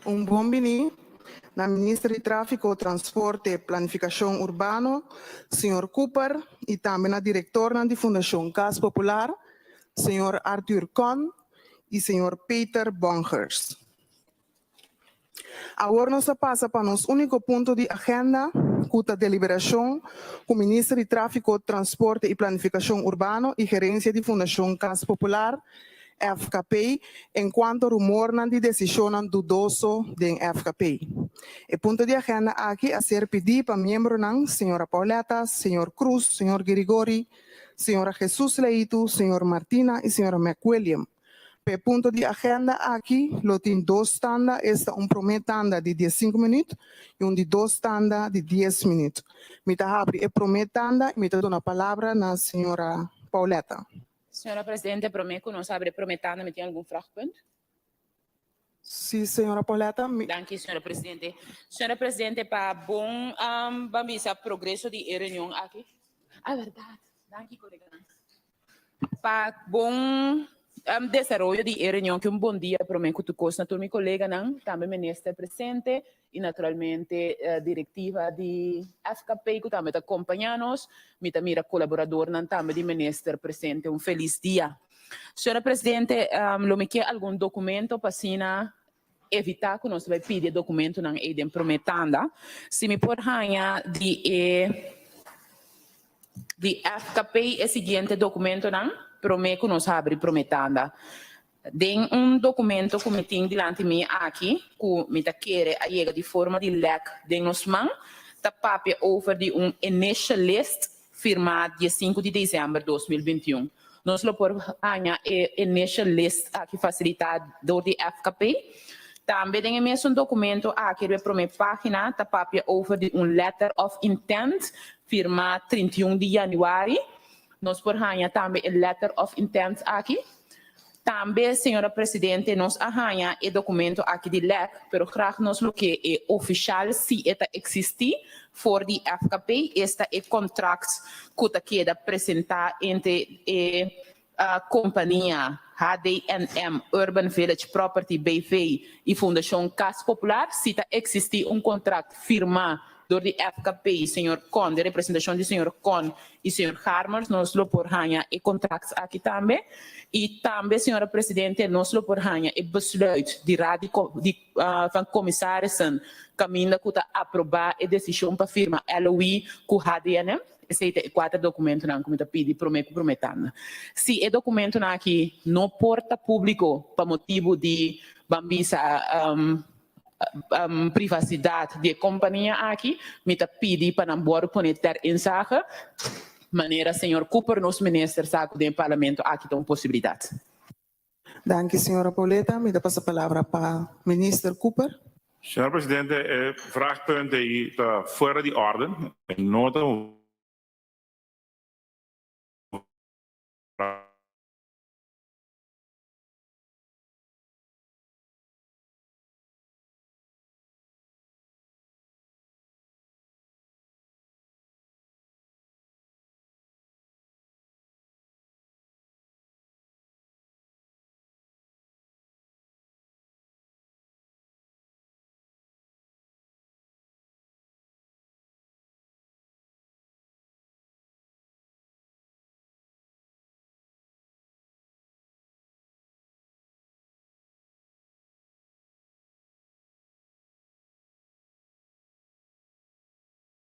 Un bon bini na Minister di Tráfiko, Transporte, Planifikashon Urbano, señor Cooper, i tambe na direktornan di Fundashon Kas Popular, señor Arthur Kohn i señor Peter Bongers. Awor nos ta pasa pa nos úniko punto di agenda, ku ta deliberashon ku Minister di Tráfiko, Transporte i Planifikashon Urbano i gerensia di Fundashon Kas Popular, FKP, enkuanto rumornan di desishonnan dudoso den FKP. E punto di agenda aki a ser pidí pa miembronan señora Pauletta, señor Cruz, señor Girigori, señora Jesus Leitu, señor Martina i señora McWilliam. Pa e punto di agenda aki lo tin dos tanda, esta un promé tanda di diesinku minüt i un di dos tanda di dies minüt. Mi ta habri e promé tanda i mi ta duna palabra na señora Pauletta. Señora Presidente, promé ku nos habri e promé tanda mi tin algun vragpunt. Sí, señora Pauletta. Mi. Danki, señora Presidente. Señora Presidente, pa bon ban bisa progreso di e reunion aki. Ah, bèrdat. Danki, koleganan. Pa bon desaroyo di e reunion aki un bon dia promé ku tur kos na tur mi koleganan, tambe minister presente i naturalmente direktiva di FKP ku tambe ta kompañá nos. Mi ta mira kolaboradornan tambe di minister presente. Un felis dia. Señora Presidente, lo mi ke algun dokumento pa asina evitá ku nos ta bai pidi e dokumentonan ei den promé tanda. Si mi por haña di e di FKP e siguiente dokumentonan promé ku nos habri promé tanda. Den un documento cu mi tin dilanti mi aki, cu mi ta kere a yega di forma di lek den nos man, ta papia over di un initial list firma diesinku di december 2021. Nos lo por haña e initial list aki facilita dor di FKP. Tambe den e mesun documento aki riba e prome pagina ta papia over di un letter of intent firma 31 di januari. Nos por haña tambe e letter of intent aki. Tambe, señora Presidente, nos a haña e documento aki di lek, pero graag nos lo ke e oficial si e ta existi for di FKP, esta e contract cu ta keda presenta entre e compania HDNM Urban Village Property BV y Fundacion Cas Popular, si ta existi un contract firma dor di FKP, señor Con, den representacion di señor Con y señor Harmers, nos lo por haña e contract aki tambe. Y tambe, señora Presidente, nos lo por haña e besluit di Raad di di van Commissarissen caminda cu ta aproba e decision pa firma LOI cu HDNM. Esey ta e cuater documentonan cu mi ta pidi prome cu prome tanda. Si e documentonan aki no por ta publico pa motibo di, ban bisa, privasidat di e kompania aki, mi ta pidi pa nan wòrdu pone ter inzage, manera señor Cooper, nos minister, sa ku den e parlamento aki ta un posibilidat. Danki, señora Pauletta. Mi ta pasa palabra pa Minister Cooper. Señor Presidente, e vraagpunt ei ta fuera di orden. E no ta un vraag.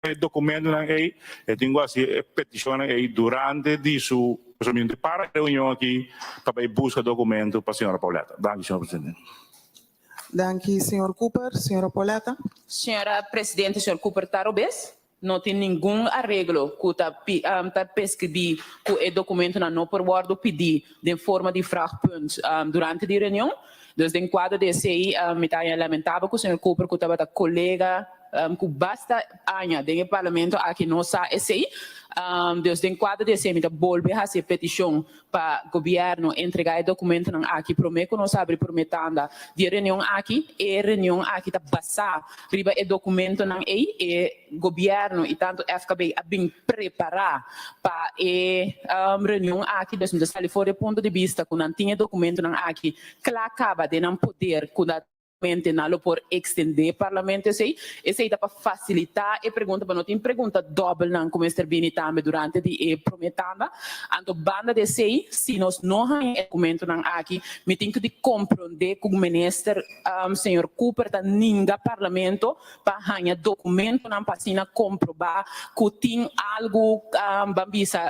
E dokumentonan ei, e tin ku hasi e petishonnan ei durante di su reunion. Para e reunion aki pa bai buska dokumento pa señora Pauletta. Danki, señor presidente. Danki, señor Cooper. Señora Pauletta. Señora presidente, señor Cooper ta robes. No tin ningun areglo ku ta ta preskribí ku e dokumentonan no por wòrdu pidí den forma di vraagpunt durante di reunion. Dus den kuadro di esei mi ta haña lamentabel ku señor Cooper ku tabata kolega ku basta aña den e parlamento aki no sa esei. Dus den kuadro di esei mi ta bolbe hasi e petishon pa gobièrnu entregá e dokumentonan aki promé ku nos habri promé tanda di e reunion aki. E reunion aki ta basá riba e dokumentonan ei. E gobièrnu i tantu FKB a bin prepará pa e reunion aki. Dus mi ta sali for di e punto di bista ku nan tin e dokumentonan aki kla kaba den nan poder ku ta. Mente nan lo por extende Parlamento esey. Esey ta pa facilita e pregunta pa no tin pregunta dobbel nan cu mester bini tambe durante di e prome tanda. Anto banda di esey si nos no haña e documentonan aki mi tin cu di compronde cu Minister señor Cooper ta ninga Parlamento pa haña documentonan pa asina comproba cu tin algo ban bisa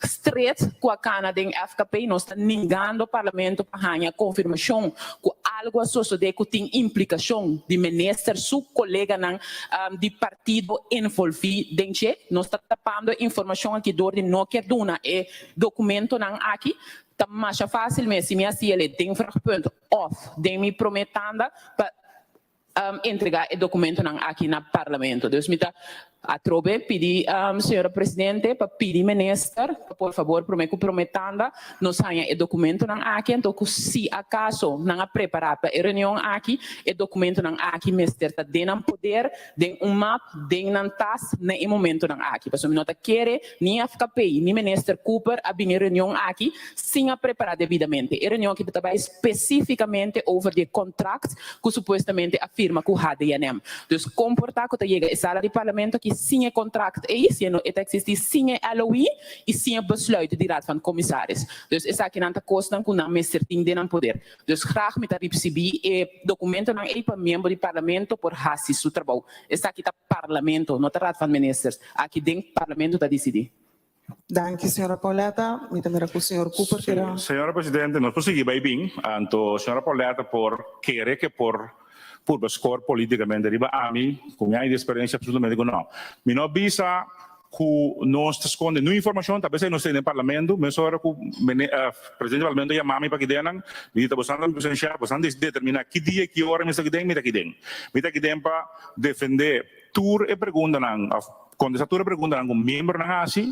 Stret ku a kana den FKP, nos ta ningando Parlamento pa haña konfirmashon ku algu a sosodé ku tin implikashon di minister su koleganan di partido envolví den dje. Nos ta tapando e informashon aki dor di no kier duna e dokumentonan aki. Ta masha fásil mes si mi hasi el e den vragpunt òf den mi promé tanda pa entrega e documentonan aki na Parlamento. Dus mi ta atrobe pidi señora Presidente pa pidi Minister pa por fabor prome cu prome tanda nos haña e documentonan aki anto cu si acaso nan a prepara pa e reunion aki e documentonan aki mester ta den nan poder den un map den nan tas na e momentonan aki. Pasobra mi no ta kere ni FKP ni Minister Cooper a bini e reunion aki sin a prepara debidamente. E reunion aki ta bai specificamente over di e contract cu supuestamente a firma cu HDNM. Dus con por ta cu ta yega e sala di Parlamento aki sin e contract ey, siendo e ta existi sin e LOI y sin e besluit di Raad van Commissaris. Dus esakinan ta cosnan cu nan mester tin den nan poder. Dus graag mi ta ripsibí e documentonan ey pa miembro di Parlamento por haci su trabou. Esaki ta Parlamento, no ta Raad van Ministers. Aki den Parlamento ta dicidi. Danki señora Pauletta. Mi ta mira cu señor Cooper Sí, keda. señora Presidente, nos por sigui bay bin. Anto señora Pauletta por kere ke por purba score politicamente riba ami, cu mi aña di experiencia absolutamente cu no. Mi no bisa cu nos ta sconde nu informacion, tal bes nos ta den Parlamento, mesora cu Presidente di Parlamento yama mi pa kidennan, mi di ta bosan ta mi presencia, bosan determina ki dia y ki ora mi sta kiden, mi ta kiden. Mi ta kiden pa defende tur e preguntanan of kontestá tur e preguntanan ku miembronan hasi,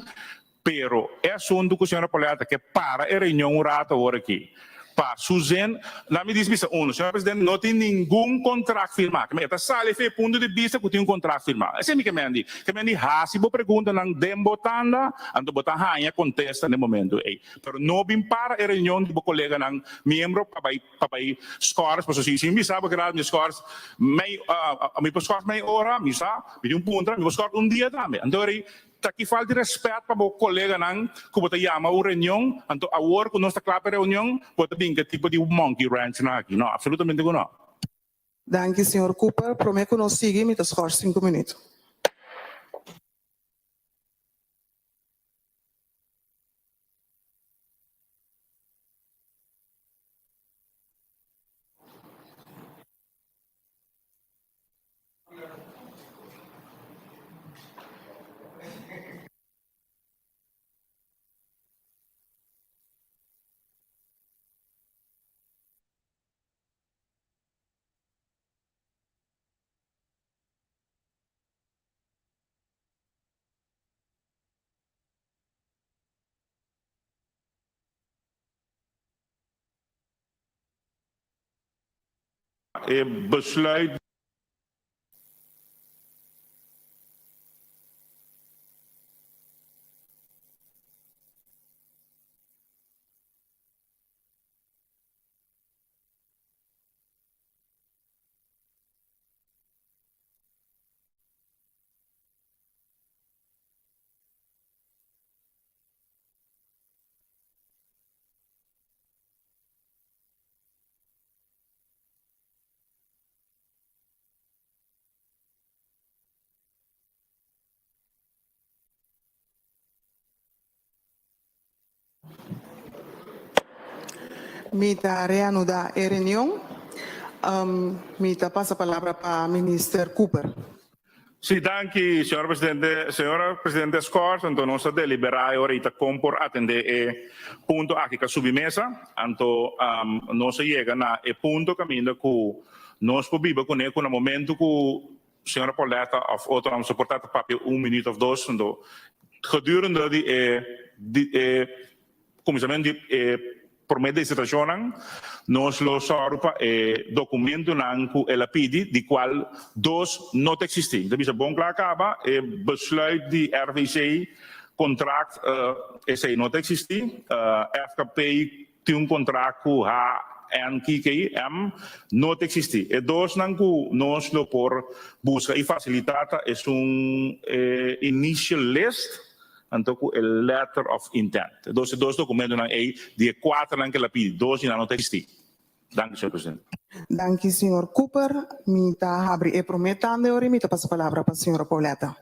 pero e asuntu ku señora Pauletta ke para e reunion un rato awor aki pa su zin, laat mi dis bisa uno, señor presidente no tin ningun kontrakt firmá, e ta sali for e punto di bista ku tin un kontrakt firmá, esei mi ke mendi, ke mendi hasi bo preguntanan den bo tanda, anto bo ta haña kontesta na e momento ei, pero no bin para e reunion di bo koleganan miembro pa bai. Pa bai scores pasobra si si mi bisa bo keda mi scores mei mi por scores mei ora mi sa mi tin un puntra mi por scores un dia tambe anto eri ta ki falta di respet pa bo coleganan cu bo ta yama un reunion anto awor cu nos ta cla pa e reunion bo ta bin cu e tipo di monkey wrench nan aki no absolutamente cu no. Danki señor Cooper. Prome cu nos sigui mi ta scors sinku minuut. E besluit. Mi ta reanuda e reunion. Mi ta pasa palabra pa Minister Cooper. Sí, danki, señora presidente. Señora presidente Scors, anto nos a deliberá e orita kon por atendé e punto aki ka subi mesa. Anto nos a yega na e punto kaminda ku nos por biba kuné ku na momento ku señora Pauletta òf otronan soportá ta papia un minuut òf dos, anto gedurende di e di e Kuminsamentu di e promé disertashonnan, nos lo sòru pa e dokumentunan ku el a pidi, di kual dos no ta eksistí. Mi ta bisa bon kla kaba, e besluit di RVC, kontrakt, esei no ta eksistí. FKP tin un kontrakt ku H. N, K, K, M no ta eksistí. E dosnan ku nos lo por buska i fasilitá ta esun e initial list anto ku e letter of intent. E dos e dos dokumentonan ei di e kuaternan ku el a pidi, dos di nan no ta eksistí. Danki, señor presidente. Danki, señor Cooper. Mi ta habri e promé tanda e ora i mi ta pasa palabra pa señora Pauletta.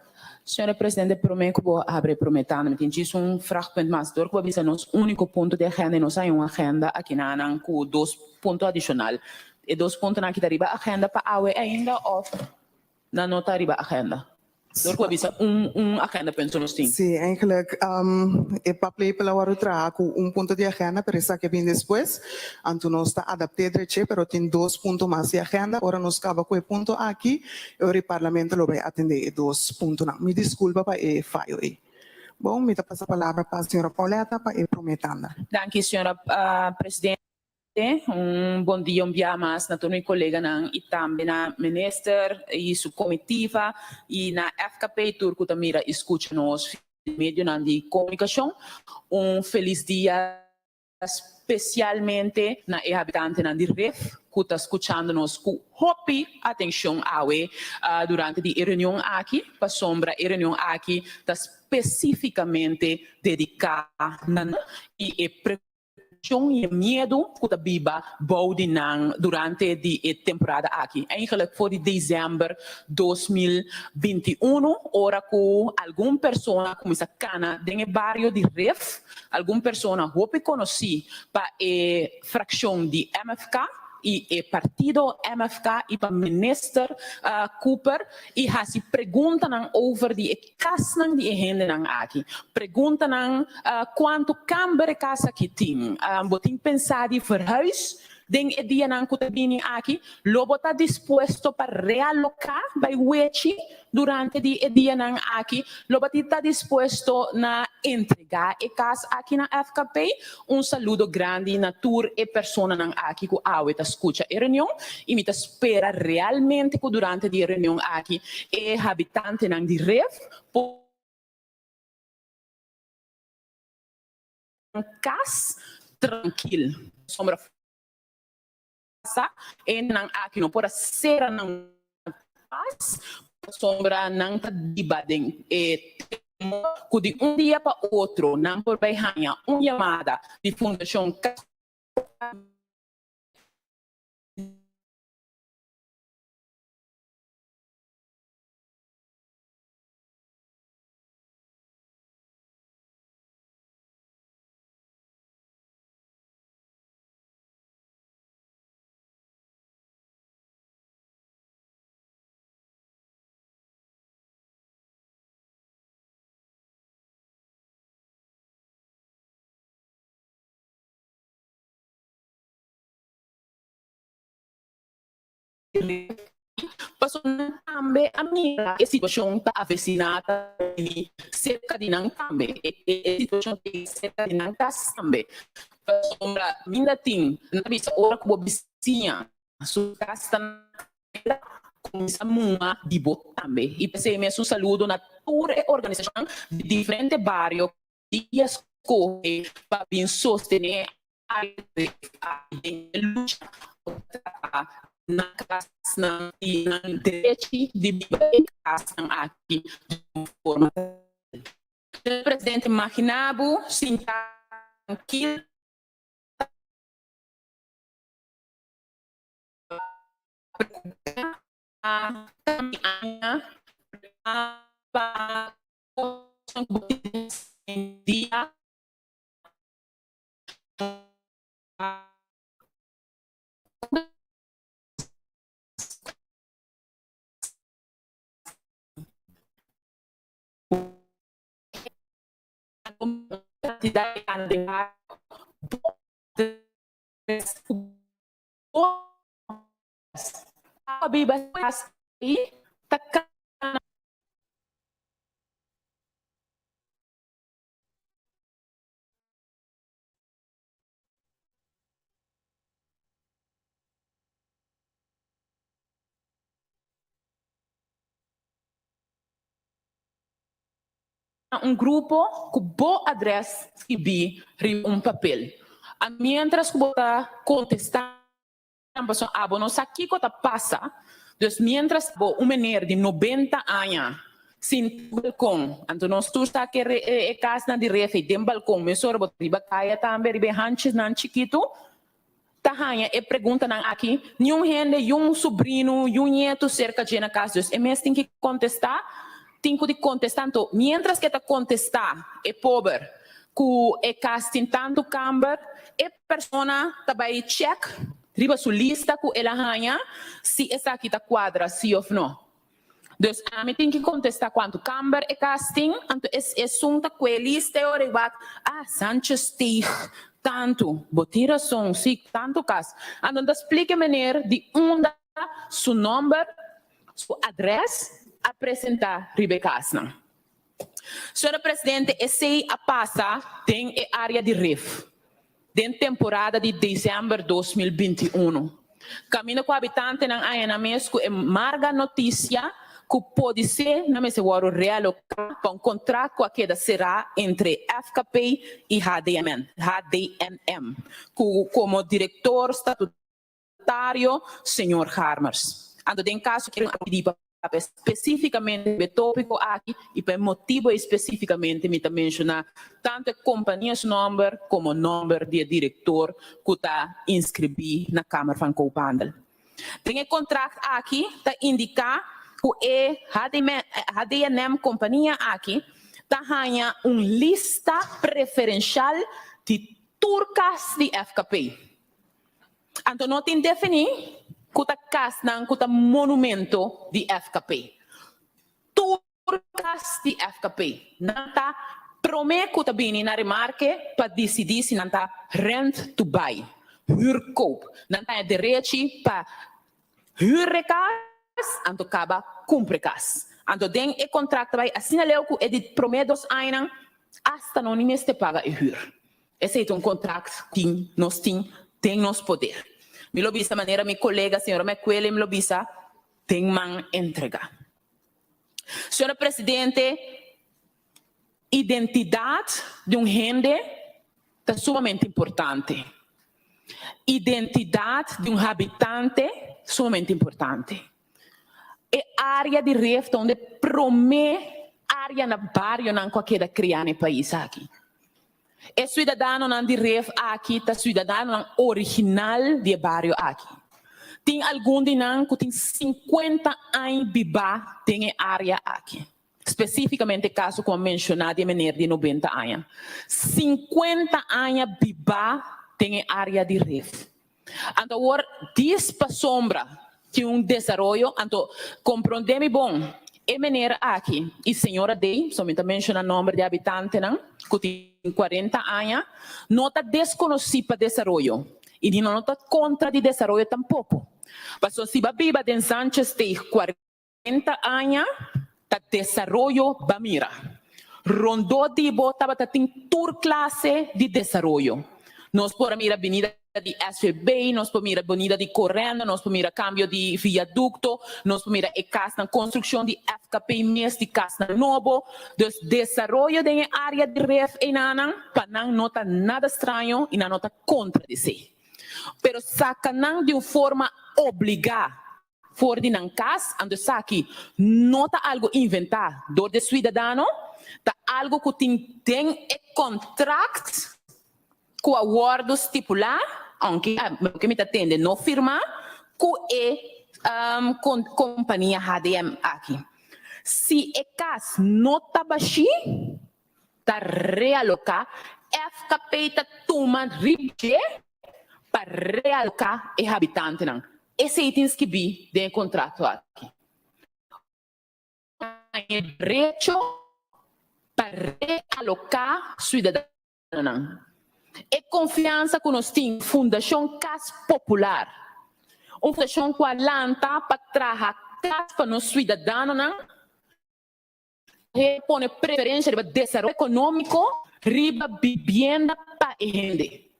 Señora presidente, promé ku bo habri e promé tanda, mi tin djis un vragpunt mas. Dor ku bo a bisa nos úniko punto di agenda i nos haña un agenda akinanan ku dos punto adishonal. E dos puntonan aki ta riba agenda pa awe ainda òf nan no ta riba agenda? Dor ku a bisa un un agenda penso nos tin. Sí, eigenlijk e paplepel a wòrdu traha ku un punto di agenda, pero esaki a bin despues. Anto nos ta adapt'é dreché, pero tin dos punto mas di agenda. Ora nos kaba ku e punto aki, e ora e parlamento lo bai atendé e dos puntonan. Mi diskulpa pa e fayo ei. Bon, mi ta pasa palabra pa señora Pauletta pa e promé tanda. Danki, señora presidente. Un bon dia un bia mas na tur mi coleganan y tambe na Minister y su comitiva y na FKP tur cu ta mira y scucha nos via medionan di comunicacion. Un feliz dia specialmente na e habitantenan di Rif cu ta scuchando nos cu hopi atencion awe durante di e reunion aki, pasobra e reunion aki ta specificamente dedica na nan y e Shon i e miedu ku ta biba bou di nan durante di e temporada aki, eigenlijk for di desèmber 2021, ora ku algun persona kuminsá kana den e bario di Rif, algun persona hopi konosí pa e frakshon di MFK, i e partido MFK i pa minister Cooper i hasi preguntanan over di e kasnan di e hendenan aki. Preguntanan kuantu kamber e kas aki tin. Bo tin pensá di verhuis den e dianan ku ta bini aki? Lo bo ta dispuesto pa realoká bai wechi Durante di e dianan aki lo bo tin ta dispuesto na entregá e kas aki na FKP. Un saludo grandi na tur e personanan aki ku awe ta skucha e reunion i mi ta spera realmente ku durante di e reunion aki e habitantenan di Rif por kas trankil pasobra pasa e nan aki no por a sera nan pas pasobra nan ta biba den e temor ku di un dia pa otro nan por bai haña un yamada di Fundashon Kas Pasobra nan tambe a mira e situacion ta aveciná ta bini cerca di nan tambe, e situacion ta yega cerca di nan cas tambe. Pasobra minda tin, nan ta bisa ora cu bo bisiña su cas ta na candela, cuminsa muha di bo tambe. Y p'esey mes un saludo na tur e organisacionnan di diferente bario cu dia scoge pa bin sostene den e lucha kontra nan kasnan i nan derechi di biba den kasnan aki di un forma trankil. Señor Presidente, magina bo sinta trankil pa kambia aña, pa kosnan ku bo tin den dia. Na un grupo ku bo adrès skibí riba un papel. A Miéntras ku bo ta kontestá. Pasobra abo no sa kiko ta pasa. Dus mientras bo un meneer di 90 aña sinta balkon, anto nos tur sa ke e kasnan di ref ei den balkon, mesora bo ta riba kaya tambe, riba e hanchesnan chikitu, ta haña e preguntanan aki. Niun hende, yun subrinu, yun ñetu serka dje na kas, dus e mes tin ki kontestá, tin ku di kontestá. Anto mientras ke ta kontestá e pober ku e kas tin tantu kamber, e persona ta bai chèk riba su lista ku el a haña si esaki ta kuadra si òf no. Dus ami tin ki kontestá kuantu kamber e kas tin, anto es esun ta kue lista e ora i wak, ah, Sanchez-Steeg, tantu, bo tin rason, si, tantu kas. Anto ta splika e meneer di unda su nòmber, su adrès a presentá riba e kasnan. Señora Presidente, esei a pasa den e área di Rif den temporada di desèmber 2021. Kaminda ku habitantenan haña nan mes ku e marga notisia ku podisé nan mester wòrdu realoká pa un kontrakt ku a keda será entre FKP i HDMN, HDNM, ku komo direktor statutario señor Harmers. Anto den kaso ku a pidi pa papia spesífikamente riba e tópiko aki i pa e motibu ei spesífikamente mi ta menshoná tantu e kompania su nòmber komo nòmber di e direktor ku ta inskribí na Kamer van Koophandel. Den e kontrakt aki ta indiká ku e HDNM kompania aki ta haña un lista preferenshal di tur kas di FKP. Anto no tin definí ku ta kasnan ku ta monumento di FKP. Tur kas di FKP nan ta promé ku ta bini na remarke pa disidí si nan ta rent to buy, huurkoop. Nan ta haña derechi pa hür e kas anto kaba kumpra e kas. Anto den e kontrakt ta bai asina leu ku e di promé dos añanan asta no ni mester paga e hür. Esei ta un kontrakt tin nos tin den nos poder. Mi lo bisa manera mi kolega señora McWilliam lo bisa, den man entrega. Señora Presidente, identidat di un hende ta sumamente importante. Identidat di un habitante sumamente importante. E área di Rif ta un di e promé área na barionan ku a keda kreá na e pais aki. E suidadanonan di Rif aki ta suidadanonan original di e bario aki. Tin algun di nan ku tin 50 aña bibá den e área aki. Spesífikamente e kaso ku a menshoná di e mener di 90 aña. 50 aña bibá den e área di Rif. Anto awor dis pasobra tin un desaroyo, anto komprondé mi bon, e mener aki i señora Day, so mi ta menshoná nòmber di habitantenan ku tin 40 aña, no ta deskonosí pa desaroyo i ni no ta kontra di desaroyo tampoko. Pasobra si bo a biba den Sanchez-Steeg 40 aña ta desaroyo ba mira. Rondó di bo tabata tin tur klase di desaroyo. Nos por a mira binida di SVB, nos por mira binida di Corenda, nos por mira kambio di viadukto, nos por mira e kasnan, konstrukshon di FKP mes di kasnan nobo. Dus desaroyo den e área di Ref einanan pa nan no ta nada straño i nan no ta kontra di esei. Pero saka nan di un forma obligá for di nan kas, anto esaki no ta algu inventá dor di e suidadano, ta algu ku tin den e kontrakt ku a wòrdu stipulá, ounke loke mi ta tende no firmá, ku e kompania HDM aki. Si e kas no ta bashí, ta realoká, FKP ta tuma riba dje pa realoká e habitantenan. Esei tin skibí den e kontrato aki. Haña derecho pa realoká suidadanonan. E konfiansa ku nos tin Fundashon Kas Popular, un fundashon ku a lanta pa traha kas pa nos suidadanonan, E pone preferencia riba desaroyo economico riba bibienda pa e hende.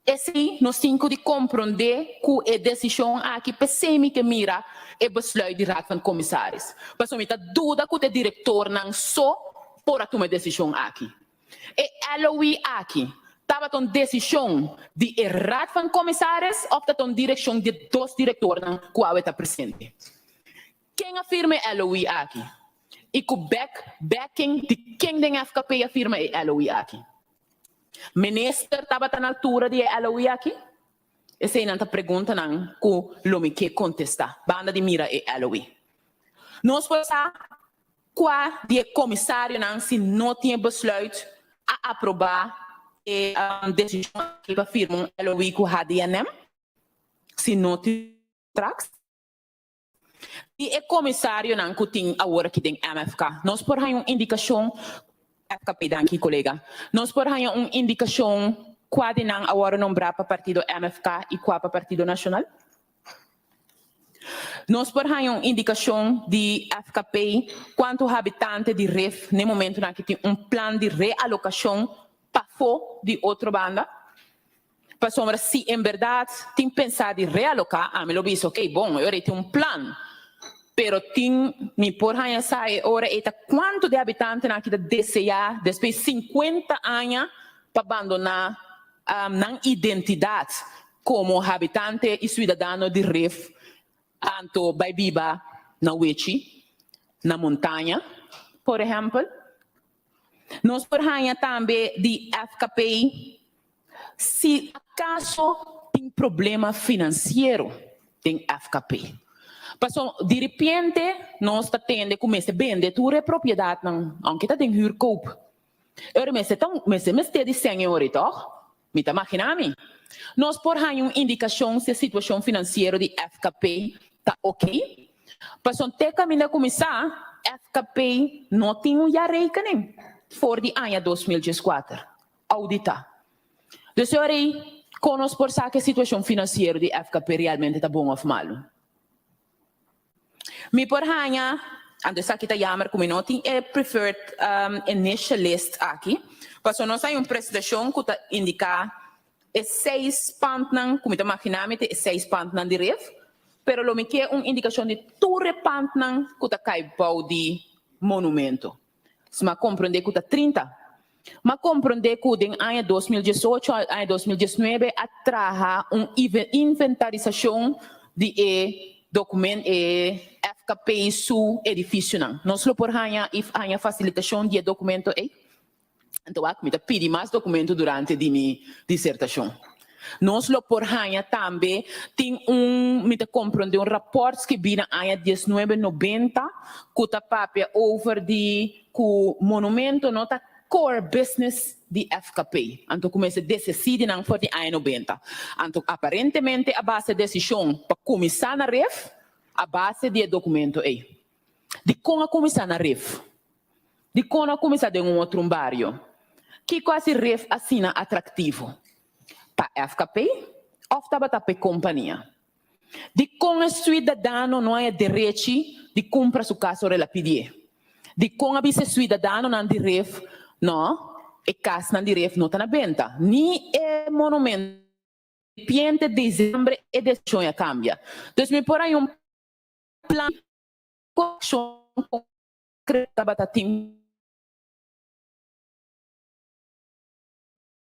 Esey nos tin cu di compronde cu e decision aki p'esey mi ke mira e besluit di Raad van Commissaris. Pasobra mi ta duda cu t'e directornan so por a tuma e decision aki. E LOE aki ta. Tabata un desishon di e Raad van Commissaris òf ta un direkshon di e dos direktornan ku awe ta presente? Ken a firma e LOI aki? I ku back backing di ken den FKP a firma e LOI aki? Minister tabata na altura di e LOI aki? Eseinan ta preguntanan ku lo mi ke kontestá banda di mira e LOI. Nos por sa kua di e komisarionan si no tin e besluit a aprobá e desishon aki pa firma un LOI ku HDNM si no tin traks. Di e komisarionan ku tin awor aki den MFK nos por haña un indikashon, FKP, danki kolega, nos por haña un indikashon kua di nan a wòrdu nombrá pa partido MFK i kua pa Partido Nashonal? Nos por haña un indikashon di FKP kuantu habitante di Rif n'e momentunan aki tin un plan di realokashon pafó di otro banda? Pasobra si en berdad tin pensa di realoca, ami lo bisa ok, bon, e ora ei tin un plan. Pero tin, mi por haña sa e ora ei ta cuanto di habitantenan aki ta desea despues 50 aña pa bandona nan identidad como habitante y ciudadano di Rif anto bay biba na Wechi, na montaña, por ehempel. Nos por haña tambe di FKP si acaso tin problema financiero den FKP. Paso di repente nos ta tende cu mester bende tur e propiedadnan, aunke ta den huurkoop. Ora mester ta mester mester di sèn e ora toch? Mi ta magina mi. Nos por haña un indicacion si e situacion financiero di FKP ta ok? Pasobra te caminda cuminsa, FKP no tin un jaarrekening for di aña 2014 audita. Dus e ora ei, con nos por sa cu e situacion financiero di FKP realmente ta bon of malo? Mi por haña, anto esaki ta jammer ku mi no tin e preferred initial list aki, pasobra nos hay un presentashon ku ta indiká e seis pantnan ku mi ta maginá mi ta e seis pantnan di ref, pero lo mi ke un indikashon di tur e pantnan ku ta kai bou di monumento. M'a komprondé ku ta 30. M'a komprondé ku den aña 2018 al aña 2019 a traha un inventarisashon di e dokument e FKP su edifisionan. Nos lo por haña i haña fasilitashon di e dokumento ei? Anto wak mi ta pidi mas dokumento durante di mi disertashon. Nos lo por haña tambe tin un, mi ta komprondé un rapòrt skibí na aña 1990 ku ta papia over di ku monumento no ta core business di FKP. Anto ku mester desesí di nan for di aña 90. Anto aparentemente a basa e desishon pa kuminsá na ref a base di e dokumento ei. Dikon a kuminsá na ref? Dikon no a kuminsá den un otro un bario? Kiko a hasi ref asina atraktivo? Pa FKP òf tabata pa e kompania? Dikon e suidadano no haña derechi di kumpra su kas ora el a pidié? Dikon a bisa e suidadanonan di ref, No, e kasnan di ref no ta na benta, ni e monumento. Ripiente dezembre e desishon a kambia. Dus mi por haña un plan ku akshon konkreto tabata tin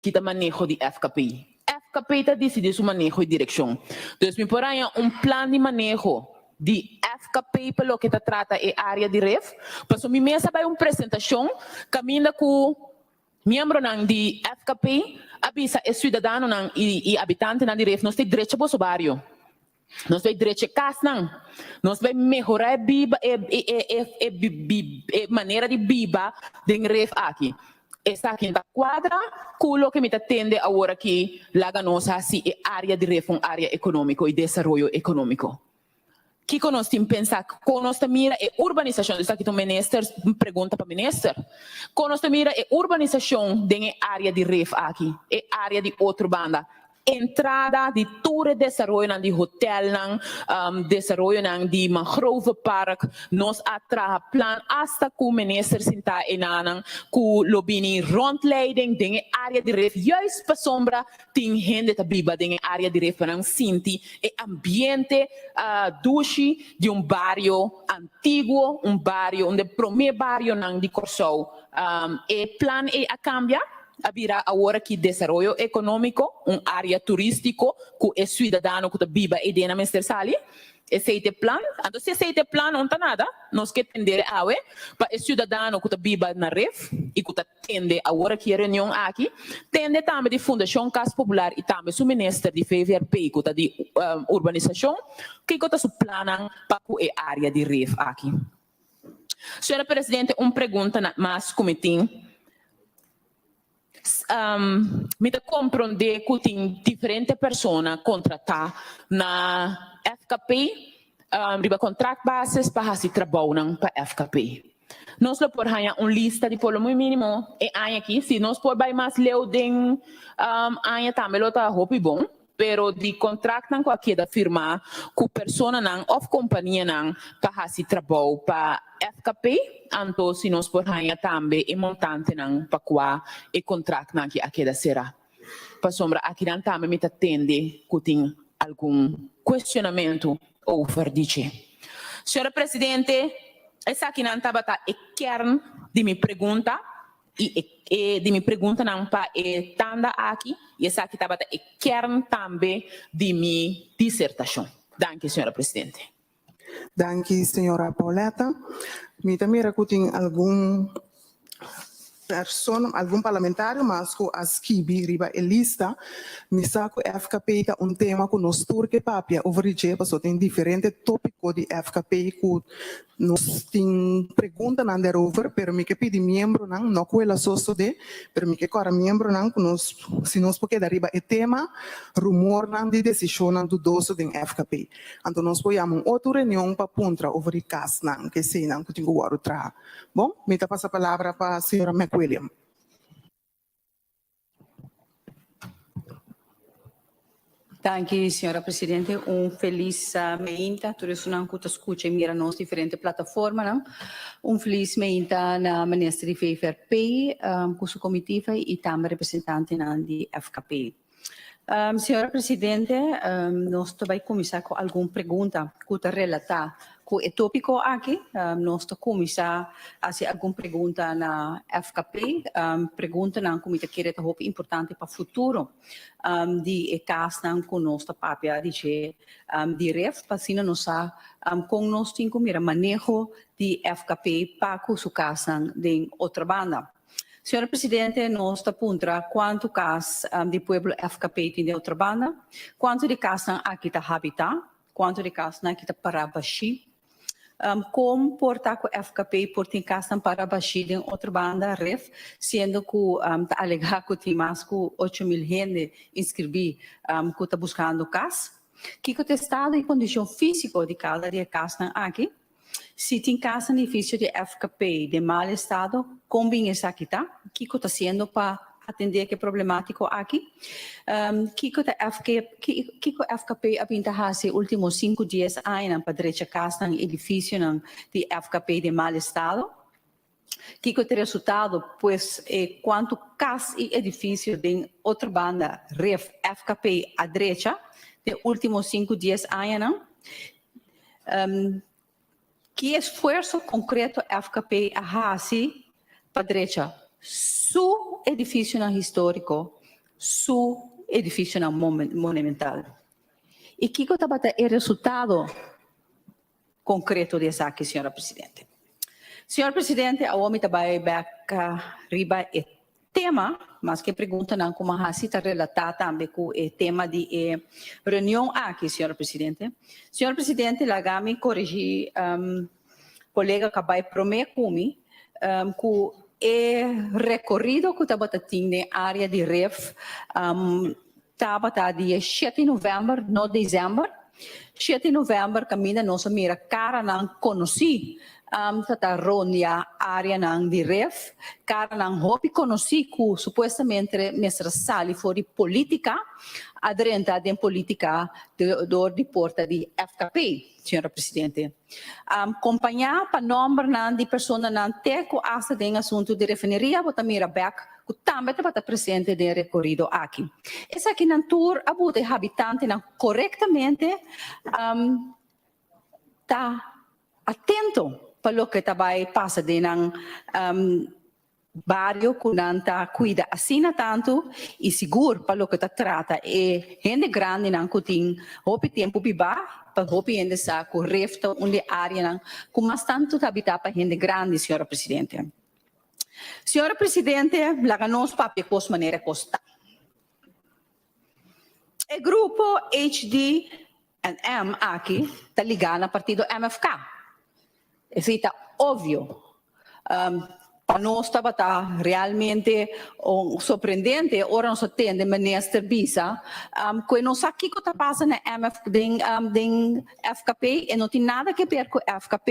kita maneho di FKP. FKP ta disidí su maneho i direkshon. Dus mi por haña un plan di maneho di FKP pa loke ta trata e área di ref. Pasobra mi mes a bai un presentashon kaminda ku miembronan di FKP a bisa e siudadanonan i abitantenan di ref nos ta drecha boso bario. Nos bai drecha e kasnan. Nos bai mehorá e biba e e e e manera di biba den ref aki. Esaki no ta kuadra ku loke mi ta tende awor aki laga nos hasi e área di ref un área ekonómiko i desaroyo ekonómiko. Kiko nos tin pensa? Kon nos ta mira e urbanisashon? Esaki ta un minister, un pregunta pa minister. Kon nos ta mira e urbanisashon den e área di ref aki, e área di otro banda? Entrada di tur e desaroyonan di hotelnan, desaroyonan di mangrovepark, nos a traha plan hasta ku minister sintá enanan ku lo bini rondleiding den e área di ref juist pasobra tin hende ta biba den e área di ref pa nan sinti e ambiente dushi di un bario antiguo, un bario, un di e promé barionan di Kòrsou. E plan ei a kambia? a bira awor aki desaroyo ekonómiko, un área turístiko ku e suidadano ku ta biba ei den a mester sali. Esei ta e plan. Anto si esei ta e plan no ta nada. Nos ke tendere awe pa e siudadano ku ta biba na Rif i ku ta tende awor aki e reunion aki, tende tambe di Fundashon Kas Popular i tambe su minister di VVRP ku ta di Urbanisashon, kiko ta su plannan pa ku e área di Rif aki. Señora Presidente, un pregunta mas ku mi tin. Mi ta komprondé ku tin diferente persona kontratá na FKP riba kontraktbasis pa hasi trabounan pa FKP. Nos lo por haña un lista di por lo muy mínimo e aña aki. Si nos por bai mas leu den aña tambe lo ta hopi bon. Pero di kontraktnan ku a keda firmá ku personanan òf kompanianan pa hasi trabou pa FKP, anto si nos por haña tambe e montantenan pa kua e kontraktnan aki a keda será. Pasobra akinan tambe mi ta tende ku tin algun kuestionamentu over di dje. Señora Presidente, esakinan tabata e kern di mi pregunta. I e e di mi preguntanan pa e tanda aki, i esaki tabata e kern tambe di mi disertashon. Danki, señora Presidente. Danki, señora Pauletta. Mi ta mira ku tin algun persona, algun parlamentario mas ku a skibi riba e lista. Mi sa ku FKP ta un tema ku nos tur ke papia over di dje, pasobra tin diferente tópiko di FKP ku Nos tin preguntanan derover, pero mi ke pidi miembronan, no ku el a sosodé, pero mi ke kòrda miembronan ku nos, si nos por keda riba e tema, rumornan di desishonnan dudoso den FKP. Anto nos por yama un otro reunion pa puntra over di kasnan, ke eseinan ku tin ku wòrdu traha. Bon, mi ta pasa palabra pa señora McWilliam. Danki, señora Presidente. Un felis meinta tur esunnan ku ta skucha i mira nos diferente plataformanan. Un felis meinta na Minister di VVRP ku su komitiva i tambe representantenan di FKP. Señora Presidente, nos ta bai kuminsá ku algun pregunta ku ta relatá ku e tópiko aki. Nos ta kuminsá hasi algun pregunta na FKP, preguntanan ku mi ta kere ta hopi importante pa futuro di e kasnan ku nos ta papia di dje di ref, pa asina nos sa kon nos tin ku mira maneho di FKP pa ku su kasnan den Otrabanda. Señor Presidente, nos ta puntra cuanto cas di pueblo FKP tin den Otrabanda, cuanto di casnan aki ta habita, cuanto di casnan aki ta para bashi. Con por ta cu FKP por tin casnan para bashi den Otrabanda, ref, siendo cu ta alega cu tin mas cu 8000 hende inscribi cu ta buscando cas? Kico ta estado y condicion fisico di cada di e casnan aki? Si tin kas na edifisio di FKP den mal estado, kon bin esaki ta? Kiko ta siendo pa atendé ku e problemátiko aki? Kiko ta FK, kiko FKP a bin ta hasi e último sinku dies añanan pa drecha kasnan i edifisionan di FKP den mal estado? Kiko ta e resultado? Pues e kuantu kas i edifisio den Otrobanda, Rif, FKP a drecha den último sinku dies añanan? Ki esfuerso konkreto FKP a hasi pa drecha su edifisionan históriko, su edifisionan monumental? I kiko tabata e resultado konkreto di esaki, señora Presidente? Señor Presidente, awor mi ta bai bek riba e tema, maske preguntanan ku mi a hasi ta relatá tambe ku e tema di e reunion aki, señor Presidente. Señor Presidente, laga mi korigí kolega ku a bai promé ku mi, ku e rekorido ku tabata tin den área di Rif tabata dia shete novèmber, no desèmber. Shete novèmber kaminda nos a mira karanan konosí ta ta rondia áreanan di Rif, karanan hopi konosí ku supuestamente mester a sali for di polítika, a drenta den polítika dor di porta di FKP, señora Presidente. Kompañá pa nòmbernan di personanan te ku asta den asuntu di refineria bo ta mira bèk ku tambe tabata presente den rekorido aki. Esakinan tur a buta e habitantenan korektamente ta atento pa loke ta bai pasa den nan. bario ku nan ta kuida asina tantu i sigur pa loke ta trata e hende grandinan ku tin hopi tempu bibá, pa hopi hende sa ku Rif ta un di e áreanan ku mas tantu ta habitá pa hende grandi, señora Presidente. Señora Presidente, laga nos papia kos manera kos ta. E grupo HDNM aki ta ligá na partido MFK. Esei ta obvio. Pa nos tabata realmente un sorprendente ora nos a tende minister bisa ku e no sa kiko ta pasa na MF den den FKP, e no tin nada ke ber ku FKP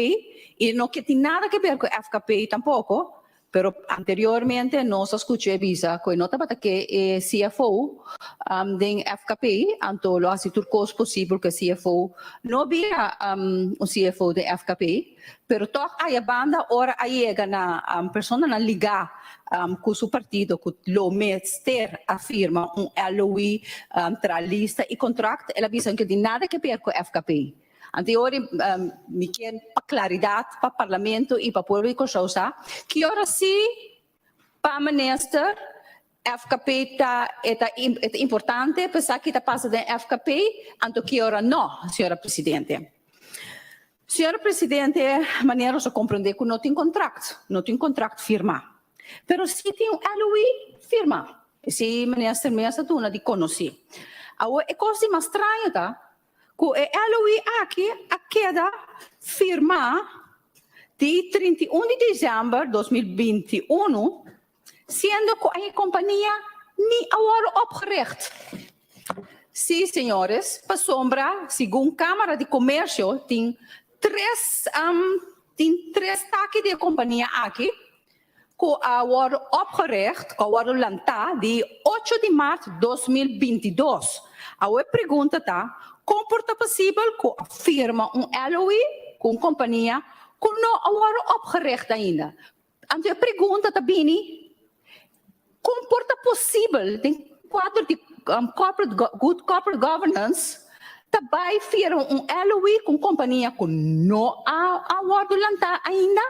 i e no ke tin nada ke ber ku FKP tampoko. Pero anteriormente nos a scucha e bisa cu e no tabata ke e CFO den FKP, anto lo haci tur cos posibel cu e CFO no bira un CFO den FKP. Pero toch aya banda ora a yega na personanan liga cu su partido cu lo mester a firma un LOI tra lista y contract, el a bisa cu tin nada ke ber cu FKP. Anteori mi kier pa claridad pa Parlamento y pa pueblo di Kòrsou sa ki ora si pa minister FKP ta e ta e ta importante pa sa ki ta pasa den FKP anto ki ora no, señora Presidente. Señora Presidente, manera nos a comprende cu no tin contract, no tin contract firma, pero si tin un LOI firma. Esey minister mes a duna di conoci. Awor e cos di mas straño ta Ku e LOI aki a keda firmá di 31 di desèmber 2021, siendo ku e kompania ni a wòrdu opgericht. Sí, señores, pasobra segun Kámara di Komersio tin tres tin tres taki di e kompania aki ku a wòrdu opgericht, ku a wòrdu lantá di ocho di mart 2022. Awe pregunta ta, kon por ta posibel ku a firma un LOI ku un kompania ku no a wòrdu opgericht ainda? Anto e pregunta ta bini, kon por ta posibel den kuadro di corporate good corporate governance ta bai firma un LOI ku un kompania ku no a wòrdu lantá ainda?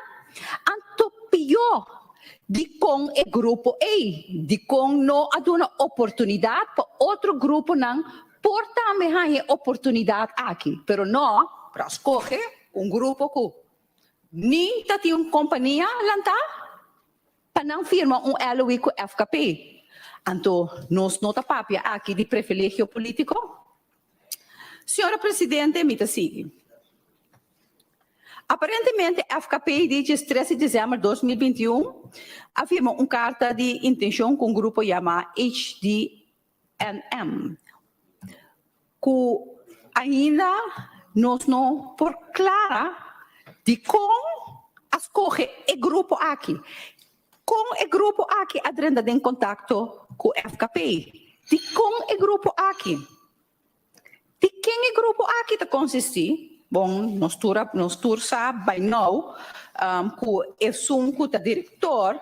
Anto pió, dikon e grupo ei? Dikon no a duna oportunidat pa otro gruponan por tambe haña e oportunidat aki? Pero no, pero a skohe un grupo ku ni ta tin un kompania lantá pa nan firma un LOI ku FKP. Anto nos no ta papia aki di prefilegio polítiko? Señora Presidente, mi ta sigui. Aparentemente FKP di 13 di december 2021 a firma un carta di intencion cu un grupo yama HDNM, cu ainda nos no por clara dicon a scoge e grupo aki. Con e grupo aki a drenta den contacto cu FKP? Dicon e grupo aki? Di ken e grupo aki ta konsistí? Bon, nos tur a nos tur sa by now ku esun ku ta direktor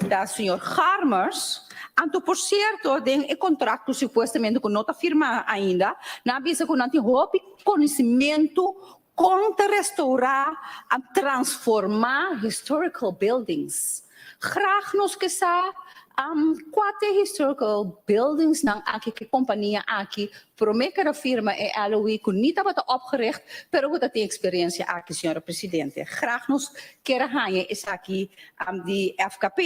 ta señor Garmers. Anto por sierto den e kontrakto supuestamente ku no ta firmá ainda, nan a bisa ku nan tin hopi konosimentu kon ta restourá a transformá historical buildings. Graag nos ke sa kua ta e historical buildingsnan aki ku e kompania aki promé ku a firma e LOI ku ni tabata opgericht pero ku ta tin eksperensia aki, señora Presidente. Graag nos kier a haña esaki di FKP.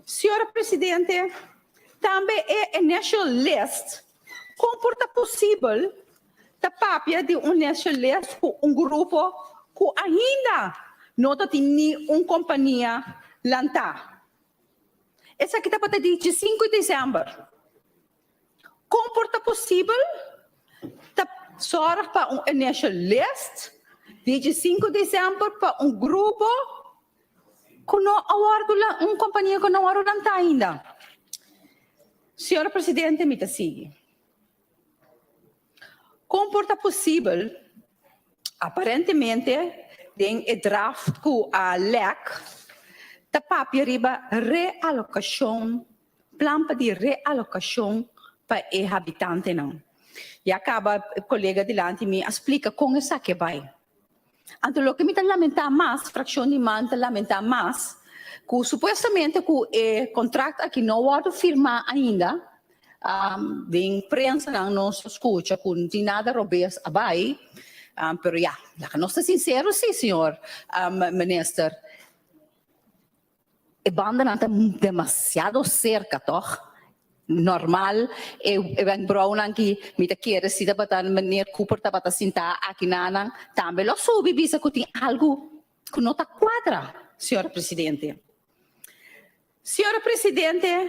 Señora Presidente, tambe e initial list, kon por ta posibel ta papia di un initial list ku un grupo ku ainda no ta tin ni un kompania lantá? Esaki tabata di 5 di desèmber. Kon por ta posibel ta sòrg pa un initial list di 5 di desèmber pa un grupo ku no a wòrdu un kompania ku no a wòrdu lantá ainda? Señor Presidente, mi ta sigui. Kon por ta posibel, aparentemente den e draft ku a lèk ta papia riba realokashon, plan pa di realokashon pa e habitantenan. Ya kaba e kolega dilanti mi a splika kon esaki a bai. Anto loke mi ta lamentá mas, frakshon di man ta lamentá mas, Ku supuestamente ku e kontrakt aki no wòrdu firmá ainda, den prensanan nos a skucha ku no tin nada robes a bai, pero ya, laga nos ta sinsero si, señor minister, e bandanan ta demasiado serka tòg? Normal e wenkbrauwnan ki mi ta kere si tabata meneer Cooper tabata sintá aki nanan tambe lo subi bisa ku tin algu ku no ta kuadra, señora presidente. Señora presidente,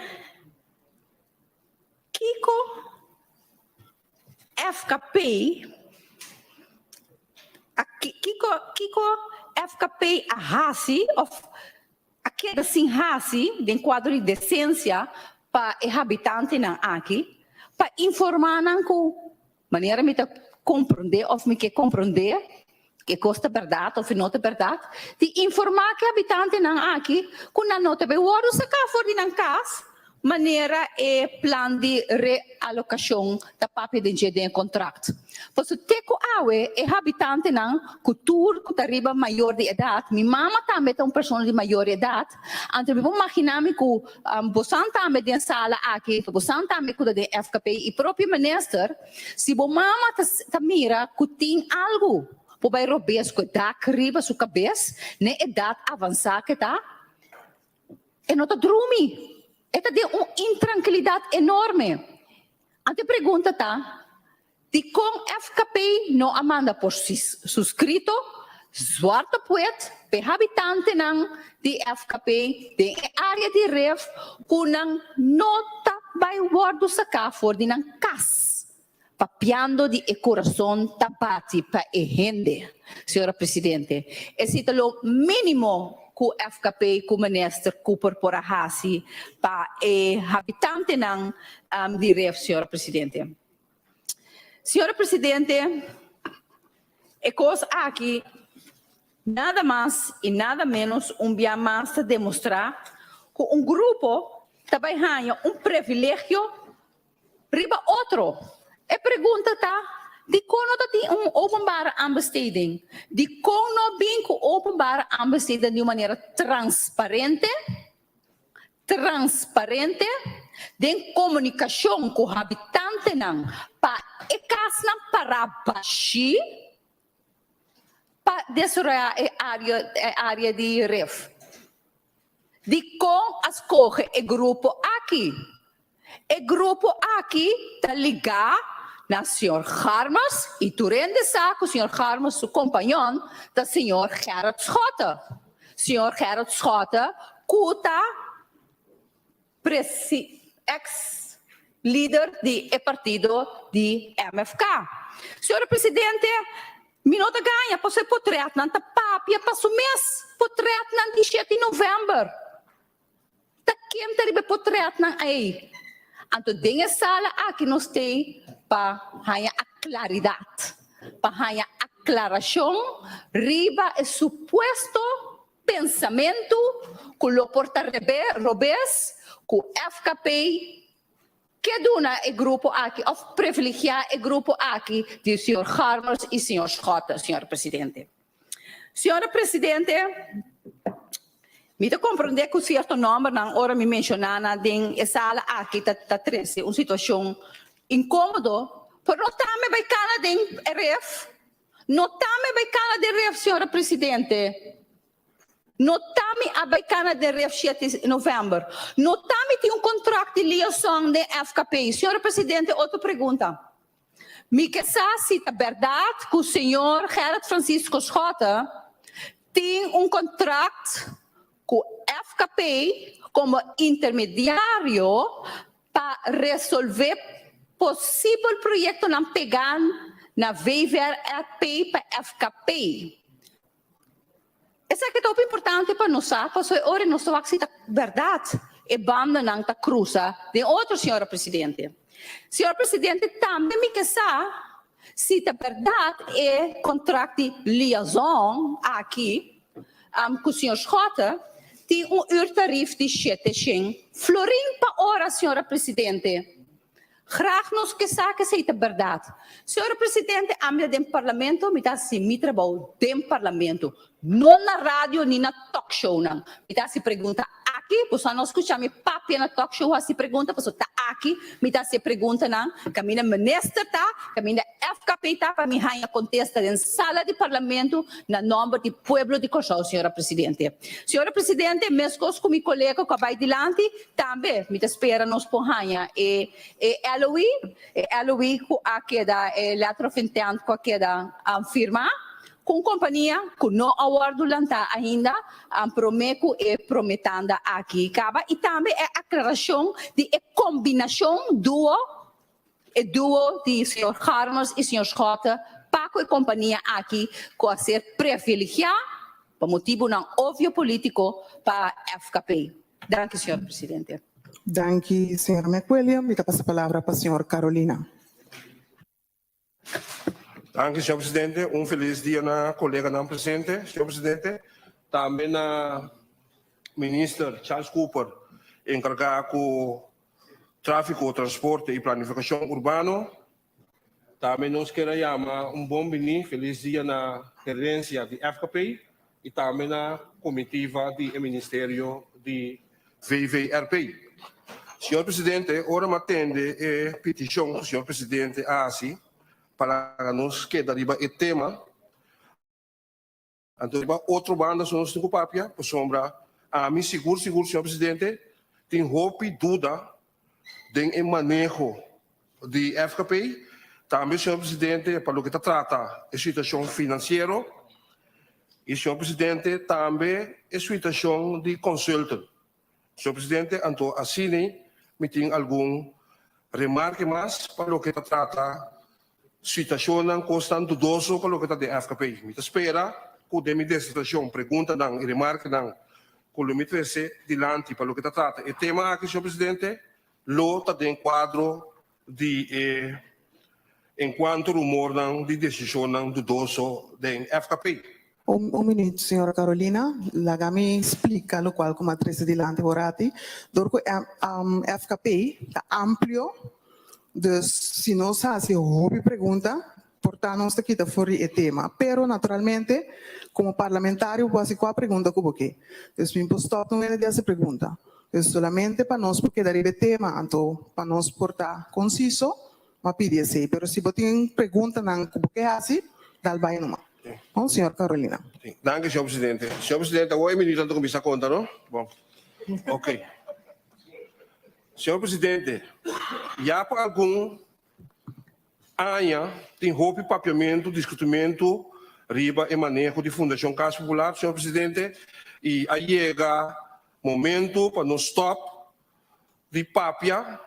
kiko FKP a kiko kiko FKP a hasi òf a keda sin hasi den kuadro di desensia pa e habitantenan aki pa informá nan ku Manera mi ta komprondé òf mi ke komprondé ku e kos ta bèrdat òf e no ta bèrdat, di informá ku e habitantenan aki ku nan no ta bai wòrdu saká for di nan kas manera e plan di realokashon ta papia den dje den e kontrakt. Pasobra te ku awe e habitantenan ku tur ku ta riba mayor di edat, mi mama tambe ta un persona di mayor edat, anto mi por maginá mi ku Bosan tambe den sala aki, bosan tambe ku ta den FKP i propio minister, si bo mama ta ta mira ku tin algu por bai robes ku e dak riba su kabes n'e edat avansá ke ta, e no ta drumi, e ta den un intrankilidat enorme. Anto e pregunta ta, Dikon FKP no a manda por suskrito zwarte puet p'e habitantenan di FKP den e área di Ref ku nan no ta bai wòrdu saká for di nan kas? Papiando di e kurason ta bati pa e hende, señora presidente. Esei ta lo mínimo ku FKP ku minister Cooper por a hasi pa e habitantenan di Ref, señora presidente. Señora Presidente, e cos aki nada mas y nada menos un bia mas ta demostra cu un grupo ta bay haña un previlegio riba otro. E pregunta ta, dicon no ta tin un openbare aanbesteding? Dicon no bin cu openbare aanbesteding di un manera transparente? Transparente den komunikashon ku habitantenan pa e kasnan pará bashí pa desaroyá e área di ref. Dikon a skohe e grupo aki? E grupo aki ta ligá na señor Garmes i tur hende sa ku señor Garmes su kompañon ta señor Gerrit Schotte. Señor Gerrit Schotte ku ta eks lider di e partido di MFK. Señor Presidente, mi no ta gaña pasobra e potretnan ta papia pa su mes, potretnan di shete di novèmber. Ta ken ta riba e potretnan ei? Anto den e sala aki nos t'ei pa haña aklaridat, pa haña aklarashon riba e supuesto pensamentu ku lo por ta robes ku FKP ke duna e grupo aki òf privilegiá e grupo aki di señor Garmers i señor Schotte, señor presidente. Señora presidente, mi ta comprende cu cierto nombernan ora mi menciona nan den e sala aki ta ta trece un situacion incomodo, pero no ta mi bay cana den e ref, no ta mi bay cana den ref, señora presidente. No ta mi a bay cana den ref shete november. No ta mi tin un contract di liaison den FKP. Señora presidente, otro pregunta. Mi ke sa si ta bèrdat ku señor Gerrit Francisco Schotte tin un kontrakt ku FKP komo intermediario pa resolvé posibel proyektonan pegá na VVRP pa FKP. Esaki ta hopi importante pa nos sa, pasobra e ora nos ta wak si ta bèrdat e bandanan ta krusa den otro, señora Presidente. Señor Presidente, tambe mi ke sa si ta bèrdat e kontrakt di liaison aki ku señor Schotte tin un uurtarief di 700 florin pa ora, señora Presidente. Graag nos ke sa ku esei ta bèrdat. Señor Presidente, ami ta den Parlamento, mi ta hasi mi trabou den Parlamento, no na radio ni na talkshownan. Mi ta hasi pregunta aki, boso a no skucha mi papia na talkshow hasi pregunta, pasobra ta aki mi ta hasi e preguntanan, kaminda minister ta, kaminda FKP ta pa mi haña kontesta den sala di Parlamento na nòmber di pueblo di Kòrsou, señora Presidente. Señora Presidente, meskos ku mi kolega ku a bai dilanti, Tambe mi ta spera nos por haña e e LOI, e LOI ku a keda, e letter of intent ku a keda firmá ku un kompania ku no a wòrdu lantá ainda promé ku e promé tanda aki kaba i tambe e aklarashon di e kombinashon duo, e duo di señor Garmers i señor Schotte pa ku e kompania aki ku a ser previligiá pa motibunan obvio polítiko pa FKP. Danki, señor presidente. Danki, señora McWilliam. Mi ta pasa palabra pa señor Carolina. Danki, señor presidente. Un feliz dia na coleganan presente, señor presidente. Tambe na minister Charles Cooper, encarga cu trafico, transporte y planificacion urbano. Tambe nos kier a yama un bon bini, feliz dia na gerencia di FKP y tambe na comitiva di e ministerio di VVRP. Señor Presidente, ora mi a tende e peticion cu señor Presidente a haci pa laga nos keda riba e tema, Anto riba otro banda so nos tin ku papia pasobra ami sigur sigur señor presidente tin hopi duda den e maneho di FKP, tambe señor presidente pa loke ta trata e situacion financiero y señor presidente tambe e situacion di consultant. Señor presidente anto asina mi tin algun remarke mas pa loke ta trata Situashonnan kosnan dudoso pa loke ta den FKP. Mi ta spera ku den mi disertashon preguntanan i remarkenan ku lo mi trese dilanti pa loke ta trata e tema aki, señor presidente, lo ta den kuadro di e enkuanto rumornan di desishonnan dudoso den FKP. Un minuut, señora Carolina. Laga mi splika lokual ku mi a trese dilanti horati. Dor ku FKP ta amplio, dus si nos hasi hopi pregunta, por ta nos ta kita for di e tema. Pero naturalmente, komo parlamentario bo por hasi kua pregunta ku bo ke. Dus mi por stòp un hende di hasi pregunta. Dus solamente pa nos por keda riba e tema, anto pa nos por ta konsiso, Mi a pidi esei, pero si bo tin preguntanan ku bo ke hasi, dal bai numa. Bon, señor Carolina. Danki, señor presidente. Señor presidente, awor e minutonan ta kuminsá konta, no? Bon. Oké. Señor presidente, ya pa algun aña tin hopi papiamentu, diskutimentu riba e maneho di Fundashon Kas Popular, señor presidente, i a yega momento pa nos stòp di papia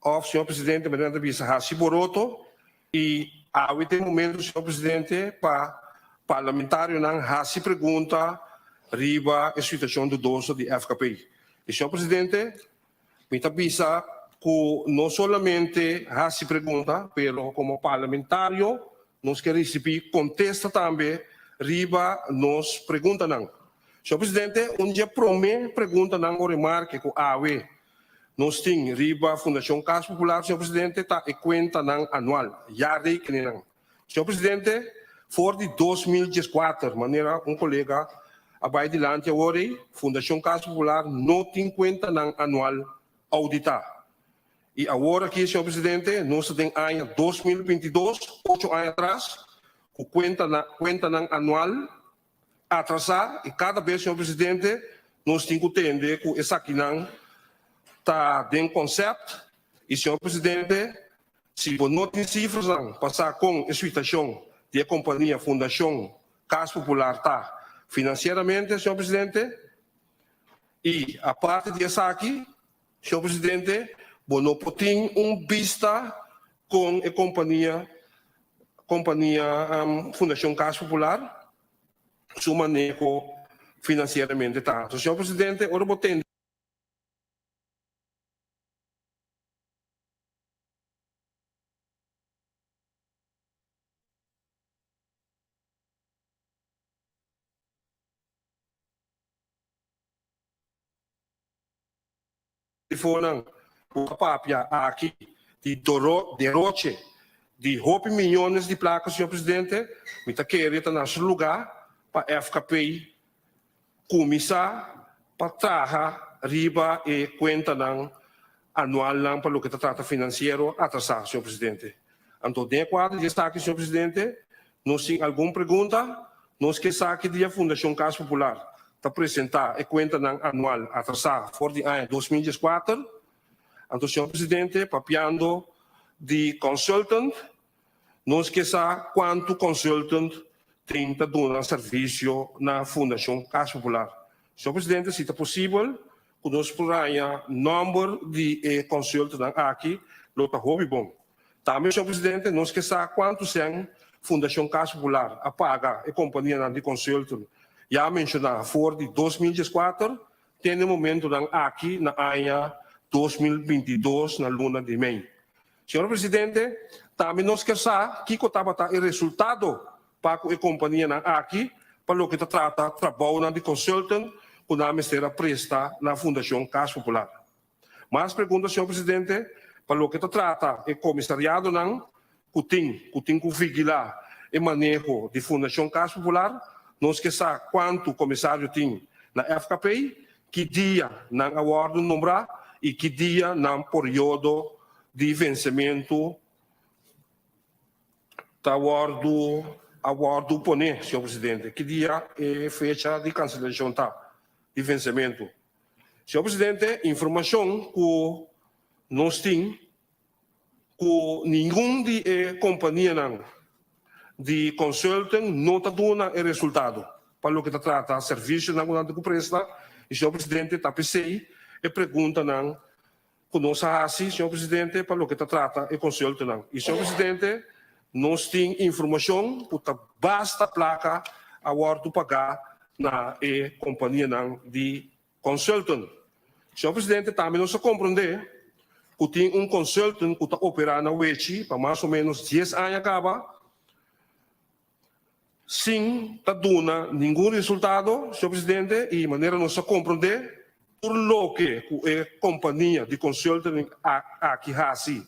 Of, señor presidente, manera nan ta bisa, haci boroto y awe ta e momento, señor presidente, pa parlamentarionan haci pregunta riba e situacion dudoso di FKP. Y, señor presidente, mi ta bisa cu no solamente haci pregunta, pero como parlamentario nos ke ricibi contesta tambe riba nos preguntanan. Señor presidente, un di e prome preguntanan o remarke cu awe Nos tin riba Fundacion Cas Popular, señor Presidente, ta e cuentanan anual, jaarrekeningan. Señor Presidente, for di 2014, manera un colega a bay dilanti awor ey, Fundacion Cas Popular no tin cuentanan anual audita. Y awor aki, señor Presidente, nos ta den aña 2022, ocho aña atras, cu cuentanan anual atrasá y cada bes, señor presidente, nos tin cu tende cu esakinan ta den concept y, señor presidente, si bo no tin cifrasnan pa sa con e situacion di e compania Fundacion Cas Popular ta financieramente, señor presidente, y aparte di esaki, señor presidente, bo no por tin un bista con e compania Kompania Fundashon Kas Popular su maneho finansieramente ta. So, señor presidente, ora bo tende. Telefonnan ku ta papia aki. di doro deroche di hopi miyones di placa, señor Presidente, mi ta kere ta na su lugar pa FKP cuminsa pa traha riba e cuentanan anualnan pa loke ta trata financiero atrasa, señor Presidente. Anto den e cuadro di esaki, señor Presidente, nos tin algun pregunta. Nos ke sa ki dia Fundacion Cas Popular ta presenta e cuentanan anual atrasa for di aña 2014. Anto, señor Presidente, papiando di consultant, nos ke sa cuanto consultant tin ta duna servicio na Fundacion Cas Popular. Señor Presidente, si ta posibel cu nos por haya nomber di e consultantnan aki, lo ta hopi bon. Tambe, señor Presidente, nos ke sa cuanto cen Fundacion Cas Popular a paga e companianan di consultant ya menciona for di 2014 te na e momentonan aki na aña 2022 na luna di mei. Señor Presidente, tambe nos ke sa kico tabata e resultado pa cu e companianan aki pa loke ta trata trabounan di consultant cu nan mester a presta na Fundacion Cas Popular. Mas pregunta, señor Presidente, pa loke ta trata e comisariadonan cu tin cu vigila e maneho di Fundacion Cas Popular, nos ke sa cuanto comisario tin na FKP, ki dia nan a wordo nombra y ki dia nan periodo di vencimento ta wordo a wordo pone, señor Presidente. Ki dia e fecha di cancelacion ta di vencimento. Señor Presidente, informacion cu nos tin cu ningun di e companianan di consulting no ta duna e resultado pa loke ta trata servicionan cu nan ta presta y, señor Presidente, ta p'esey e preguntanan cu nos a haci, señor Presidente, pa loke ta trata e consultantnan. Y, señor Presidente, nos tin informacion cu ta basta placa a wordo paga na e companianan di consultant. Señor Presidente, tambe nos a comprende cu tin un consultant cu ta opera na Wechi pa mas o menos 10 aña caba, sin ta duna ningun resultado, señor Presidente, y manera nos a comprende, tur loke e compania di consulting aki hasi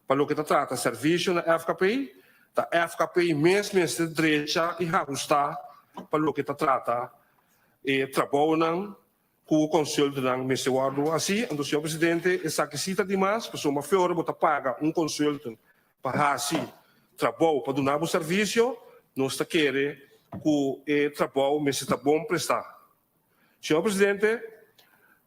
pa loke ta trata servicio na FKP, ta FKP mes mester drecha y ahusta pa loke ta trata e trabounan cu consultantnan mester wordo haci. Anto, señor Presidente, esaki si ta dimas, pasobra fior bo ta paga un consultant pa hasi trabou pa duna bo servicio, nos ta kere cu e trabou mester ta bon presta. Señor Presidente,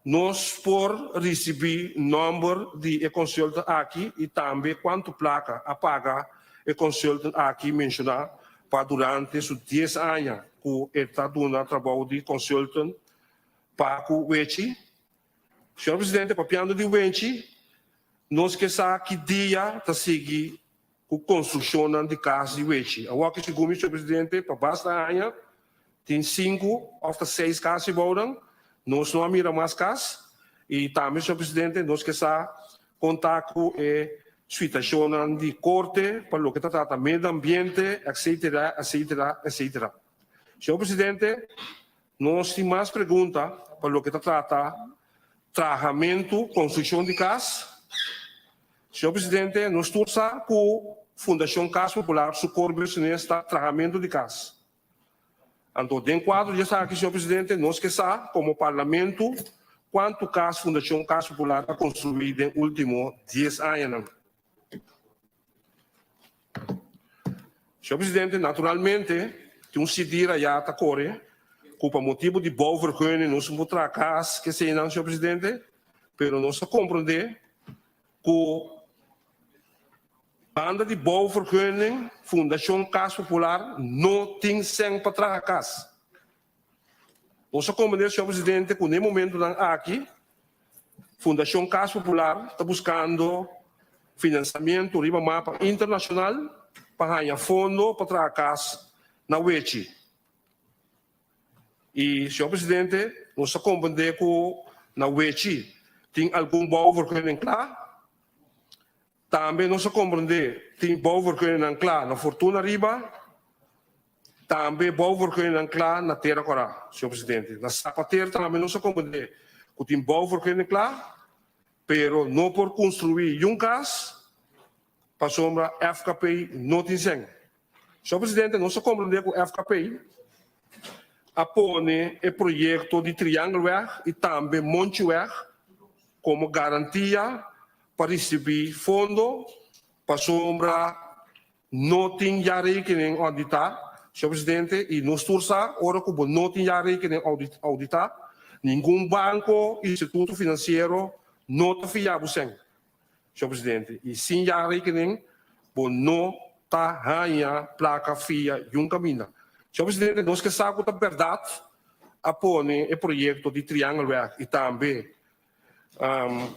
nos por ricibi nomber di e consultant aki y tambe cuanto placa a paga e consultant aki menciona pa durante su 10 aña cu e ta duna trabou di consultant pa cu Wechi. Señor Presidente, papiando di Wechi, nos ke sa ki dia ta sigui cu construccion di cas di Wechi. Awor cu segun, señor Presidente, pa basta aña, tin 5 of 6 cas di bouw, nos no a mira mas cas y tambe, señor Presidente, nos ke sa con ta cu e situacion di corte pa loke ta trata medio ambiente, etc., etc., etc. Señor Presidente, nos tin mas pregunta pa loke ta trata trahamento, construccion di cas. Señor Presidente, nos tur sa cu Fundacion Cas Popular su core business ta trahamento di cas. Anto, den cuadro di esaki, señor Presidente, nos ke sa, como Parlamento, cuanto cas Fundacion Cas Popular a construi den ultimo 10 aña. Señor Presidente, naturalmente, tin un sidira ya ta core, cu pa motibo di bouwvergunning nos no por traha cas, cu esey, señor Presidente, pero nos a comprende cu banda di bouwvergunning, Fundacion Cas Popular no tin cen pa traha cas. Nos a comprende, señor Presidente, cu na momentonan aki, Fundacion Cas Popular ta buscando financiamento riba mapa internacional pa gana fondo pa traha cas na Wechi. Y, señor Presidente, nos a comprende cu na Wechi tin algun bouwvergunning cla. Tambe nos a comprende tin bouwvergunning cla na Fortuna Riba. Tambe bouwvergunning cla na Tera Cora, señor Presidente. Na Sapater tambe nos a comprende cu tin bouwvergunning cla, pero no por construi un cas. pasobra FKP no tin sèn. Señor Presidente, nos a komprendé ku FKP a pone e proyekto di Triangelweg i tambe Monchiweg komo garantia pa risibí fondo pasobra no tin jaarrekening auditá, señor Presidente, i nos tur sa ora ku bo no tin jaarrekening auditá, ningun banko, instituto finansiero no ta fia bo sèn. Señor Presidente, y sin jaarrekening bo no ta haña placa fia yun caminda. Señor Presidente, nos ke sa cu ta berdad a pone e proyecto di Triangelweg y tambe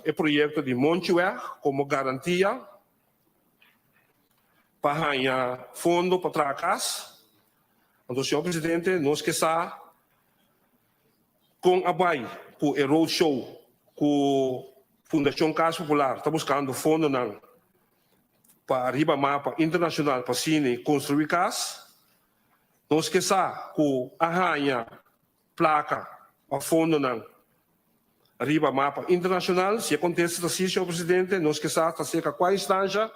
e proyecto di Monchiweg como garantia pa haña fondo pa traha cas. Anto, Señor Presidente, nos ke sa Kon a bai ku e road show ku Fundashon Kas Popular ta buskando fondonan pa riba mapa internashonal pa asina konstruí kas? Nos ke sa ku a haña plaka òf fondonan riba mapa internashonal? Si e kontesta ta si, señor presidente, nos ke sa ta serka kua instansha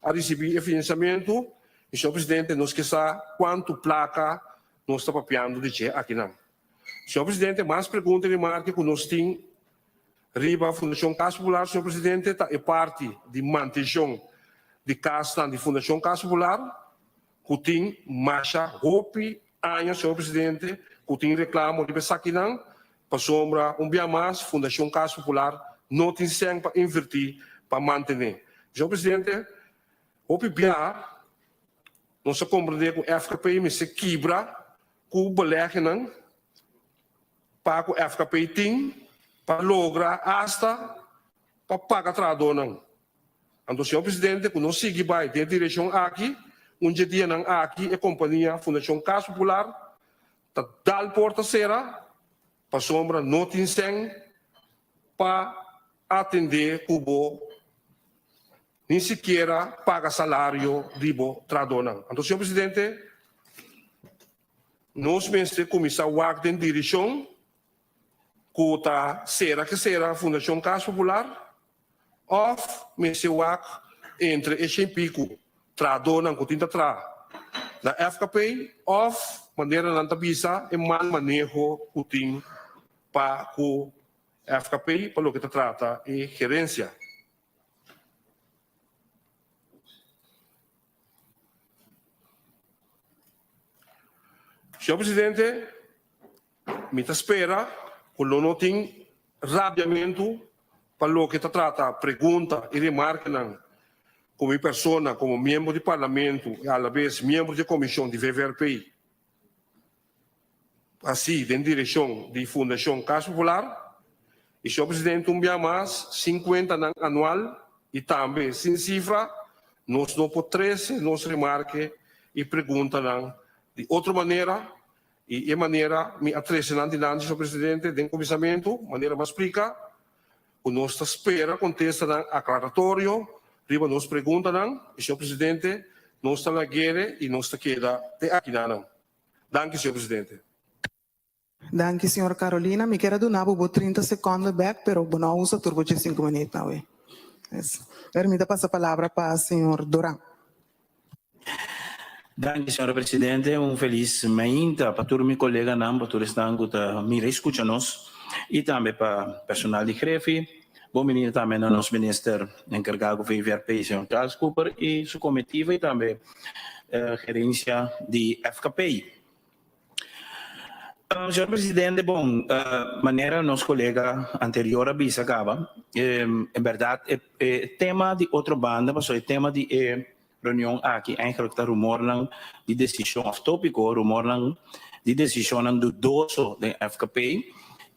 a risibí e finansiamentu i, señor presidente, nos ke sa kuantu plaka nos ta papiando di dje akinan. Señor Presidente, mas pregunta di marke ku nos tin riba Fundashon Kas Popular, señor Presidente, ta e parti di mantenshon di kasnan di Fundashon Kas Popular ku tin masha hopi aña, señor Presidente, ku tin reklamo riba esakinan, pasobra un bia mas Fundashon Kas Popular no tin sèn pa invertí pa mantené. Señor Presidente, hopi bia nos a komprendé ku FKP mester kibra ku belegenan pa ku FKP tin pa logra asta pa paga trahadónan. Anto señor presidente ku no sigui bai den e direkshon aki, un dje dianan aki e kompania Fundashon Kas Popular ta dal porta sera pasobra no tin sèn pa atendé ku bo ni sikiera paga salario di bo trahadónan. Anto señor presidente nos mester kuminsá wak den direkshon ku ta sera ke sera Fundashon Kas Popular òf mester wak entre e shen piku trahadónan ku tin ta traha na FKP òf manera nan ta bisa e mal maneho ku tin pa ku FKP pa loke ta trata e gerensia. Señor Presidente, mi ta spera cu lo no tin rabiamento pa loke ta trata pregunta y remarkenan cu mi persona como miembro di Parlamento y alabes miembro di e comision di VVRP Así den direccion di Fundacion Cas Popular y Señor Presidente un bia mas sin cuentanan anual y tambe sin cifra nos no por trece nos remarke y preguntanan di otro manera y e manera mi a trece nan dilanti Señor Presidente den cuminsamento manera mi a splica cu nos ta spera contestanan aclaratorio riba nos preguntanan y Señor Presidente nos ta lagere y nos ta keda te akinanan. Danki, señor presidente. Danki, señor Carolina. Mi kier a duna bo bo trinta secondo bek, pero bo no a usa tur bo diesinku minuut awe. Pues, pero mi ta pasa palabra pa señor Doran. Danki, señora presidente. Un felis mainta pa tur mi coleganan, pa tur esnan cu ta mira y scucha nos, y tambe pa personal di Grefi. Bon binida tambe na nos minister encarga cu VVRP, señor Charles Cooper, y su comitiva y tambe gerencia di FKP. Señor presidente, bon, manera nos colega anterior a bisa caba, en berdad e tema di otro banda, pasobra e tema di e reunion aki eigenlijk ta rumornan di decision of topico, rumornan di decisionnan dudoso den FKP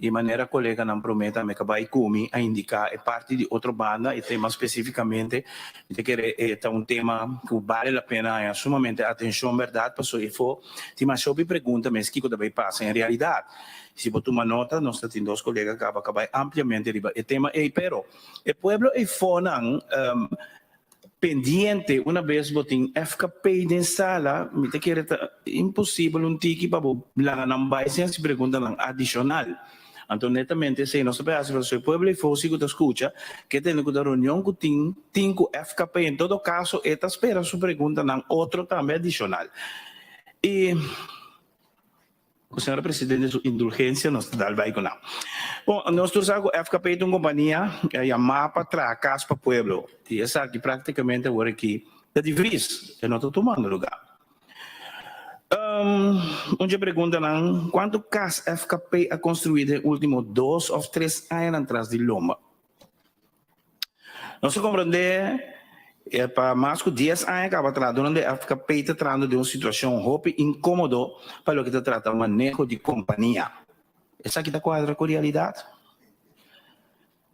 y manera coleganan prome tambe ca bay cu mi a indica e parti di otro banda, e tema specificamente mi ta kere e ta un tema cu bale la pena haña sumamente atencion berdad pasobra efo tin masha hopi pregunta mes kico ta bay pasa en realidad. Si bo tuma nota nos ta tin dos colega caba ca bay ampliamente riba e tema ey pero e pueblo efonan Pendiente, una bes bo tin FKP den sala, mi ta kere ta imposibel un tiki pa bo laga nan bai sin hasi preguntanan adishonal. Anto netamente esei nos ta por hasi pasobra e pueblo ei for si ku ta skucha ke tende ku ta reunion ku tin tin ku FKP en todo kaso e ta spera su preguntanan otro tambe adishonal. I Ku señora presidente su indulgencia nos ta dal bai ku nan. Bon, nos tur sa ku FKP ta un kompania yamá pa traha kas pa pueblo i esaki praktikamente awor aki ta di vries, e no ta tumando lugá. Un dje preguntanan, kuantu kas FKP a konstruí den último dos òf tres añanan tras di lomba? Nos a komprendé pa mas ku dies aña kaba trahadónan di FKP ta trahando den un situashon hopi inkómodo pa loke ta trata maneho di kompania. Esaki ta kuadra ku realidat?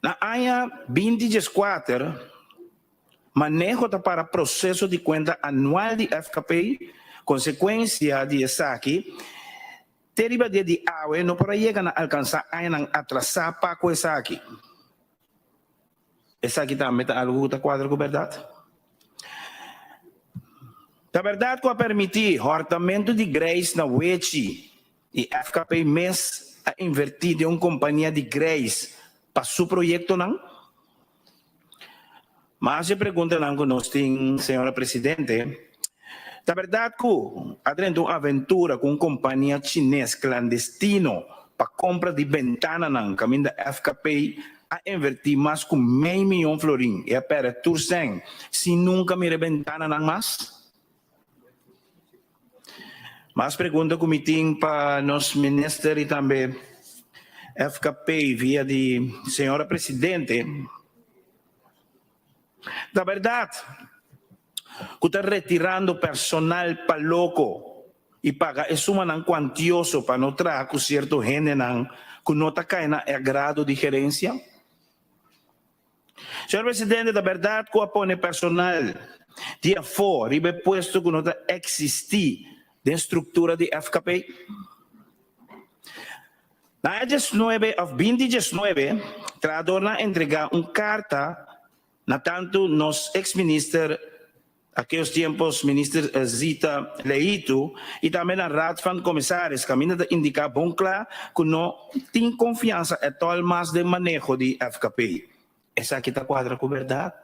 Na aña binti dieskuater, maneho ta para proseso di kuenta anual di FKP, konsekuensia di esaki, Te riba dia di awe no por a yega na alkansá añanan atrasá pa ku esaki. Esaki tambe ta algu ku ta kuadra ku bèrdat? Ta bèrdat ku a permití hòrtamentu di greis na Wechi i FKP mes a invertí den un kompania di greis pa su proyektonan? Mas e preguntanan ku nos tin, señora presidente, ta bèrdat ku a drenta un aventura ku un kompania chines klandestino pa kompra di bentananan kaminda FKP a invertí mas ku mei miyon florin i a pèrdè tur sèn sin nunka mira e bentananan mas? Mas pregunta ku mi tin pa nos minister i tambe FKP via di señora presidente. Ta berdad cu ta retirando personal pa loco y paga e sumanan cuantioso pa no traha cu cierto hendenan cu no ta cay na e agrado di gerencia? Señor Presidente, ta berdad cu a pone personal di afo riba e puesto cu no ta existi den structura di FKP? Na e diesnuebe òf binti diesnuebe, trahadornan a entregá un karta na tantu nos eks minister akeyos tiempos minister Zita Leito i tambe na Raad van Commissaris kaminda ta indiká bon kla ku no tin konfiansa ètòl mas den maneho di FKP. Esaki ta kuadra ku bèrdat?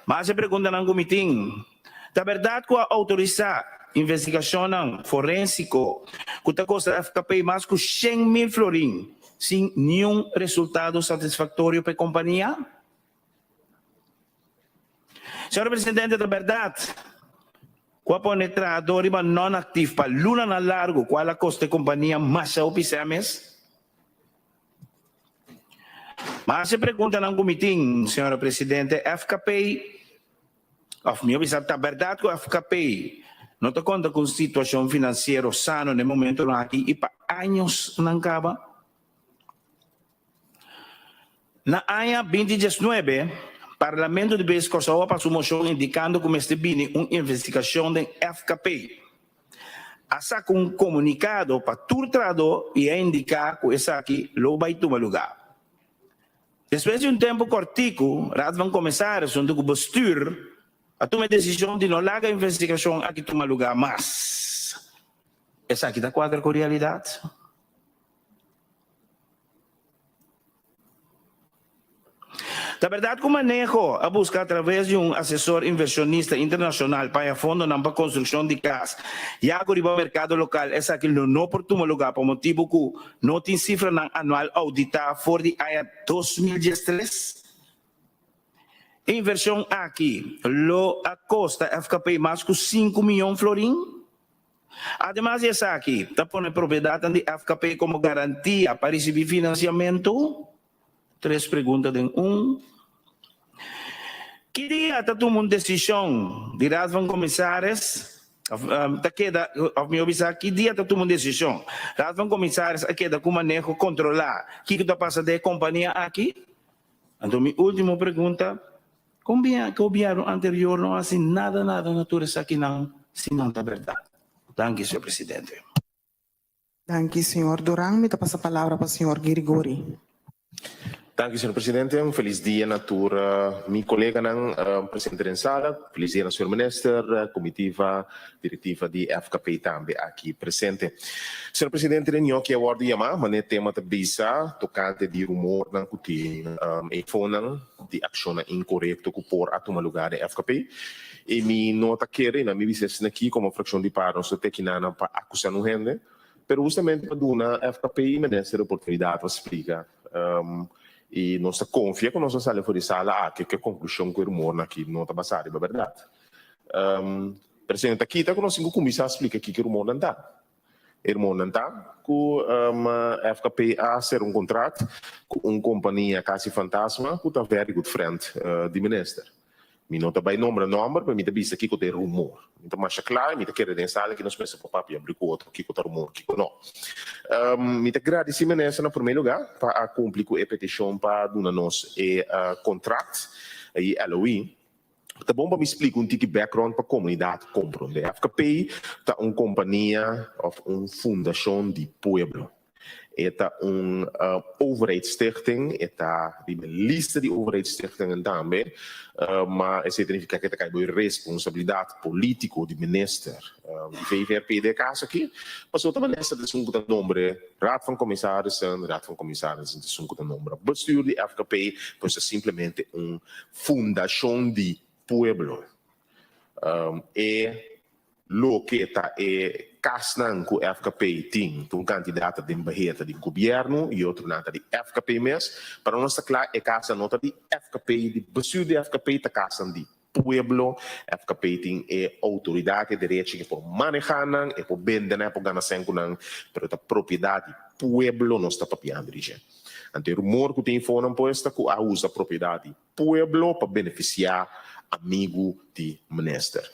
Mas e preguntanan ku mi tin, Ta bèrdat ku a outorisá investigashonnan forensiko ku ta kosta FKP mas ku 100,000 florin sin niun resultado satisfaktorio pa e kompania? Señor Presidente, ta bèrdat ku a pone trahadó riba non-aktif pa lunanan largu kual a kosta e kompania masha hopi sè mes? Mas e preguntanan ku mi tin, señora presidente, FKP, òf mihó bisa, ta bèrdat ku FKP no ta konta ku un situashon finansiero sano na e momentonan aki i pa añosnan kaba? Na aña binti diesnuebe, Parlamento di Pais Kòrsou a pasa un moshon indikando ku mester bini un investigashon den FKP. A saka un komunikado pa tur trahadó i a indiká ku esaki lo bai tuma lugá. Despues di un tempu kòrtiku, Raad van Commissaris huntu ku Bestuur a tuma e desishon di no laga e investigashon aki tuma lugá mas. Esaki ta kuadra ku realidat? Ta berdad cu maneho a busca atraves di un asesor inversionista internacional pa haña fondonan pa construccion di cas, ya cu riba mercado local esaki lo no por tuma lugar pa motibo cu no tin cifranan anual audita for di aña 2013? E inversion aki lo a costa FKP mas cu sinku miyon florin. Ademas di esaki, ta pone propiedatnan di FKP komo garantia pa risibí finansiamentu? Tres pregunta den un. Ki dia ta tuma un desishon di Raad van Commissaris òf ta keda òf mihó bisa ki dia ta tuma un desishon Raad van Commissaris a keda ku maneho kontrolá kiko ta pasa den e kompania aki? Anto mi último pregunta, Kon bia gobièrnu anterior no hasi nada nada na tur esakinan si nan ta bèrdat? Danki, señor presidente. Danki, señor Duran. Mi ta pasa palabra pa señor Girigori. Danki, señor presidente. Un felis dia na tur mi koleganan presente den sala. Felis dia na señor minister, komitiva, direktiva di FKP tambe aki presente. Señor presidente, den ñoki a wòrdu yamá, manera e tema ta bisa tokante di rumornan ku tin efonan di akshonnan inkorekto ku por a tuma lugá den FKP. I mi no ta kere, na mi bisa esaki aki komo frakshon di par nos ta teki nan pa akusá un hende, pero hustamente pa duna FKP i minister oportunidat pa splika. I nos ta konfia ku nos a sali for di sala aki ku e konklushon ku e rumornan aki no ta basá riba bèrdat. Presidente ta kita ku nos tin ku kuminsá splika kiko e rumornan ta. E rumornan ta ku FKP a sera un kontrat ku un kompania kasi fantasma ku ta very good friend di minister. Mi no ta bai nombra nomber, pero mi ta bisa kiko ta e rumor. Mi ta masha kla i mi ta kere den sala ki nos mester por papia abri ku otro kiko ta rumor, kiko no. Mi ta gradisí minister na promé lugá pa a kumpli ku e petishon pa duna nos e kontrakt i LOE. Ta bon pa mi splika un tiki background pa komunidat komprondé. FKP ta un kompania òf un fundashon di pueblo. E ta un overheidsstichting, e ta riba e lista di overheidsstichtingen tambe, ma esei ta nifiká ku e ta kai bo e responsabilidat polítiko di minister di VVRP den e kaso aki, pasobra ta minister ta esun ku ta nombre Raad van Commissarissen, Raad van Commissarissen ta esun ku ta nombra bestuur di FKP, pues ta simplemente un fundashon di pueblo. E Loke ta e kasnan ku FKP tin ta un kantidat ta den beheer ta di gobièrnu i otronan ta di FKP mes. Pa nos ta kla e kasnan no ta di FKP, di bestuur di FKP ta kasnan di pueblo. FKP tin e outoridat, e derechi ku e por manehá nan, e por bende nan, e por gana sèn ku nan, pero ta propiedat di pueblo nos ta papiando di dje. Anto e rumor ku tin fonan pues ta ku a usa propiedat di pueblo pa benefisiá amigu di minister.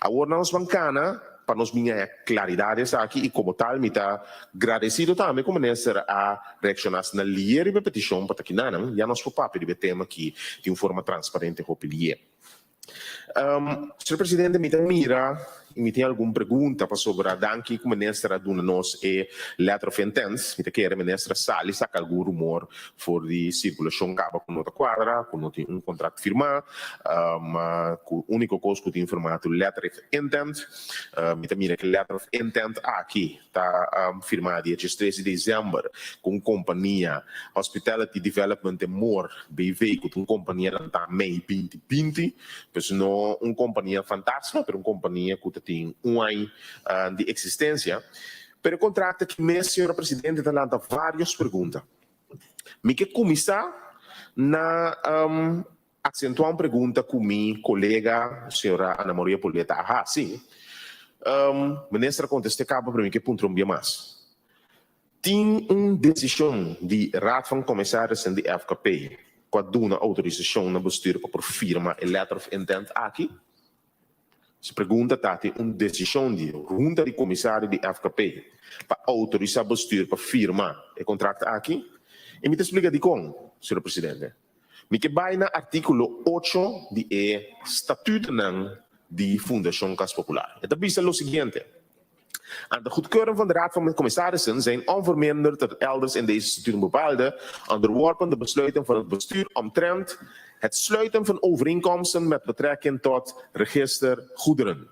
Awor nos ban cana pa nos bin haña claridad di esaki y como tal mi ta gradecido tambe cu Minister a reacciona asina lier riba e peticion pa ta kinanan ya nos por papia riba e tema aki di un forma transparente hopi lier. Señor Presidente mi ta mira y mi tin algun pregunta pasobra danki cu Minister a duna nos e letter of intent mi ta kere Minister a sali saca algun rumor For di sirkulashon kaba ku no ta kuadra, ku no tin un kontrakt firmá, ma ku úniko kos ku tin firmá ta un letter of intent. Mi ta mira ku e letter of intent aki ta firmá dia diestres di desèmber ku un kompania Hospitality Development and More BV ku ta un kompania lantá mei 2020. Pues no un kompania fantasma pero un kompania ku ta tin un aña di eksistensia. Pero e kontrakt aki mes, señora presidente, ta lanta vários pregunta. Mi ke kuminsá na aksentuá un pregunta ku mi kolega señora Ana Maria Poleta a hasi. Minister a kontest'é kaba pero mi ke puntra un bia mas. Tin un desishon di Raad van Commissarissen di FKP ku a duna outorisashon na bestuur pa por firma e letter of intent aki? Su pregunta ta tin un desishon di Hunta di Komisario di FKP pa outorisá bestuur pa firma e kontrakt aki? I mi ta splika dikon, señor presidente. Mi ke bai na artíkulo ocho di e statutonan di Fundashon Kas Popular. E ta bisa lo siguiente, Aan de goedkeuring van de Raad van Commissarissen zijn onverminderd tot elders in deze statuten bepaalde onderworpen de besluiten van het bestuur omtrent het sluiten van overeenkomsten met betrekking tot register goederen.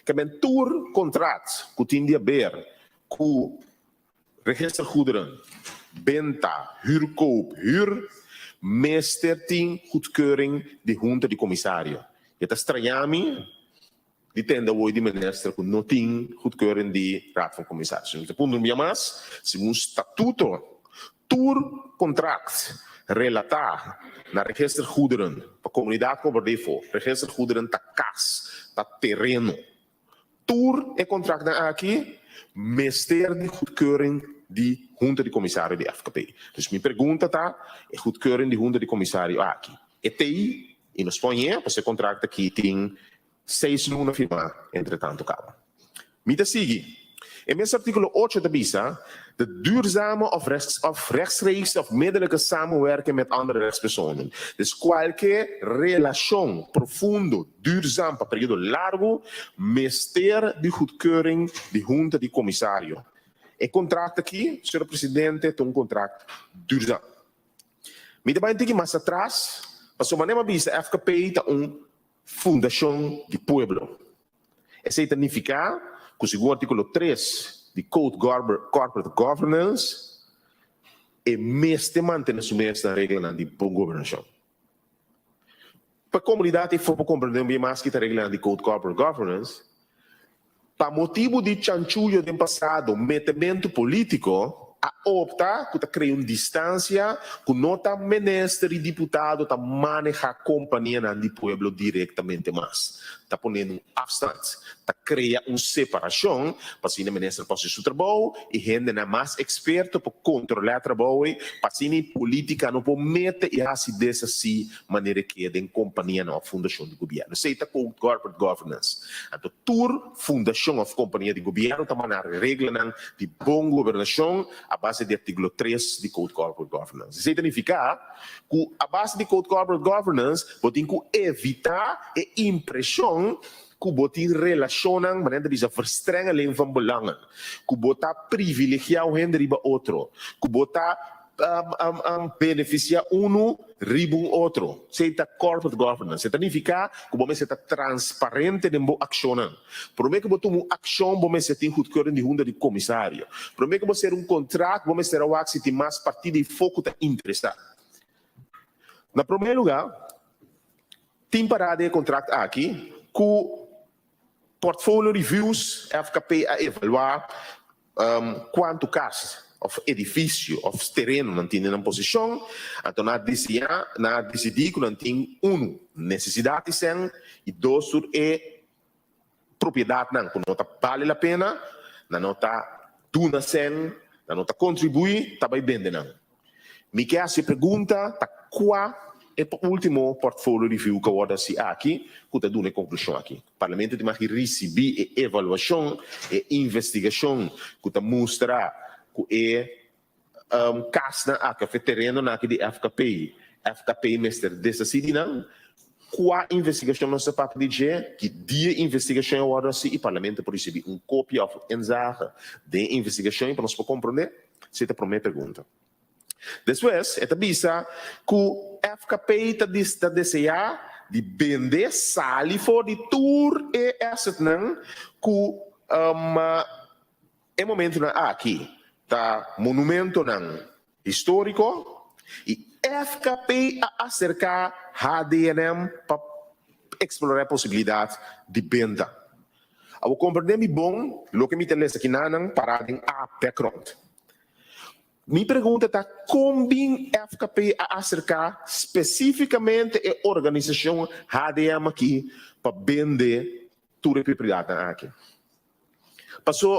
Ke men tur kontrakt ku tin di haber ku register goederen, benta, huurkoop, huur, mester tin goedkeuring di hunta di komisario. E ta straña mi Di tende awor di minister cu no tin goedkeuring di Raad van Commissarissen. Mi ta puntra un bia mas, segun statuto tur contract relata na register goederen pa comunidad Cobradefo, register goederen ta cas, ta tereno. Tur e contractnan aki mester di goedkeuring di Hunta di Commissario di FKP. Dus mi pregunta ta, e goedkeuring di Hunta di Commissario aki e t'ey y nos pon h'e, pasobra e contract aki tin Seis luna firmá entretantu kaba. Mi ta sigui. E mes artíkulo ocho ta bisa, De duurzame of of rechtstreekse of middelijke samenwerking met andere rechtspersonen. Dus kualke relashon profundo, duurzaam pa periodo largu mester di goedkeuring di Hunta di Komisario. E kontrakt aki, señor presidente, ta un kontrakt duurzaam. Mi ta bai un tiki mas atras, pasobra manera mi a bisa FKP ta un fundashon di pueblo. Esei ta nifiká ku segun artíkulo tres di Code Corporate Governance e mester mantene su mes na reglanan di bon gobernashon. Pa komunidat ei for por komprendé un bien mas ki ta reglanan di Code Corporate Governance, Pa motibu di chanchuyo den pasado, metementu polítiko a opta ku ta krea un distansia ku no ta minister i diputado ta manehá kompanianan di pueblo direktamente mas. Ta ponendo un afstand, ta krea un separashon pa asina minister por hasi su trabou i hendenan mas eksperto por kontrolá e trabou ei pa asina e polítika no por mete i hasi desasí manera e ke den kompanianan òf fundashon di gobièrnu. Esei ta corporate governance. Anto tur fundashon òf kompania di gobièrnu ta maneha reglanan di bon gobernashon a base di artíkulo tres di Code Corporate Governance. Esei ta nifiká ku a base di Code Corporate Governance bo tin ku evitá e impreshon ku bo tin relashonnan, manera ta bisa verstrengeling van belangen, ku bo ta privilegiá un hende riba otro, ku bo ta benefisiá unu riba un otro. Esei ta corporate governance. E ta nifiká ku bo mester ta transparente den bo akshonnan. Promé ku bo tuma un akshon bo mester tin goedkeuring di hunta di komisario. Promé ku bo sera un kontrakt bo mester a wak si tin mas partido i fo ku ta interesá. Na promé lugá tin pará den e kontrakt aki ku Portfolio Reviews, FKP a evaluá kuantu kas òf edifisio òf tereno nan tin den nan posishon, anto nan a diseñá, nan a disidí ku nan tin unu, nesesidat di sèn i dos tur e propiedatnan ku no ta bale la pena, nan no ta duna sèn, nan no ta kontribuí, ta bai bende nan. Mi ke hasi e pregunta ta kua e ultimo portfolio review ku a wòrdu hasi aki ku ta duna e konklushon aki. Parlamento tin mag di risibí e evaluashon, e investigashon ku ta mustra ku e kasnan aki òf e terenonan aki di FKP, FKP mester deshasí di nan. Kua investigashon nos ta papia di dje? Ki dia e investigashon a wòrdu hasi i Parlamento por risibí un kopia òf un inzage den e investigashon pa nos por komprondé? Esei ta promé pregunta. Despues e ta bisa ku FKP ta ta deseá di bende sali for di tur e assetnan ku e momentunan aki ta monumentonan históriko i FKP a aserká HDNM pa eksplorá e posibilidat di benta. Abo komprendé mi bon loke mi ta lesa kinanan pará den a background. Mi pregunta ta kon bin FKP a aserká spesífikamente e organisashon HDM aki pa bende tur e propiedadnan aki? Paso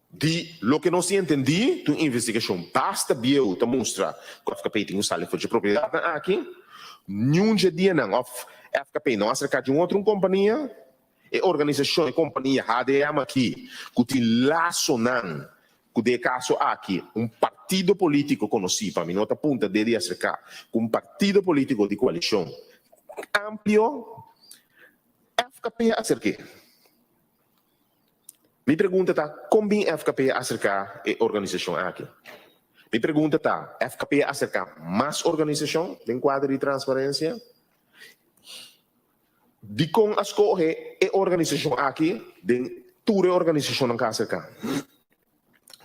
di loke nos tin entendí di un investigashon basta bieu ta mustra ku FKP tin ku sali for dje propiedadnan aki. Niun dje dianan òf FKP no a aserká dje un otro un kompania. E organisashon, e kompania HDM aki ku tin lasonan ku den e kaso aki un partido polítiko konosí, pa mi no ta punta dede i aserká ku un partido polítiko di koalishon amplio, FKP a aserk'é. Mi pregunta ta, kon bin FKP a aserká e organisashon aki? Mi pregunta ta, FKP a aserká mas organisashon den kuadro di transparensia? Dikon a skohe e organisashon aki den tur e organisashonnan ku a aserká?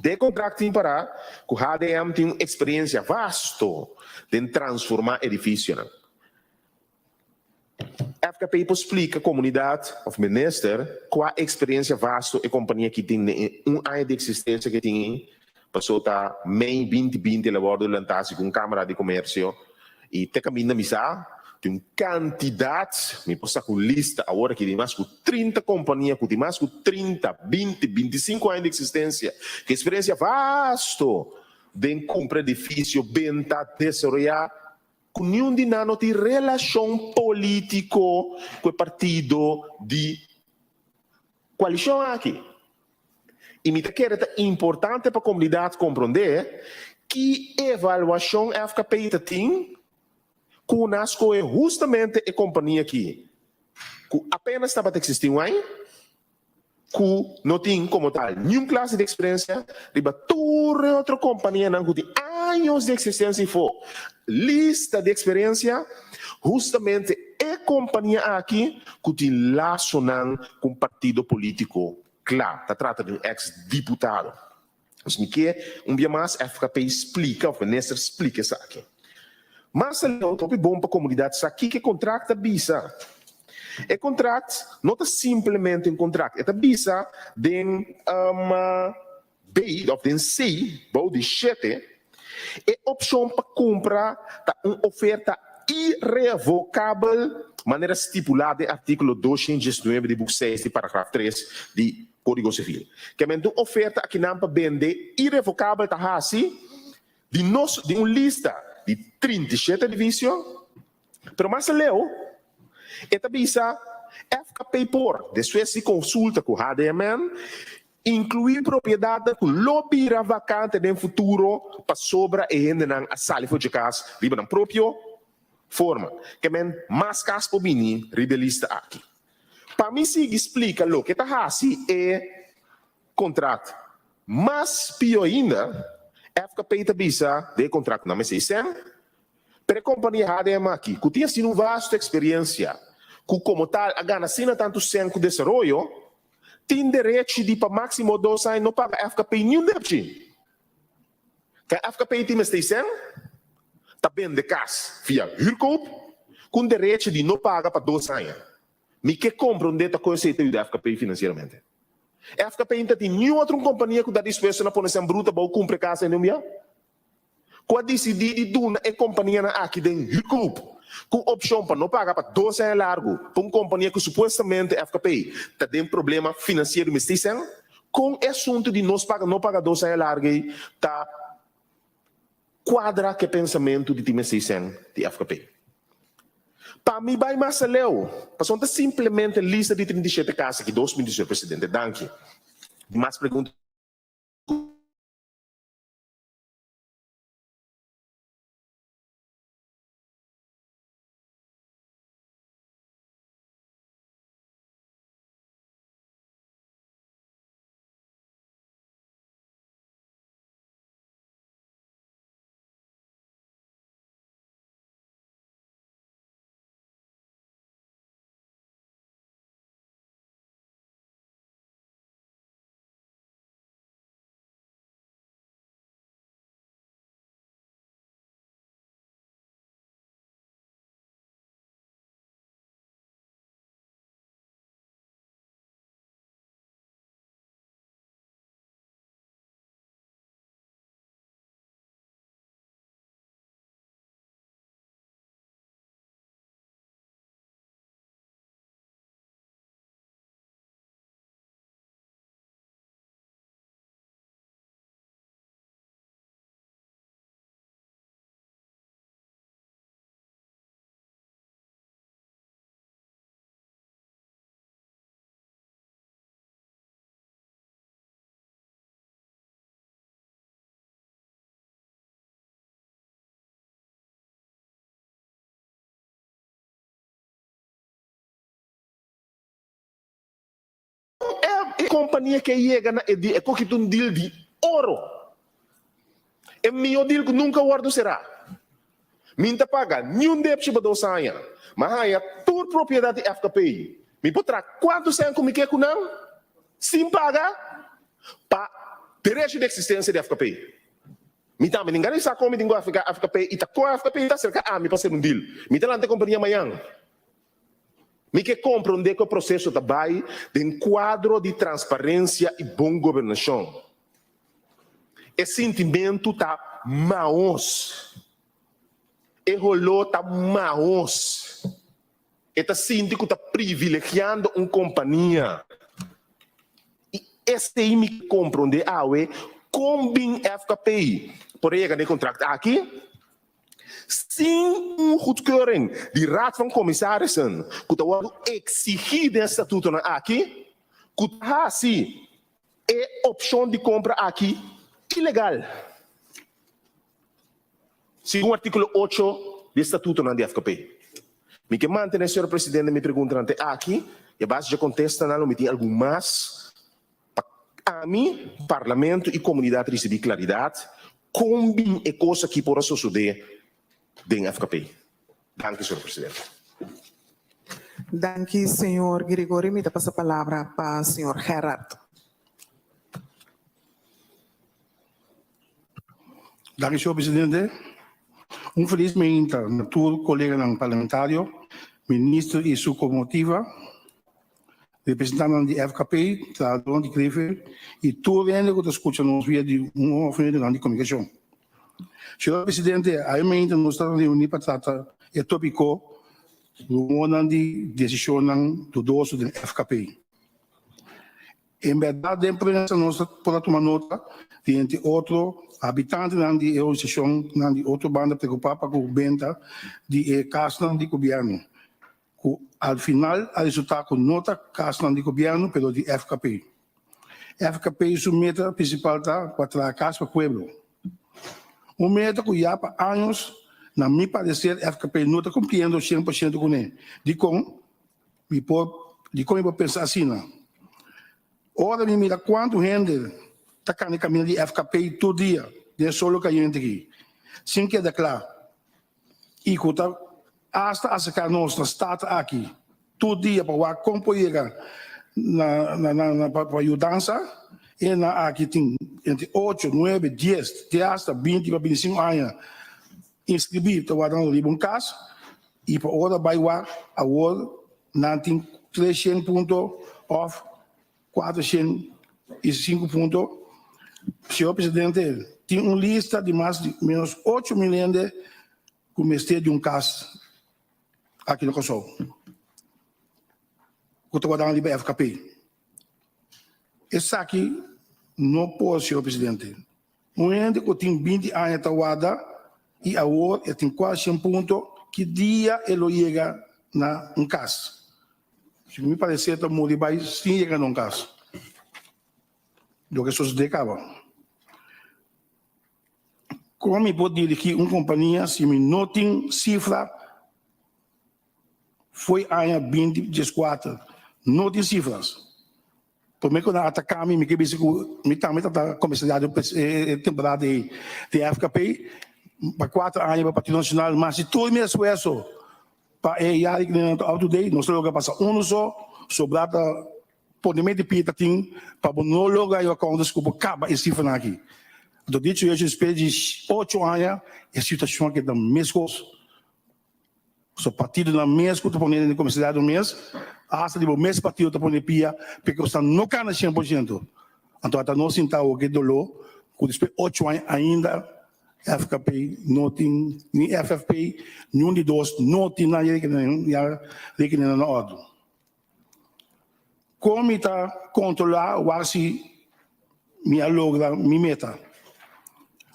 Den e kontrakt tin pará ku HDM tin un eksperensia vasto den transformá edifisionan. FKP por splika komunidat òf minister kua eksperensia vasto e kompania aki tin den e un aña di eksistensia ku e tin ei? Paso ta mei 2020 el a wòrdu lantá segun Kámara di Komersio i te kaminda mi sa tin un kantidat, mi por saka un lista awor aki di mas ku 30 kompania ku tin mas ku 30, 20, 25 aña di eksistensia, ku eksperensia vasto den kumpra edifisio, benta, desaroyá, ku niun di nan no tin relashon polítiko ku e partido di koalishon aki. I mi ta kere ta importante pa komunidat komprondé ki evaluashon FKP ta tin ku nan a skohe hustamente e kompania aki ku apenas tabata eksistí un aña. ku no tin komo tal niun klase di eksperensia riba tur e otro kompanianan ku tin años di eksistensia i fo lista di eksperensia, hustamente e kompania aki ku tin lasonan ku un partido polítiko kla, ta trata di un eks diputado. Pues mi ke un bia mas FKP splika òf minister splika esaki. Mas aleu ta hopi bon pa komunidat sa kiko e kontrakt ta bisa. E kontrakt no ta simplemente un kontrakt, e ta bisa den B òf den C bou di shete, e opshon pa kumpra ta un oferta irevokabel manera stipulá den artíkulo 219 di buk seis di paragraf tres di Kódigo Sivil. Kemente un oferta akinan pa bende irevokabel ta hasi di nos di un lista di 37 edifisio, pero mas aleu e ta bisa FKP por, despues di konsulta ku HDMN, inkluí propiedatnan ku lo bira vakante den futuro pasobra e hendenan a sali for dje kas riba nan propio forma. Kemen mas kas por bini riba e lista aki. Pa mi sigui splika loke ta hasi e kontrat mas pio ainda, FKP ta bisa den e kontrat ku nan mester sèn, pero e kompania HDM aki, ku tin asina un vasto eksperensia, ku komo tal a gana asina tantu sèn ku desaroyo, tin derechi di pa máksimo dos aña no paga FKP niun depchi. Ke FKP tin mester sèn ta bende kas via huurkoop ku un derechi di no paga pa dos aña. Mi ke komprondé ta kon esei ta yuda FKP finansieramente. FKP no ta tin niun otro un kompania ku ta dispuesto na pone sèn bruto abou kumpra e kas ainda un bia? Ku a disidí di duna e kompanianan aki den huurkoop ku opshon pa no paga pa dos aña largu pa un kompania ku supuestamente FKP ta den problema finansiero mester sèn? Kon e asuntu di nos paga no paga dos aña largu ei ta kuadra ku e pensamentu di tin mester sèn di FKP? Pa mi bai mas aleu, pasobra no ta simplemente lista di 37 kas aki, dos minuut señor presidente, danki. Di mas pregunta. E kompania ke yega na e di e kokita un deal di oro. E mihó deal ku nunka wòrdu será. Mi n ta paga niun depchi pa dos aña. Mi a haña tur propiedat di FKP. Mi por traha kuantu sèn ku mi ke ku nan sin paga pa derecho di eksistensia di FKP. Mi tambe tin gana di sa kon mi tin ku FKP i ta kon FKP ta aserka ami pa ser un deal. Mi ta lanta e kompania mañan. Mi ke komprondé ku e proseso ta bai den kuadro di transparensia i bon gobernashon. E sintimentu ta maos. E holó ta maos. E ta sinti ku ta privilegiando un kompania. I esei mi ke komprondé awe kon bin FKP por a yega na e kontrakt aki. Sin un goedkeuring di Raad van Commissarissen ku ta wòrdu eksigí den e statutonan aki, ku ta hasi e opshon di kompra aki ilegal, segun artíkulo ocho di e statutonan di FKP. Mi ke mantené, señor Presidente, mi preguntanan te aki i a base dje kontestanan lo mi tin algun mas. Ami, Parlamento i komunidat risibí klaridat kon bin e kos aki por a sosodé den FKP. Danki, señor presidente. Danki, señor Girigorie. Mi ta pasa palabra pa señor Gerard. Danki, señor presidente. Un felis meinta na tur koleganan parlamentario, minister i su komotiva, representantenan di FKP, trahadónan di Krevel i tur hende ku ta skucha nos via di un òf medionan di komunikashon. Señor presidente, awe meinta nos ta reuní pa trata e tópiko Rumornan di desishonnan dudoso den FKP. En bèrdat den prensa nos ta por a tuma nota di entre otro habitantenan di e organisashonnan di otro banda preokupá pa ku benta di e kasnan di gobièrnu, ku al final a resultá ku no ta kasnan di gobièrnu pero di FKP. FKP su meta prinsipal ta pa traha kas pa pueblo. Un meta ku ya pa años na mi pareser FKP no ta kumpliendo 100% kuné. Dikon? Mi por, dikon mi por pensa asina? Ora mi mira kuantu hende ta kanda e kaminda di FKP tur dia den solo kayente aki, sin keda kla, i ku ta asta aserká nos na stat aki tur dia pa wak kon por yega na na na pa yudansa, e nan aki tin entre ocho, nuebe, dies te asta binti pa bintisinko aña inskribí ta wardando riba un kas i pa ora bai wak awor nan tin 300 punto òf 405 punto. Señor Presidente, tin un lista di mas di menos 8000 hende ku mester di un kas aki na Kòrsou ku ta wardando riba FKP. Esaki no por, señor Presidente. Un hende ku tin 20 aña ta warda i awor e tin 400 punto, ki dia e lo yega na un kas? Si mi parecer ta muri bai sin yega na un kas. Loke sosode kaba. Kon mi por dirigi un kompania si mi no tin sifra fo'i aña 2014? No tin sifras. Prome ku nan ataka mi, mi ke bisa ku mi tambe tabata komisariado e temporada ei di FKP pa kuater aña pa Partido Nacional, mas si tur mi esfuerso pa e yari ku nan ta up to date, nos a logra pasa unu so, sobra ta pone mente pia ta tin pa bo no logra e akountes ku bo kaba e sifranan aki. Anto dicho y hecho despues di ocho aña e situashon a keda meskos. So partidonan mes ku ta pone den komisariado mes, hasta di bo mes partido ta pone pia p'e kosnan no kana 100%. Anto ata nos sinta awor ku e doló ku despues ocho aña ainda FKP no tin, ni FFP, niun di dos no tin nan rekeninnan na òrdu. Kon mi ta kontrolá wak si mi a logra mi meta?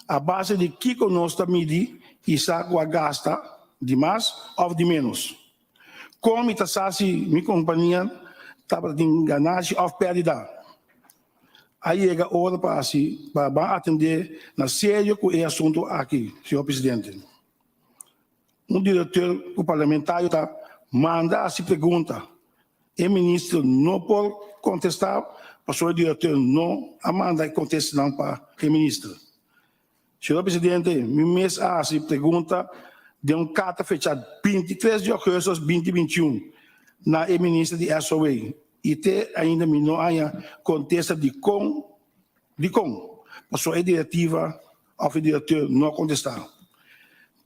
A base di kiko nos ta midi i sa ku a gasta di mas òf di ménos? Kon mi ta sa si mi kompania tabata tin ganashi òf pèrdida? A yega ora pa hasi pa ban atendé na serio ku e asuntu aki, señor presidente. Un directeur cu parlamentario ta manda haci pregunta, e minister no por contesta pasobra e directeur no a manda e contestanan pa e minister. Señor Presidente, mi mes a haci pregunta den un carta fecha 23 di augustus 2021 na e minister di SOA y te ainda mi no haya contesta di con Dikon? Pasobra e direktiva òf e direkteur no a kontestá.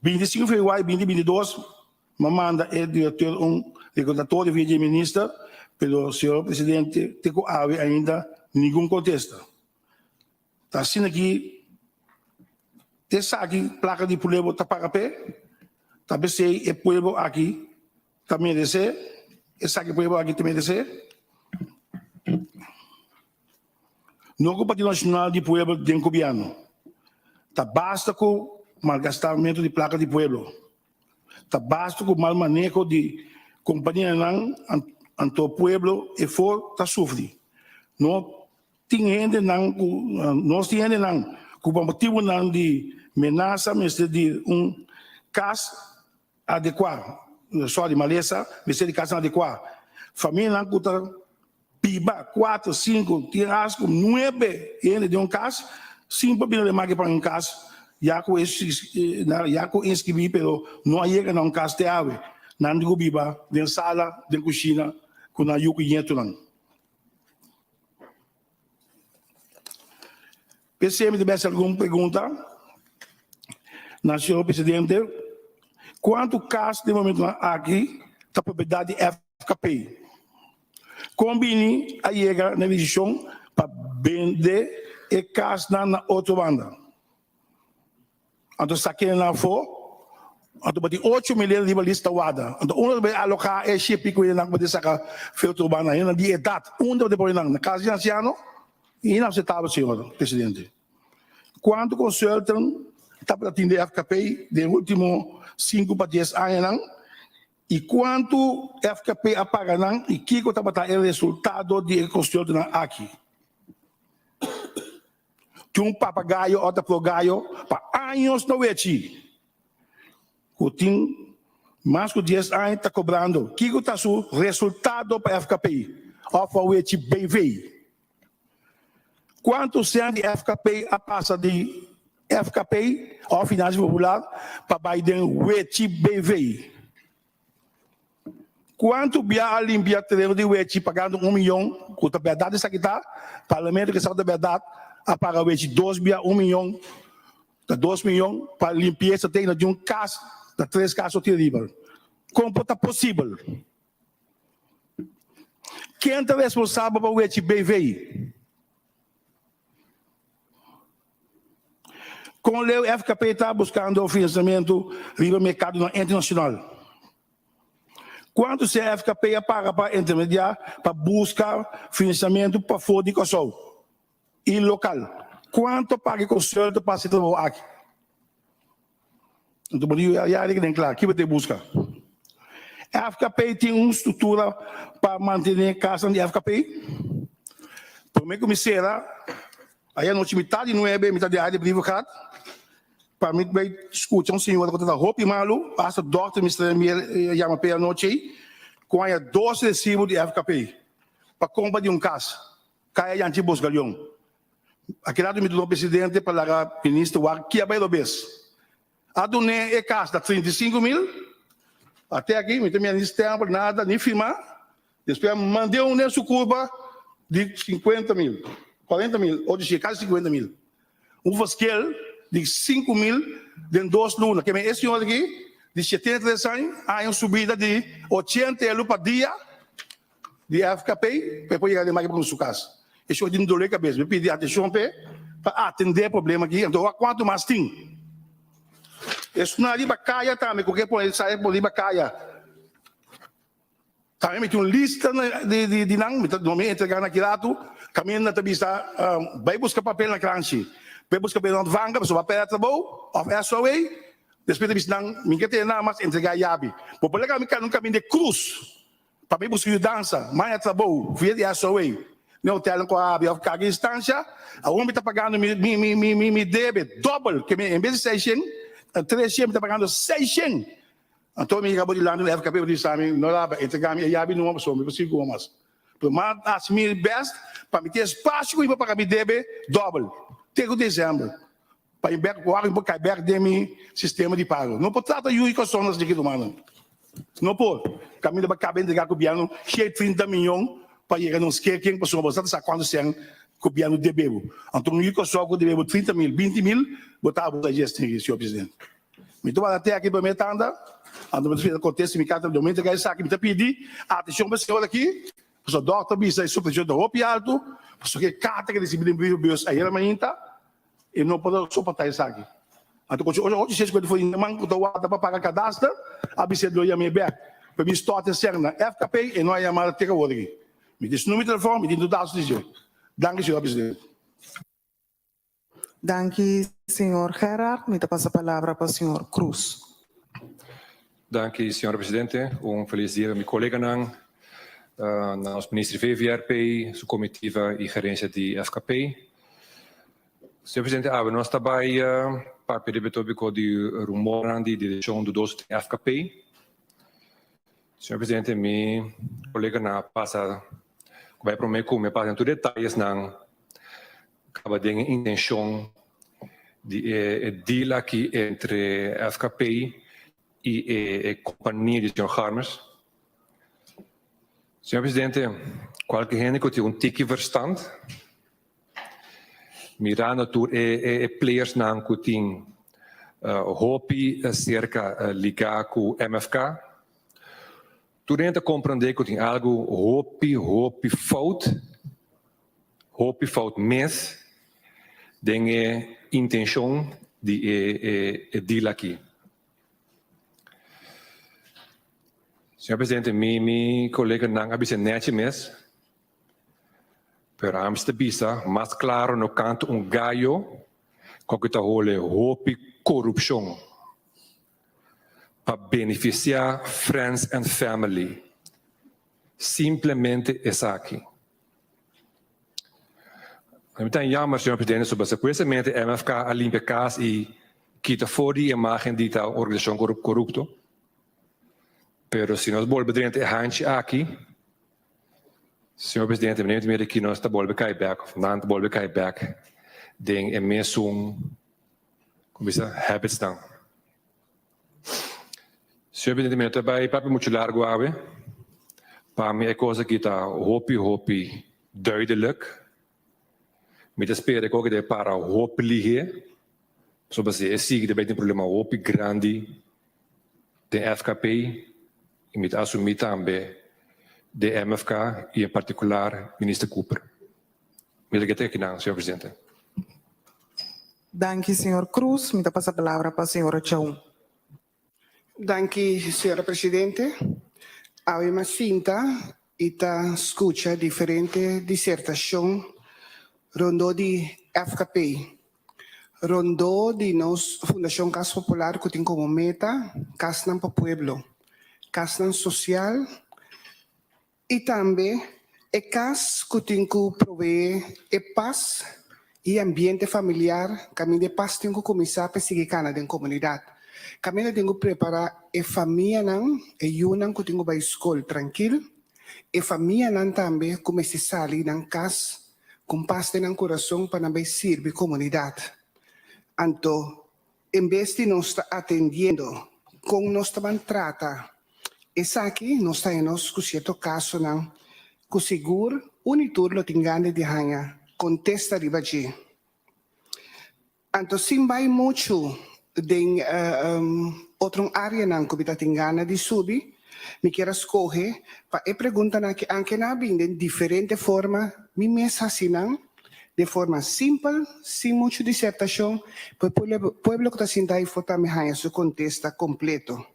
25 februari 2022 mi a manda e direkteur un rekordatorio via di e minister, pero señor presidente te ku awe ainda ningun kontesta. Ta asina ki esaki plaka di pueblo ta paga p'e, ta p'esei e pueblo aki ta meresé, esaki pueblo aki ta meresé. No ku Partido Nacional di Pueblo den gobièrnu. Ta basta ku malgastamentu di plaka di pueblo. Ta basta ku mal maneho di kompanianan anto pueblo efor ta sufri. No tin hendenan ku nos tin hendenan ku pa motibunan di menasa mester di un kas adekuá, sorry malesa mester di kasnan adekuá. Famianan ku ta. Biba kuater, sinku, tin as ku nuebe hende den un kas, sin por bira remake pa un kas, ya ku e ya ku inskribí pero no a yega na un kas te awe. Nan di ku biba den sala, den kushina ku nan yu ku ñetonan. P'esei mi ta bes algun pregunta na señor presidente, Kuantu kas den momentunan aki ta propiedat di FKP? Kon bini a yega na e desishon pa bende e kasnan na otro banda? Anto sa kende nan afó, anto bo tin ocho mil hende riba lista warda. Anto unda bo ta bai aloká e ship ku hendenan ku bo tin saka for otro banda? Hendenan di edat, unda bo ta pone nan? Na kas di ansiano? Inaseptabel, señor presidente. Kuantu consultant tabata tin den FKP den ultimo sinku pa dies añanan i kuantu FKP a paga nan i kiko tabata e resultado di e consultonan aki? Tin un papagayo o ta plogayo pa años no wechi ku tin mas ku dies aña ta kobrando. Kiko ta su resultado pa FKP of pa wechi BV? Kuantu sèn di FKP a pasa di FKP of Financiën Popular pa bai den wechi BV? Kuantu bia a limpia tereno di wechi pagando un miyon, ku ta bèrdat esaki ta, parlamento ke sa ku ta bèrdat a paga wechi dos bia un miyon, ta dos miyon pa limpiesa te na di un kas na tres kas otro riba. Kon por ta posibel? Ken ta responsabel pa wechi BV? Kon leu FKP ta buskando finansamentu riba merkadonan internashonal? Kuantu sea FKP a paga pa intermediá pa buska finansamentu pafó di Kòrsou i lokal? Kuantu a paga e konsulto pa hasi e trabou aki? Anto bo di ya riba den kla, kiba ta e buska? FKP tin un struktura pa mantené kasnan di FKP? Promé ku mi sera, aya anochi mitad di nuebe mi ta di aya di Brievengat pa mi bai skucha un señora ku ta ta hopi malu, hasta dòkter mester yama p'e anochi ei, ku haña dos resibo di FKP pa kompra di un kas, kaya Janchi Bosgalion. A keda mi duna presidente pa laga minister wak ki a bai robes. A dun'é e kas na 35 mil, ate aki mi ta mira ni stempel nada ni firma, despues a mand'é un den su kurpa di 50 mil, 40 mil, otro dje kasi 50 mil. Un verschil di 5 mil den dos luna. Ke men e señor aki di 73 aña a haña un subida di 80 euro pa dia di FKP pa e por yega den maki pa su kas. E shor tin dolor di kabes. Mi pidi atenshon p'e pa atendé e problema aki. Anto wak kuantu mas tin. Esnan riba kaya tambe ku ke pone sa e pone riba kaya. Tambe mi tin un lista di nan, mi ta no mi entregá na ki ratu. Kaminda ta bisa bai buska papel na kranshi, bai buska papel na ontvanger pasobra bo a pèrdè trabou òf SOA. Despues ta bisa nan mi ke tene nada mas entregá yabi. Bo por laga mi kanda un kaminda di krus. Pa mi busca yudansa, maña trabou via di SOA, den hotelnan cu a habri of carga instancia, awor mi ta pagando mi mi mi mi mi debe dobel, ke mi en bes di seishen, treshen mi ta pagando seishen. Anto mi yega bo dilanti di FKP bo di mi no laba, entrega mi e yabi numa pasobra mi por sigui cu mas. Pero mi a haci mi best pa mi tin espacio cu mi por paga mi debe dobel te cu december. Pa mi bek wak mi por kai bek den mi sistema di pago. No por trata yu i kosonnan asina ki rumannan. No por. Kaminda pa kaba entrega gobièrnu 130 miyon pa yega na un skeking pasobra bo sa ta sa kuantu sèn gobièrnu debe bo. Anto un yu kòrsou ku debe bo 30 mil, 20 mil, bo ta abusa dje esaki, señor presidente. Mi ta wak te aki promé tanda, anto mi ta spera kontesta mi karta, mi entrega esaki, mi ta pidi atenshon pa e señor aki, pasobra dòkter bisa e su preshon ta hopi altu, pasobra e karta ke risibi den brievenbus ayera mainta, E no por soportá esaki. Anto ku ocho shen sikuenta forinta man ku ta warda pa paga kadaster a bis'é lo yam'é bèk. Pero mi stòrt e sèn na FKP e no a yama te awor aki. Mi tin su numero di telefòn, mi tin tur datos di dje. Danki señor presidente. Danki señor Gerard. Mi ta pasa palabra pa señor Cruz. Danki señora presidente. Un felis dia pa mi koleganan, na nos minister VVRP, su comitiva y gerencia di FKP. Señor presidente, awe nos ta bay papia riba e topico di rumornan di direccion dudoso den FKP. Señor presidente, mi coleganan a pasa. Ku bai promé ku mi a pasa den tur detayesnan kaba den e intenshon di e deal aki entre FKP i e kompania di señor Garmers. Señor Presidente, kualke hende ku tin un tiki verstand, mirando tur e playersnan ku tin hopi serka ligá ku MFK, Tur hende ta komprendé ku tin algu hopi, hopi fout, hopi fout mes den e intenshon di e e deal aki. Señor Presidente, mi mi koleganan a bisa nèchi mes, pero ami si ta bisa mas klaro no kanta un gayo ku ta hole hopi korupshon. pa benefisiá friends and family. Simplemente esaki. Mi ta jammer, señor presidente, soba supuestamente MFK a limpia kas i kita for di imagen di ta un organisashon korupto. Pero si nos bolbe drenta e hanchi aki, señor presidente, mi no mira ki nos ta bolbe kai bek of nan ta bolbe kai bek den e mesun Ku bisa habitsnan. Señor Presidente, mi no ta bai papia muchu largu awe. Pa mi e kos aki ta hopi hopi duidelijk. Mi ta spera ku ta para hopi lihé, pasobra si e sigui ta bai tin problema hopi grandi den FKP i mi ta asumí tambe den MFK i en partikular Minister Cooper. Mi ta keda akinan, señor Presidente. Danki señor Cruz. Mi ta pasa palabra pa señora Chaun. Danki señora Presidente. Awe mi a sinta y ta scucha diferente disertacion rondó di FKP, rondó di nos Fundacion Cas Popular cu tin como meta casnan pa pueblo, casnan social I tambe e kas ku tin ku proveé e pas i ambiente familiar kaminda e pas tin ku kuminsá pa e sigui kana den komunidat. Kaminda tin ku prepará e famianan, e yunan ku tin ku bai skol trankil, e famianan tambe ku mester sali nan kas ku un pas den nan kurason pa nan bai sirbi komunidat. Anto En bes di nos ta atendiendo kon nos ta ban trata esaki, nos ta haña nos ku sierto kasonan ku sigur un i tur lo tin gana di haña kontesta riba dje. Anto sin bai muchu den otro areanan ku mi ta tin gana di subi, mi kier a skohe pa e preguntanan aki anke nan a bin den diferente forma, mi mes hasi nan. Den forma simpel, sin muchu disertashon, pa e pueblo ku ta sinta ayfo tambe haña su kontesta kompleto.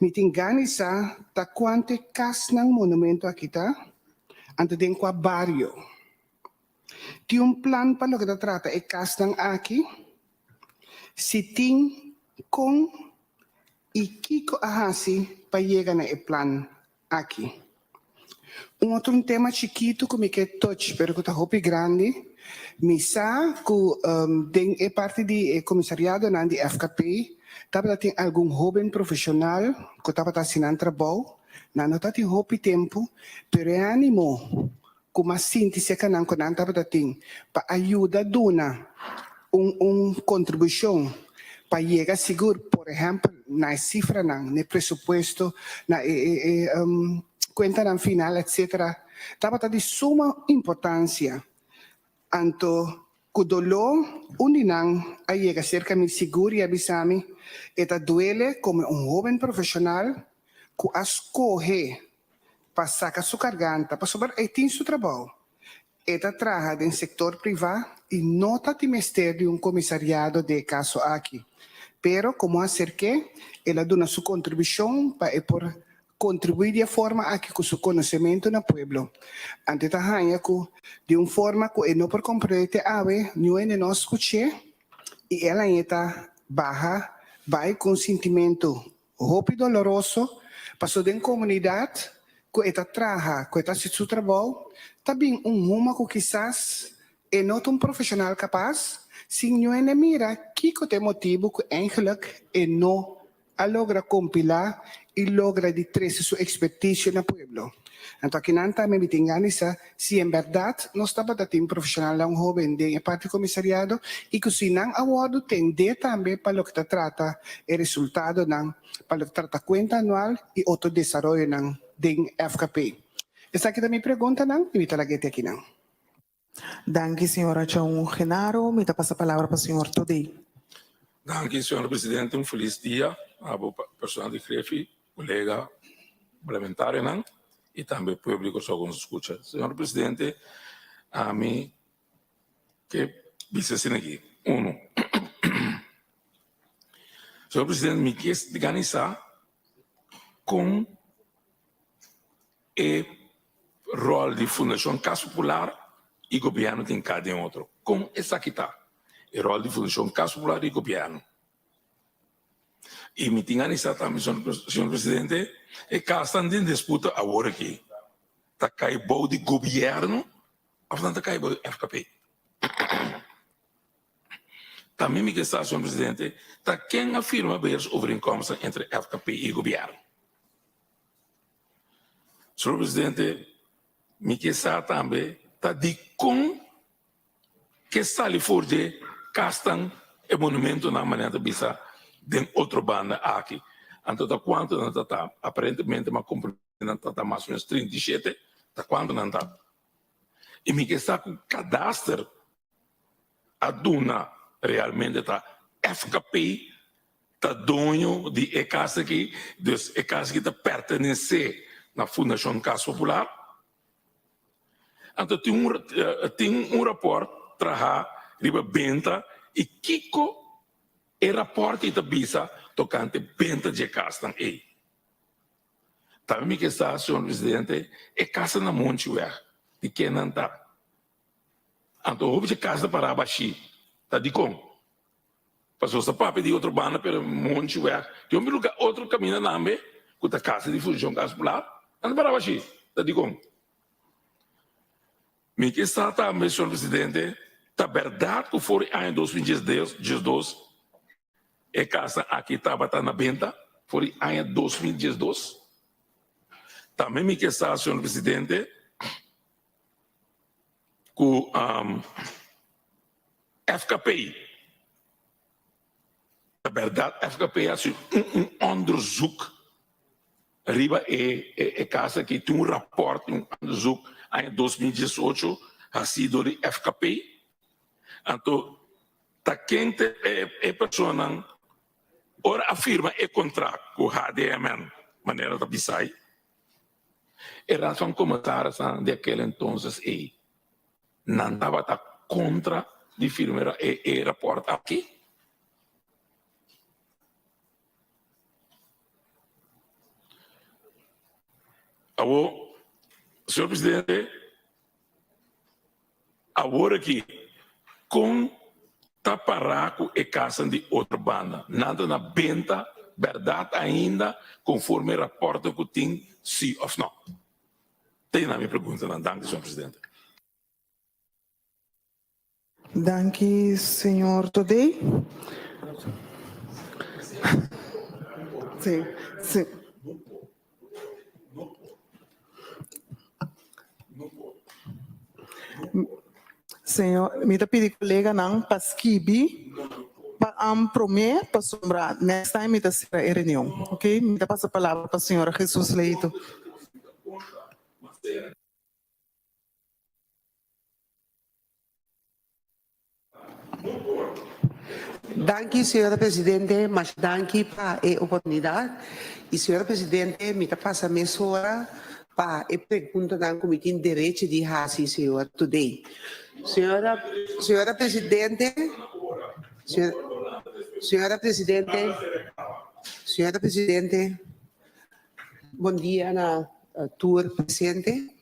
Mi tin gana di sa ta kuantu e kasnan monumento aki ta, anto den kua bario. Tin un plan pa loke ta trata e kasnan aki? Si tin, kon i kiko a hasi pa yega na e plan aki. Un otro un tema chikitu ku mi ke touch pero ku ta hopi grandi, mi sa ku den e parti di e komisariadonan di FKP tabata tin algun hoben profeshonal ku tabata hasi nan trabou, nan no ta tin hopi tempu pero e animo ku mas sinti serka nan ku nan tabata tin pa a yuda duna un un kontribushon pa yega sigur por ehèmpel na e sifranan, na e presupuesto, na e e e kuentanan final etcetera tabata di suma importansia. Anto ku doló un di nan a yega serka mi sigur i a bisa mi e ta duele komo un hóben profeshonal ku a skohe pa saka su karganta pasobra e tin su trabou. E ta traha den sektor privá i no ta tin mester di un komisariado den e kaso aki. Pero komo a aserk'é, el a duna su kontribushon pa e por kontribuí di e forma aki ku su konosementu na pueblo. Anto e ta haña ku di un forma ku e no por komprendé te awe, niun hende no a skuch'é i el hañ'é ta baha bai ku un sintimentu Hopi doloroso, paso den comunidad cu e ta traha, cu e ta haci su trabou, ta bin un huma cu kisas e no ta un profesional capaz, sin ñuende mira kico ta e motibo cu eigenlijk e no. a logra kompilá i logra di trese su ekspertisio na pueblo. Anto akinan tambe mi tin gana di sa si en bèrdat nos tabata tin profeshonalnan hóben den e parti komisariado i ku si nan a wòrdu tendé tambe pa loke ta trata e resultadonan pa loke ta trata kuenta anual i otro desaroyonan den FKP. Esaki ta mi preguntanan i mi ta laga e te akinan. Danki señora Chaun Genaro. Mi ta pasa palabra pa señor Todey. Danki señora presidente un feliz dia a bo personal di Grefi, colega parlamentarionan y tambe pueblo di Kòrsou ku nos skucha. Señora presidente ami ke bisa asina aki, uno, señor presidente mi ke ganisa kon E ròl di Fundashon Kas Popular i gobièrnu tin ka den otro. Kon esaki ta? E ròl di Fundashon Kas Popular i gobièrnu. I mi tin anisa tambe, señor presidente, e kasnan den disputa awor aki ta kai bou di gobièrnu òf nan ta kai bou di FKP? Tambe mi ke sa, señor presidente, ta ken a firma beheersovereenkomsten entre FKP i gobièrnu? Señor Presidente, mi ke sa tambe ta dikon ke sali for dje kasnan e monumentonan manera ta bisa den otro banda aki. Anto ta kuantu nan ta ta? Aparentemente mi a komprende nan ta ta mas o menos 37, ta kuantu nan ta? I mi ke sa ku kadaster a duna realmente ta FKP ta doño di e kas aki, dus e kas aki ta pertenesé na Fundashon Kas Popular. Anto tin un tin un rapòrt trahá riba benta i kiko e rapòrt ei ta bisa tokante benta dje kasnan ei. Tambe mi ke sa, señor presidente, e kasnan na Monchiweg di kennan ta? Anto hopi dje kas ta pará bashí, ta dikon? Pasobra sa papia di otro banda pero monchi wèg tin hopi luga otro kaminda tambe ku ta kasa di Fundashon Kas Popular nan ta pará bashí, ta dikon? Mi ke sa tambe señor presidente ta bèrdat ku for di aña 2012 e kasnan aki tabata na benta for di aña 2012? Tambe mi ke sa señor presidente ku FKP. Ta bèrdat FKP a hasi un onderzoek riba e e kas aki. Tin un rapòrt di un onderzoek aña 2018 hasi dor di FKP. Anto ta ken ta e personanan ora a firma e kontrakt ku HDMN manera ta bisai. E Raad van Commissarissen di aquel entonces ei, nan tabata contra di firma e rapport aki? Awor, señor Presidente, awor aki con ta para cu e casan di otro banda? Nan ta na benta berdad ainda conforme e raportnan cu tin, si of no? Ta yena mi preguntanan. Danki, señor Presidente. Danki, señor Todey. Sí, sí. Señor, mi ta pidi coleganan pa skibi pa am prome pasobra next time mi ta cera e reunion, ok? Mi ta pasa palabra pa señora Jesus Leito. Danki señora presidente, masha danki pa e oportunidad. Y señora presidente mi ta pasa mesora pa e preguntanan cu mi tin derecho di haci señor today. Señora, señora presidente, señora presidente, señora presidente, bon dia na tur presente.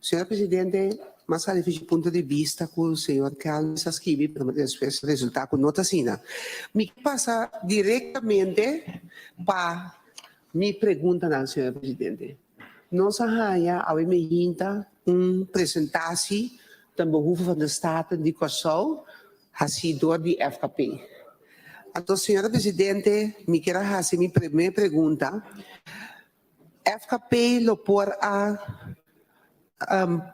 Señor Presidente, mas sali fi su punto di bista cu señor Kelmis a skibi, pero despues resulta cu no ta asina. Mi ke pasa directamente pa mi preguntanan, señor Presidente. Nos a haya awe mehinta un presentatie ten behoeve van de Staten di Kòrsou haci dor di FKP. Anto, señora presidente, mi kier a hasi mi primer pregunta. FKP lo por a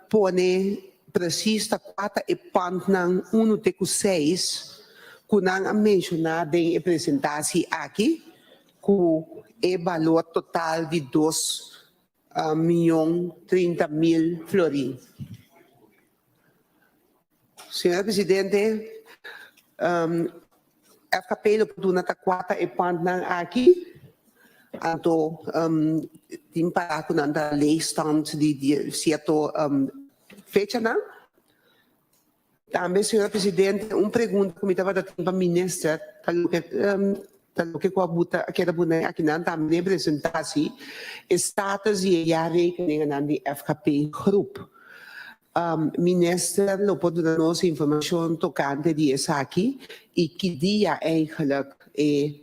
pone precies ta kua ta e pantnan unu te ku seis ku nan a menshoná den e presentatie aki ku e balor total di dos miyon 30 mil florin. Señora Presidente, FKP lo por duna ta kua ta e pantnan aki, anto tin para ku nan ta leegstand di sierto fechanan. Tambe, señora Presidente, un pregunta ku mi tabata tin pa Minister ta loke ta loke ku a buta a keda pone akinan tambe den e presentatie, e status di e jaarrekeningennan di FKP Groep. Minister lo por duna nos informacion tocante di esaki y ki dia eigenlijk e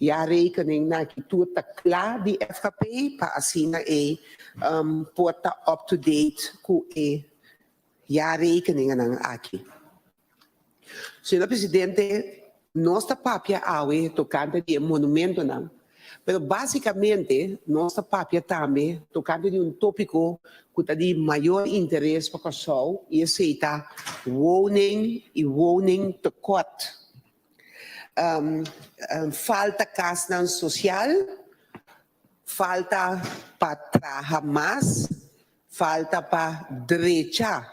jaarrekening na ki tur ta cla di FKP pa asina e por ta up to date cu e jaarrekeningennan aki. Señor Presidente, nos ta papia awe tocante di e monumentonan, pero basicamente nos ta papia tambe tocante di un topico cu ta di mayor interes pa Kòrsou y esey ta woning y woning tekort. Falta casnan social, falta pa traha mas, falta pa drecha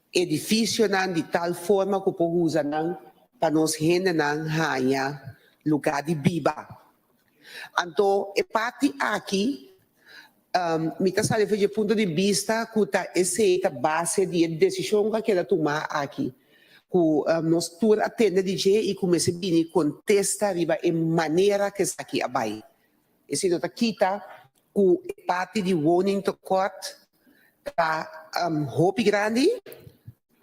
edificionan di tal forma cu por usa nan pa nos hendenan haña lugar di biba. Anto e parti aki mi ta sali for dje punto di bista cu ta esey ta base di e decision cu a keda tuma aki, cu nos tur a tende di dje y cu mester bini contesta riba e manera cu esaki a bay. Esey no ta kita cu e parti di woningtekort ta hopi grandi,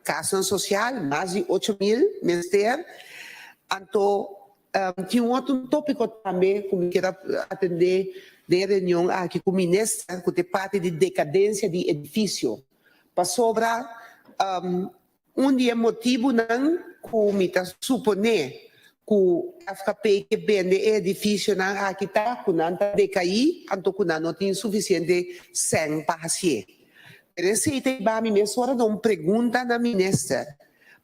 kasnan sosial mas di 8000 mester, anto tin un otro topiko tambe ku mi kier atende den e reunion aki ku minister ku ta e parti di dekadensia di edifisio, pasobra un di e motibunan ku mi ta suponé ku FKP ke bende e edifisionan aki ta ku nan ta dekaí anto ku nan no tin sufisiente sèn pa hasié. Pero esei ta hiba mi mesora na un pregunta na minister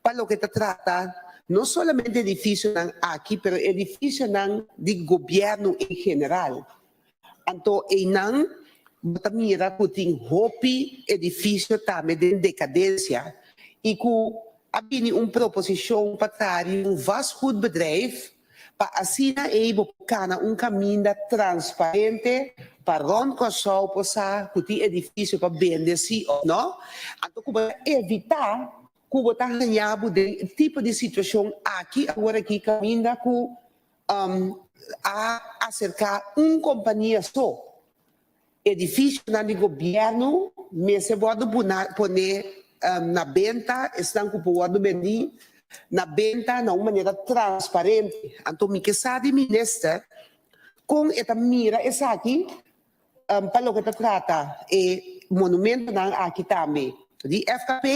pa loke ta trata no solamente edifisionan aki pero edifisionan di gobièrnu en general. Anto einan bo ta mira ku tin hopi edifisio tambe den dekadensia i ku a bini un proposishon pa traha riba un vastgoedbedrijf pa asina ei bo por kana un kaminda transparente pa rònt Kòrsou por sa ku tin edifisio pa bende si òf nò. Anto ku bo ta evitá ku bo ta haña bo den e tipo di situashon aki aworakí kaminda ku a aserká un kompania so. Edifisionan di gobièrnu mester wòrdu pone na benta, esnan ku por wòrdu bendí na benta na un manera transparente. Anto mi ke sa di minister kon e ta mira esaki pa loke ta trata e monumentonan aki tambe di FKP,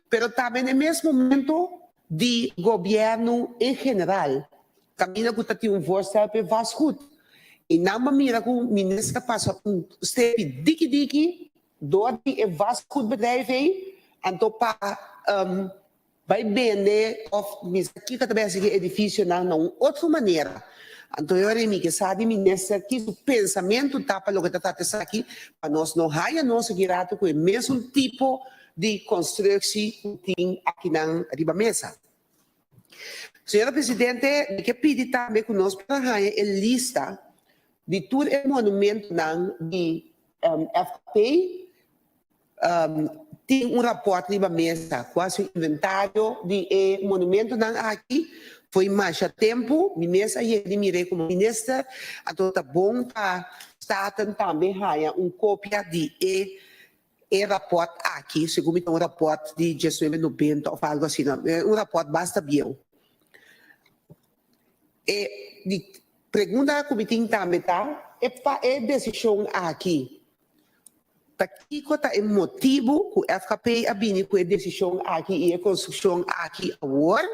pero tambe na e mes momento di gobièrnu en general. Kaminda ku ta tin un voorstel p'e vastgoed. I nan bo mira ku minister pasa un stepi diki diki dor di e vastgoedbedrijf ei, anto pa bai bende òf mester kiko ta bai hasi ku e edifisionan na un otro manera. Anto e ora ei mi ke sa di minister ki su pensamentu ta pa loke ta trata esaki pa nos no haya nos aki rato ku e mesun tipo di konstruksi ku tin akinan riba mesa. Señora Presidente, mi ke pidi tambe ku nos por a haña e lista di tur e monumentonan di FKP. Tin un rapòrt riba mesa ku hasi un inventario di e monumentonan aki. Foi masha tempu, mi mes a yega di mir'é komo minister, anto ta bon pa Staten tambe haña un kopia di e E raport aki, segun mi ta un raport di 1990 of algo asina, un raport basta bieu. E di pregunta ku mi tin tambe ta, e pa e desishon aki, ta kiko ta e motibu ku FKP a bini ku e desishon aki i e konstrukshon aki awor?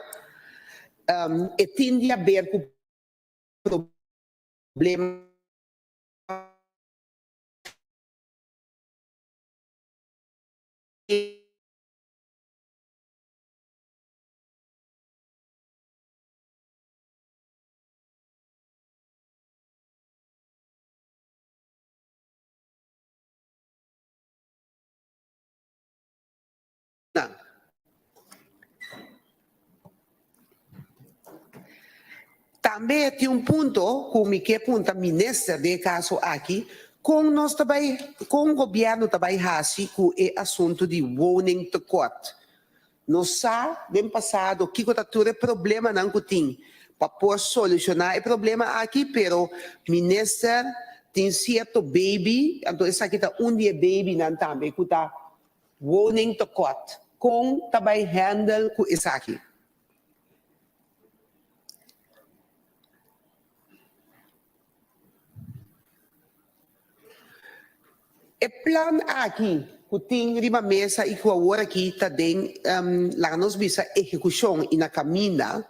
E tin di haber ku problema. Tambe tin un punto ku mi ke punta minister den e kaso aki, kon nos ta bai, kon gobièrnu ta bai hasi ku e asuntu di woningtekort? Nos sa den pasado kiko ta tur e problemanan ku tin pa por solushoná e problema aki, pero minister tin sierto baby, anto esaki ta un di e babynan tambe ku ta Woningtekort, kon ta bai handle ku esaki? E plan aki ku tin riba mesa i ku awor aki ta den, laga nos bisa, ehekushon i na kaminda,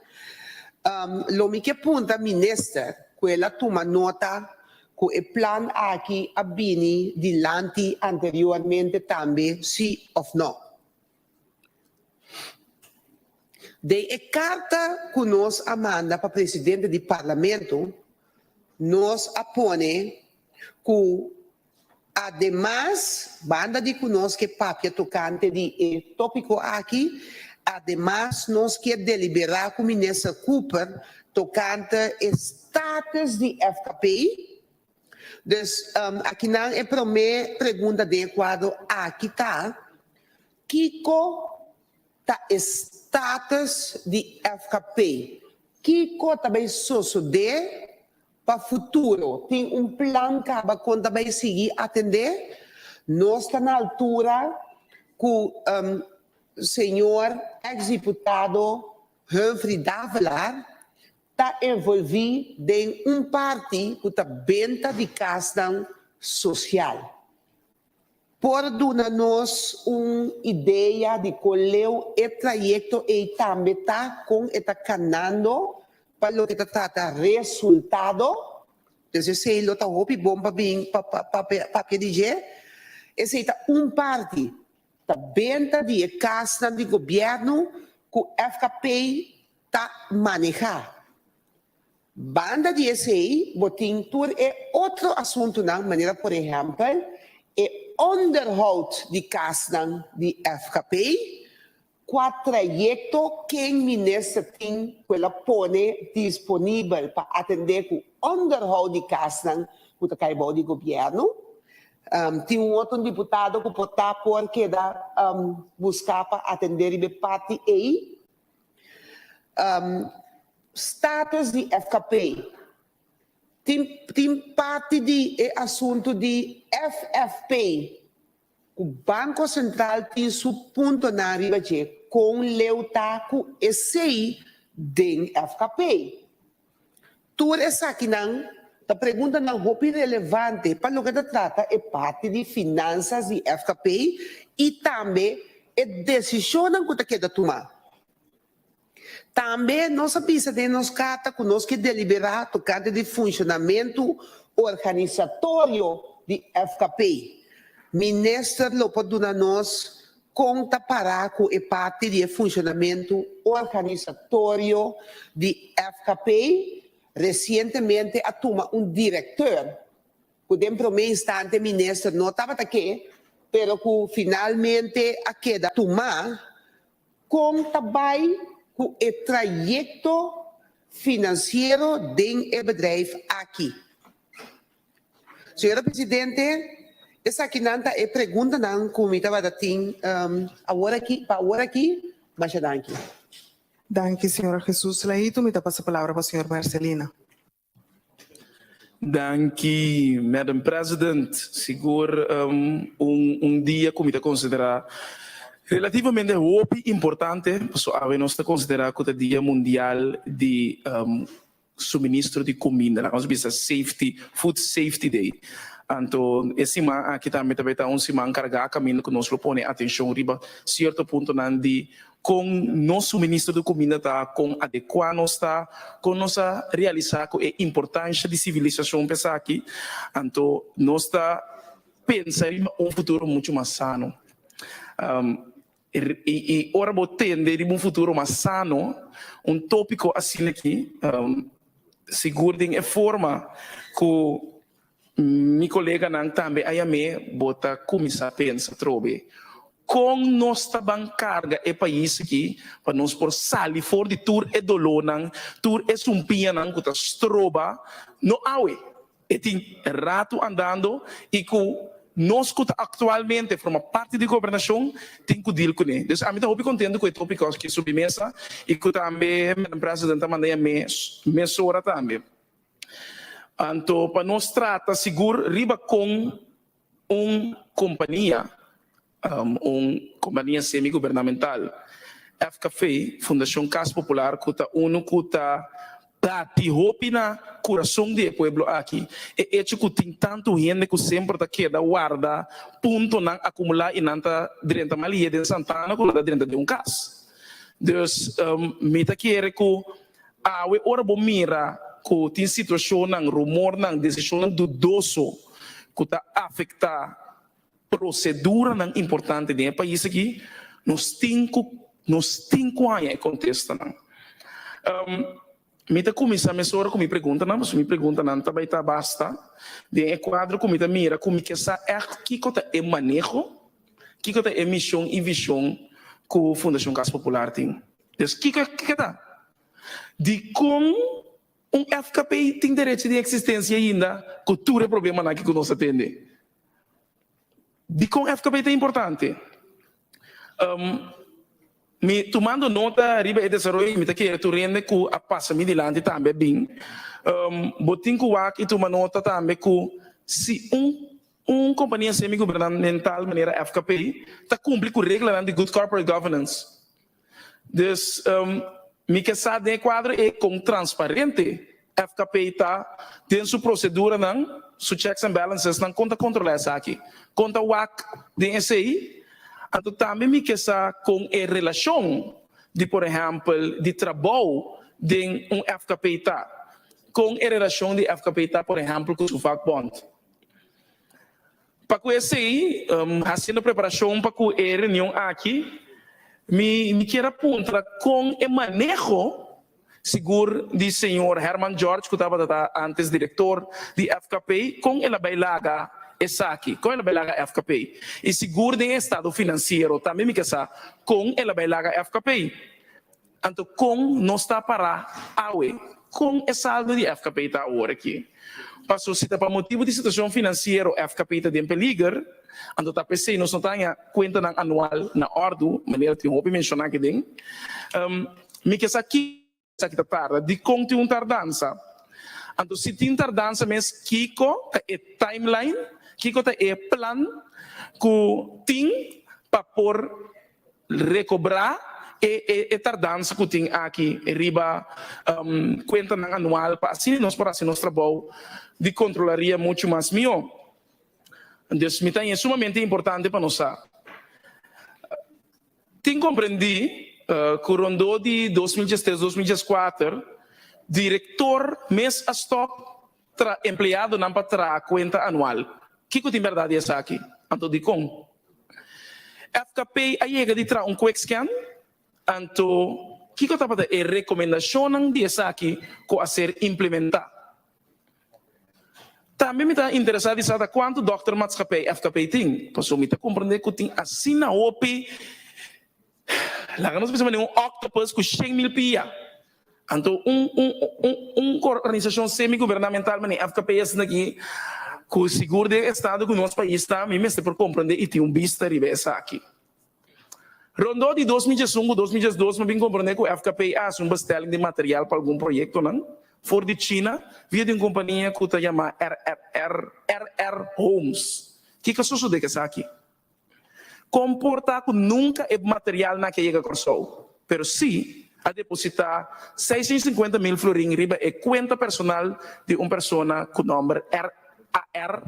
lo mi ke punta minister ku el a tuma nota Ku e plan aki a bini dilanti anteriormente tambe si of no. Den e karta ku nos a manda pa presidente di parlamento nos a pone ku ademas banda di ku nos ke papia tokante di e topiko aki ademas nos kier deliberá ku minister Cooper tokante e status di FKP. Dus akinan e promé pregunta den e kuadro aki ta, kiko ta e status di FKP? Kiko ta bai sosodé pa futuro? Tin un plan kaba kon ta bai sigui atendé? Nos ta na altura ku señor eks diputado Humphrey Davelaar ta envolví den un parti ku ta benta di kasnan sosial. Por duna nos un idea di kon leu e trayekto ei tambe ta, kon e ta kanando pa loke ta trata resultado? Pues esei lo ta hopi bon pa bin pa papia di dje. Esei ta un parti. Ta benta di e kasnan di gobièrnu ku FKP ta manehá. Banda di esei bo tin tur e otro asuntunan manera por ehèmpel e onderhoud di kasnan di FKP, kua trayekto ken minister tin ku el a pone disponibel pa atendé ku onderhoud di kasnan ku ta kai bou di gobièrnu. Tin un otro diputado ku por ta por keda buská pa atendé riba e parti ei. Status di FKP. Tin tin parti di e asuntu di FFP ku Banko Sentral tin su puntonan riba dje kon leu ta ku esei den FKP. Tur esakinan ta preguntanan hopi relevante pa loke ta trata e parti di finansas di FKP i tambe e desishonnan ku ta keda tumá. Tambe nos a bisa den nos karta ku nos ke deliberá tokante di funshonamentu organisatorio di FKP. Minister lo por duna nos Kon ta pará ku e parti di e funshonamentu organisatorio di FKP? Resientemente a tuma un direkteur ku den promé instante minister no tabata ke, pero ku finalmente a keda tumá. Kon ta bai ku e trayekto finansiero den e bedrijf aki? Señora Presidente, esakinan ta e preguntanan ku mi tabata tin awor aki, pa awor aki. Masha danki. Danki, señora Jesus Laito. Mi ta pasa palabra pa señor Mercelina. Danki, Madam President. Sigur un un dia ku mi ta konsiderá relativamente hopi importante, pasobra awe nos ta konsiderá ku ta Dia Mundial di suministro di kuminda, laga nos bisa safety, food safety day. Anto e siman aki tambe ta bay ta un siman kargá kaminda ku nos lo pone atenshon riba sierto puntonan di. Kon nos suministro di kuminda ta, kon adekuá nos ta, kon nos a realisá ku e importansha di sivilisashon pa esaki, anto nos ta pensa riba un futuro muchu mas sano. I ora bo tende riba un futuro mas sano, un tópiko asina aki, sigur den e forma ku Mi koleganan tambe a yam'é, Bo ta kuminsá pensa atrobe kon nos ta ban karga e pais aki pa nos por sali for di tur e dolónan, tur e sumpiñanan ku ta stroba no awe. E tin ratu andando i ku nos ku ta aktualmente forma parti di gobernashon tin ku dil kuné. Dus ami ta hopi kontentu ku e topiko aki subi mesa i ku tambe Madam President ta manda yam'é mesora tambe. Anto pa nos trata sigur riba kon un kompania, un kompania semi-gubernamental, FKV, Fundashon Kas Popular, ku ta unu ku ta bati hopi na kurason di e pueblo aki. E echo ku tin tantu hende ku semper ta keda warda puntonan akumulá i nan ta drenta mal hie den Santana ku nan ta drenta den un kas. Dus mi ta kere ku Awe ora bo mira ku tin situashonnan, rumornan, desishonnan dudoso ku ta afektá proseduranan importante den e pais aki, nos tin ku nos tin ku haña e kontestanan. Mi ta kuminsá mesora ku mi preguntanan, pasobra mi preguntanan ta bai ta basta den e kuadro ku mi ta mira ku mi ke sa ègt kiko ta e maneho, kiko ta e mishon i vishon ku Fundashon Kas Popular tin. Dus kiko kiko ta? Dikon un FKP tin derecho di eksistensia ainda ku tur e problemanan aki ku nos a tende? Dikon FKP ta importante? Mi tumando nota riba e desaroyo mi ta kere tur hende ku a pasa mi dilanti tambe a bin. Bo tin ku wak i tuma nota tambe ku si un un kompania semi-gubernamental manera FKP ta kumpli ku reglanan di good corporate governance. Dus mi ke sa den e kuadro ei kon transparente FKP ta den su proseduranan, su checks and balancesnan, kon ta kontrolá esaki, kon ta wak den esei. Anto tambe mi ke sa kon e relashon di por ehèmpel di trabou den un FKP ta, kon e relashon di FKP ta por ehèmpel ku su vakbond. Pa ku esei, hasiendo preparashon pa ku e reunion aki, mi mi kier a puntra kon e maneho sigur di señor Herman George ku tabata ta antes direktor di FKP, kon el a bai laga esaki, kon el a bai laga FKP. I sigur den e estado finansiero tambe mi ke sa kon el a bai laga FKP. Anto kon nos ta pará awe? Kon e saldo di FKP ta awor aki? Paso si ta pa motibu di situashon finansiero FKP ta den peliger, anto ta p'esei nos no ta haña kuentanan anual na òrdu, manera tin hopi menshoná aki den. Mi ke sa kiko esaki ta tarda, dikon tin un tardansa? Anto si tin tardansa mes kiko ta e timeline, kiko ta e plan ku tin pa por Rekobrá e e tardansa ku tin aki riba kuentanan anual pa asina nos por hasi nos trabou di kontrolaria muchu mas mihó. Dus mi ta haña sumamente importante pa nos sa. Tin komprendí ku rondó di 2013, 2014 direktor mes a stòp tra empleadonan pa traha kuenta anual. Kiko tin bèrdat di esaki? Anto dikon? FKP a yega di traha un quick scan? Anto kiko tabata e rekomendashonnan di esaki ku a ser implementá? Tambe mi ta interesá di sa ta kuantu dòkter maatschappij FKP tin, pasobra mi ta komprendé ku tin asina hopi, laga nos bisa manera un octopus ku 100,000 pia. Anto un un un un organisashon semi-gubernamental manera FKP asina aki ku sigur den estado ku nos pais ta mi mester por komprende i tin un bista riba esaki. Rondó di 2011 ku 2012 mi a bin komprende ku FKP a hasi un bestelling di material pa algun proyektonan for di China via di un kompania ku ta yama RRR RR Homes. Kiko a sosode ku esaki? Kon por ta ku nunka e materialnan aki a yega Kòrsou, pero sí a depositá 650 mil florin riba e kuenta personal di un persona ku nòmber RAR?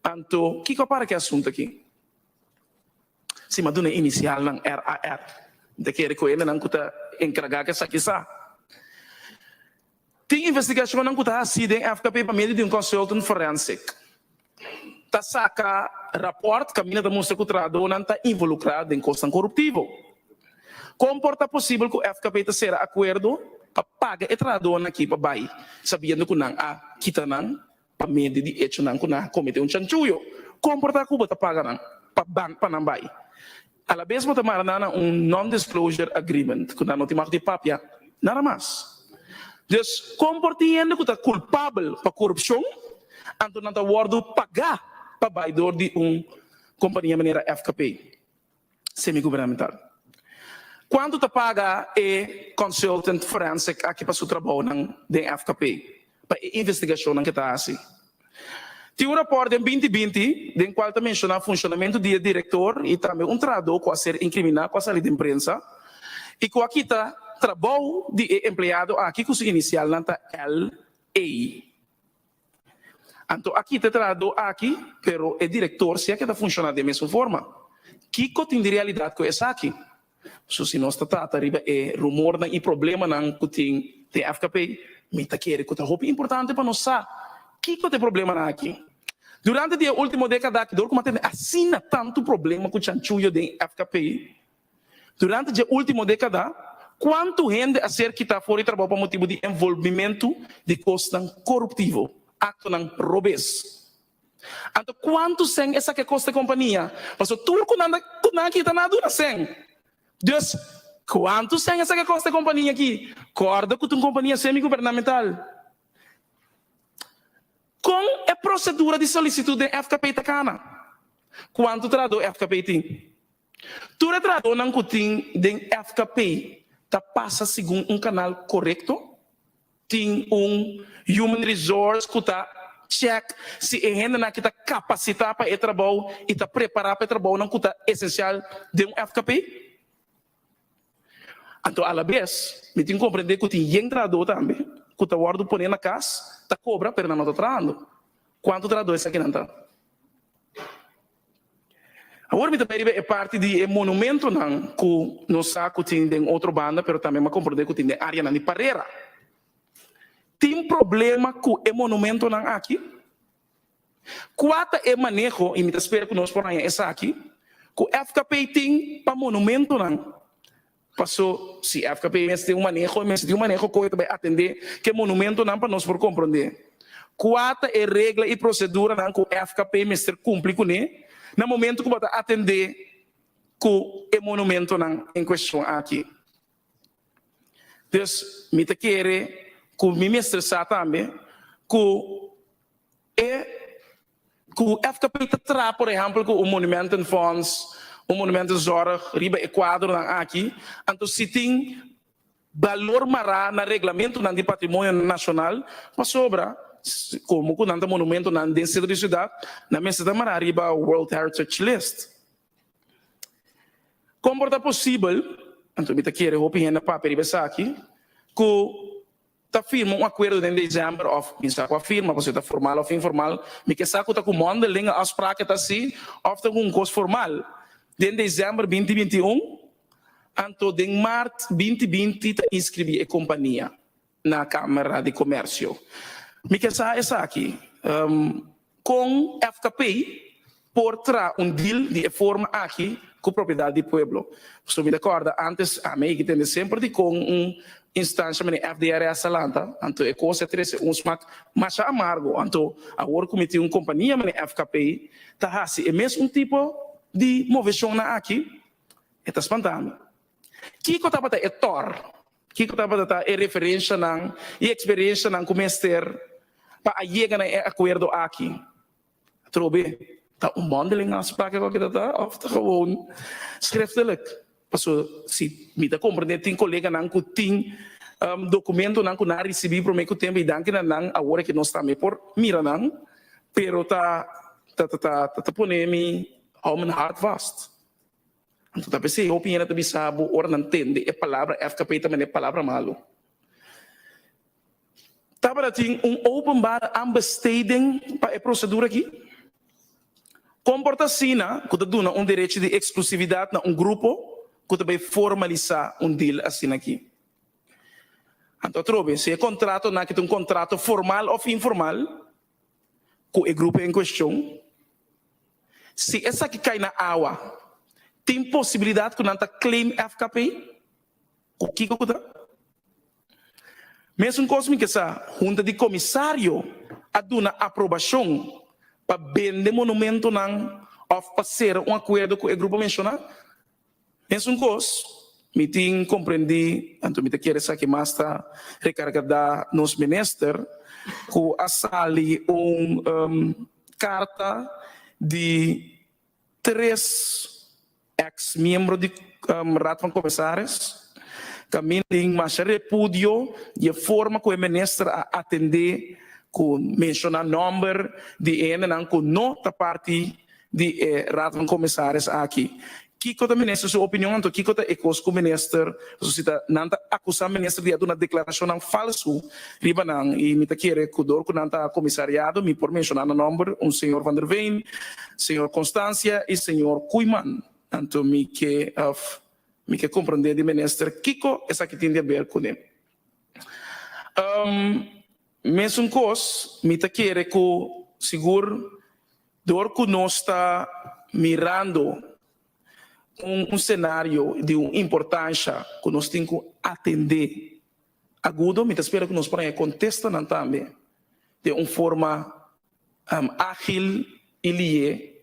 Anto kiko a para ku e asuntu aki? Si mi a duna e inisialnan RAR. Mi ta kere ku hendenan ku ta enkargá ku esaki sa. Tin investigashonnan ku ta hasí den FKP pa medio di un consultant forensic. Ta saka rapòrt kaminda ta mustra ku trahadónan ta involukrá den kosnan koruptivo. Kon por ta posibel ku FKP ta sera akuerdo pa paga e trahadónan aki pa bai sabiendo ku nan a kita nan pa medio di echonan ku nan a kometé un chanchuyo? Kon por ta ku bo ta paga nan pa ban pa nan bai? Alabes bo ta mara nan na un non-disclosure agreement ku nan no tin mag di papia nada mas. Dus kon por tin hende ku ta kulpabel pa korupshon anto nan ta wòrdu pagá pa bai dor di un kompania manera FKP, semi-gubernamental? Kuantu ta paga e consultant forensic aki pa su trabounan den FKP pa e investigashonnan ke ta hasi? Tin un rapòrt den 2020 den kual ta menshoná funshonamentu di e direktor i tambe un trahadó ku a ser inkriminá ku a sali den prensa i ku a kita trabou di e empleado aki ku su inisialnan ta LA. Anto a kita e trahadó aki pero e direktor si a keda funshoná den mesun forma. Kiko tin di realidat ku esaki? So si nos ta trata riba e rumornan i problemanan ku tin den FKP, mi ta kere ku ta hopi importante pa nos sa kiko ta e problemanan aki. Durante di e ultimo dekada aki dor ku mi a tende asina tantu problema ku chanchuyo den FKP, durante dje ultimo dekada kuantu hende a ser kitá for di trabou pa motibu di envolvimentu di kosnan koruptivo, aktonan robes. Anto kuantu sèn esaki a kosta e kompania? Pasobra tur ku nan ta ku nan kita nan a duna sèn. Dus, kuantu sèn esaki a kosta e kompania aki? Kòrda ku ta un kompania semi-gubernamental. Kon e prosedura di solisitut den FKP ta kana? Kuantu trahadó FKP tin? Tur e trahadónan ku tin den FKP ta pasa segun un kanal korekto? Tin un human resource ku ta check si e hendenan aki ta kapasitá pa e trabou i ta prepará pa e trabounan ku ta esensial den un FKP? Anto alabes mi tin komprendé ku tin yen trahadó tambe ku ta wòrdu poné na kas ta kobra pero nan no ta trahando. Kuantu trahadó esakinan ta? Awor mi ta bai riba e parti di e monumentonan ku nos sa ku tin den otro banda pero tambe mi a komprondé ku tin den áreanan di Parera. Tin problema ku e monumentonan aki? Kua ta e maneho, i mi ta spera ku nos por haña esaki, ku FKP tin pa monumentonan? Paso si FKP mester tin un maneho, e mester tin un maneho kon e ta bai atendé ku e monumentonan pa nos por komprondé kua ta e regla i proseduranan ku FKP mester kumpli kuné na momento ku bo ta atendé ku e monumentonan en kuestion aki. Dus mi ta kere ku mi mester sa tambe ku e Ku FKP ta traha por ehèmpel ku un monumentenfonds, un monumentenzorg riba e kuadronan aki, anto si tin balor mará na reglamentonan di patrimonio nashonal, pasobra komo ku nan ta monumentonan den sentro di siudat, nan mester ta mará riba World Heritage List. Kon por ta posibel, anto mi ta kere hopi hende papia riba esaki, ku ta firma un akuerdo den december of mi sa ku a firma pasobra ta formal of informal, mi ke sa ku ta ku mondeling e afspraak ta si of ta ku un kos formal den december 2021 anto den maart 2020 ta inscribi e kompania na Kamera di Komersio. Mi ke sa esaki Kon FKP por traha un deal di e forma aki ku propiedat di pueblo? Pasobra mi ta kòrda ántes ami a tende semper di kon un instansha manera FDRS a lanta, anto e kos a trese un smak masha amargo. Anto awor ku mi tin un kompania manera FKP ta hasi e mes un tipo di moveshonnan aki, e ta spanta mi. Kiko tabata e tòr? Kiko tabata ta e referenshanan i eksperenshanan ku mester pa a yega na e akuerdo aki? Atrobe, ta un mondeling afspraak ku ta ta òf ta gewoon schriftelijk? Paso si mi ta komprendé tin koleganan ku tin dokumentonan ku nan a risibí promé ku tempu i danki na nan awor ke nos tambe por mira nan, pero ta ta ta ta pone mi hou mijn hart vast. Anto ta p'esei hopi hende ta bisa bo ora nan tende e palabra FKP ta manda e palabra malu. Tabata tin un openbare aanbesteding pa e prosedura aki? Kon por ta asina ku ta duna un derecho di eksklusividat na un grupo? ku ta bai formalisá un deal asina aki. Anto atrobe, si e kontratonan aki ta un kontrato formal òf informal ku e grupo en kuestion, si esaki kai na awa, tin posibilidat ku nan ta claim FKP? Ku kiko ku ta? Mesun kos mi ke sa, Hunta di Komisario a duna aprobashon pa bende monumentonan òf pa sera un akuerdo ku e grupo menshoná? Mesun kos, mi tin komprendí, anto mi ta kere esaki mas ta rekargadá nos minister, ku a sali un karta di tres ex miembro di Raad van Commissaris caminda tin masha repudio di e forma cu e minister a atende cu menciona nomber di e hendenan cu no ta parti di e Raad van Commissaris aki. Kico ta minister su opinion anto kico ta e cos cu minister, pasobra si ta nan ta acusa minister di a duna declaracionnan falso riba nan y mi ta kere cu door cu nan ta comisariado mi por menciona nan nomber un señor Van der Veen, señor Constancia y señor Koeiman. Anto mi ke of mi ke comprende di minister kico esaki tin di haber cune. Mesun cos mi ta kere cu sigur Dor ku nos ta mirando un un senario di un importansha ku nos tin ku atendé agudo, mi ta spera ku nos por haña kontestanan tambe den un forma ágil i lié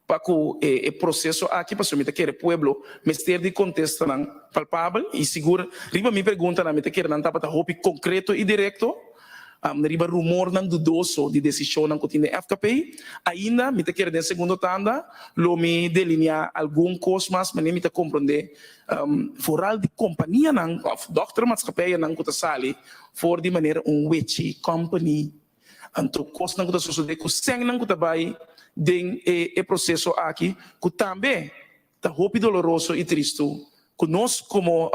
pa ku e proseso aki, pasobra mi ta kere pueblo mester di kontestanan palpabel i sigur riba mi preguntanan mi ta kere nan tabata hopi konkreto i direkto. Riba rumornan dudoso di desishonnan ku tin den FKP, ainda mi ta kere den segundo tanda lo mi delineá algun kos mas manera mi ta komprondé foral di kompanianan òf dòktermaatschappijennan ku ta sali for di manera un wechi company. Anto kosnan ku ta sosodé ku sènnan ku ta bai den e proseso aki ku tambe ta hopi doloroso i tristu ku nos komo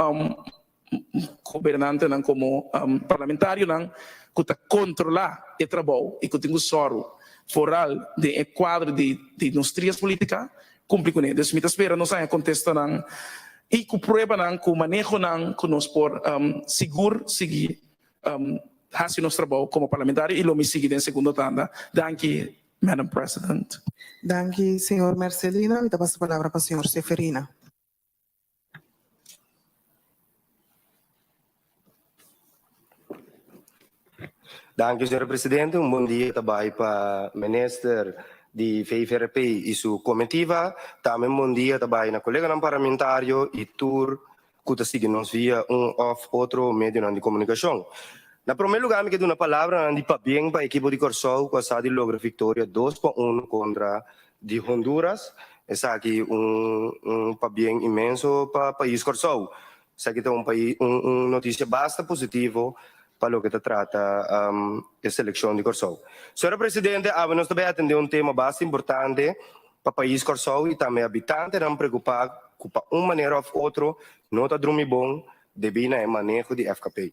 gobernantenan komo parlamentarionan ku ta kontrolá e trabou i ku tin ku sòru foral den e kuadro di di nos trias politika kumpli kuné. Dus mi ta spera nos haña kontestanan i ku pruebanan ku manehonan ku nos por sigur sigui hasi nos trabou komo parlamentario i lo mi sigui den segundo tanda. Danki Madam President. Danki señor Mercelina. Mi ta pasa palabra pa señor Seferina. Danki, señor presidente. Un bon dia ta bai pa minister di VVRP y su comitiva. Tambe un bon dia ta bai na coleganan parlamentario y tur cu ta sigui nos via un of otro medionan di comunicacion. Na prome lugar mi ke duna palabranan di pabien pa ekipo di Corsou cu a sa di logra victoria dos pa uno contra di Honduras. Esaki un un pabien inmenso pa pais Kòrsou. Esaki ta un pais un un notisia basta positivo pa loke ta trata e selekshon di Kòrsou. Señora Presidente, awe nos ta bai atendé un tema basta importante pa pais Kòrsou i tambe habitantenan preokupá ku pa un manera òf otro no ta drumi bon debí na e maneho di FKP.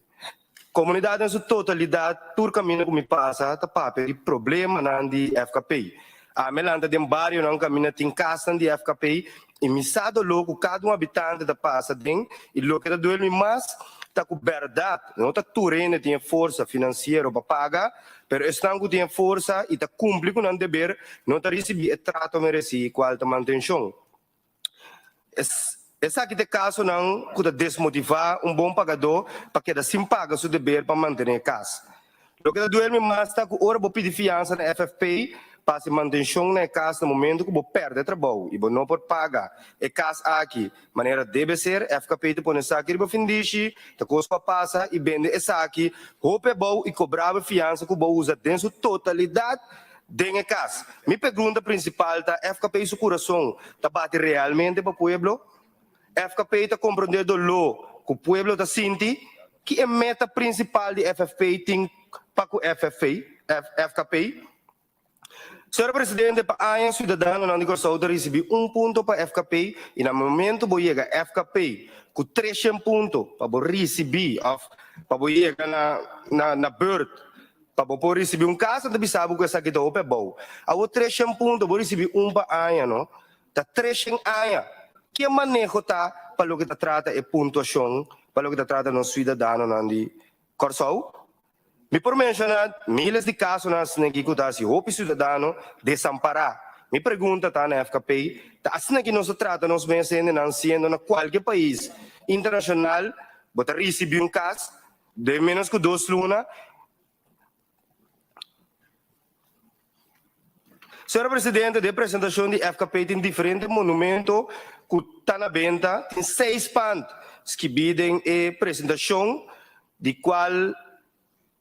Komunidat den su totalidat tur kaminda ku mi pasa ta papia di problemanan di FKP. Ami a lanta den barionan kaminda tin kasnan di FKP i mi sa doló ku kada un habitante ta pasa den i loke ta duel mi mas ta ku bèrdat no ta tur hende tin e forsa finansiero pa paga pero esnan ku tin e forsa i ta kumpli ku nan deber no ta risibí e trato meresí kual ta mantenshon. Esaki ta e kasonan ku ta desmotivá un bon pagadó pa keda sin paga su deber pa mantené e kas. Loke ta duel mi mas ta ku ora bo pidi fiansa na FFP pa hasi mantenshon na e kas na momentu ku bo pèrdè trabou i bo no por paga e kas aki manera debe ser, FKP ta pone esaki riba findishi, ta kos ku a pasa i bende esaki hopi abou i kobrá bo e fiansa ku bo usa den su totalidat Den e kas. Mi pregunta prinsipal ta, FKP su kurason ta bati realmente pa pueblo? FKP ta komprondé doló ku pueblo ta sinti? Ki e meta prinsipal di FFP tin pa ku FFP, FKP? Señor Presidente, pa aña siudadanonan di Kòrsou ta risibí un punto pa FKP i na momento bo yega FKP ku treshen punto pa bo risibí òf pa bo yega na na na bùrt Pa bo por ricibi un casa ta bisa bo cu esaki ta hopi abou. Awor treshen punto bo ricibi un pa aña no. Ta treshen aña. Ki e maneho ta pa loke ta trata e puntuashon pa loke ta trata nos suidadanonan di Kòrsou? Mi por menshoná miles di kasonan asina aki ku ta hasi hopi suidadano desampará. Mi pregunta ta na FKP, ta asina ki nos ta trata nos mes hendenan siendo na kualke pais internashonal bo ta risibí un kas den ménos ku dos luna? Señora Presidente, den presentacion di FKP tin diferente monumento cu ta na benta. Tin seis pand skibi den e presentacion di cual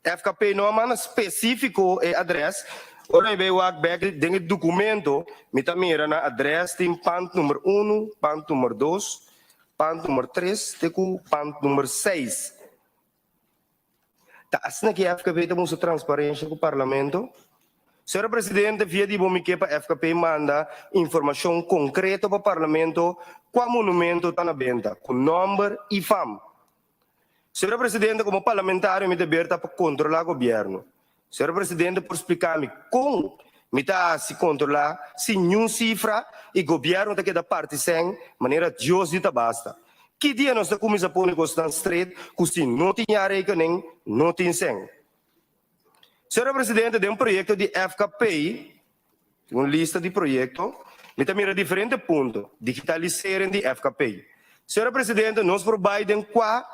FKP no a manda specifico e adres. Ora mi bay wak bek den e documento mi ta mira na adres tin pand number uno, pand number dos, pand number tres te cu pand number seis. Ta asina ki FKP ta mustra transparencia cu Parlamento? Señor Presidente, via di bo mi ke pa FKP manda informacion concreto pa Parlamento cua monumento ta na benta, cu nomber y fam. Señor Presidente, como parlamentario mi deber ta pa controla gobierno. Señor Presidente por splica mi con mi ta haci controla sin niun cifra y gobierno ta keda parti sen manera Dios di ta basta? Ki dia nos ta cuminsa pone cosnan straight cu si no tin jaarrekening no tin sen? Señor Presidente den proyecto di FKP tin un lista di proyecto mi ta mira diferente punto digitalisering di FKP. Señor Presidente nos por bay den cua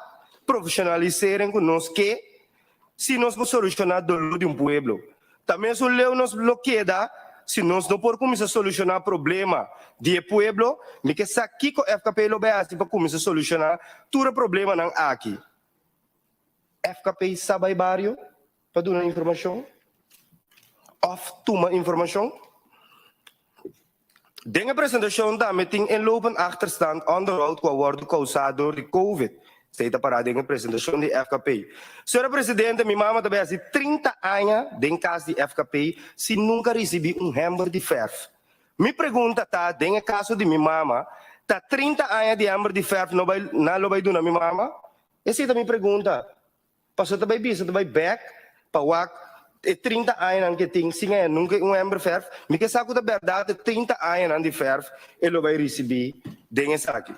profesionalisering cu nos ke Si nos por solushoná doló di un pueblo, ta mesun leu nos lo keda si nos no por kuminsá solushoná problema di e pueblo. Mi ke sa kiko FKP lo bai hasi pa kuminsá solushoná tur e problemanan aki. FKP sa bai bario pa duna informashon òf tuma informashon? Den e presentashon tambe tin inlopend achterstand onderhoud ku a wòrdu kousá dor di Covid. Esei ta pará den e presentashon di FKP. Señora Presidente, mi mama ta bai hasi 30 aña den kas di FKP sin nunka risibí un hèmber di fèrf. Mi pregunta ta, den e kaso di mi mama, ta 30 aña di hèmber di fèrf no bai nan lo bai duna mi mama? Esei ta mi pregunta. Pasobra ta bai bisa ta bai bek pa wak e 30 añanan ke tin sin haña nunka un ember ferf. Mi ke sa ku ta bèrdat e 30 añanan di ferf e lo bai risibí den esaki.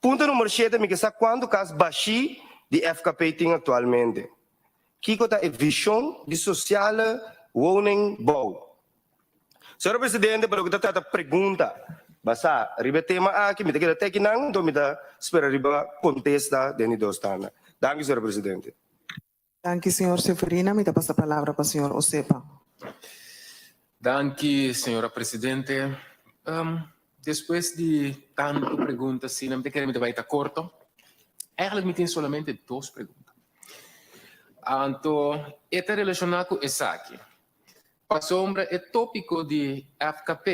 Punto numero shete mi ke sa kuantu kas bashí di FKP tin aktualmente. Kiko ta e vishon di sosiale woningbouw? Señor Presidente, pa loke ta trata pregunta basá riba e tema aki, mi ta keda teki nan, anto mi ta spera riba kontesta den di dos tanda. Danki, señor Presidente. Danki, señor Seferina. Mi ta pasa palabra pa señor Osepa. Danki, señora Presidente. Despues di tantu pregunta asina, mi ta kere mi ta bai ta korto. Eigenlijk mi tin solamente dos pregunta. Anto e ta relashoná ku esaki. Pasobra e tópiko di FKP,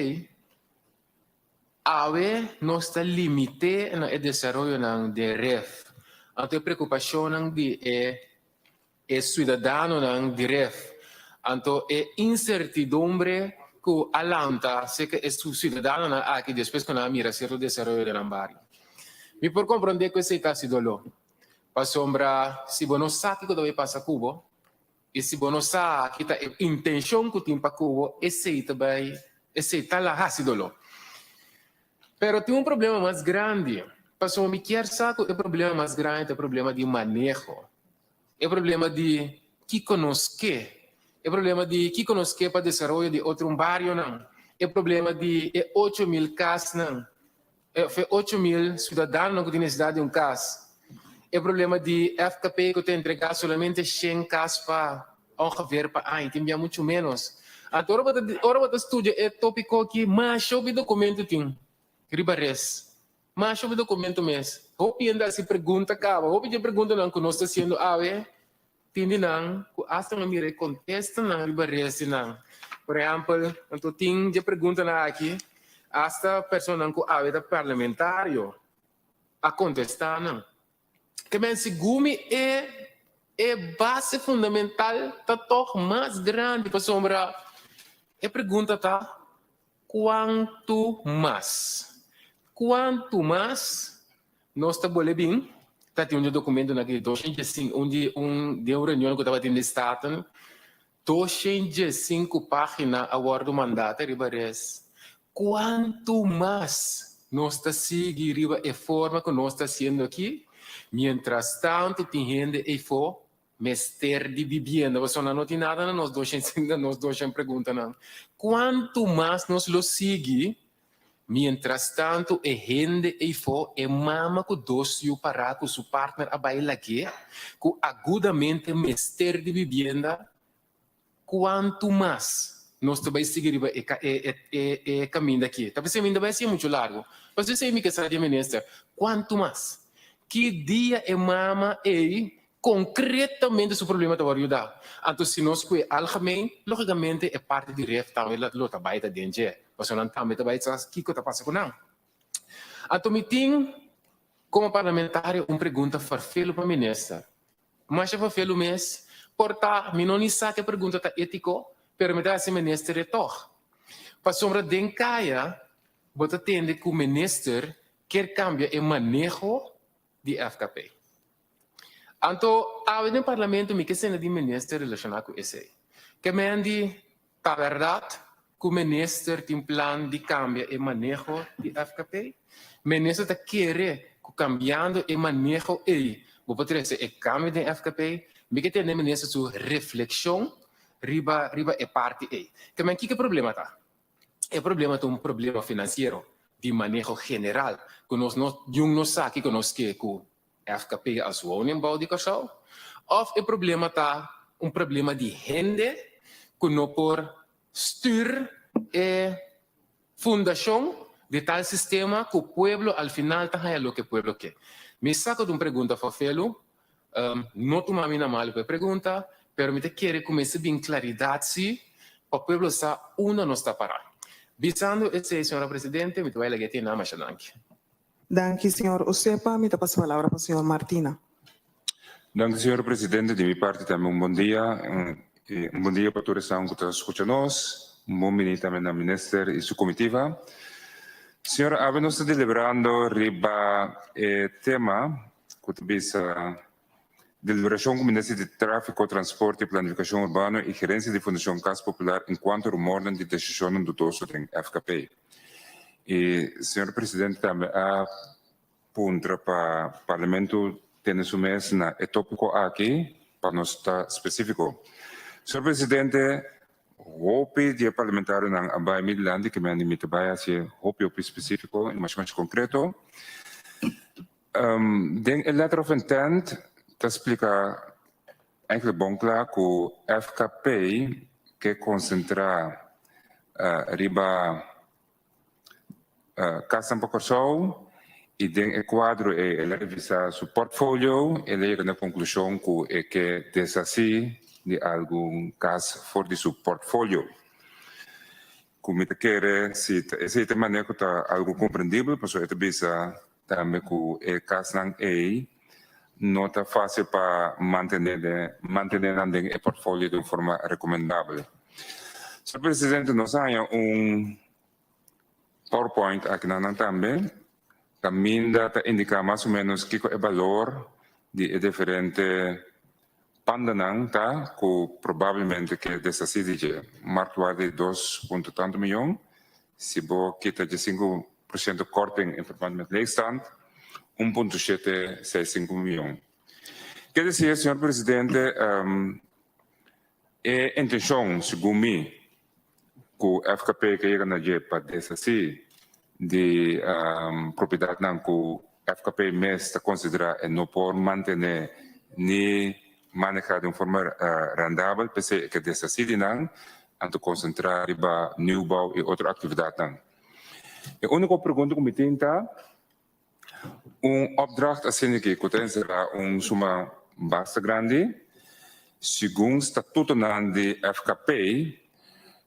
awe nos ta limité na e desaroyonan den ref, anto e preokupashonnan di e e suidadanonan di ref, anto e insertidumbre ku a lanta serka e suidadanonan aki despues ku nan a mira sierto desaroyo den nan bario. Mi por komprondé ku esei ta hasi doló, pasobra si bo no sa kiko ta bai pasa ku bo, I si bo no sa ki ta e intenshon ku tin pa ku bo, esei ta bai, esei ta la hasi doló. Pero tin un problema mas grandi, pasobra mi kier sa ku e problema mas grandi ta e problema di maneho, e problema di kiko nos ke, e problema di kiko nos ke pa desaroyo di otro barionan, e problema di e 8000 kasnan Òf e 8000 siudadanonan ku tin nesesidat di un kas. E problema di FKP ku ta entregá solamente shen kas pa ongeveer pa aña, tin bia muchu ménos. Anto ora bo ta ora bo ta studia e tópiko aki, masha hopi dokumento tin riba res. Masha hopi dokumento mes. Hopi hende a hasi pregunta kaba. Hopi di e preguntanan ku nos ta hasiendo awe Tin di nan ku asta no mira e kontestanan riba res di nan. Por ehèmpel, anto tin dje preguntanan aki, asta personanan ku awe ta parlamentario a kontestá nan. Ke men segun mi e e base fundamental ta tòg mas grandi pasobra e pregunta ta, kuantu mas? Kuantu mas Nos ta bole bin ta tin un di documentonan aki 205 un di un den un reunion cu tabatin di Staten 205 pagina a wordo manda ta riba res. Cuanto mas? nos ta sigui riba e forma ku nos ta hasiendo aki? Mientras tanto tin hende eifó mester di bibienda, pasobra nan no tin nada na nos doshen na nos doshen preguntanan. Kuantu mas nos lo sigui? Mientras tanto e hende eifó, e mama ku dos yu pará ku su partner a bai lag'é, ku agudamente mester di bibienda, Kuantu mas nos ta bai sigui riba e e e e kaminda aki? Ta p'esei mi ta bai hasié muchu largu. Pasobra esei mi ke sa di e minister, kuantu mas? Ki dia e mama ei konkretamente su problema ta wòrdu yudá? Anto si nos kue algemeen, lógikamente e parti di ref tambe lo ta bai ta den dje, pasobra nan tambe ta bai sa kiko ta pasa ku nan. Anto mi tin komo parlamentario un pregunta farfelu pa minister. Masha fafelu mes, por ta, mi no ni sa ku e pregunta ta étiko, pero mi ta hasi minister e tòg. Pasobra den kaya bo ta tende ku minister kier kambia e maneho di FKP. Anto awe den parlamento mi ke sende di minister relashoná ku esei. Ke men di Ta bèrdat ku minister tin plan di kambia e maneho di FKP? Minister ta kere ku kambiando e maneho ei bo por trese e kambio den FKP? Mi ke tende minister su reflekshon riba riba e parti ei. Ke men kiko e problema ta? E problema ta un problema finansiero di maneho general ku nos no niun no sa kiko nos ke ku FKP as woningbouw di Kòrsou? Òf e problema ta un problema di hende ku no por stür e fundashon di tal sistema ku pueblo al final ta haña loke pueblo ke? Mi sa ku ta un pregunta fafelu, no tuma mi na malu pa e pregunta, pero mi ta kere ku mester bin klaridat si pa pueblo sa unda nos ta pará. Bisando esei, señora Presidente, mi ta bai laga e tene masha danki. Danki señor Osepa, mi ta pasa palabra pa señor Martina. Danki señor presidente, di mi parti tambe un bon dia, un bon dia pa tur esnan ku ta skucha nos, un bon bini tambe na minister i su komitiva. Señor awe nos ta deliberando riba e tema ku ta bisa Deliberashon ku Minister di Tráfiko, Transporte i Planifikashon Urbano i Gerensia di Fundashon Kas Popular enkuanto rumornan di desishonnan dudoso den FKP. E señor presidente tambe a puntra pa Parlamento tene su mes na e tópiko aki pa nos ta spesífiko. Señor presidente, hopi di e parlamentarionan a bai mi dilanti ke mi a mi ta bai hasi hopi hopi spesífiko i masha masha konkreto. Den e letter of intent ta splika eigenlijk bon kla ku FKP ke konsentrá riba kasnan pa Kòrsou i den e kuadro ei el a revisá su portfolio, el a yega na konklushon ku e ke deshasí di algun kas for di su portfolio. Ku mi ta kere si ta esei ta e manera ku ta algu komprendibel pasobra e ta bisa tambe ku e kasnan ei no ta fásil pa mantené den mantené nan den e portfolio di un forma rekomendabel. Señor Presidente, nos a haña un PowerPoint akinan tambe kaminda ta indiká mas o ménos kiko e balor di e diferente Pandanan ta ku probablemente ke deshasí di dje. Marktwaarde di dos punto tantu miyon, si bo kita dje 5% korting in verband met leegstand, 1.765 miyon. Ke desir, señor presidente, e intenshon, segun mi, ku FKP ke yega na dje pa deshasí di propiedatnan ku FKP mes ta konsiderá e no por mantené ni manehá di un forma rendabel, p'esei e ke deshasí di nan, anto konsentrá riba nieuwbouw i otro aktividatnan. E úniko pregunta ku mi tin ta, un opdracht asina aki ku ta enserá un suma basta grandi, segun statutonan di FKP,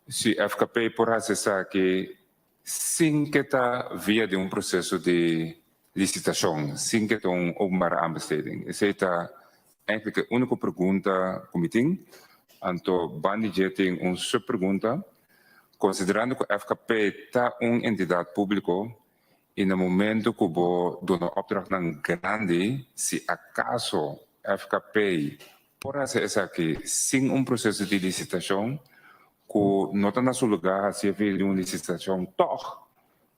si FKP por hasi esaki sin ke ta via di un proseso di lisitashon, sin ke ta un openbare aanbesteding? Esei ta eigenlijk e úniko pregunta ku mi tin. Anto banda di dje tin un subpregunta, konsiderando ku FKP ta un entidat públiko i na momento ku bo duna opdrachtnan grandi, si akaso FKP por hasi esaki sin un proseso di lisitashon, ku no ta na su lugá hasié via di un lisitashon tòg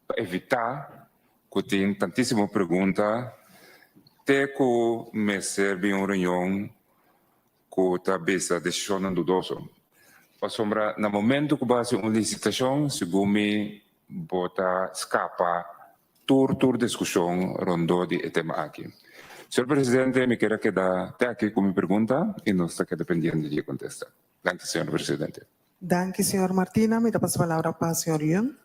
pa evitá. ku tin tantísimo pregunta te ku mester bin un reunion ku ta bisa desishonnan dudoso. Pasobra na momentu ku bo hasi un lisitashon, segun mi bo ta skapa tur tur diskushon rondó di e tema aki. Señor Presidente, mi kier a keda te aki ku mi pregunta i nos ta keda pendiente di e kontesta. Danki, señor Presidente. Danki, señor Martina. Mi ta pasa palabra pa señor Yun.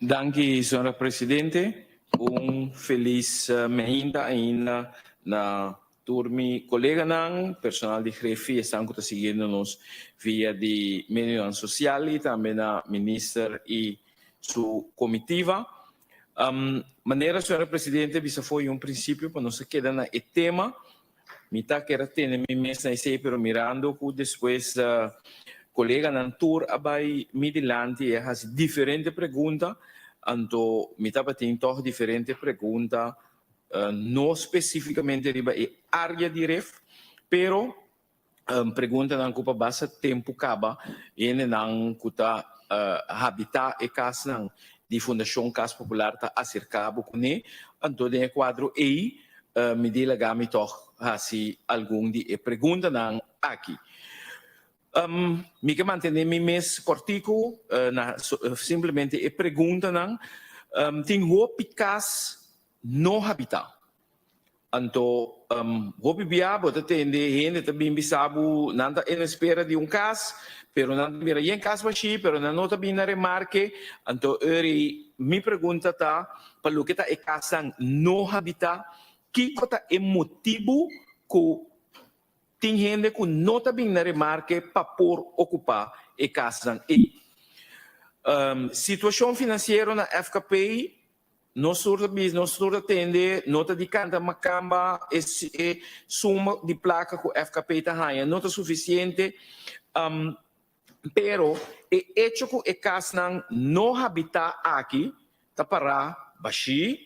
Danki, señora Presidente. Un felis meinta ainda na tur mi coleganan, personal di Grefi, esnan cu ta siguiendo nos via di medionan social y tambe na Minister y su comitiva. Manera señora Presidente bisa fo'i un principio pa nos a keda na e tema, Mi ta kere tene mi mes na esei, pero mirando ku despues koleganan tur a bai mi dilanti i a hasi diferente pregunta, anto mi tabatin tòg diferente pregunta, no spesífikamente riba e área di ref, pero preguntanan ku pa basta tempu kaba hendenan ku ta habitá e kasnan di Fundashon Kas Popular ta aserká bo kuné. Anto den e kuadro ei mi di laga mi tòg hasi algun di e preguntanan aki. Mi ke mantené mi mes kòrtiku na simplemente e preguntanan. Tin hopi kas no habitá. Anto hopi bia bo ta tende hende ta bin bisa bo nan ta en espera di un kas, pero nan ta mira yen kas bashí, pero nan no ta bin na remarke. Anto eri mi pregunta ta, pa loke ta e kasnan no habitá, kiko ta e motibu ku tin hende ku no ta bin na remarke pa por okupá e kasnan ei? Situashon finansiero na FKP Nos tur ta bisa, nos tur ta tende, no ta di kanta makamba e e suma di plaka ku FKP ta haña no ta sufisiente, pero e echo ku e kasnan no habitá aki ta pará bashí,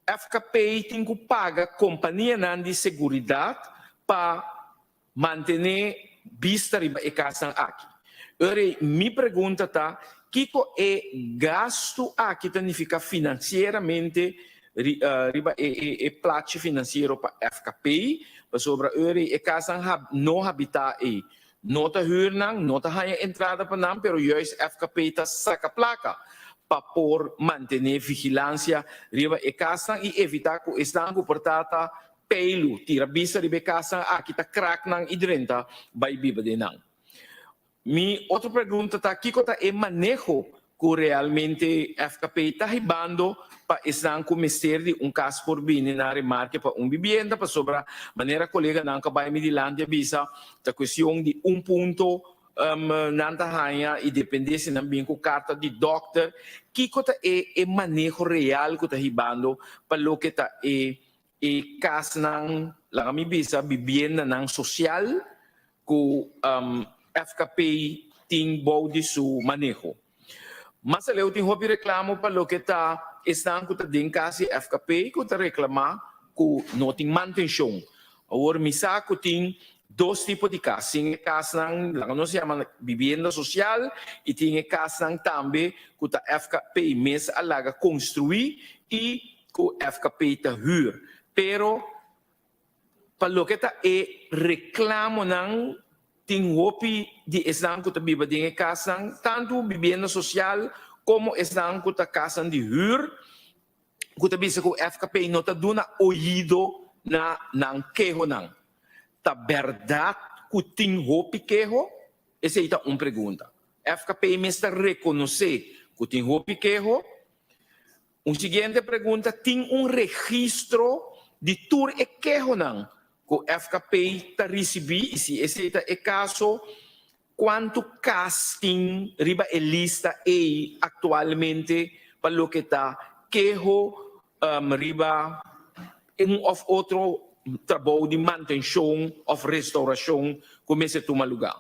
FKP tin ku paga kompanianan di seguridat pa Mantené bista riba e kasnan aki. Ora mi pregunta ta, kiko e gastu aki ta nifiká finansieramente riba e plachi finansiero pa FKP? Pasobra ora e kasnan no habitá ei, no ta hür nan, no ta haña entrada pa nan, pero juist FKP ta saka plaka pa por mantené vigilansia riba e kasnan i evitá ku esnan ku por ta ta Peilu, tira bista riba e kasnan aki ta kraknan i drenta bai biba den nan. Mi otro pregunta ta kiko ta e maneho ku realmente FKP ta hibando pa esnan ku mester di un kas por bini na remarke pa un bibienda pasobra manera koleganan ku a bai mi dilanti a bisa ta kuestion di un punto nan ta haña i depende si nan bin ku karta di dòkter kiko ta e e maneho real ku ta hibando pa loke ta e E kasnan, laga mi bisa bibiendanan sosial ku FKP tin bou di su maneho. Mas aleu tin hopi reklamo pa loke ta esnan ku ta den kas di FKP ku ta reklamá ku no tin mantenshon. Awor mi sa ku tin dos tipo di kas, tin e kasnan laga nos yama bibienda sosial i tin e kasnan tambe ku ta FKP mes a laga konstruí i ku FKP ta hür, pero pa loke ta e reklamonan tin hopi di esnan ku ta biba den e kasnan, tantu bibienda sosial komo esnan ku ta kasnan di hür, ku ta bisa ku FKP no ta duna oido na nan kehonan. Ta bèrdat ku tin hopi keho? Esei ta un pregunta. FKP mes ta rekonosé ku tin hopi keho? Un siguiente pregunta, tin un registro di tur e kehonan ku FKP ta risibí i si esei ta e kaso, kuantu kas tin riba e lista ei aktualmente pa loke ta keho riba un òf otro trabou di mantenshon òf restourashon ku mester tuma lugá?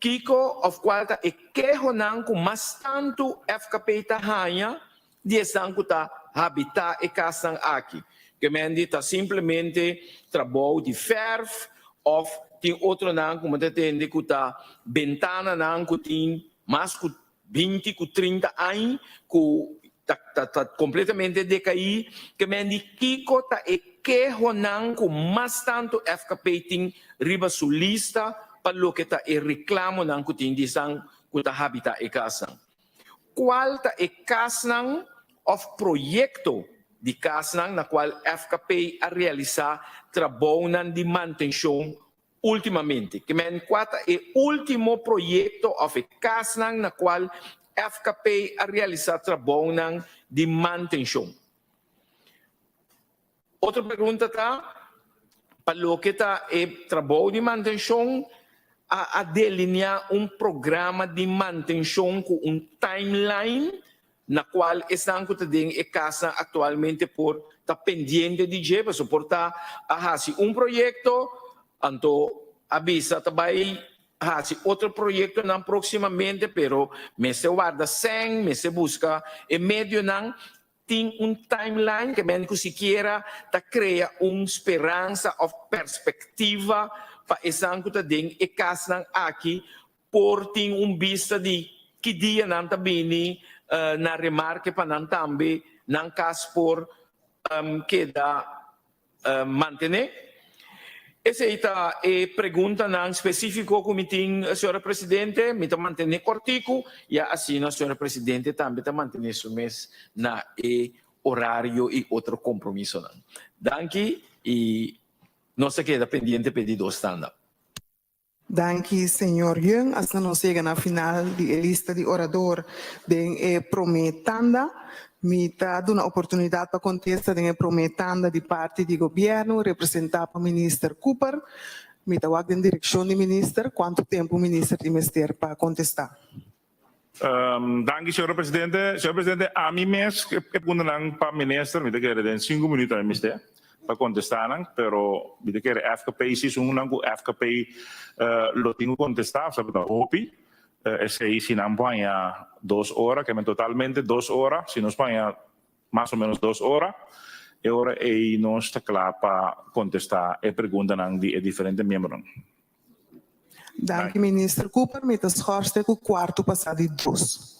Kiko òf kual ta e kehonan ku mas tantu FKP ta haña di esnan ku ta habitá e kasnan aki? Kemendi ta simplemente trabou di fèrf. òf tin otronan ku mi ta tende ku ta bentananan ku tin mas ku 20 ku 30 aña ku ta ta ta kompletamente dekaí. Ke men di kiko ta e kehonan ku mas tantu FKP tin riba su lista pa loke ta e reklamonan ku tin di esnan ku ta habitá e kasnan? Kual ta e kasnan òf proyekto di kasnan na kual FKP a realisá trabounan di mantenshon últimamente? Ke men kua ta e último proyekto òf e kasnan na kual FKP a realisá trabounan di mantenshon? Otro pregunta ta, pa loke ta e trabou di mantenshon, a a delineá un programa di mantenshon ku un timeline na kual esnan ku ta den e kasnan aktualmente por ta pendiente di dje? Pasobra por ta a hasi un proyekto, anto a bisa ta bai hasi otro proyektonan próksimamente, pero mester warda sèn, mester buska e medionan. Tin un timeline ke men ku sikiera ta krea un speransa òf perspektiva pa esnan ku ta den e kasnan aki por tin un bista di ki dia nan ta bini na remarke pa nan tambe nan kas por keda mantené? Esei ta e preguntanan spesífiko ku mi tin, señora Presidente. Mi ta mantené kòrtiku, ya asina señora Presidente tambe ta mantené su mes na e orario i otro kompromisonan. Danki i nos ta keda pendiente p'e di dos tanda. Danki señor Yeung. Asina nos yega na final di e lista di orador den e prome tanda. Mi ta duna oportunidad pa contesta den e prome tanda di parti di gobierno representa pa Minister Cooper. Mi ta wak den direccion di Minister cuanto tempo Minister tin mester pa contesta. Danki señora Presidente. Señora Presidente, ami mes e preguntanan pa Minister mi ta kere den sinku minuut ami mester pa kontestá nan, pero mi ta kere FKP si esun nan ku FKP lo tin ku kontestá, pasobra ta hopi. Esei si nan por haña dos ora, ke men totalmente dos ora, si nos por haña mas o menos dos ora, e ora ei nos ta kla pa kontestá e preguntanan di e diferente miembronan. Danki Minister Cooper, mi ta schors te ku kuartu pasá di dos.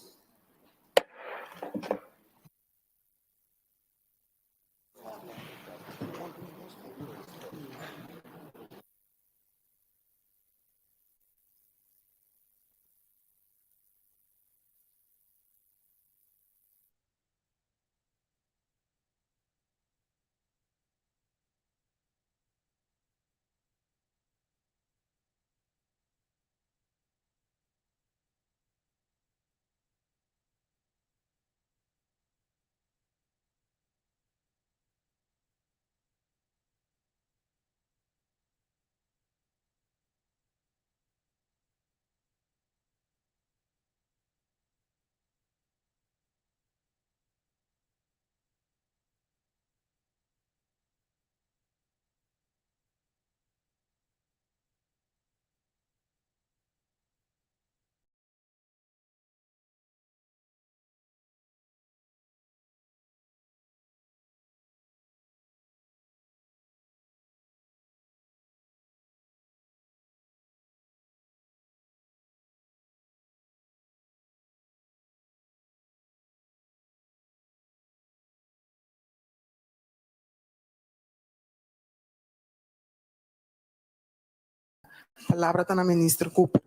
Palabra ta na Minister Cooper.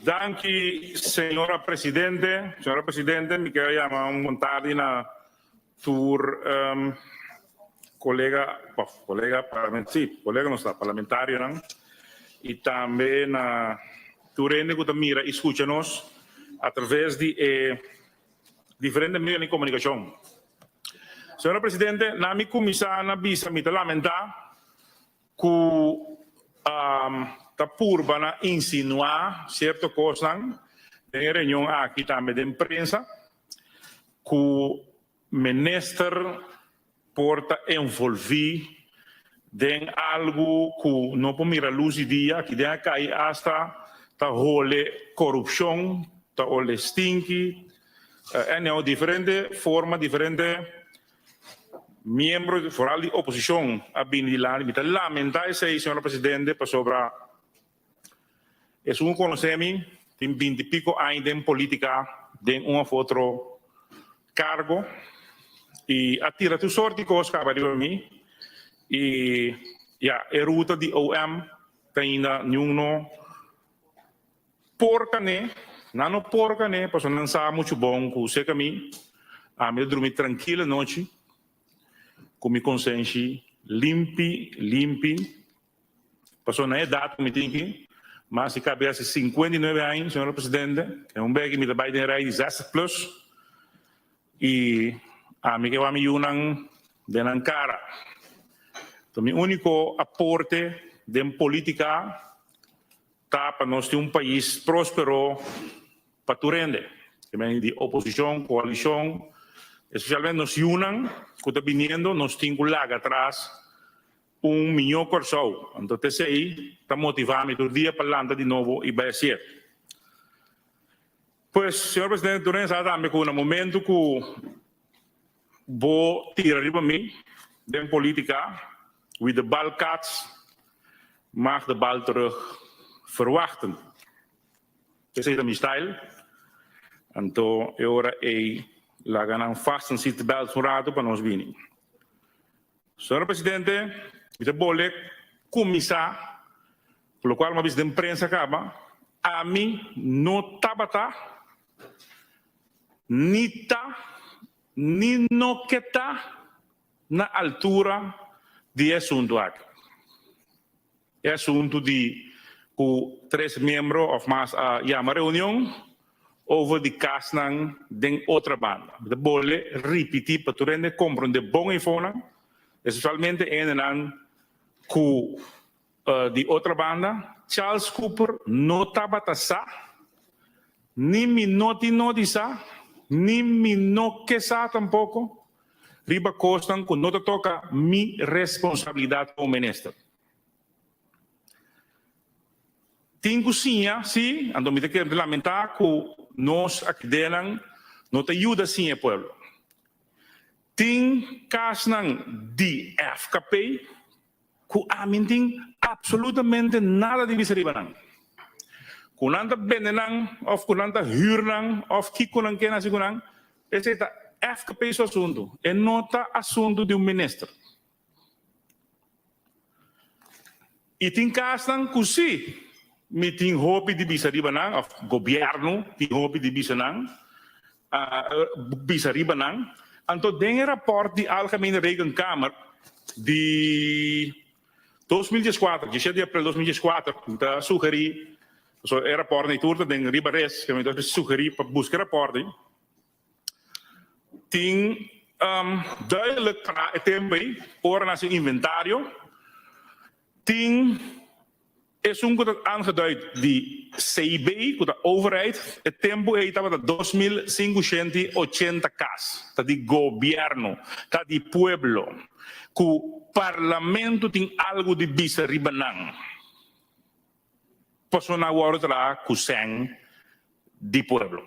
Danki señora Presidente. Señora Presidente, mi kier a yama un bon tardi na tur colega, of colega, si, colega nos ta, parlamentarionan y tambe na tur hende cu ta mira y scucha nos a traves di e diferente medionan di comunicacion. Señora Presidente, na mi cuminsa na bisa mi ta lamenta cu ta purba na insinua cierto cosnan den e reunion aki tambe den prensa cu minister por ta envolvi den algo cu no por mira luz di dia, aki den a cay hasta ta hole corupcion, ta hole stinky, anyhow diferente forma, diferente. Miembro, foral di oposicion a bini dilanti. Mi ta lamenta esey, señora Presidente, pasobra esun cu conoce mi tin binti pico aña den politica den un of otro cargo y a tira tur soort di cos caba riba mi y ya e ruta di OM ta ainda niun no Por kané, nan no por kané pasobra nan sa muchu bon ku seka mi, ami ta drumi trankil anochi ku mi konsenshi limpi limpi pasobra na e edat ku mi tin aki, mas di kabe hasi 59 aña, señora presidente, e un beki mi ta bai den e rei di zestig plus i ami ke wak mi yunan den nan kara. Enton mi úniko aporte den politika Ta pa nos tin un pais prospero pa tur hende, ke men di oposishon, koalishon, espesialmente nos yunan ku ta biniendo, nos tin ku laga atras un mihó Kòrsou. Anto t'esei ta motivá mi tur dia pa lanta di nobo i bai hasié. Pues, señor presidente, tur hende sa tambe ku na momento ku bo tira riba mi den politica, wie de bal kats, mag de bal terug verwachten. Esey ta mi style. Anto e ora ey laga nan fasten seat belts un rato pa nos bini. Señor Presidente, mi ta bole cuminsa cu locual mi a bisa den prensa caba, ami no tabata ni ta ni no ke ta na altura di e asuntu aki. E asuntu di ku tres miembro òf mas a yama reunion over di kasnan den otra banda. Mi ta bole ripití pa tur hende komprondé bon e fonan, espesialmente e hendenan ku Di otra banda, Charles Cooper no tabata sa, ni mi no tin no di sa, ni mi no ke sa tampoko, riba kosnan ku no ta toka mi responsabilidat komo minister. Tin ku siña, si, anto mi ta kere lamentá ku nos akidenan no ta yuda siña e pueblo. Tin kasnan di FKP Ku ami n'tin absolutamente nada di bisa riba nan. Ku nan ta bende nan òf ku nan ta hür nan òf kiko nan ken hasi ku nan, esei ta FKP su asuntu, e no ta asuntu di un minister. I tin kasnan ku si mi tin hopi di bisa riba nan òf gobièrnu tin hopi di bisa nan, bisa riba nan. Anto den e rapòrt di Algemene Rekenkamer di 2014, 17 di april 2014, mi ta sugerí, pasobra e rapòrt ei tur ta den riba res, mi ta sugerí pa buska e rapòrt ei, tin duidelijk para e tempu ei, ora nan hasi un inventario, Tin esun ku ta aangeduid di CIB, ku ta overheid, e tempu ei tabata 2580 kas, ta di gobièrnu, ta di pueblo, ku parlamento tin algu di bisa riba nan, pasobra nan wòrdu traha ku sèn di pueblo.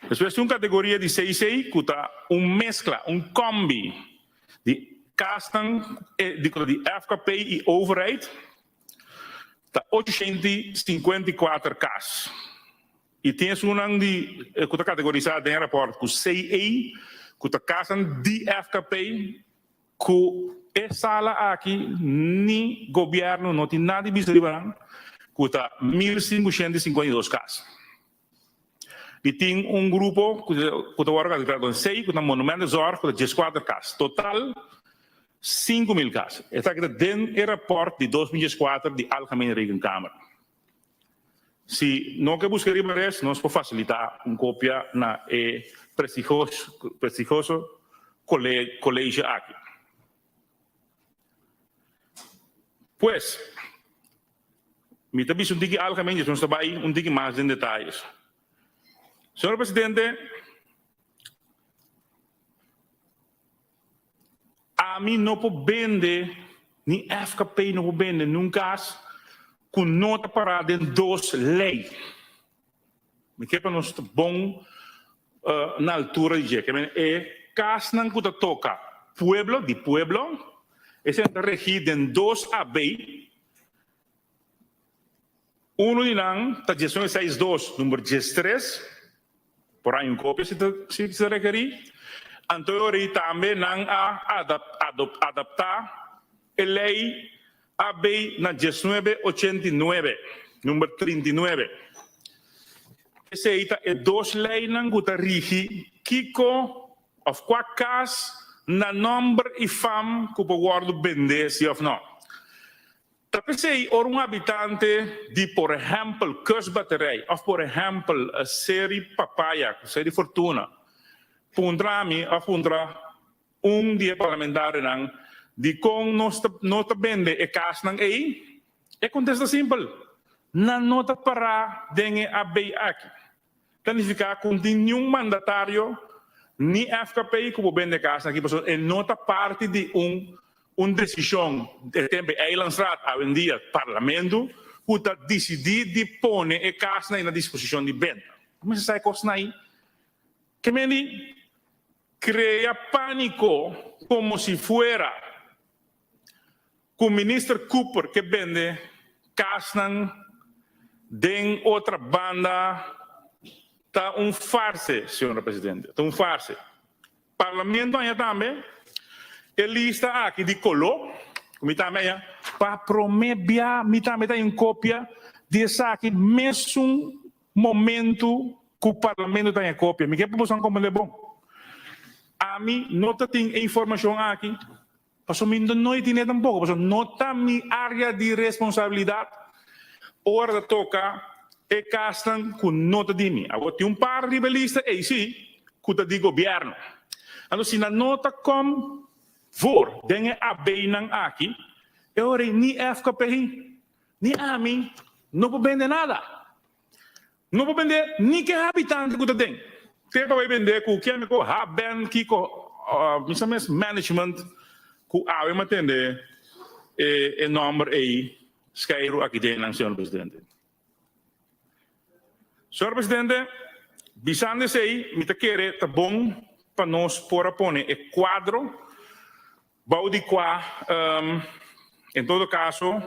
Despues tin un kategoria di CC ku ta un meskla, un kombi di kasnan di ku ta di FKP i overheid, ta 854 kas. I tin esunnan di ku ta kategorisá den e rapòrt ku CE, ku ta kasnan di FKP ku e sala aki ni gobièrnu no tin nada di bisa riba nan, ku ta 1552 kas. I tin un grupo ku ta wòrdu kalifiká komo sei ku ta monumentenzorg ku ta dieskuater kas. Total 5000 kas. Esaki ta den e rapòrt di 2014 di Algemene Rekenkamer. Si no ke buska riba res nos por fasilitá un kopia na e prestigioso kolege aki. Pues, mi ta bisa un tiki algemeen, despues nos ta bai un tiki mas den detayes. Señor Presidente, ami no por bende, ni FKP no por bende nun kas ku no ta pará den dos lei. Mi ke pa nos ta bon na altura di dje. E kasnan ku ta toka. pueblo, di pueblo, esei ta regí den dos AB. Uno di nan ta 19 seis dos, number 13, por haña un kopia si ta si ta rekerí. Anto e ora ei tambe nan a adaptá e lei AB na 19 89, number 39. Esei ta e dos leinan ku ta rigi kiko òf kua kas na nòmber i fam ku por wòrdu bendé si òf nò. Ta p'esei ora un habitante di por ehèmpel Kustbatterij òf por ehèmpel Seri Papaya, Seri Fortuna, puntra mi òf puntra un di e parlamentarionan dikon nos ta no ta bende e kasnan ei, e kontesta simpel, nan no ta pará den e AB aki. Ta nifiká ku no tin niun mandatario ni FKP ku por bende kasnan aki pasobra e no ta parti di un un desishon e tempu e Eilandsraad, awendia Parlamento, ku ta disidí di pone e kasnan ei na disposishon di benta. Mester sa e kosnan ei. Ke mende Crea panico como si fuera cu Minister Cooper ke bende casnan den otra banda ta un farse, señora Presidente, ta un farse. Parlamento aña tambe e lista aki di colo cu mi tambe aña pa prome bia mi tambe ta un copia di esaki mesun Momento cu Parlamento ta haña copia. Mi ke pa boso comprende bon. Ami no ta tin e informacion aki, pasobra mi no e tine tampoco, pasobra no ta mi area di responsabilidad ora ta toca e casnan cu no ta di mi. Awor tin un par riba e lista ey si cu ta di gobierno. Anto si nan no ta com voor den e AB-nan aki, e ora ey ni FKP Ni ami no por bende nada. No por bende ni ke habitante ku ta den. Te pa bai bende ku ken ku haben kiko mi sa mes management ku awe mi a tende e nomber ei skeiru aki den nan señor presidente. Señor presidente bisando esei mi ta kere ta bon pa nos por a pone e kuadro Bou di kua, en todo kaso,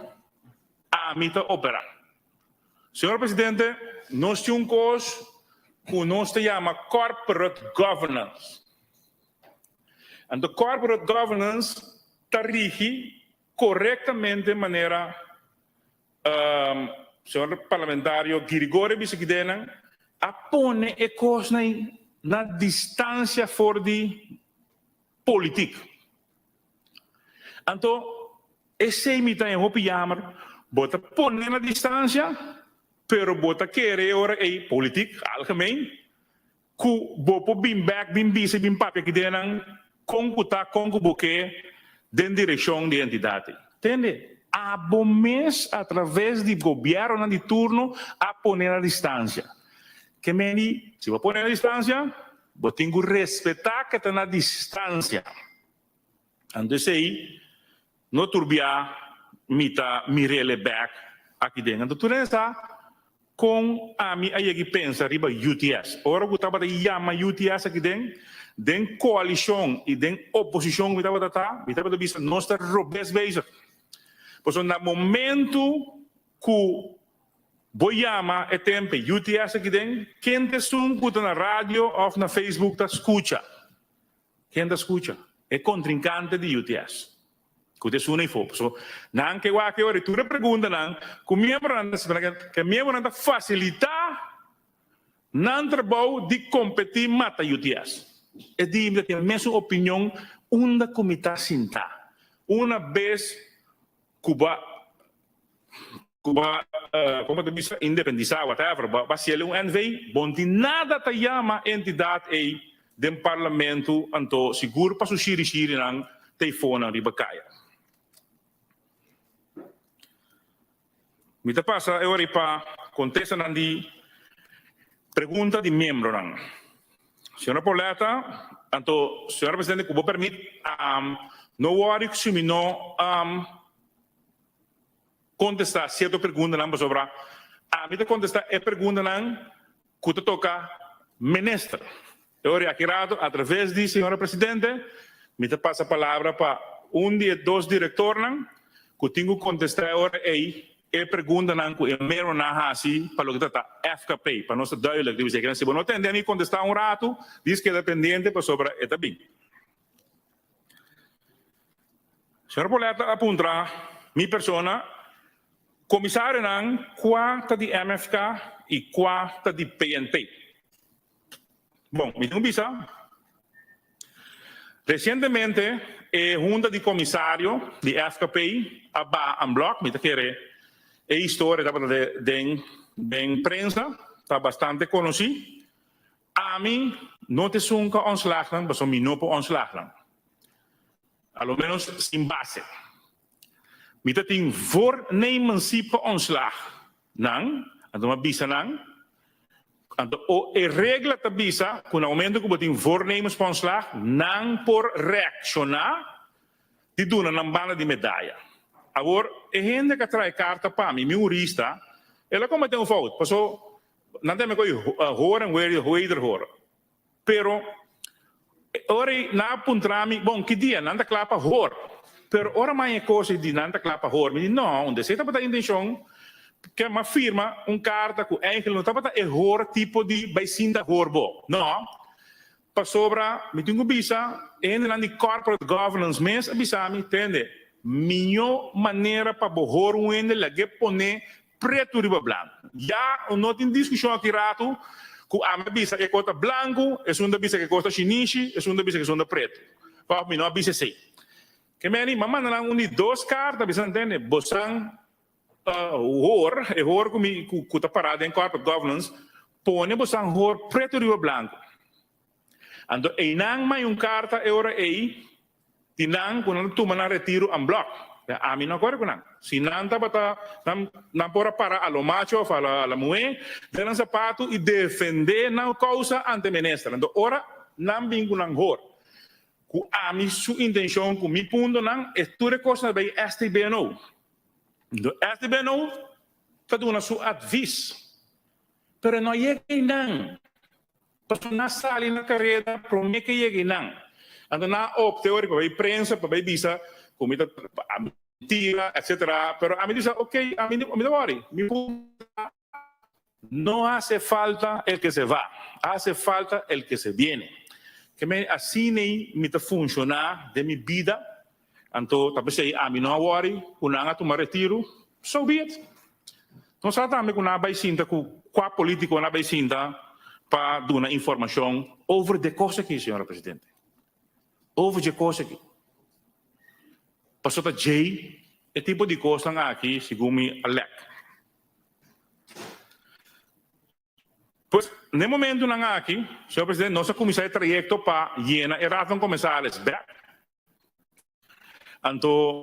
ami ta operá. Señor Presidente, nos tin un kos ku nos ta yama corporate governance. Anto corporate governance ta rigi korektamente manera señor Parlamentario Girigorie Bisekidenan a pone e kosnan na distansia for di Politiek. Anto esey mi ta e hopi yamer, bo ta pone na distancia, pero bo ta kere e ora ey, politiek, algemeen, cu bo por bin bek, bin bisa y bin papia ki den con cu ta, con cu bo ke den direccion di entidad ey. Tende? Abo mes a traves di gobiernonan di turno a pone na distancia. Ke meni, si bo pone na distancia, Bo tin ku respetá ke ta na distansia. Anto esei no tur bia mi ta mir'ele bèk aki den. Anto tur hende sa kon ami a yega i pensa riba UTS. Ora ku tabata yama UTS aki den, den koalishon i den oposishon ku mi tabata ta, mi tabata bisa nos ta robes bezig. Pasobra na momentu ku Bo yama e tempe UTS aki den, ken ta esun ku ta na radio òf na Facebook ta skucha? Ken ta skucha? E kontrinkante di UTS ku ta esun ei fo. Pasobra nan ke wak e ora i tur e preguntanan ku miembronan ta hasi, ke miembronan ta fasilitá nan trabou di kompetí mata UTS. E di mi ta tin e mesun opinion unda ku mi ta sintá. Una bes ku bo a ku bo a komo ta bisa independisá whatever bo a hasiel un NV bo no tin nada ta yama entidat ei den parlamento anto sigur pa su shiri shirinan ta e fonan riba kaya. Mi ta pasa e ora ei pa kontestanan di pregunta di miembronan. Señora Pauletta, anto señora presidente ku bo permit no wòri si mi no kontestá sierto preguntanan pasobra ami ta kontestá e preguntanan ku ta toka minister. E ora aki rato atraves di señora presidente. Mi ta pasa palabra pa un di e dos direktornan ku tin ku kontestá e ora ei e preguntanan ku e meronan a hasi pa loke ta ta FKP. Pa nos ta duidelijk riba esaki. Si bo no tende mi kontestá un ratu, dis keda pendiente pasobra e ta bin. Señor Pauletta a puntra mi persona, Komisarionan kua ta di MFK i kua ta di PNP? Bon, mi tin ku bisa, resientemente e hunta di komisario di FKP a baha an blòk, mi ta kere e historia tabata den den prensa, ta bastante konosí. Ami no ta esun ku a ontslag nan, pasobra mi no por ontslag nan, a lo ménos sin base. Mi ta tin voornemen si pa ontslag nan, anto mi a bisa nan, anto o e regla ta bisa ku na momento ku bo tin voornemens pa ontslag, nan por reakshoná di duna nan banda di medaya. Awor, e hende ku a traha e karta pa mi, mi hurista, el a kometé un fout, paso nan ta mi koe hoor en wederhoor. Pero ora nan a puntra mi, bon, ki dia nan ta kla pa hoor? Pero ora maña e kos di nan ta kla pa hoor, mi di, no, unda esei tabata intencion ke m'a firma un karta ku eigenlijk no tabata e hoor tipo di bai sinta hoor bo. No, pasobra mi tin ku bisa e hendenan di corporate governance mes a bisa mi, tende, miño manera pa bo hoor un hende lag'é pone Pretu riba blanku. Ya no tin diskushon aki ratu ku ami a bisa e kos ta blanku, esun ta bisa ku e kos ta shinishi, esun ta bisa ku esun ta pretu. Òf mi no a bisa esei. Ke meni, m'a manda nan un di dos karta bisa nan tende, bosan hoor, e hoor ku mi ku ta pará den corporate governance, pone bosan hoor pretu riba blanku. Anto einan mai un karta e ora ei di nan ku nan ta tuma nan retiro en blok. Ya ami no akorde ku nan. Si nan tabata nan nan por a para a lo macho of a la muhé den nan sapatu i defendé nan kousa ante minister. Anto ora nan bin ku nan hor ku ami su intenshon ku mi puntonan e tur e kosnan ta bai STBNO. Anto STBNO ta duna su advis pero e no a yega einan. Pasobra nan a sali na kareda promé ke yega einan. Anto nan a opta ora pa bai prensa pa bai bisa ku mi ta mentira etcetera. Pero ami bisa ok ami mi ta wòri. Mi punto ta no hace falta el ke se va, hace falta el ke se viene. Ke men asin'ei mi ta funshoná den mi bida. Anto ta p'esei ami no a wòri ku nan a tuma retiru, so be it. Nos sa tambe ku nan a bai sinta ku kua politiko nan a bai sinta pa duna informashon over de kos aki, señora presidente. Over dje kos aki. Pasobra ta djei e tipo di kosnan aki segun mi a lek. Pues, n'e momentunan aki, señor presidente, nos a kuminsá e trayekto pa yena e Raad van Commissaris bèk. Anto,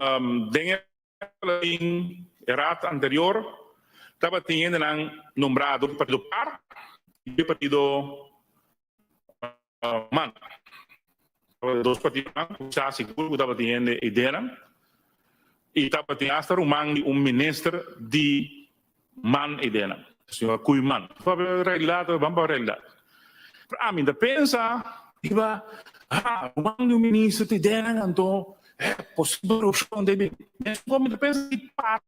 den e raad anterior tabatin hendenan nombrá dor di partido par i di partido man. Tabatin dos partidonan ku sa sigur ku tabatin hende ideanan i tabatin asta ruman di un minister di man ideanan, señor Koeiman. Realidad, ban pa realidad. Pero ami ta pensa riba, ha, ruman di un minister ta ideanan anto posibel korupshon debe. Mescos mi ta pensa di par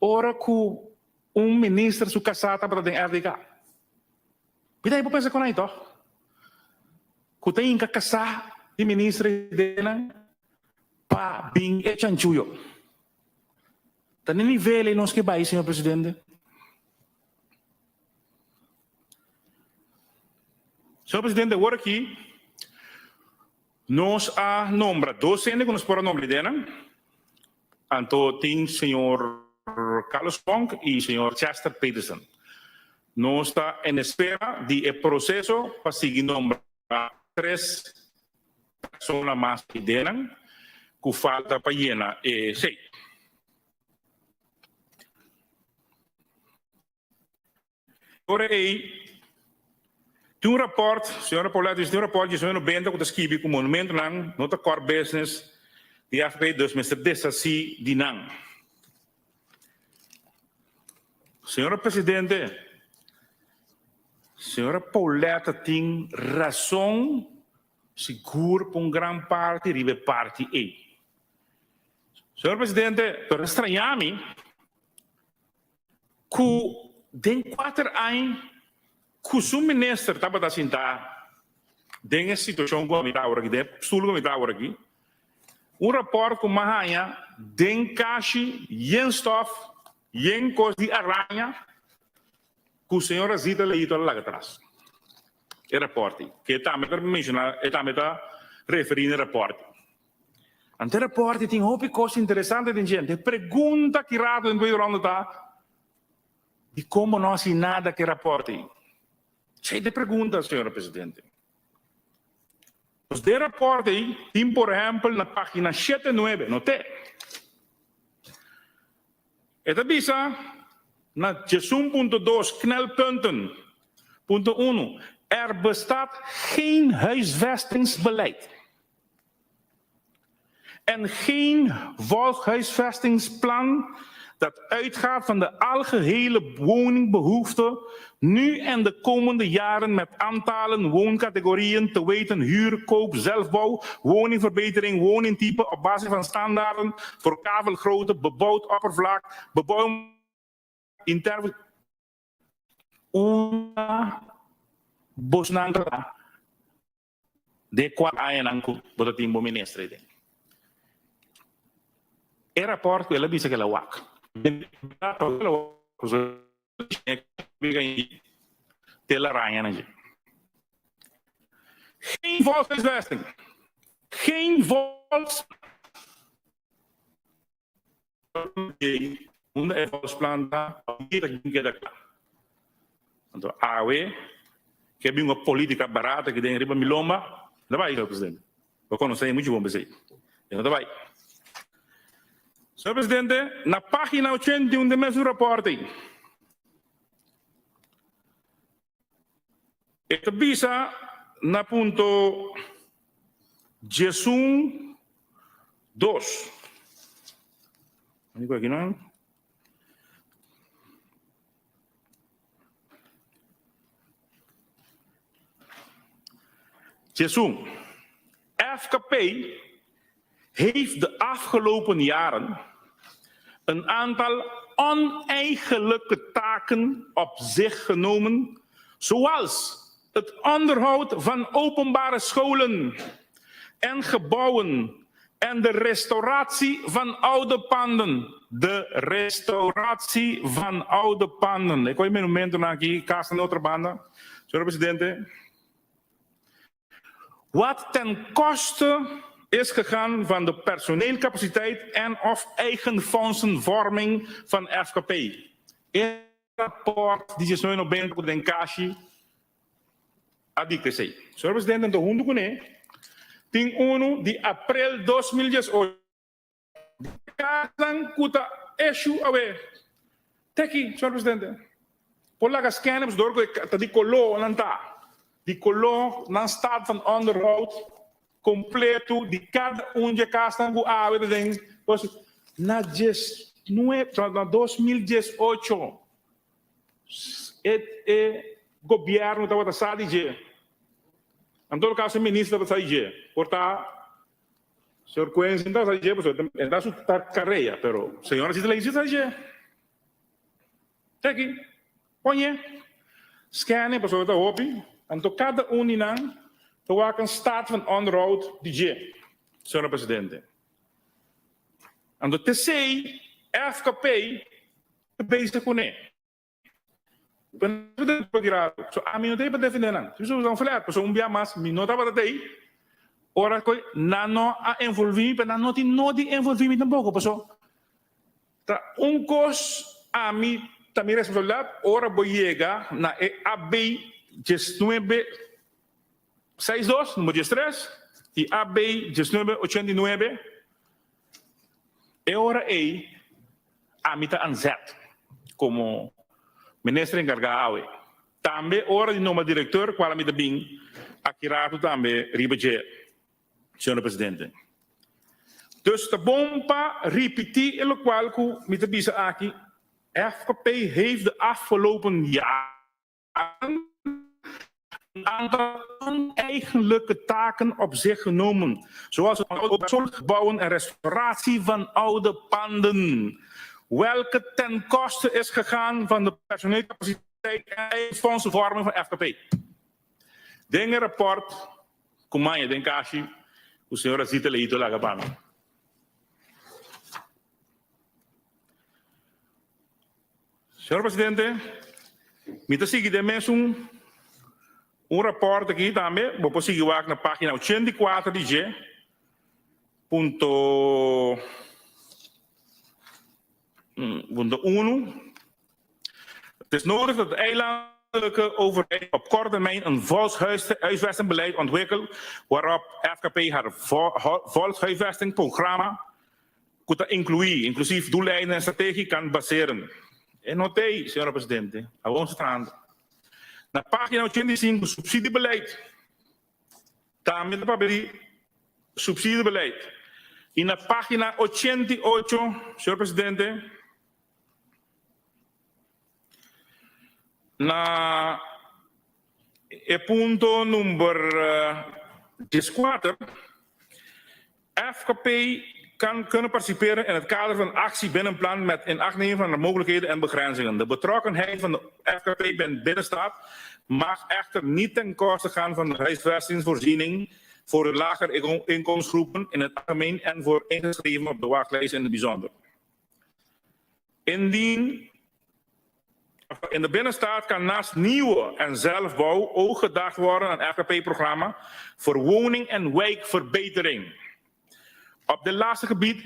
ora ku un minister su kasá tabata den RDK. Mi ta por pensa con ai toch? Cu ta hinca casá di minister ideanan pa bin e chanchuyo. Ta ne nivel ei nos ke bai, señor presidente? Señor presidente, awor aki nos a nombra dos hende cu nos por a nombra ideanan. Anto tin señor Carlos Fonk y señor Chester Peterson. Nos ta en espera di e proceso pa sigui nombra tres persona mas ideanan cu falta pa yena e sey. Ora ei, tin un raport, señora Paulette dice, tin un raport di 1990 ku ta skibi ku monumentonan no ta core business di FP, dus mester deshasí di nan. Señora Presidente, señora Paulette tin rason. Sigur pa un gran parti riba e parti ei. Señor Presidente, pero ta straña mi ku den kuater aña ku su minister tabata sintá den e situashon ku ami ta awor aki, den e stul ku ami ta awor aki, un rapòrt ku mi a haña den kashi yen stòf, yen kos di araña ku señora Zita Leito a laga tras. E rapòrt ei, ku e tambe ta menshoná, e tambe ta referí na e rapòrt ei. Anto e rapòrt ei tin hopi kos interesante den dje. E pregunta ki rato den tweede ronde ta, Dikon bo no hasi nada ku e rapòrt ei? Esei ta e pregunta, señora presidente. Nos den rapòrt ei tin por ehèmpel na página shete nuebe, not'é. E ta bisa na 11.2 knelpunten punto unu, Er bestaat geen huisvestingsbeleid en geen volkshuisvestingsplan dat uitgaat van de algehele woningbehoefte nu en de komende jaren met aantallen wooncategorieën, te weten huur, koop, zelfbouw, woningverbetering, woningtype op basis van standaarden voor kavelgrootte, bebouwd oppervlak, bebouwing intern. Unda bosnan ta den kua añanan ku bo ta tin bo minister ei den? E rapòrt ku el a bisa ku el a wak. Telaraña na dje. Geen volkshuisvesting. Geen volks. Unda e volksplan ta, ta keda kla. Anto awe ke bin un politica barata ki den riba mi lomba, no ta bai, señor presidente. Bo conoce mucho bon p'esey. E no ta bai. Señor presidente, na pagina 81 den mesun rapport ey, e ta bisa na punto 11 dos. Aki nan. 11. FKP heeft de afgelopen jaren een aantal oneigenlijke taken op zich genomen, zoals het onderhoud van openbare scholen en gebouwen en de restauratie van oude panden. De restauratie van oude panden. E koe monumentonan aki, kasnan di otro banda, señor presidente. Wat ten koste is gegaan van de personeelcapaciteit en of eigen fondsenvorming van FKP. E rapport di 1990 ku den kashi a dikta esei. Señor presidente, anto huntu kuné tin unu di aprel 2018. Kasnan ku ta eshu awe. Te aki, señor presidente. Por laga scanner pasobra dor ku e ta di koló nan ta. Di koló nan staat van onderhoud kompleto di kada un dje kasnan ku awe ta den na diesnuebe na 2018 e e gobièrnu tabata sa di dje. En todo kaso e minister tabata sa di dje. Por ta Señor Quincy ta sa dje pasobra e ta su tarea, pero señora si ta lei si ta dje. Te aki, ponye, scan e pasobra ta hopi, anto kada un di nan ta wak un staat van onderhoud di dje, señora presidente. Anto tesei FKP ta bezig kuné. So ami no ta pa defende nan. Si mi flat, pasobra un bia mas mi no tabata tei. Ora ku nan no a envolvi mi, pero nan no tin no di envolvi mi tampoco, pasobra ta un kos ami ta mi responsabilidat ora bo yega na e AB 19 62, numero 13, i AB 19 89, e ora ei Ami ta aanzet komo minister enkargá awe. Tambe ora di nombra direktor kual ami ta bin aki ratu tambe riba dje, señor presidente. Dus ta bon pa ripití e lokual ku mi ta bisa aki, FKP heeft de afgelopen jaren een aantal. Oneigenlijke taken op zich genomen, zoals het bouwen en restauratie van oude panden, welke ten koste is gegaan van de personele capaciteit en fondsenvorming van FKP. Den e rapport ku maña den kashi ku señora Zita Leito laga pa mi. Señor Presidente, mi ta sigui den mesun un rapport aki tambe, bo por sigui wak na pagina 84 di dje, punto punto unu. Het is nodig dat de eilandelijke overheid op korte termijn een volkshuisvestingbeleid ontwikkelt waarop FKP haar volkshuisvestingprogramma ku ta inkluí, inklusief doeleinden en strategie, kan baseren. E no t'ei, señora Presidente. Awor nos ta trahando. Na página 85, subsidiebeleid. Tambe ta papia di subsidiebeleid. I na página 88, señor Presidente, na e punto number 14, FKP kan kunnen participeren in het kader van actie binnenplan met inachtneming van de mogelijkheden en begrenzingen. De betrokkenheid van de FKP binnenstad mag echter niet ten koste gaan van de huisvestingsvoorziening voor de lagere inkomensgroepen in het algemeen en voor ingeschreven op de wachtlijst in het bijzonder. Indien in de binnenstad kan naast nieuwe en zelfbouw ook gedacht worden aan FKP-programma voor woning- en wijkverbetering. Op dit laatste gebied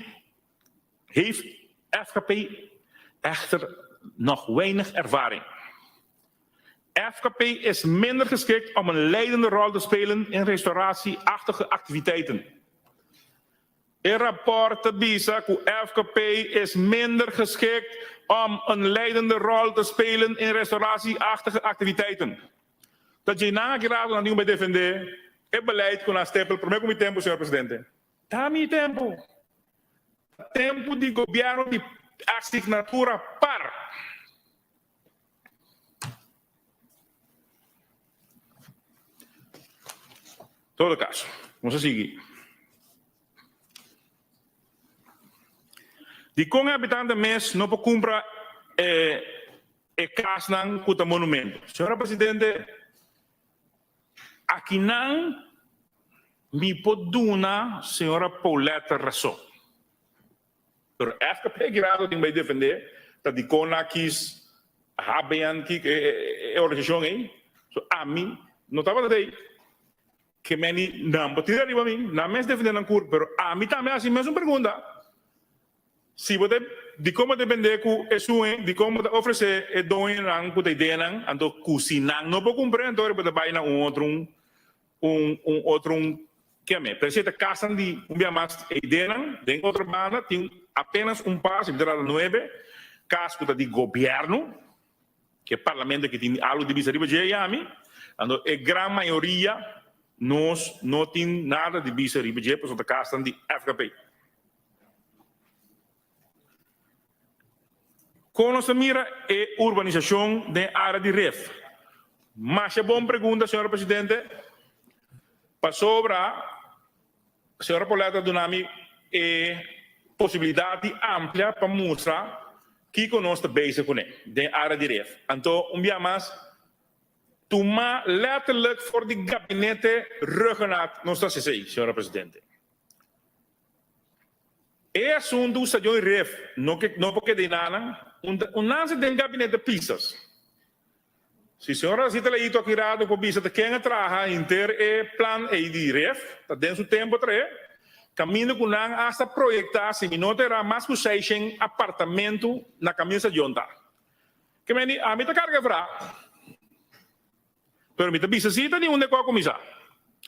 heeft FKP echter nog weinig ervaring. FKP is minder geschikt om een leidende rol te spelen in restauratieachtige activiteiten. E rapport ta bisa ku FKP is minder geschikt om een leidende rol te spelen in restauratie-achtige activiteiten. Ta djei nan aki rato nan tin ku bai defende e beleid ku nan stempel prome ku mi tempu, señor presidente. Ta mi tempu. Ta tempu di gobierno di asignatura par. Todo caso, nos a sigui. Dikon e habitante mes no por kumpra e e kasnan ku ta monumento? Señora Presidente, akinan mi por duna señora Paulette rason. Pero FKP Gerardo tin bai defende ta dikon nan a kis HBN ki e organisashon ei. So ami no tabata dei ke meni nan por tira riba mi, nan mes defende nan kur, pero ami tambe a hasi mesun pregunta. Si bo ta dikon bo ta defende ku esun ei, dikon bo ta ofrese e doñonan ku ta ideanan, anto ku si nan no por kumpra anto bo ta bai na un otro un un otro un Keme, pero si e ta kasan di un bia mas e ideanan, den otro banda tin apenas un par, si mi ta rata nuebe, kas ku ta di gobièrnu, ku e parlamento aki tin algu di bisa riba dje yami, anto e gran mayoria nos no tin nada di bisa riba dje pasobra ta kasnan di FKP. Kon nos ta mira e urbanisashon den e área di Rif? Masha bon pregunta, señor presidente. Pasobra señora Paulette a duna mi e posibilidat di amplia pa mustra kiko nos ta bezig kuné den e área di Rif. Anto, un bia mas, tuma letterlijk for di gabinete Rhuggenaath nos ta hasi esei, señora presidente. E asuntu ku stadion ref no ke no por keda enanan, un ta un nanse den gabinete Pisas. Si señor Rosita Leito aki rato por bisa ta ken a traha henter e plan ei di ref, ta den su tempo trahe, kaminda ku nan hasta proyekta si mi no ta era mas ku seishen apartamentu na kaminda stadion ta. Ke men di ami ta karga e fra. Pero mi ta bisa si ta di unda ku a kuminsá.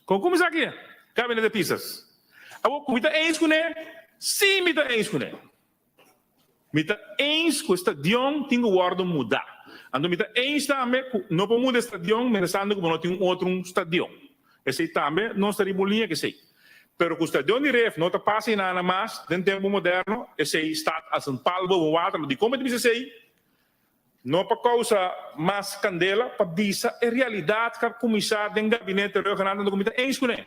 Kon kuminsá aki? Gabinete Pisas. Awor ku mi ta eens kuné? Sí mi ta eens kuné. Mi ta eens ku e stadion tin ku wòrdu mudá. Anto mi ta eens tambe ku no por muda e stadion mientrastanto ku bo no tin un otro stadion. Esei tambe nos ta riba un liña ku esei. Pero ku stadion di ref no ta pasa inana mas den tempu moderno, esei staat als een paal boven water. Dikon mi ta bisa esei? No pa causa mas candela, pa bisa e realidad cu a cuminsa den gabinete Rhuggenaath anto cu mi ta eens cune.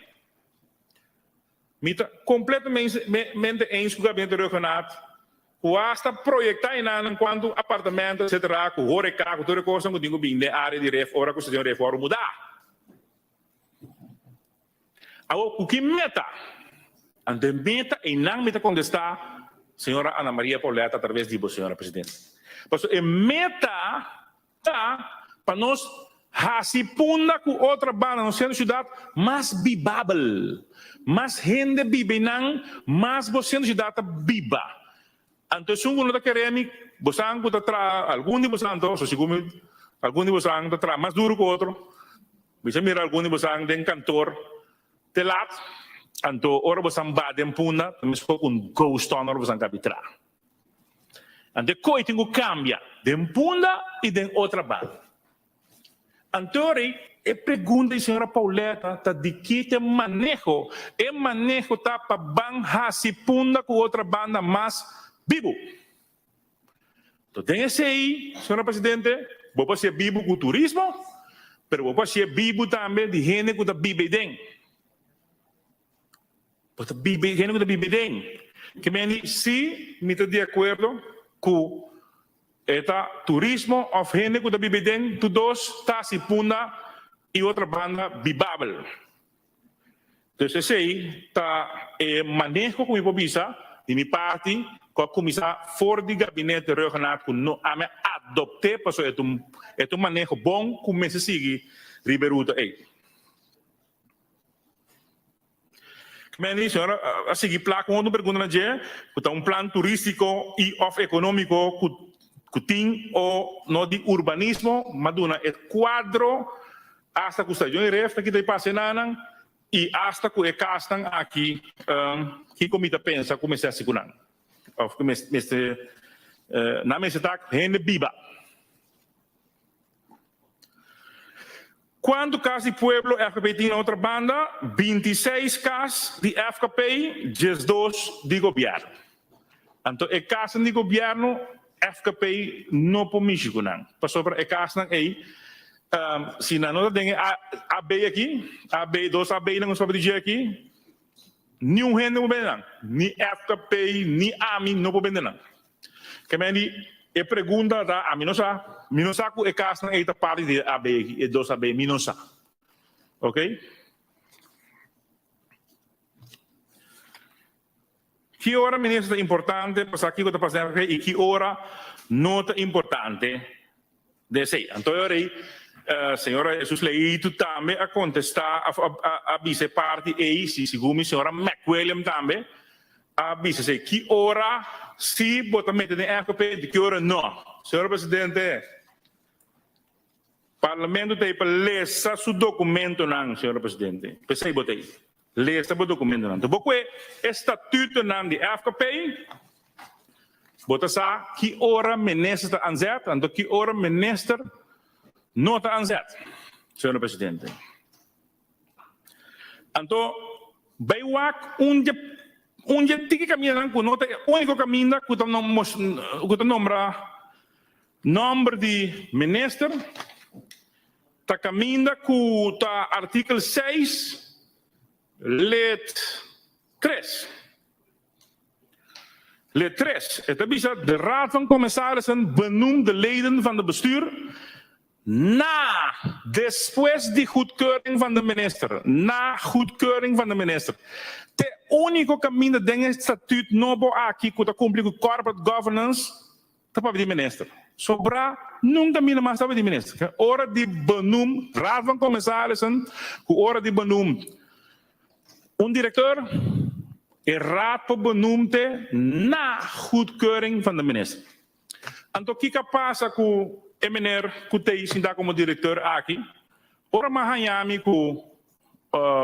Mi ta completamente eens cu gabinete Rhuggenaath cu hasta proyecta enan en cuanto apartamento etc. Cu horeca cu tur e cosnan cu tin cu bin den area di ref ora cu stacion ref worde muda. Awor cu ki meta? Anto e meta einan mi ta contesta señora Ana Maria Pauletta a traves di bo señora presidente. Pasobra e meta ta pa nos haci Punda cu otra banda nos centro ciudad mas bibabel. Mas hende biba einan mas bo centro ciudad ta biba. Anto esun cu no ta kere mi, bosan cu ta traha, algun di bosan anto, so sigur mi algun di bosan ta traha mas duro cu otro. Mi sa mira algun di bosan den kantor te lat, anto ora bosan ba den punda ta meskos ku un ghost town ora bosan kabi tra. Anto e koi tin ku kambia den punda i den otra banda. Anto rei e pregunta di señora Pauletta ta di ki ta e maneho? E maneho ta pa ban hasi punda ku otra banda mas bibu. Enton den esei, señora presidente, bo por hacié bibu cu turismo, pero bo por hacié bibu tambe di hende cu ta biba ei den. Bo ta biba, hende cu ta biba ei den. Ke meni, si mi ta di acuerdo cu e ta turismo of hende cu ta biba ei den, tur dos ta haci punda y otra banda bibabel. Dus esei ta e maneho ku mi por bisa di mi parti ku a kuminsá for di gabinete Rhuggenaath ku no ami a adopt'é pasobra e ta un e ta un maneho bon ku mester sigui riba e ruta ei. Manny, señor a sigui plak un otro pregunta na dje ku ta un plan turístiko i òf ekonómiko ku ku tin o no di urbanismo, m'a duna e kuadro Asta ku stadion i ref ta kita i pasa e nanan, i asta ku e kasnan aki, kiko mi ta pensa ku mester hasi ku nan? Òf ku mester, nan mester ta hende biba. Kuantu kas di pueblo FKP tin na otra banda? 26 kas di FKP, 12 di gobièrnu. Anto e kasnan di gobièrnu FKP no por mishi ku nan, pasobra e kasnan ei si nan no ta den e AB aki, AB, dos AB nan nos papia di dje aki, niun hende por bende nan, ni FKP ni ami no por bende nan. Ke men di e pregunta ta, ami no sa, mi no sa ku e kasnan ei ta parti di e AB aki, e dos AB, mi no sa. Ok. Ki ora minister ta importante pa sa kiko ta pasa den FKP i ki ora no ta importante den esei? Anto e ora ei señora Jesus Leito tambe a kontestá a bisa e parti ei, si segun mi señora McWilliam tambe a bisa esei. Ki ora si bo ta mete den FKP di ki ora no? Señor presidente, Parlamento ta ei pa lesa su dokumentonan, señora presidente. P'esei bo ta ei. Lesa bo dokumentonan. Bo kue e statutonan di FKP, bo ta sa ki ora minister ta aanzet, anto ki ora minister no ta aanzet, señor presidente. Anto bai wak un dje un dje tiki kamindanan ku no ta e úniko kaminda ku ta ku ta nombra Nomber di minister ta caminda cu ta artikel seis lid tres. Lid tres, e ta bisa de Raad van Commissarissen benoemt de leden van de bestuur na despues di goedkeuring van de minister, na goedkeuring van de minister. T'e unico caminda den e statuut nobo aki cu ta cumpli cu corporate governance Ta papia di minister. Sobrá nunka mina mas tabata di minister. Ora di benoem Raad van Commissarissen ku ora di benoem un directeur, e raad por benoem te na goedkeuring van de minister. Anto kiko a pasa ku e meneer ku t'ei sinta komo directeur aki? Ora m'a haña mi ku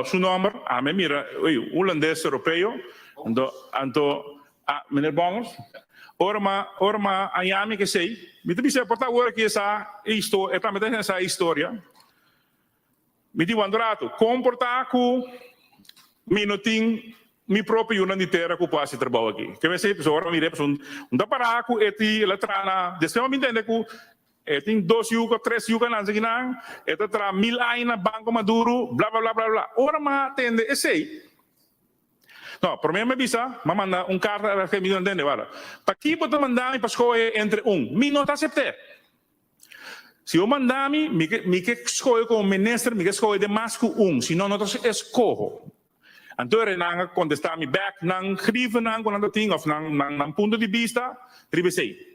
su nomber, ami a mira, ey, hulandes europeo, anto, anto, a, meneer Bongers, ora m'a, ora m'a haña mi k'esei, mi ta bisa por ta awor aki esa e histo, e tambe ta esa historia, mi di wak un rato, kon por ta ku mi no tin mi propio yunan di tera ku por hasi trabou aki? Ke mester, pasobra ora mi mira e pasobra un ta pará ku e ti, el a traha na, despues mi a bin tende ku. E tin dos yuka, tres yuka nan sekinan, e ta traha mil aña na Banco Maduro, bla bla bla bla bla. Ora m'a tende esei, no, promé m'a bisa, m'a manda un karta a RFK, mi no tende, wara, paki bo ta manda mi pa skohe entre un? Mi no ta asept'é. Si bo manda mi, mi ke mi ke skohe komo minister, mi ke skohe den mas ku un, si no, no ta eskoho. Anto e nan a kontestá mi bèk nan grievennan ku nan ta tin òf nan nan nan punto di bista riba esei.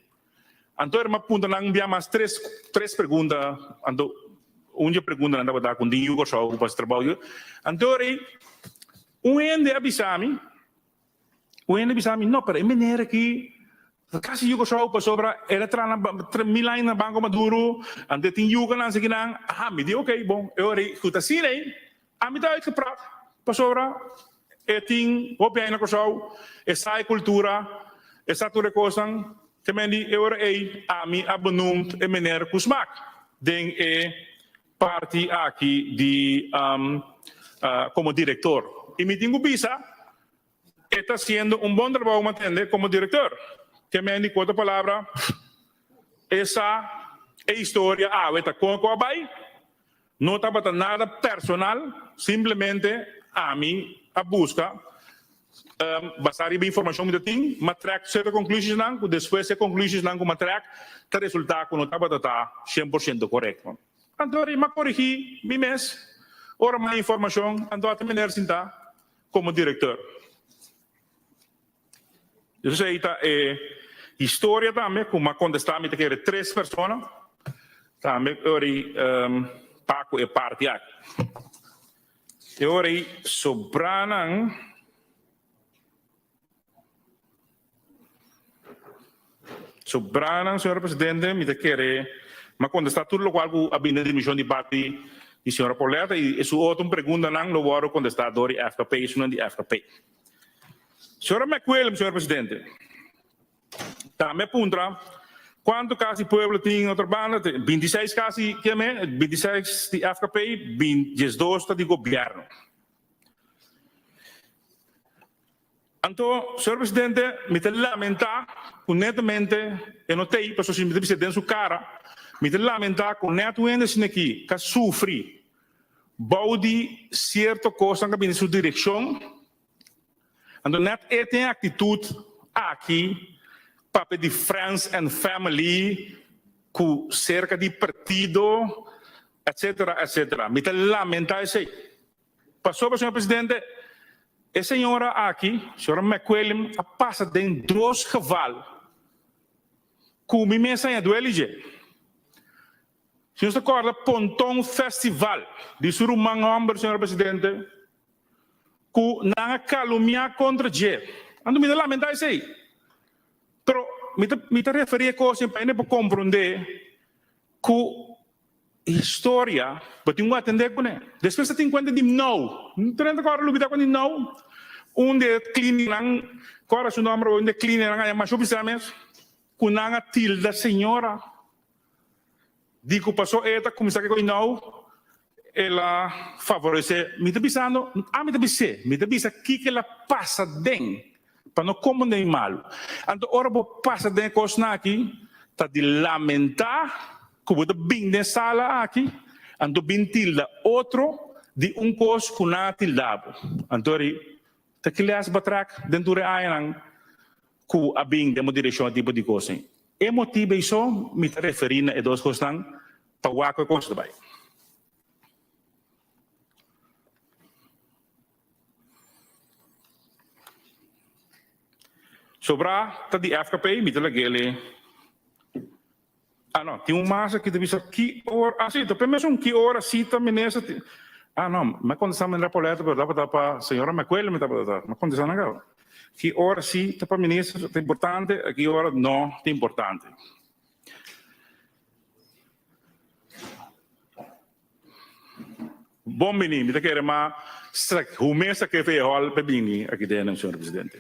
Anto e a puntra nan bia mas tres tres pregunta, anto un di e preguntanan tabata ku tin yu Kòrsou ku por hasi trabou. Anto rei un hende a bisa mi, un hende a bisa mi, no, pero e meneer aki ta kasi yu Kòrsou pasobra el a traha na mil aña na Banko Maduro, anto e tin yukanan asina kinan. Aha, mi di oke, bon, e ora ei ku ta asina ei, ami ta uitgepraat pasobra E tin hopi aña na Kòrsou, e sa e kultura, e sa tur e kosnan. Te men di e ora ei ami a benoemd e meneer Kusmak den e parti aki di komo direktor. I mi tin ku bisa e ta hasiendo un bon trabou mantende komo direktor. Te men di ku otro palabra e sa e historia awe ta kon ku a bai. No tabata nada personal, simplemente ami a busca basa riba informacion mi ta tin, m'a trek cierto conclusiesnan cu despues e conclusiesnan cu m'a trek ta resulta cu no tabata ta cien por ciento corecto. Anto m'a corigi mi mes ora m'a informacion, anto a ta meneer sinta como director. Esei ta e historia tambe ku m'a kontestá mi ta kere tres persona tambe ora ei pa ku e parti aki. E ora ei sobranan sobranan señor presidente mi ta kere m'a kontestá tur lokual ku a bini den dimishon di parti di señora Pauletta i su otro preguntanan lo wòrdu kontestá dor di FKP esunnan di FKP. Señora McWilliams, señor presidente, tambe a puntra cuanto cas di pueblo tin otro banda, 26 cas di keme, 26 di FKP, 12 ta di gobierno. Anto, señor presidente, mi ta lamenta cu netamente e no t'ey, pasobra si mi ta bisa den su cara, mi ta lamenta cu net un hende asina aki ta sufri Bou di sierto kosnan ka bini su direkshon, anto nèt e tin e aktitut aki papia di friends and family ku serka di partido etsetera etsetera. Mi ta lamentá esei. Pasobra, señor presidente, e señora aki, señora McQuillan, a pasa den dos geval ku mi mes a duele dje. Si nos ta kòrda Ponton Festival di su ruman hòmber, señor presidente, ku nan a kalumiá kontra dje. Anto mi ta lamentá esei. Pero mi ta mi ta referí e kos pa hende por komprondé ku historia bo tin ku atendé kuné. Despues ta tin kuenta di nou. Tur hende ta kòrda lubidá kuenta di nou. Un di e klininan, kòrda su nòmber, un di e klininan a yama Shopista mes, ku nan a tilda señora. Di cu paso e ta cuminsa ke nou, el a favorece. Mi ta bisando, ami ta bis'é, mi ta bisa kiko el a pasa den, pa no comprende mi malu. Anto ora bo pasa den e cosnan aki, ta di lamenta cu bo ta bin den sala aki, anto bin tilda otro di un cos cu nan a tilda bo. Anto ri ta ki les bo a trek den tur e añanan cu a bin den bo direccion e tipo di cosnan? E motibu ei so mi ta referí na e dos kosnan pa wak ku e kos ta bai. Sobrá ta di FKP, mi ta lag'el e. Ah no, tin un mas aki ta bisa ki ora, ah si, ta p'e mesun ki ora sita minister tin, ah no, mi a kontestá manera Paulette pero tabata pa señora Macuel mi tabata ta, mi a kontestá nan kaba. Ki ora si ta pa minister ta importante, a ki ora no ta importante. Bon bini, mi ta kere ma hu mes a kefe e hòl pa bini aki den, señor presidente.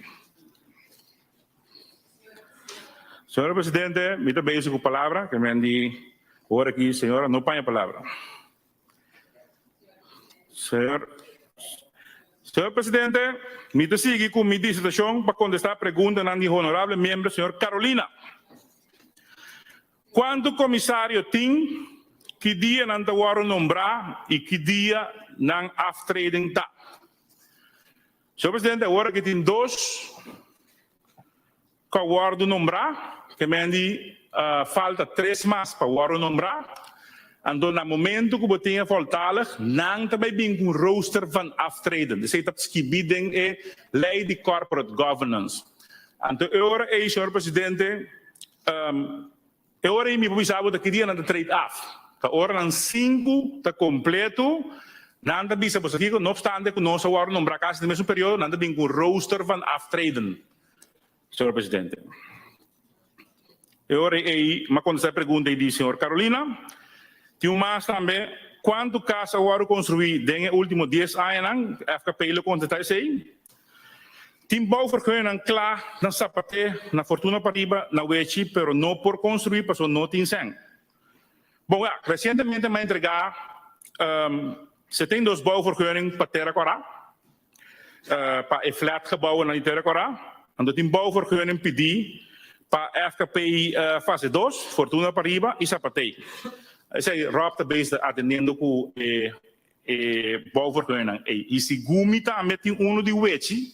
Señor presidente, mi ta bezig ku palabra, ke men di ora aki señora no paña palabra. Señor, señor presidente, mi ta sigui ku mi disertashon pa kontestá preguntanan di honorable miembro señor Carolina. Kuantu komisario tin, ki dia nan ta wòrdu nombrá i ki dia nan aftreding ta? Señor Presidente, awor aki tin dos ku a wòrdu nombrá, ke men di falta tres mas pa wòrdu nombrá. Anto na momento ku bo tin e voltalig, nan ta bai bin ku un rooster van aftreden. Esei ta skibí den e lei di corporate governance. Anto e ora ei, señor Presidente, E ora ei mi por bisa bo ta ki dia nan ta trade af. Ta ora nan sinku ta kompleto, nan ta bisa bo sa kiko, no opstante ku nos a wòrdu nombrá kasi den mesun periodo, nan ta bin ku un rooster van aftreden, señor presidente. E ora ei mi a kontestá e pregunta ei di señor Carolina. Tin un mas tambe, kuantu kas a wòrdu konstruí den e último dies añanan? FKP lo kontestá esei. Tin bouwvergunningen kla na Sapaté, na Fortuna Pariba, na Wechi, pero no por construi paso no tin sèn. Bon, ja, recientemente mi a entrega 72 bouwvergunning pa Tera Kòrá, pa e flatgebouwennan di Tera Kòrá. Anto tin bouwvergunning pidí pa FKP fase dos, Fortuna Pariba y Sapaté. Esei Rob ta bezig atendiendo cu e E bouwvergunning ei. I segun mi tambe tin unu di wechi,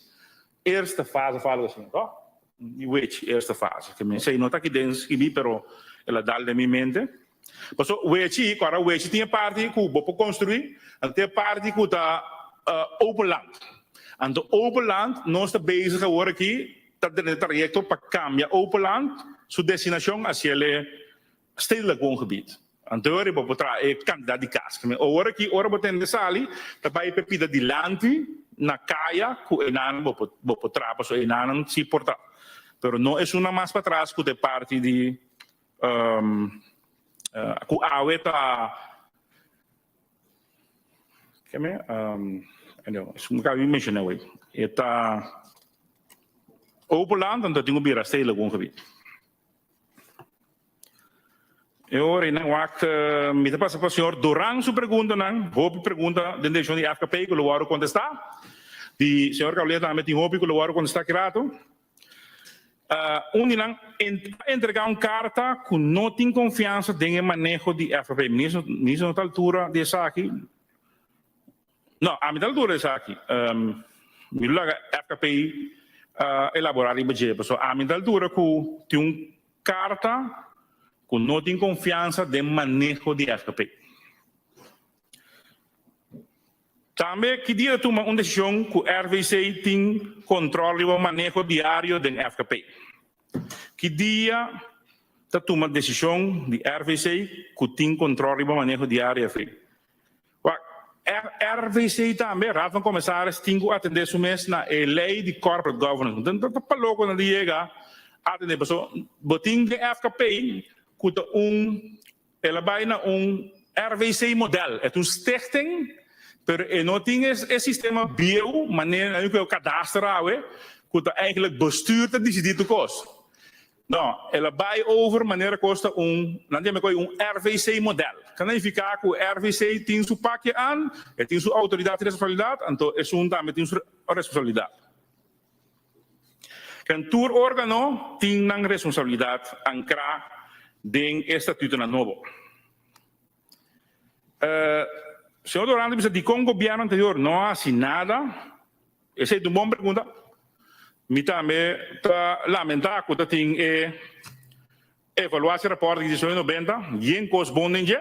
eerste fase of algo asina, toch? Di wechi, eerste fase. Ke mi esei no ta aki den skibí, pero el a dal den mi mente. Paso wechi, ku ora wechi tin e parti ku bo por konstruí, anto tin e parti ku ta open land. Anto open land nos ta bezig awor aki ta drenta e trayekto pa kambia open land su destinashon hacia el Stedelijk woongebied. Anto ora bo por traha e kantidat di kas. Ora ki ora bo tende sali ta bai pa e pida dilanti na kaya ku enanan bo por bo por traha pasobra enanan si por ta. Pero no esunnan mas patras ku ta e parti di ku awe ta keme esun ku mi menshoná awor e ta open land anto tin ku bira stedelijk woongebied. E ora ei nan wak mi ta pasa pa señor Duran su preguntanan, hopi pregunta den direkshon di FKP ku lo wòrdu kontestá. Di señor Gabriel tambe tin hopi ku lo wòrdu kontestá ki ratu. Un di nan a entregá un karta ku no tin konfiansa den e maneho di FKP. Minister no ta altura di esaki. No, ami ta altura di esaki. Mi lo laga FKP elabora riba dje, pasobra ami ta altura ku tin un karta ku no tin konfiansa den maneho di FKP. Tambe ki dia ta tuma un desishon ku RVC tin kontròl riba maneho diario den FKP? Ki dia ta tuma desishon di RVC ku tin kontròl riba maneho diario FKP? Wak, RVC tambe, Raad van Commissaris, tin cu atende su mes na e ley di corporate governance. No ta pa loco nan di yega atende, pasobra bo tin den FKP cu ta un, el a bay na un RVC model, e ta un stichting, pero e no tin e sistema bieu manera nan cu e kadaster awe, cu ta eigenlijk bestuur ta dicidi tur cos. No, el a bai over manera kos ta un, nan ta yama koe un RVC model. Ta nifiká ku RVC tin su pakje an, e tin su outoridat i responsabilidat, anto esun tambe tin su responsabilidat. Ken tur organo tin nan responsabilidat ankrá den e statutonan nobo. Señor Dorante bisa dikon gobièrnu anterior no a hasi nada? Esei ta un bon pregunta. Mi tambe ta lamentá ku ta tin e evaluatie rapport di 1990, yen kos bon den dje,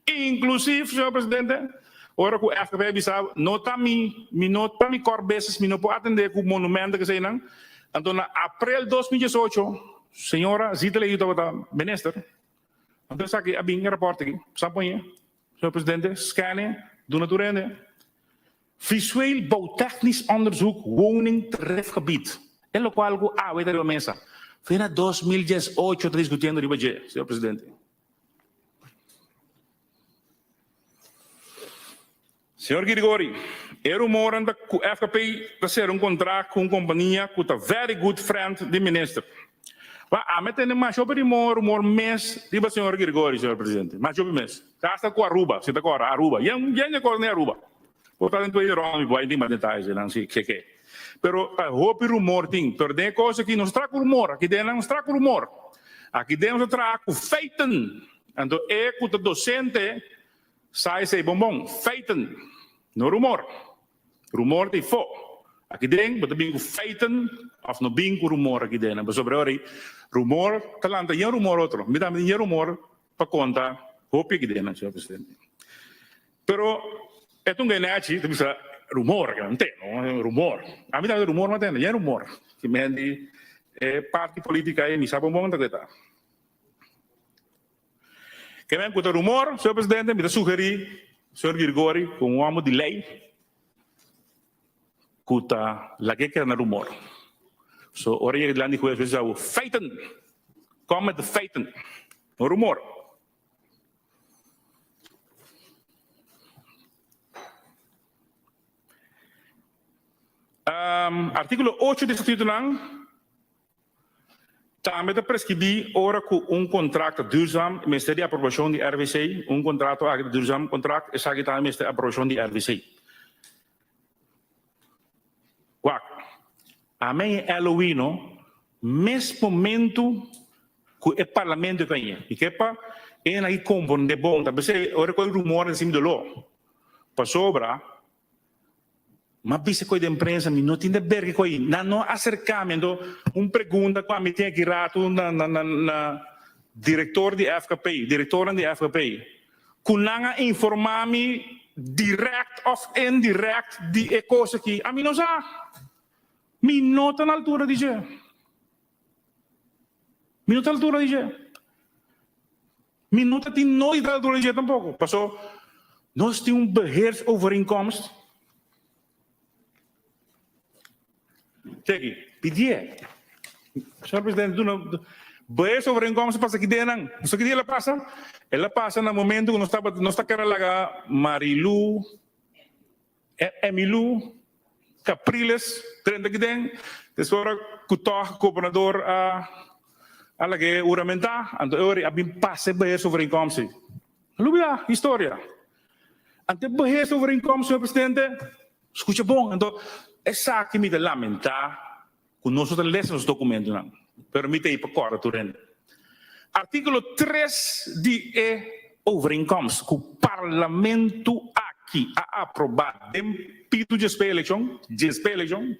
inklusief, señor presidente, ora ku FKP a bisa no ta mi, mi no ta mi core business, mi no por atendé ku monumento keseinan. Anto na aprel 2018, señora Zita Leito tabata minister, Anto esaki a bin e raport aki. Sa poñe, señor presidente, scanne, duna tur hende. Visueel bouwtechnisch onderzoek woning tariefgebied. E locual cu awe ta riba mesa. Fe na 2018 ta discutiendo riba dje, señor presidente. Señor Girigori, e rumornan ta cu FKP ta cera un contract cu un compania cu ta very good friend di minister. Wa, ami a tende masha hopi rumor, rumor mes riba señor Girigori, señor presidente. Masha hopi mes. Hasta cu Aruba, si ta cora, Aruba. Yen, yen di acorda ni Aruba. Por ta den tweede ronda mi por bay tin mas detalles nan si ke ke. Pero hopi rumor tin. Pero den e cos aki no se trata cu rumor. Aki den nan no se trata cu rumor. Aki den nos ta traha ku feiten. Anto e ku ta dosente sa esei bon bon. Feiten, no rumor. Rumor ta ifó. Aki den bo ta bin ku feiten òf no bin ku rumor aki den. Pasobra ora rumor ta lanta yen rumor otro. Mi tambe tin yen rumor pa konta hopi aki den, señor presidente. Pero e ta un genechi ta bisa rumor, ke nan te, no? Rumor. Ami tambe rumor mi a tende, yen rumor. Ki men di e parti politica ei mi sa bon bon ta ta. Ke men ku ta rumor, señor presidente, mi ta sugeri señor Girgori ku un homo di ley ku ta lag'é keda na rumor. So ora yega dilanti di hues, hues bisa bo, feiten! Kom met de feiten! No rumor. Artíkulo ocho di statutonan tambe ta preskribí ora ku un kontrakt ta duurzaam mester di aprobashon di RVC. Un kontrato aki ta duurzaam kontrakt, esaki tambe mester aprobashon di RVC. Wak, amen e LOI no, mes momento ku e parlamento ta ñe. I ke pa e nan aki komprondé bon, ta p'esei ora ku e rumor ta hasi mi doló. Pasobra m'a bisa ku e den prensa mi no tin de berke ku ei. Nan no a aserká mi. Anto un pregunta ku ami tin aki ratu na na na direktor di FKP, direktornan di FKP, ku nan a informá mi dirèkt òf indirèkt di e kos aki, ami no sa. Mi no ta na altura di dje. Mi no ta altura di dje. Mi no ta tin nooit ta altura di dje tampoco. Paso nos tin un beheersovereenkomst. Teki, pidié. Señor Presidente, duna beheersovereenkomst pasa ki denan. Paso ki dia el a pasa? El a pasa na momento ku nos tabata, nos ta kere laga Marilu. Emmylou Capriles drenta aki den, despues ora cu tog gobernador a a lag'e huramenta, anto e ora a bin pasa e beheersovereenkomst ei. No lubida historia. Anto e beheersovereenkomst, señor presidente, scucha bon, anto esaki mi ta lamenta cu nos no ta lesa nos documentonan, pero mi ta ei pa corda tur hende. Articulo tres di e overeenkomst cu Parlamento aki a aproba den pitu djespe eleccion, djespe eleccion,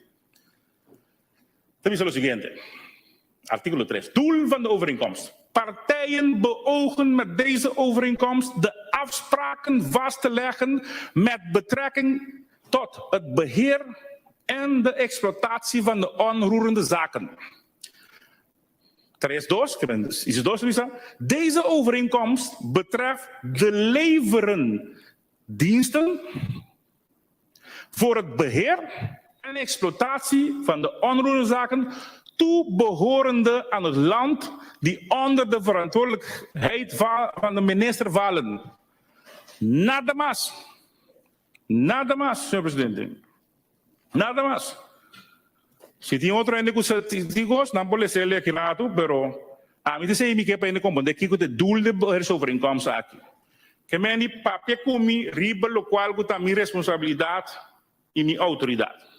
ta bisa lo siguiente, Articulo tres, Doel van de overeenkomst, Partijen beogen met deze overeenkomst de afspraken vast te leggen met betrekking tot het beheer en de exploitatie van de onroerende zaken. Tres dos, is dos bisa, Deze overeenkomst betreft de leveren diensten voor het beheer en exploitatie van de onroerende zaken toebehorende aan het land die onder de verantwoordelijkheid van de minister vallen. Nada mas. Nada mas, señor presidente. Nada mas. Si tin otro hende ku sa tin kos, nan por lesa el aki ratu, pero ami ta sei mi ke pa hende komprende kiko ta e doel di beheersovereenkomst aki. Ke men di papia ku mi riba lokual ku ta mi responsabilidat i mi outoridat.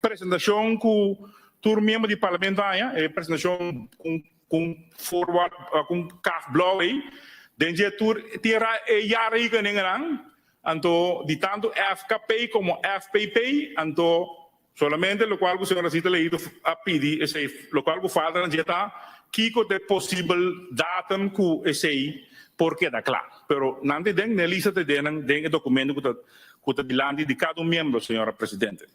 presentashon ku tur miembro di parlamento haña, e presentashon ku un forward ku un kaf blou ei, den dje tur tin e jaarrekeningennan, anto di tantu FKP komo FPP, anto solamente lokual ku señor Rosita Leito a pidi esei, lokual ku falta na dje ta kiko ta e posibel datum ku esei por keda kla. Pero nan ta den, Nelisa ta den den e dokumento ku ta ku ta dilanti di kada un miembro, señora Presidente.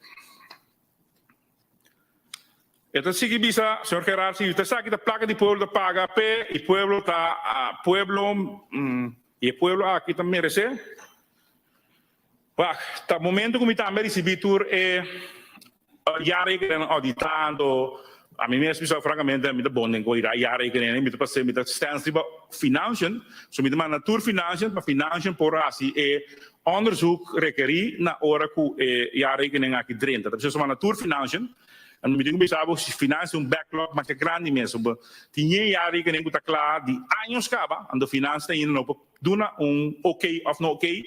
E ta sigui bisa, señor Gerard, si ta esaki ta plaka di pueblo ta paga p'e i pueblo ta pueblo i e pueblo aki ta meresé. Wak, ta momento ku mi tambe a risibí tur e jaarrekeningen auditá, anto ami mes bisa frankamente mi ta bon den ku jaarrekeningen, mi ta pas'é, mi ta stens riba financiën, so mi ta manda tur financiën pa financiën por hasi e onderzoek rekerí na ora ku e jaarrekening aki drenta. Ta bisa so manda tur financiën, anto mi tin ku bisa bo si financiën un backlog masha grandi mes, so bo tin yen jaarrekening ku ta kla di años kaba, anto financiën ainda no por duna un ok of no ok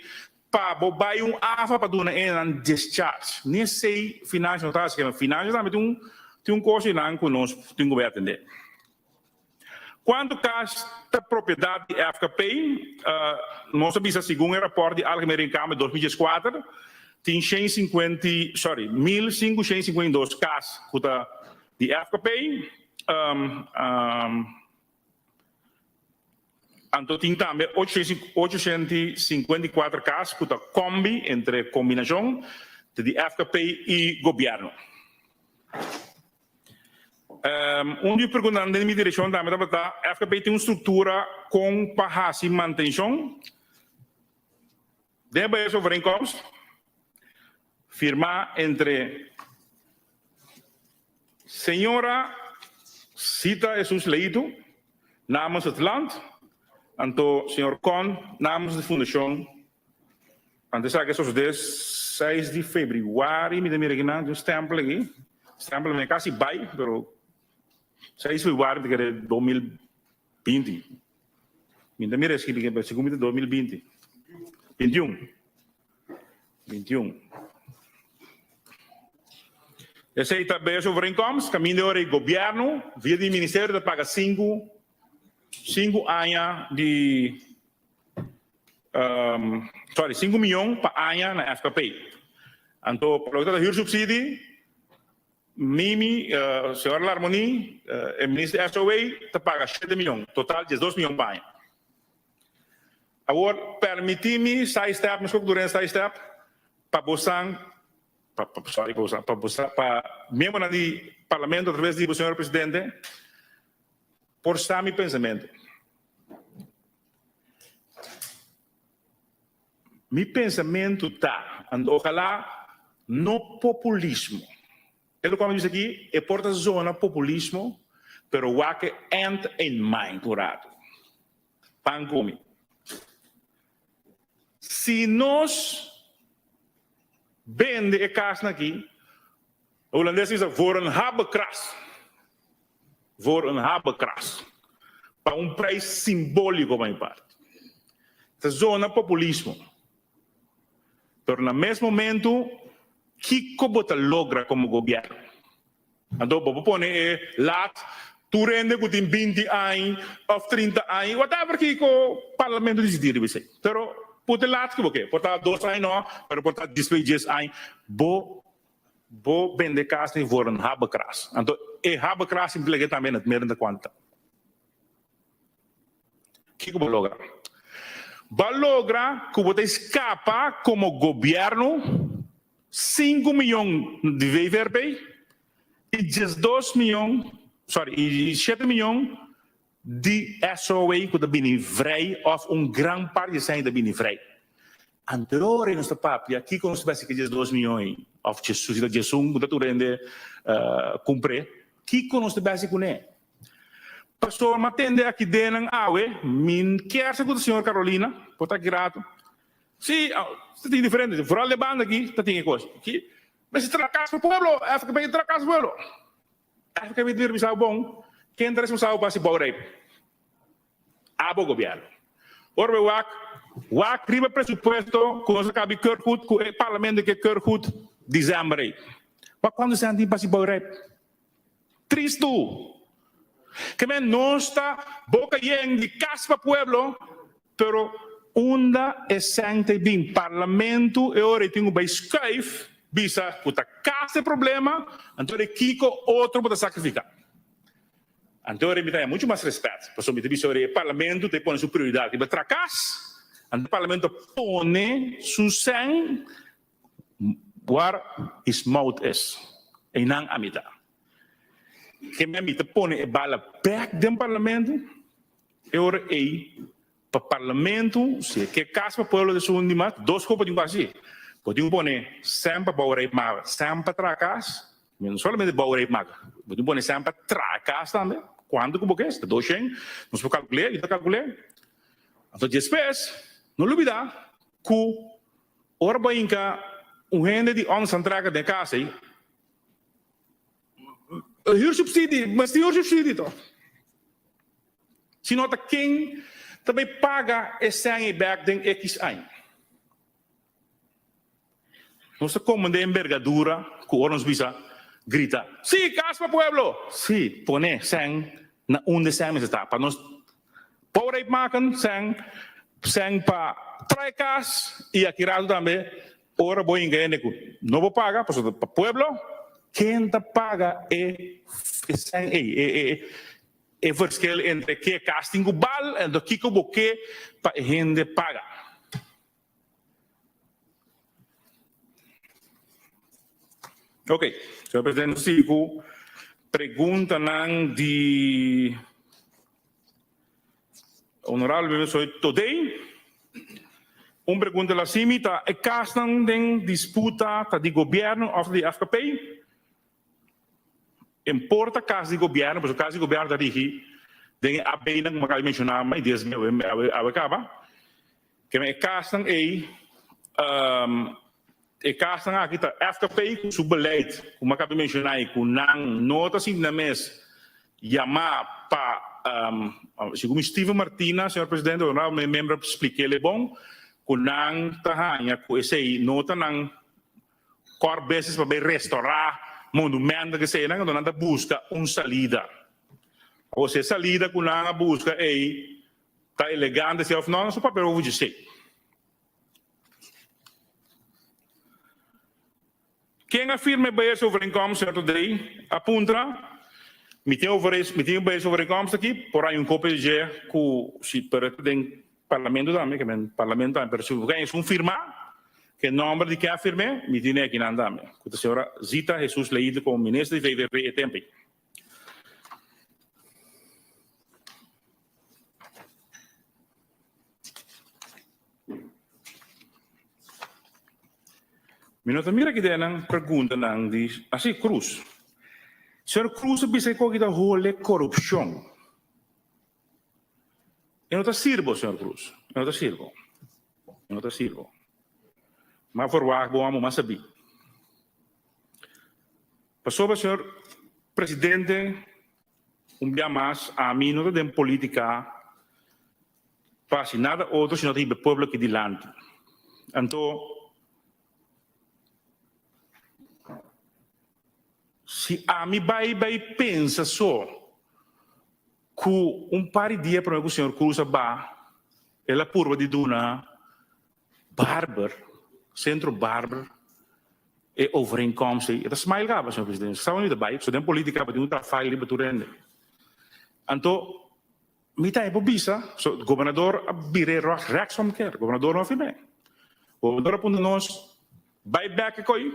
pa bo bai un afa pa duna e nan discharge. Ni esey financiën no ta haci kema. Financiën tambe tin un tin un cos einan cu nos tin cu bay atende. Cuanto cas ta propiedad di FKP? Nos a bisa segun e rapport di Algemeen Rekenkamer 2014 tin 150 sorry 1552 cas cu ta di FKP. Anto tin tambe 854 kas ku ta kombi entre kombinashon di FKP i gobièrnu. Un di e preguntanan den mi direkshon tambe tabata, FKP tin un struktura kon pa hasi mantenshon? Den e beheersovereenkomst firmá entre Señora Sita Jesus Leito namens het land anto señor Con namens de fundashon. Anto esaki a sosodé seis di febrüari, mi ta mira akinan tin un stèmpel aki, stèmpel mi a kasi bai pero seis febrüari mi ta kere 2020. Mi ta mira esaki pero segun mi ta 2020, 21, 21. Esei ta beheersovereenkomst kaminda ora e gobièrnu via di ministerio ta paga sinku sinku aña di sorry sinku miyon pa aña na FKP. Anto pa loke ta huursubsidie Mimi, señora Larmonie, e minister di SOA ta paga shete miyon, total diesdos miyon pa aña. Awor, permiti mi side step, mi skok durante side step, pa bosan, pa, pa, sorry, pa bosan, pa bosan, pa miembronan di parlamento a traves di bo señor presidente, por sa mi pensamentu. Mi pensamentu ta, anto ojalá no populismo. E lokual mi bisa aki, e por ta zona populismo, pero wak e end in mind un ratu. Pan ku mi. Si nos bende e kasnan aki, Hulandes ta bisa voor een habbekrats. Voor een habbekrats. Pa un prijs simbóliko pa mi parti. Ta zona populismo. Pero na mes momento, kiko bo ta logra komo gobièrnu? Anto bo por pone e lat tur hende ku tin 20 aña òf 30 aña, whatever kiko parlamento disidí riba esei. Pero put e lat ku bo ke. Por ta dos aña no, pero por ta despues dies aña. Bo Bo bende kas ni voor een habbekraas. Anto e habbekraas implica tambe na meer dan cuanta. Kiko bo logra? Bo a logra ku bo ta eskapa komo gobièrnu sinku miyon di VVRP i diesdos miyon, sorry, i shete miyon di SOA ku ta bini vrij òf un gran parti di esei ta bini vrij. Anterior nos ta papia kiko nos ta besi ku 12 miyon ei òf si ta 11 ku ta tur hende kumpr'é, kiko nos ta besi kuné? Pastor mi a tende aki den nan awe, mi kier sa ku ta señor Carolina, por ta aki rato. Si, ta tin diferente, vooral de banda aki ta tin e kos. Mester traha kas pa pueblo, FKP traha kas pa pueblo. FKP ta bisa bon, ken ta responsabel pa hasi bouwrijp? Abo gobièrnu. Ora bo wak, wak riba presupuesto ku nos a kabi keur goed ku e parlamento ke keur goed december ei. Pa cuanto sèn tin pa si bouwrijp? Tristu! Ke men nos ta boca yen di cas pa pueblo, pero unda e sèn ta bin? Parlamento e ora ei tin cu bay schuif bisa cu ta cas e problema, anto di kico otro bo ta sacrifica? Anto ora mi ta haña muchu mas respet, pasobra mi ta bisa ora e parlamento ta pone su prioridad riba tra cas, anto e parlamento a pone su sèn Waar his mouth is, einan ami ta. Keme mi ta pone e bala bek den parlamento, e ora ei pa parlamento, si e ke kas pa pueblo di esun di mas, dos kos bo tin ku hasi. Bo tin ku pone sèn pa bou rei maga, sèn pa traha kas, no solamente bou rei maga, bo tin ku pone sèn pa traha kas tambe, kuantu ku bo ke, si ta 200, nos por kalkul'é, mi ta kalkul'é. Anto despues, no lubida ku Ora bo hinka un hende di Omstantraker den kas ei, huursubsidie, mester huursubsidie toch? Si no ta ken ta bay paga e sèn ei bek den ekis aña? Nos ta komende embergadura ku ora nos bisa grita, Sí, kas pa pueblo! Sí, pone sèn na unda e sèn mester ta pa nos Power maken sèn sèn pa trae kas i aki rato tambe ora bo hinka hende ku no por paga pasobra ta pa pueblo ken ta paga e e sèn ei e e e verschil entre ke kas tin ku bal anto kiko bo ke pa e hende paga. Ok, señor presidente, nos sigui ku preguntanan di honorable member Soy Todey. Un pregunta la simi ta e kasnan den disputa ta di gobierno of di FKP? Importa kas di gobierno, pasobra kas di gobierno ta rigi den e AB-nan ku mi a kaba di menshoná mai dies awe kaba. Keme e kasnan ei, e kasnan aki ta FKP ku su beleid ku mi a kaba di menshoná ei ku nan no ta sinti nan mes yamá pa, segun mi Steven Martina, señor presidente, honorabel membro a splik'é bon, ku nan ta haña ku esei no ta nan core business pa bai restorá monumento esei nan, anto nan ta buska un salida. Awor si e salida ku nan a buska ei Ta elegante si of no, no su papia over dje sei. Ken a firma e beheersovereenkomst, señor Todrey a puntra. Mi tin overees, mi tin e beheersovereenkomst aki, por hay un kopia di dje ku si, pero e ta den parlamento tambe, ke men parlamento tambe, pero si bo ken esun firma, ke nomber di ken a firm'é, mi tin e akinan tambe, ku ta señora Zita Jesus Leito komo minister di VVP e tempo ei. Mi no ta mira ki den nan preguntanan di asi Cruz. Señor Cruz a bisa e koki ta hole korupshon. E no ta sirbo, señor Cruz. E no ta sirbo. E no ta sirbo. Ma verwacht bo amo mas sabí. Pasobra, señor presidente, un bia mas ami no ta den politica pa haci nada otro sino ta hiba e pueblo aki dilanti. Anto, si ami bay bay pensa so cu un par di dia prome cu señor Cruz a ba, el a purba di duna Barber, Centro Barber, e overeenkomst ei, e ta smile kaba, señor presidente. Sa mi ta bai, so den politica bo tin un trafail riba tur hende. Anto, mi ta e por bisa, so gobernador a bira e ròk rechts omkeer, gobernador no a firm'é. Gobernador a puntra nos, bai bek e koi,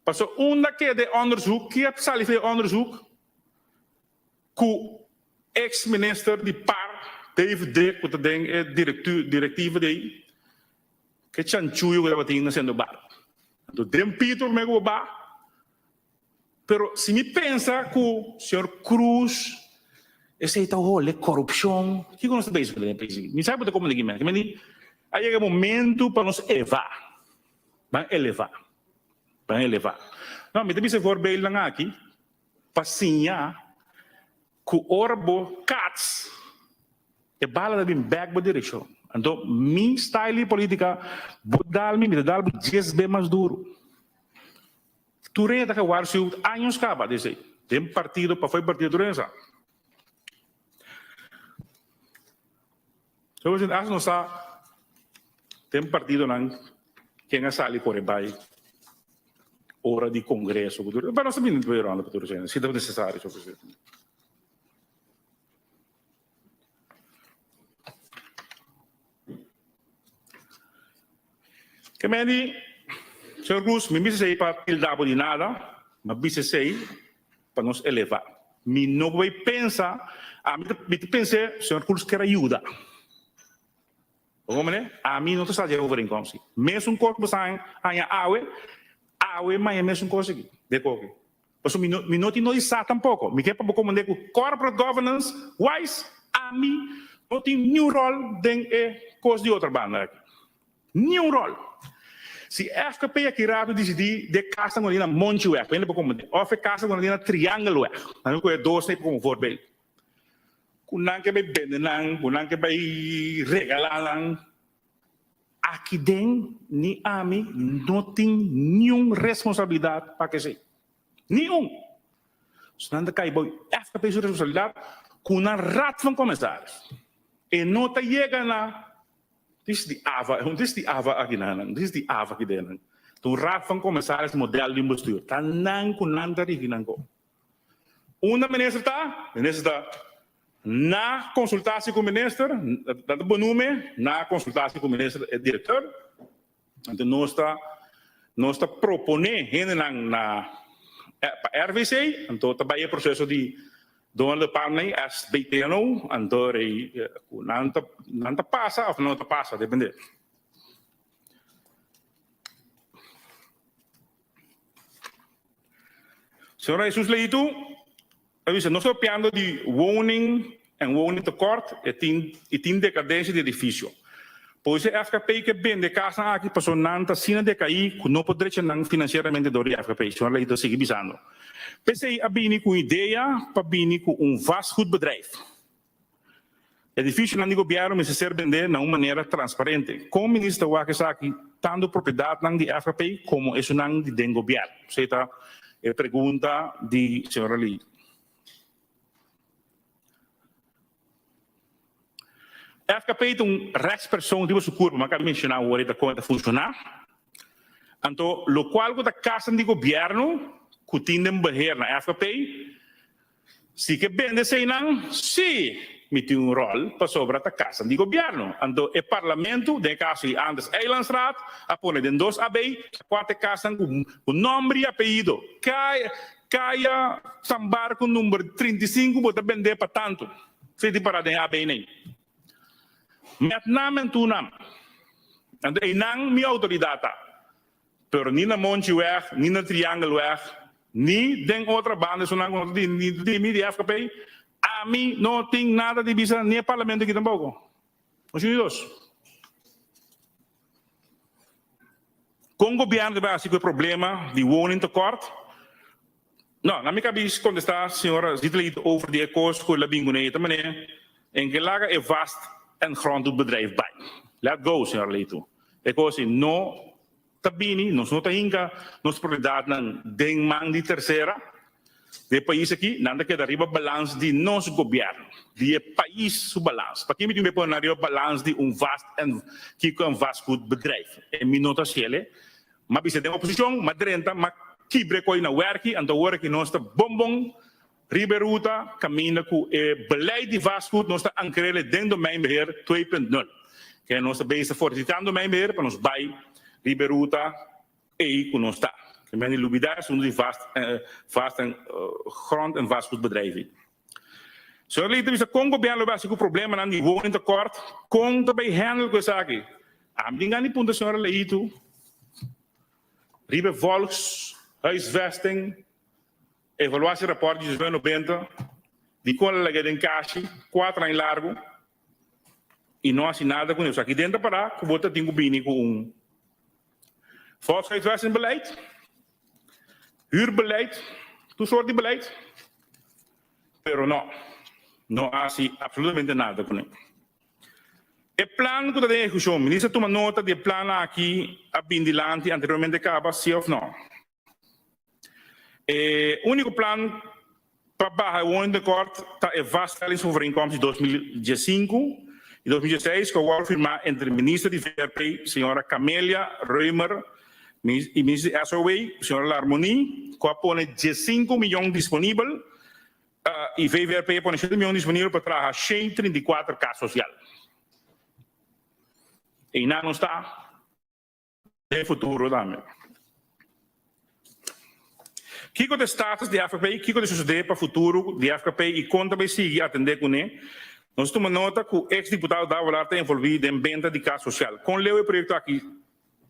paso unda keda e onderzoek, ki a sali for e onderzoek Ku ex minister di par David Dick ku ta den e directiva di ei, ke chanchuyo ku tabatin na sendo bar. Anto den pito prome ku bo ba, pero si mi pensa ku señor Cruz esei ta hole korupshon, kiko nos ta bezig den e pais aki? Mi sa ku bo ta komprende ki men. Ki men di a yega e momento pa nos eleva, ban eleva, ban eleva. No, mi ta bisa e voorbeeldnan aki. Pa siña ku ora bo kats, e bala ta bin bèk bo direkshon. Anto mi style di politika, bo dal mi, mi ta dal bo dies be mas duru. Tur hende ta gewaarschouwd años caba di esey. Den partido, pafo e partido tur hende sa. Señor Presidente, hasta nos sa den partidonan ken a sali core bay ora di congreso. Pero nos ta bini den tweede ronda pa tur esey, si ta necesario, señor Presidente. Ke men di, Señor Cruz, mi bisa esei pa tilda bo di nada, ma bisa esei pa nos eleva. Mi no por bay pensa, ami ta mi ta pens'é Señor Cruz kier a yuda. Bo comprende? Ami no ta sa dje overeenkomst. Mesun kos ku bo sa haña awe, awe maña mesun kos aki, de koki. Pasobra mi no mi no tin no di sa tampoco. Mi ke pa bo komprende ku corporate governance wise ami no tin niun rol den e kos di otro banda aki. Niun rol. Si FKP aki rato disidí di e kasnan ku nan tin na Monchiweg, pa hende por komprende, òf e kasnan ku nan tin na Triangelweg, nan ku e dos ei komo voorbeeld, ku nan ke bai bende nan, ku nan ke bai regalá nan, Aki den ni ami no tin niun responsabilidad pa kesey. Ni un. So nan ta cay bou FKP su responsabilidad cu nan Raad van Commissaris. E no ta yega na dis di ava, dis di ava aki na nan, dis di ava aki den nan. Ta un Raad van Commissaris model di un bestuur. Ta nan cu nan ta rigi nan ko. Unda minister ta? Minister ta Na konsultatie ku minister, nan ta benoem'e na konsultatie ku minister e direkteur. Anto nos ta nos ta proponé hendenan na pa RVC, anto ta bai e proseso di Donald de Parney, SBTNO, anto rei ku nan ta nan ta pasa òf no ta pasa, depende. Señor Jesus Leito a bisa, Nos ta papiando di woning en woningtekort e tin y tin decadencia di edificio. Por eso e FKP ke bende casnan aki pasobra nan ta asina decaí cu no por drecha nan financieramente door di FKP, Señor Leito a sigui bisando. P'esey a bini cu un idea pa bini cu un vastgoedbedrijf. Edificionan di gobierno mester ser bende na un manera transparente. Con minister ta wak esaki tanto propiedadnan di FKP como esunnan di den gobierno? Esey ta e pregunta di señora Lee. FKP ta un rechtspersoon riba su curpa, mi a caba di menciona awor ta con e ta funciona. Anto locual cu ta casanan di gobierno cu tin den beheer na FKP, Si ke bende eseinan, sí, mi tin un ròl pasobra ta kasan di gobièrnu. Anto e parlamentu, den e kaso di Anders Eilandsraad, a pone den dos AB kuater kasan ku nòmber i apeido. Kaya San Barku number 35 bo ta bendé pa tantu. Esei tin pará den e AB nei. Met nam en toenam. Anto einan mi outoridat ta. Pero ni na Monchiweg, ni na Triangelweg, ni den otra banda esunnan ku no ta di di mi di FKP, ami no tin nada di bisa ni e parlamento aki tampoko. Nos uni dos. Kon gobièrnu ta bai hasi ku e problema di woningtekort? No, na mi kabis kontestá señora Zitleito over di e kos ku el a bin kuné. E ta manera en ke laga e vast en grondbedrijf bai. Let go, señora Leito. E kos ei no ta bini, nos no ta hinka nos propiedatnan den man di tersera. Den e pais aki nan ta keda riba balans di nos gobièrnu, di e pais su balans. Pakico mi tin ku pone nan riba balans di un vast en kiko en vastgoedbedrijf? E mi no ta hasiel. M'a bisa den oposicion, m'a drenta, m'a kibra e koe na werki, anto awor aki nos ta bon bon riba e ruta caminda cu e beleid di vastgoed nos ta ankrele den Domeinbeheer 2.0. Kende nos ta bezig ta fortificando Domeinbeheer pa nos bay riba e ruta ey cu nos ta. Ke men di lubida asunto di vast vast en grond en vastgoedbedrijf ey. Señor Lee ta bisa con gobierno lo bay haci cu problemanan di woningtekort, con ta bay handle cu esaki? Ami tin gana di puntra señora Leito riba e volkshuisvesting evaluatierapport di 1990 di con el a laga den kashi cuatro aña largo y no haci nada cu esaki. Den ta para cu bo ta tin cu bini cu un volkshuisvestingbeleid, huurbeleid, tur soort di beleid, pero no, no a haci absolutamente nada cu ne. E plan cu ta den ehecucion, Minister tuma nota di e plan aki a bin dilanti anteriormente caba, si of no? E úniko plan pa baha e woningtekort ta e vaststellingsovereenkomst di 2015 i 2016 ku a wòrdu firmá entre minister di VRP, señora Camelia Römer i minister di SOW, señora Larmonie, ku a pone 15 miyon disponibel i VVRP a pone 7 miyon disponibel pa traha 134 kas sosial. Einan nos ta. Den futuro tambe. Kiko ta e status di FKP? Kiko ta sosodé pa futuro di FKP i kon ta bai sigui atendé kuné? Nos a tuma nota ku eks diputado Davelaar ta envolví den benta di kas sosial. Kon leu e proyekto aki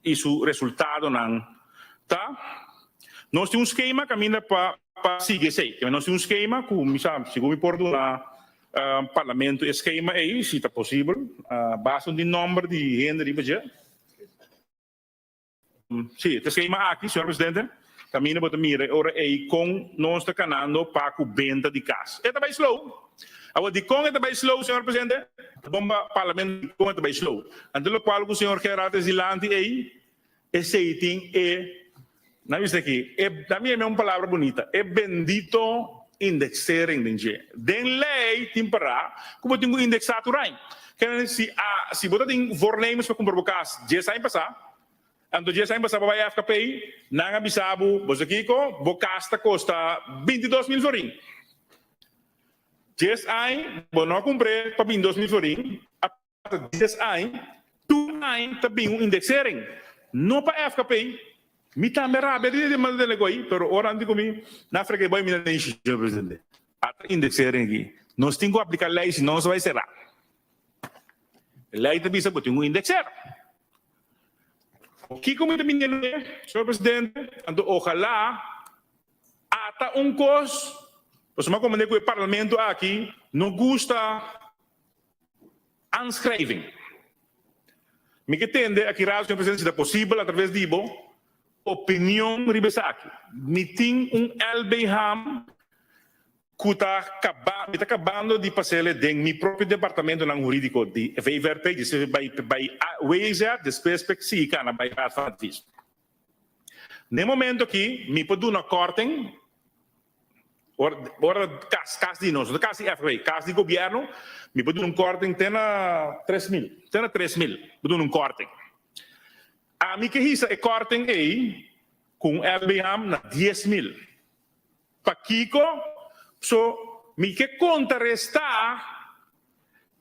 i su resultadonan ta? Nos tin un skema kaminda pa pa sigui esei. Nos tin un skema ku mi sa sigur mi por duna parlamento e skema ei si ta posibel. Basta un di nòmber di hende riba dje. Sí, ta skema aki, señor presidente, kaminda bo ta mira e ora ei kon nos ta kanando pa ku benta di kas. E ta bai slow. Awor, dikon e ta bai slow, señor presidente? Ta bon pa parlamento dikon e ta bai slow. Anto lokual ku señor Gerard a dilanti ei, esei tin e, nan bisa aki, e, nan mi un palabra bunita, e bendito indexering den dje. Den lei tin pará ku bo tin ku indexá tur aña. Kende si a si bo ta tin voornemens pa kumpra bo kas dies aña pasá, anto dies aña pasá bo bai FKP, nan a bisa bo, bo sa kiko, bo kas ta kosta 22.000 florin. Dies aña bo no a kumpr'é pa 22.000 florin, a pasa dies aña, tur aña ta bin un indexering. No pa FKP, mi tambe rabia di di manda den ei, pero ora nan di ku mi, nan frega e bai mi na nation, señor presidente. Ata indexering aki. Nos tin ku aplika lei, si no nos bai sera. Lei ta bisa bo tin ku indexer. Kiko mi ta bini e, señor presidente? Anto ojalá ata un kos, pasobra mi a komprende ku e parlamento aki no gusta Aanschrijving. Mi ke tende aki rato, señor presidente, si ta posibel atraves di bo opinion riba esaki. Mi tin un LBHam ku ta kaba, mi ta kabando di pasele den mi propio departamentonan hurídiko di VVRP, despues bai bai WZ, despues p'e sigui kana bai Raad van Advies. Den momento aki mi por duna korting. Ora ora kas kas di nos no ta kas di FW kas di gobierno mi por duna un korting te na 3000 te na 3000 por duna un korting. Ami ke hisa e korting ei ku un LBHam na 10000. Pakiko? So mi ke kontrarestá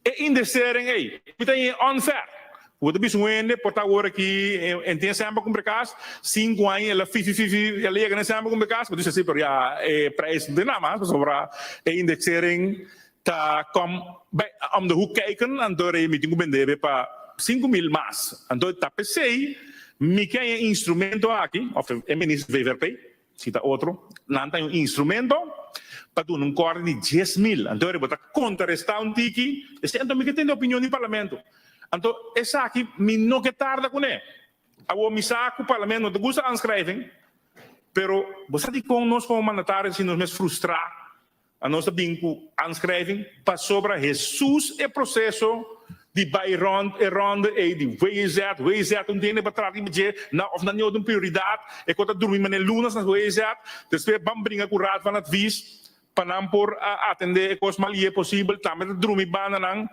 E indexering ei, mi ta haña unfair. Bo ta bisa un hende por ta awor aki en tin esempel kumpra kas, sinku aña el a fifi fifi el a yega na esempel kumpra kas, bo ta bisa si pero ya e prijs no tin nada mas pasobra e indexering ta kom bij om de hoek kijken anto rei mi tin ku bende be pa 5000 mas. Anto ta p'esei mi ke haña e instrumento aki of e minister VVRP. Si ta otro, nan ta un instrumento pa duna un kòrte di 10,000. Anto bo ta kontrarestá un tiki, esei anto mi ke tende opinion di parlamento. Anto esaki mi no ke tarda kuné. Awor mi sa ku parlamento no ta gusta aanschrijving, pero bo sa dikon nos komo mandatario si nos mes frustrá Anos ta bin ku aanschrijving pasobra Hesus e proseso di bai rond e ronde ei di WZ, WZ un tende pa trata di dje na of nan otro prioridat e ko ta drumi mane lunas na WZ despues ban bringa ku Raad van Advies pa nan por atende e kos mas lihe posibel tambe ta drumi banda nan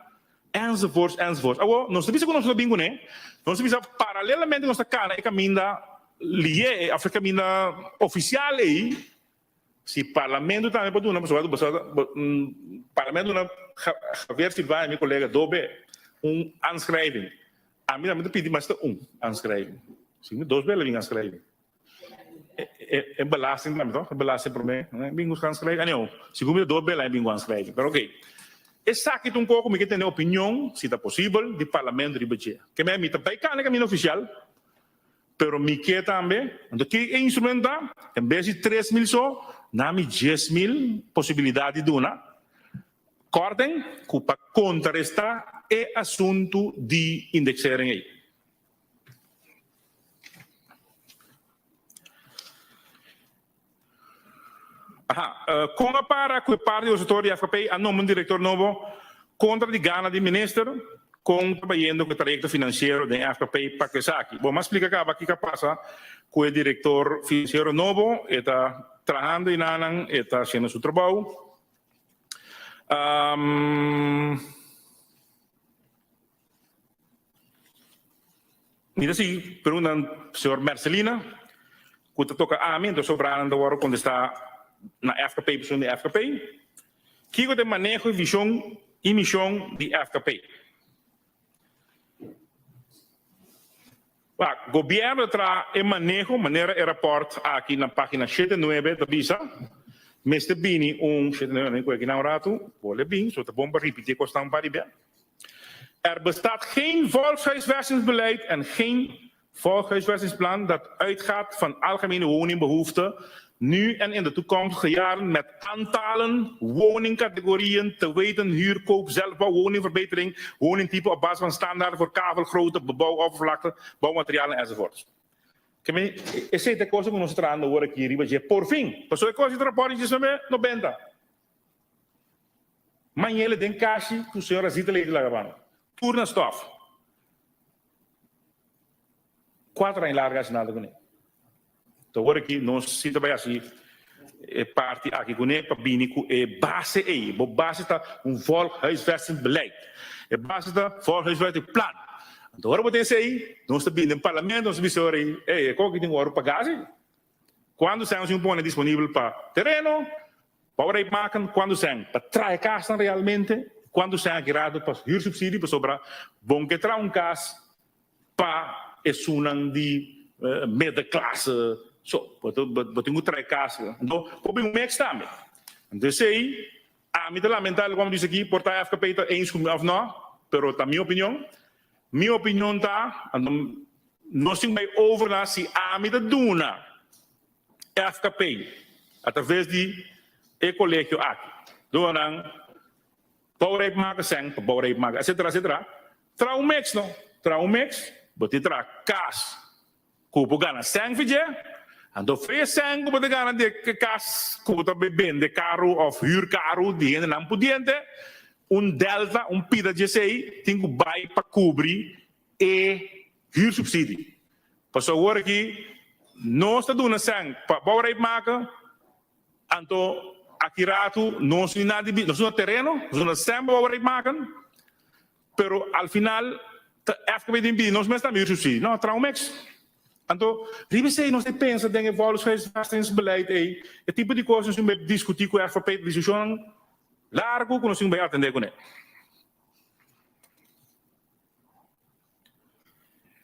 enzovoorts enzovoorts. Awor nos ta bisa ku nos lo bin kuné nos ta bisa paralelamente nos ta kana e kaminda lihe of e kaminda ofisial ei. Si parlamento tambe por duna pasobra parlamento duna Javier Silvania mi colega dobe un aanschrijving ami tambe ta pidi mas ta un aanschrijving si mi dos bel a bin aanschrijving e belasting tambe toch e belasting prome bin cu aanschrijving anyhow segun mi ta dos bel a bin cu aanschrijving pero okay esaki ta un koko mi ke tene opinion si ta posibel di parlamento riba dje ke mi ta bay cana caminda oficial. Pero mi ke tambe. Anto ki e instrumento ta? En bes di 3000 so, na mi 10,000 posibilidat di duna korting ku pa kontrarestá e asuntu di indexering ei. Aha, kon a para ku e parti opositor di FKP a nombra un direktor nobo kontra di gana di minister? Kon ta bayendo ku e trayekto finansiero den FKP pa ku esaki? Bo mas splika kaba kiko a pasa ku e direktor finansiero nobo, e ta trahando enanan, e ta hasiendo su trabou. Mi ta sigui pregunta señor Mercelina ku ta toka ami, enton sobranan ta wòrdu kontestá na FKP, persona di FKP. Kiko ta e maneho i vishon i mishon di FKP? Wak, gobièrnu ta traha e maneho manera e rapòrt aki na página shete nuebe ta bisa. Mester bini un shete nuebe, mi kohe aki na un ratu, bole bin, so ta bon pa ripití e kosnan un par di bia. Er bestaat geen volkshuisvestingsbeleid en geen Volkshuisvestingsplan dat uitgaat van algemene woningbehoefte nu en in de toekomstige jaren met aantallen woningcategorieën, te weten huur, koop, zelfbouw, woningverbetering, woningtype op basis van standaarden voor kavelgrootte, bebouwoppervlakte, bouwmaterialen enzovoorts. Ke men esei ta e cosa ku nos ta trahando awor aki riba dje por fin. Pasobra e cosa di rapòrt di djesnuebe nobenta. Mañele den kashi ku señora Zita Lady laga banda. Tur na stof. Cuater aña larga haci nada cune. Ta awor aki nos si ta bay haci e parti aki cune pa bini cu e base ey. Bo base ta un volkshuisvestingsbeleid. E base ta volkshuisvestingplan. Anto ora bo tin esey, nos ta bini den parlamento, nos ta bisa ora ey, ey, e koki tin worde paga si. Cuando sèn nos tin pone disponibel pa tereno, bouwrijp maken, cuando sèn pa traha e casnan realmente, cuando sèn aki rato pa huursubsidie, pasobra bon ke traha un cas pa esunnan di middenklasse, so, bo bo tin cu traha e cas. Anto por bin un mix tambe. Anto esey ami ta lamenta loke mi bisa aki, por ta FKP ta eens cu mi of no, pero ta mi opinion. Mi opinion ta, anto nos tin bai over na si ami ta duna FKP a traves di e colegio aki, duna nan bouwrijp maken sèn pa bouwrijp maken etcetera etcetera, traha un mix no, traha un mix, bo tin traha kas ku bo gana sèn fi dje, anto fe e sèn ku bo ta gana di e kas ku bo ta bende karu òf hür karu di hendenan pudiente, un delta, un pida dje esei tin ku bai pa kubri e hürsubsidie. Pasobra awor aki nos ta duna sèn pa bouwrijp maka, anto aki ratu nos ni nada di nos duna tereno, nos duna sèn pa bouwrijp maken, Pero al final ta FKP tin pidi nos mes tambe huursubsidie. No, traha un mix. Anto riba esei nos ta pensa den e volkshuisvestingsbeleid ei, e tipo di kos nos tin bai diskutí ku FKP, diskushonnan largu ku nos tin bai atendé kuné.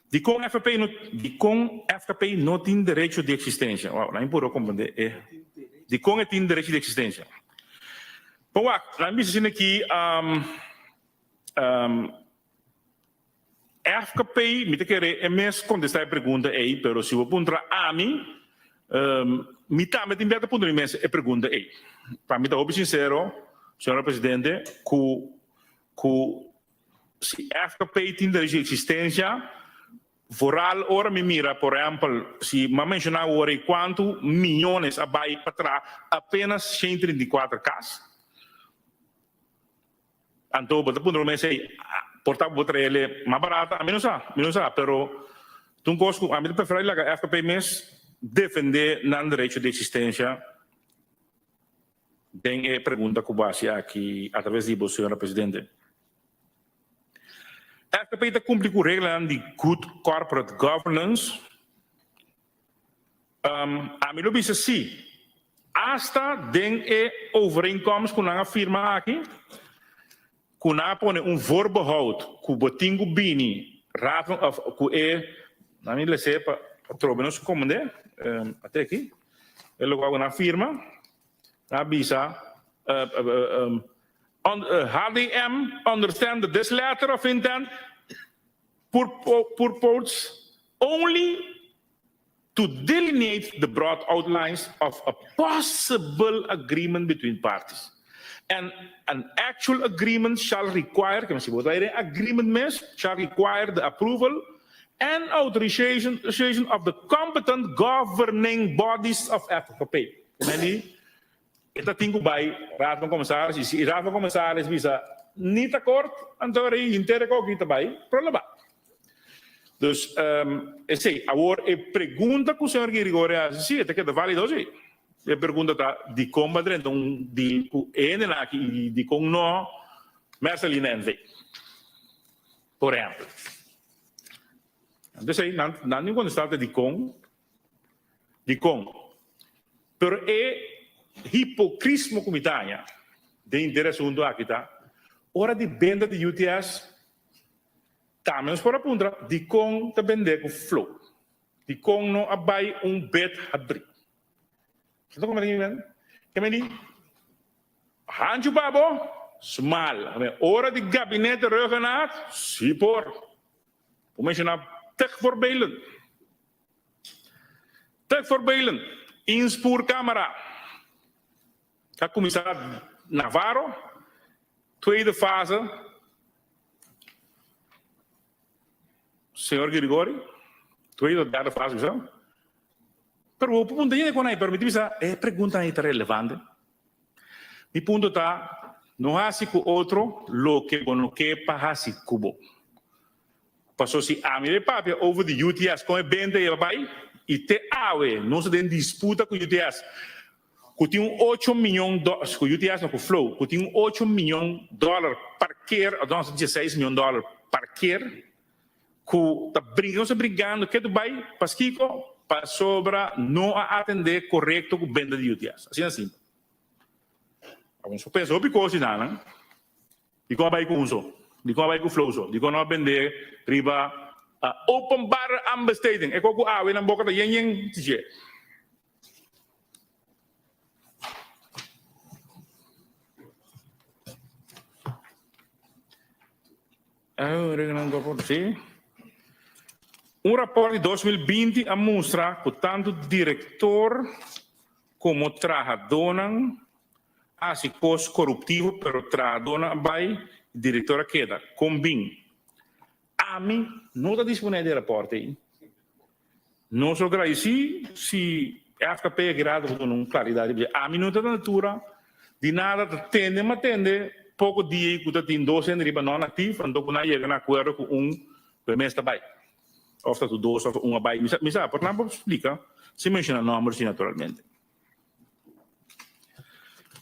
Dikon FKP no dikon FKP no tin derecho di eksistensia? Wow, nan puru a komprendé e dikon e tin derecho di eksistensia. Por wak, nan bisa asina aki. FKP, mi ta kere e mes kontestá e pregunta ei, pero si bo puntra ami, mi tambe tin bia ta puntra mi mes e pregunta ei. Pa mi ta hopi sinsero, señora presidente, ku ku si FKP tin derecho di eksistensia, vooral ora mi mira, por ehèmpel, si mi a menshoná awor ei kuantu miyones a bai pa traha apenas 134 kas, Anto bo ta puntra bo mes ey, por ta bo traele mas barata? Ami no sa, mi no sa, pero ta un cos cu ami ta prefera di laga FKP mes defende nan derecho di existencia den e pregunta cu bo haci aki a traves di bo, señora Presidente. FKP ta cumpli cu reglanan di good corporate governance? Ami lo bisa sí. Asta den e overeenkomst ku nan a firma aki, ku nan a pone un voorbehoud ku bo tin ku bini raad van of ku e, nan mi lese pa atrobe nos komende, ate aki, e lokual ku nan a firma, nan a bisa, HDM understand that this letter of intent purports only to delineate the broad outlines of a possible agreement between parties and an actual agreement shall require, ke si bo ta den agreement mes, shall require the approval and authorization of the competent governing bodies of FKP. Ke men di, e ta tin ku bai Raad van Commissaris i si Raad van Commissaris bisa. ni ta kort, anto rei henter e koki ta bai prolabá. Dus esei. Awor e pregunta ku señor Girigorie a hasi, si e ta keda válido si. E pregunta ta dikon bo a drenta un deal ku e hendenan aki i dikon no Mercelina NV. Por ehèmpel. Anto esei nan nan tin kontestá ta dikon, dikon. Pero e hipokrismo ku mi ta haña den henter e asuntu aki ta ora di benta di UTS Tambe nos por a puntra dikon ta bendé ku flow? Dikon no a bai un bed habrí? Bo ta komprendé mi men? Ke men di hanchu pa bo, smal. Ora di gabinete Ruggenaath, si por. Bo menshoná tig voorbeelden. Tig voorbeelden. Inspoorkamera. Ta kuminsá Navarro, tweede fase. Señor Girigori, tweede of derde fase bisa. Pero bo por punta hende con ai, pero mi ta bisa e pregunta ai ta relevante. Mi punto ta, no haci cu otro loke bo no ke pa haci cu bo. Paso si ami bay papia over di UTS con e benta e bay y te awe nos ta den disputa cu UTS. Ku tin un ocho miyon dòler, ku UTS no, ku Flow, ku tin un ocho miyon dòler parker, òf no, dieseis miyon dòler parker, ku ta bringa, nos ta bringando ketu bai, paskiko? Pasobra no a atendé korekto ku benta di UTS. Asina simpel. Awor nos por pensa hopi kos di nan, dikon a bai ku un so? Dikon a bai ku Flow so? Dikon no a bendé riba openbare aanbesteding? E kos ku awe nan boka ta yen yen dje. Un raport di 2020 a mustra ku tantu direktor komo trahadónan a hasi kos koruptivo pero trahadónan a bai i direktor a keda. Kon bin? Ami no ta disponé di e raport ei. Nos lo gradisí si FKP a keda por duna un klaridat riba dje. Ami no ta na altura di nada, ta tende ma tende poko dia ei ku ta tin dos hende riba non aktif, anto ku nan a yega na akuerdo ku un ku e mes ta bai. Òf ta tur dos òf un a bai. Mi sa, mi sa, por nan por splika sin menshoná nòmber si naturalmente.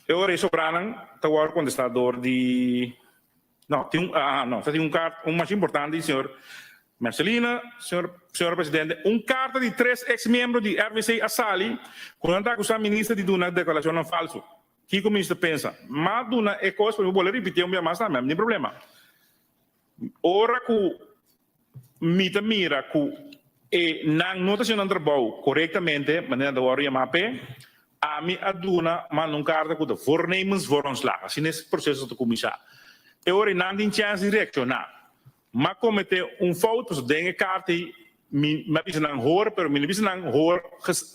E ora ei sobranan ta wòrdu kontestá dor di. No, tin un, ah, no, ta tin un carta, un mas importante di señor Mercelina, señor, señora presidente, un carta di tres ex miembro di RVC a sali cu nan ta acusa minister di duna declaracionnan falso. Kico minister pensa? Ma duna e cos, pero mi bolbe ripiti un bia mas tambe, mi tin problema. Ora cu mi ta mira cu e nan no ta haciendo nan trabou corectamente, manera nan ta worde yama p'e, ami a duna manda un carta cu ta voornemens voor ontslag. Asina e proceso ta cuminsa. E ora nan tin chance di reacciona. M'a comete un fout, pasobra den e carta ei mi a bisa nan hoor, pero mi no bisa nan hoor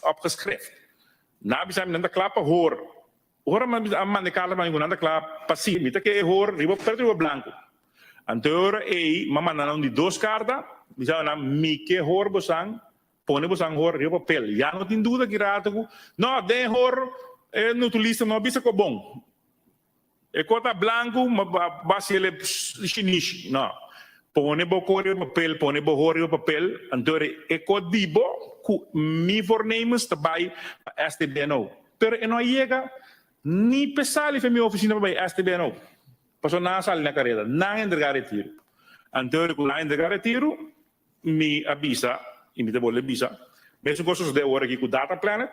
op geschrift. Nan a bisa mi nan ta cla pa hoor. Ora mi a manda e karta pa mi ku nan ta kla pa si mi ta ke e hor riba pretu riba blanku. Anto e ora ei mi a manda nan un di dos karta, mi sa nan mi ke hor bosan pone bosan hor riba papel. Ya no tin duda ki rato ku no den hor e notulista no a bisa ku a bon. E kos ta blanku ma basiel e shinishi. No. Pone bo kor riba papel, pone bo hor riba papel, anto e kos di bo ku mi voornemens ta bai pa STBNO. Pero e no a yega ni p'e sali fe mi oficina pa bai STBNO. Pasobra nan a sali na careda, nan a entrega retiro. Anto ku nan a entrega retiro, mi a bisa, i mi ta bolbe bisa, mesun kos a sosode awor aki ku Data Planet,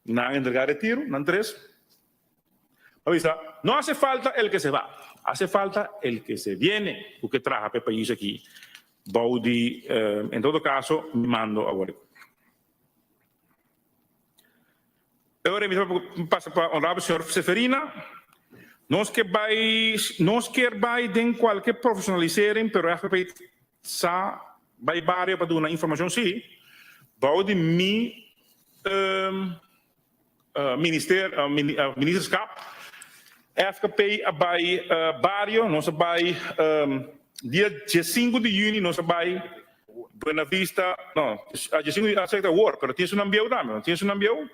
nan a entrega retiro, nan tres. A bisa, No hace falta el que se va, hace falta el que se viene ku ke traha pa e pais aki bou di, en todo caso, mi mando awor. E ora mi ta pasa pa Honorable señor Seferina. Nos ke bai, nos kier bai den kualke profesionalisering, pero FPP sa bai bario pa duna informacion si, bou di mi Minister, ministerskap, FKP a bai bario, nos a bai dia diesinku di yüni nos a bai Buena Vista, no, diesinku di a awor, pero tin esunnan bieu tambe, no tin esunnan bieu,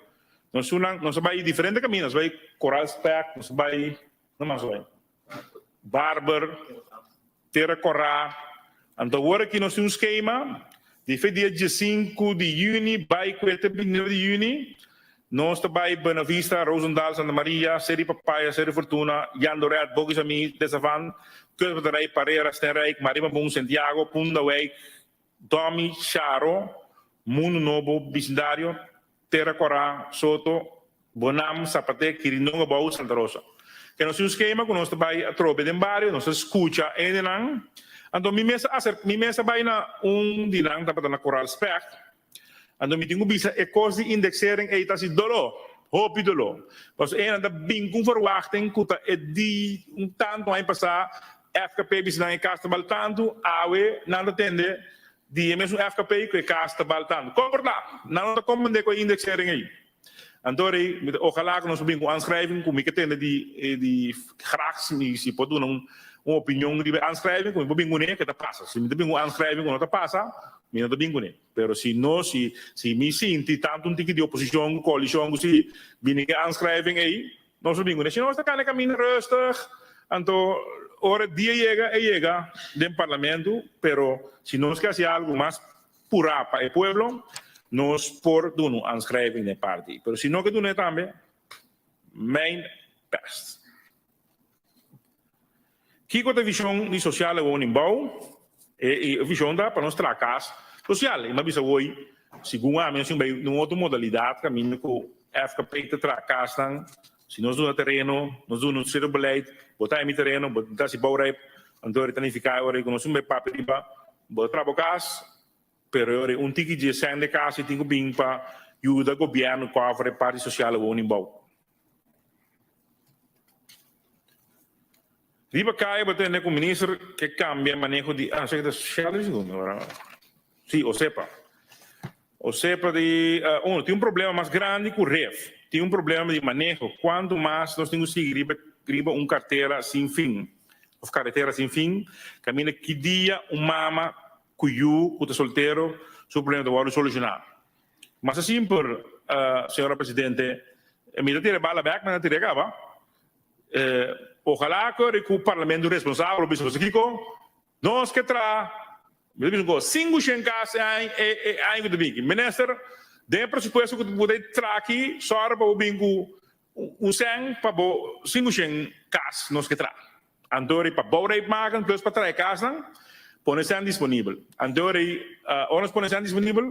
nos a bai diferente kaminda, nos a bai Coral Spek, nos a bai, no mas a bai? Barber, Tera Kòrá. Anto awor aki nos tin un skema di fe dia diesinku di yüni bai ku e te bintinuebe di yüni nos ta bai Buena Vista, Roosendaal, Santa Maria, Seri Papaya, Seri Fortuna, Jandoret, Bokisamí, Desavan, Kustbatterij, Parera, Stenrijk, Maribambun, Santiago, Pundawijk, Domi, Charo, Mundu Nobo, Bisindario, Tera Kòrá, Soto, Bonam, Sapaté, Kirindongo Bou, Santa Rosa. Ke nos tin un skema ku nos ta bai atrobe den bario, nos ta skucha hendenan. Anto mi mes a aser, mi mes a bai na un di nan tabata na Koraal Specht. Anto mi tin ku bisa e kos di indexering ei ta hasi doló, hopi doló. Pasobra e hendenan ta bin ku un verwachting ku ta e di un tantu aña pasá FKP bisa nan e kas ta bal tantu, awe nan ta tende di e mesun FKP ku e kas ta bal tantu. Kon por ta? Nan no ta komprendé ku e indexering ei. Anto rei, mi ta ojalá ku nos por bin ku un aanschrijving ku mi ke tende di di graag si mi si por duna un un opinion riba e aanschrijving ku mi por bin kuné ke ta pasa. Si mi ta bin ku un aanschrijving ku no ta pasa, mi no ta bin kuné. Pero si no si si mi sinti tantu un tiki di oposishon ku koalishon ku si bini ku e aanschrijving ei, nos por bin kuné. Si no nos ta kana e kaminda rustig, anto ora e dia yega e yega den parlamento, pero si nos ke hasi algu mas purá pa e pueblo, nos por duna un aanschrijving den parti. Pero si no ke dun'é tambe, mijn best. Kiko ta e vision di sociale woningbouw? E vision ta pa nos traha kas sosial. I mi a bisa hoy, segun ami nos tin bai den un otro modalidad kaminda ku FKP ta traha kasnan. Si nos duna tereno, nos duna un sierto beleid, bo ta mi tereno, bo ta hasi bouwrijp, anto ta nifiká ora ku nos tin bai papia riba Bo ta traha bo kas, pero e ora un tiki dje sèn de kas i tin ku bin pa yuda gobièrnu kòver e parti sosial e woningbou. Riba kaya bo tende ku minister ke kambia maneho di, ah, esaki ta Sheldry segun mi ora, si, Osepa. Osepa di, uno, tin un problema mas grandi ku ref, tin un problema di maneho, kuantu mas nos tin ku sigui riba riba un kartera sin fin, òf karetera sin fin, kaminda ki dia un mama ku yu ku ta soltero su problema ta wòrdu solushoná. Mas simpel, señora presidente, mi ta tira e bala bèk, mi ta tira e kaba. Ojalá ku ku parlamento responsabel lo bisa nos kiko. Nos ke traha, mi ta bisa un kos, sinku shen kas e aña e aña ku ta bin aki. Minister, den e presupuesto ku bo ta traha aki, sòru pa bo bin ku un sèn pa bo 500 kas nos ke traha. Anto rei pa bou rei maken plus pa traha e kasnan, pone sèn disponibel. Anto rei ora nos pone sèn disponibel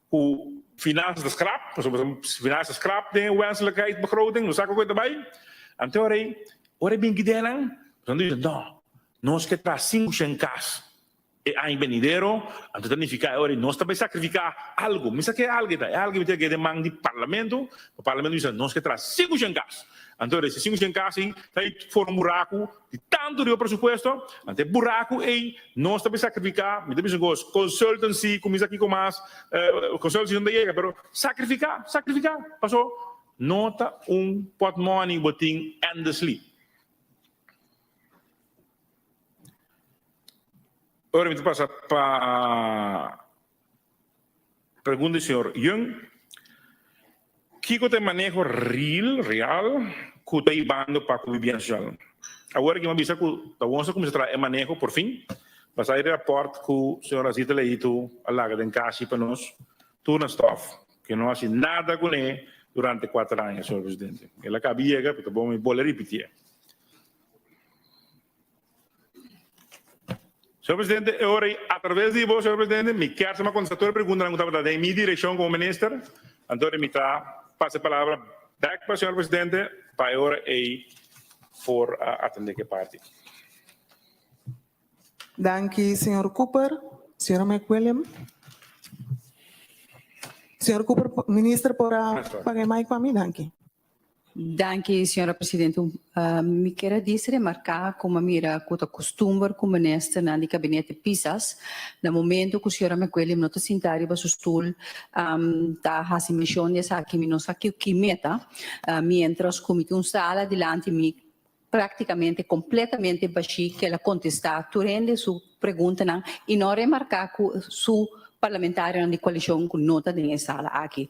ku finansas ta skrap, pasobra finansas ta skrap den e wenselijkheidsbegroting, nos sa ku ta bai. Anto rei ora e bin ki den nan, nos ta bisa no, Nos ke traha 500 kas e aña benidero, anto ta nifiká e ora ei nos ta bai sakrifiká algu. Mi sa ke algu ta, e algu mi ta keda den man di parlamento, pa parlamento bisa nos ke traha 500 kas. Anto ora e 500 kas ei ta forma un buraku di tantu riba presupuesto, anto e buraku ei nos ta bai sakrifiká, mi ta bisa un kos, consultancy kuminsá kiko mas, consultancy no ta yega, pero sakrifiká, sakrifiká, paso no ta un pòtmòni bo tin endlessly. Ora mi ta pasa pa pregunta di señor Young, Kiko ta e maneho real, real, ku ta hibando pa ku bibienda sosial? Awor aki mi a bisa ku ta wons a kuminsá traha e maneho por fin, basá e rapòrt ku señor Azita Leito a laga den kashi pa nos, tur na stòf, ke no hasi nada kuné durante kuater aña, señor presidente. El a kaba yega, pero ta bon mi bolbe ripitié. Señor Presidente, e ora ei a traves di bo, señor Presidente, mi kier sama contesta tur e preguntanan cu tabata den mi direccion como minister. Anto mi ta pasa e palabra bek pa señor Presidente pa e ora ei por atende cu e parti. Danki, señor Cooper. Señora McWilliam. Señor Cooper, minister por a paga e mic pa mi? Danki. Danki, señora presidente. Mi kier a disi remarca como a mira cu ta custumber cu ministernan di gabinete Pisas na momento cu señora McWilliam no ta sinta riba su stoel ta haci mencion di esaki mi no sa ki meta mientras cu mi tin un sala dilanti mi practicamente completamente bashi cu el a contesta tur hende su preguntanan y no remarca cu su parlamentarionan di coalicion cu no ta den e sala aki.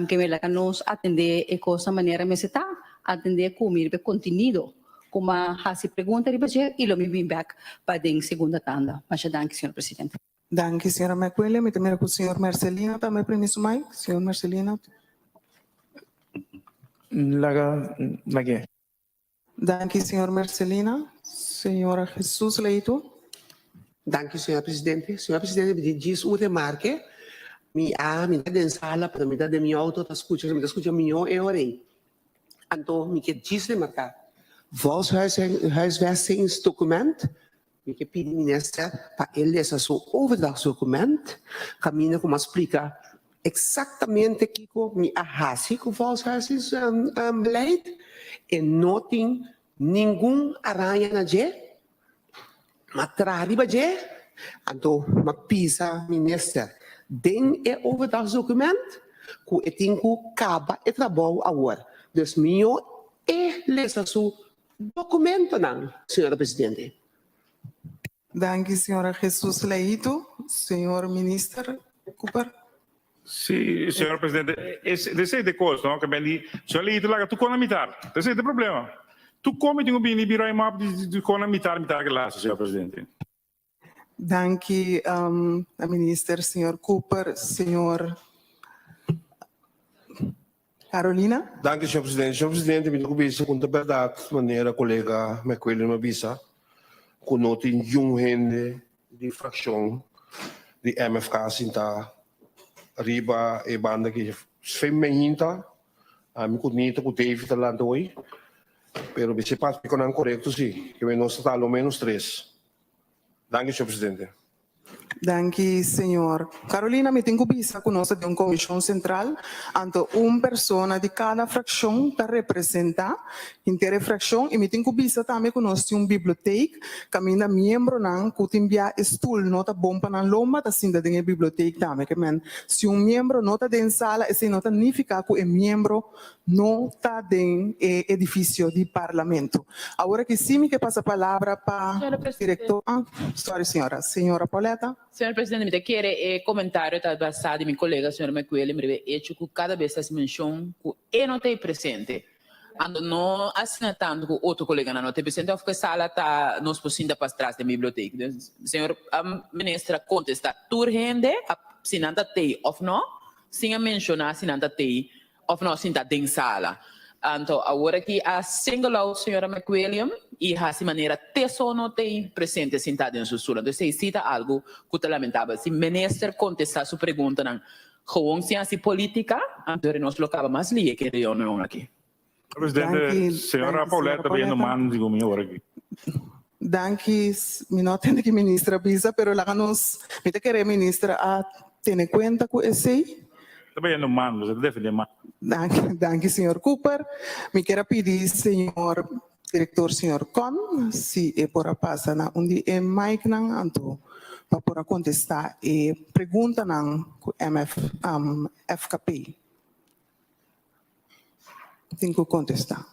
Ke mira laga nos atende e cos na manera mester ta, atende cu mira e contenido. ku m'a hasi pregunta riba dje i lo mi bin bèk pa den segunda tanda. Masha danki, señor presidente. Danki, señora McWilliam. Mi ta mira ku señor Mercelina tambe primi su mic. Señor Mercelina. Laga lag'é. Danki, señor Mercelina. Señora Jesus Leito. Danki, señora presidente. Señora presidente, mi tin djis un remarke. Mi a mi ta den sala, pero mi ta den mi auto ta scucha, mi ta scucha mihó e ora ei. Anto mi ke djis remarca, volkshuisvestingsdocument, mi ke pidi minister pa e lesa su overdrachtsdocument, caminda cu mi a splica exactamente kico mi a haci cu volkshuisvestingsbeleid. E no tin ningun araña na dje, m'a traha riba dje, anto m'a pisa minister den e overdrachtsdocument cu e tin cu caba e trabou awor. Dus mihó e lesa su documentonan, señora Presidente. Danki señora Jesus Leito. Señor Minister Cooper. Sí, señor presidente, es esei ta e kos, no? Ke ben di, señor Leito laga tur kon na mitar. Esei ta e problema. Tur kon mi tin ku bini bira e map di di kon na mitar, mitar ke laster, señor presidente. Danki na minister señor Cooper, señor Carolina. Danki, señor presidente. Señor presidente, mi ta ku bisa ku ta bèrdat manera kolega McWilliam a bisa ku no tin yun hende di frakshon di MFK sinta riba e banda aki. Sven Mehinta, ami ku Nita ku David ta lanta hoy, pero mi sepa ku nan korekto si, ke nos ta ta alo menos tres. Danki, señor presidente. Danki, señor. Carolina, mi tin cu bisa cu nos ta den un comision central, anto un persona di cada fraccion ta representa henter e fraccion y mi tin cu bisa tambe cu nos tin un bibliotheek caminda miembronan cu tin bia e stoel no ta bon pa nan lomba ta sinta den e bibliotheek tambe. Ke men, si un miembro no ta den sala esey no ta nifica cu e miembro no ta den e edificio di Parlamento. Awor aki si mi ke pasa palabra pa director, ah, sorry señora, señora Pauletta. Señor Presidente, mi ta kere e comentario ta basa di mi colega señor McWilliam riba e hecho cu cada bes ta haci mencion cu e no ta ei presente. Anto no asina tanto cu otro coleganan no ta ei presente of cu e sala ta nos por sinta pas tras den biblioteek. Dus señor Minister a contesta tur hende si nan ta tei of no sin a menciona si nan ta tei Of no sinta den sala. Anto awor aki a single out señora McWilliam y haci manera te so no t'ey presente sinta den su stoel. Anto esey si ta algo cu ta lamentabel. Si minister contesta su preguntanan gewoon sin haci politica, anto nos lo caba mas lie ke reunion aki. Presidente, señora Paulette ta bayendo man di mi awor aki. Danki, mi no a tende ki minister a bisa, pero laga nos, mi ta kere minister a tene kuenta ku esei. Ta bayendo man, bo ta defende man. Danki, danki señor Cooper. Mi kier a pidi señor director señor Con si e por a pasa na un di e micnan anto pa por a contesta e preguntanan cu MF, FKP tin cu contesta.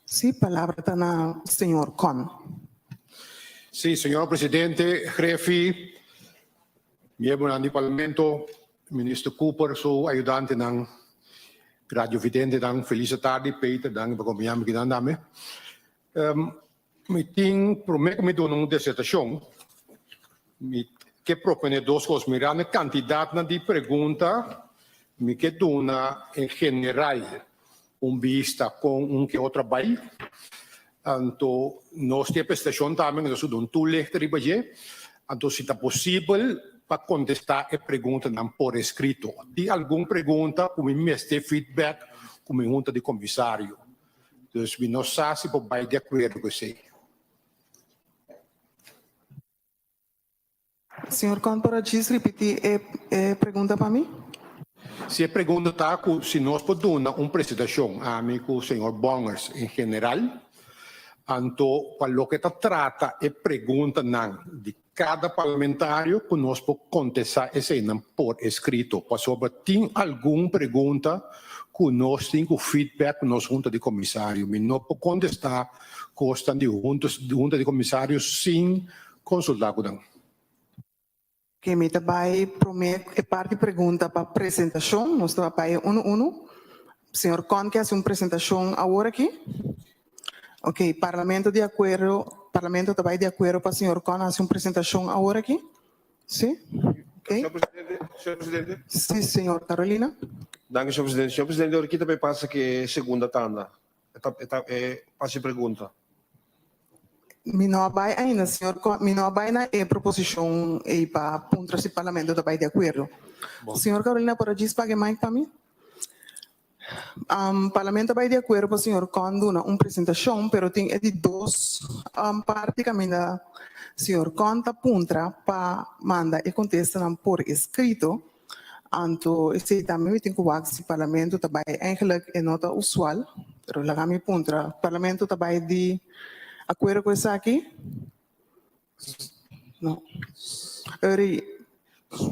Sí, palabra ta na señor Con. Sí, señor presidente, Grefi, miembronan di Parlamento, Minister Cooper, su ayudantenan, radiovidentenan, feliz tardi, Peter, danki pa acompaña mi kinan dame. Mi tin, prome cu mi duna un disertacion, mi ke propone dos cos. Mirando e cantidadnan di pregunta, mi ke duna en general un bista con un ke otro a bay. Anto nos tin e presentacion tambe, nos a duna un toelichting riba dje. Anto si ta posibel pa contesta e preguntanan por escrito. Tin algun pregunta cu mi mester feedback cu mi hunta di comisario. Dus mi no sa si por bai di akuerdo ku esei. Señor Con por a djis ripití e e pregunta pa mi? Si e pregunta ta ku si nos por duna un presentashon, ami ku señor Bongers en general, Anto pa loke ta trata e preguntanan di kada parlamentario ku nos por kontestá eseinan por eskrito, pasobra tin algun pregunta ku nos tin ku feedback ku nos hunta di komisario. Mi no por kontestá kosnan di hunta di komisario sin konsultá ku nan. Oke, mi ta bai promé e parti pregunta pa presentashon. Nos ta bai unu unu. Señor Con ke hasi un presentashon awor aki? Oke, Parlamento di akuerdo, Parlamento ta bai di akuerdo pa señor Con hasi un presentashon awor aki? Si? Oke. Señor Presidente, señor Presidente. Si, señor Carolina. Danki, señor Presidente. Señor Presidente, ora kita bai pasa ke segunda tanda. E ta, e ta, e hasi pregunta. Mi no a bai ainda, señor Ko, mi no a bai na e proposishon ei pa puntra si Parlamento ta bai di akuerdo. Señor Carolina por a djis paga e mic pa mi? Parlamento a bai di akuerdo pa señor Kon duna un presentashon, pero tin e di dos parti kaminda señor Kon ta puntra pa manda e kontestanan por eskrito. Anto esei tambe mi tin ku wak si Parlamento ta bai, eigenlijk e no ta usual, pero laga mi puntra, Parlamento ta bai di akuerdo ku esaki? No. Eri,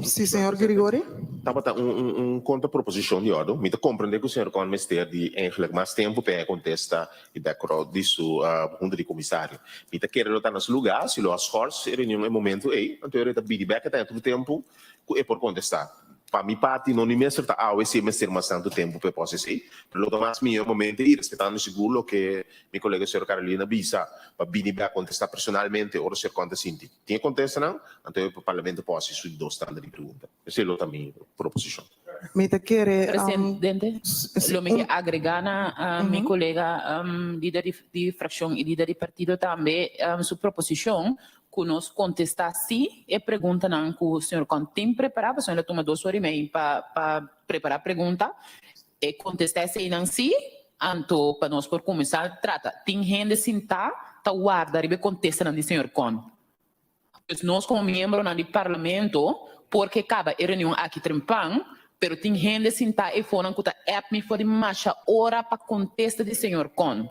si señor Grigori? Tabata un un un kontraproposishon di òrdu. Mi ta komprendé ku señor Con mester di eigenlijk mas tempu pa e kontesta di background di su hunta di komisario. Mi ta kere lo ta na su lugá si lo a schors e reunion e momento ei, anto e ta bini bèk e ta tur tempu ku e por kontestá. Pa mi parti no ni mester ta awe si e mester mas tantu tempu pa e por hasi esei, pero lo ta mas mihó momento i respetando sigur loke mi kolega señor Carolina bisa pa bini bek kontestá personalmente ora señor Conte sinti tin e kontestanan, anto e parlamento por hasi su di dos tanda di pregunta. Esei lo ta mi proposishon. Mi ta kere. Presidente, lo mi ke agregá na mi kolega lider di frakshon i lider di partido tambe su proposishon Ku nos kontestá sí e preguntanan ku señor Con tin prepará, pasobra el a tuma dos ora i mei pa pa prepará pregunta. E kontestá eseinan sí, anto pa nos por kuminsá trata. Tin hende sintá ta warda riba e kontestanan di señor Con. Dus nos komo miembronan di Parlamento por ke kaba e reunion aki trempan, pero tin hende sintá eifonan ku ta app mi for di masha ora pa kontesta di señor Con.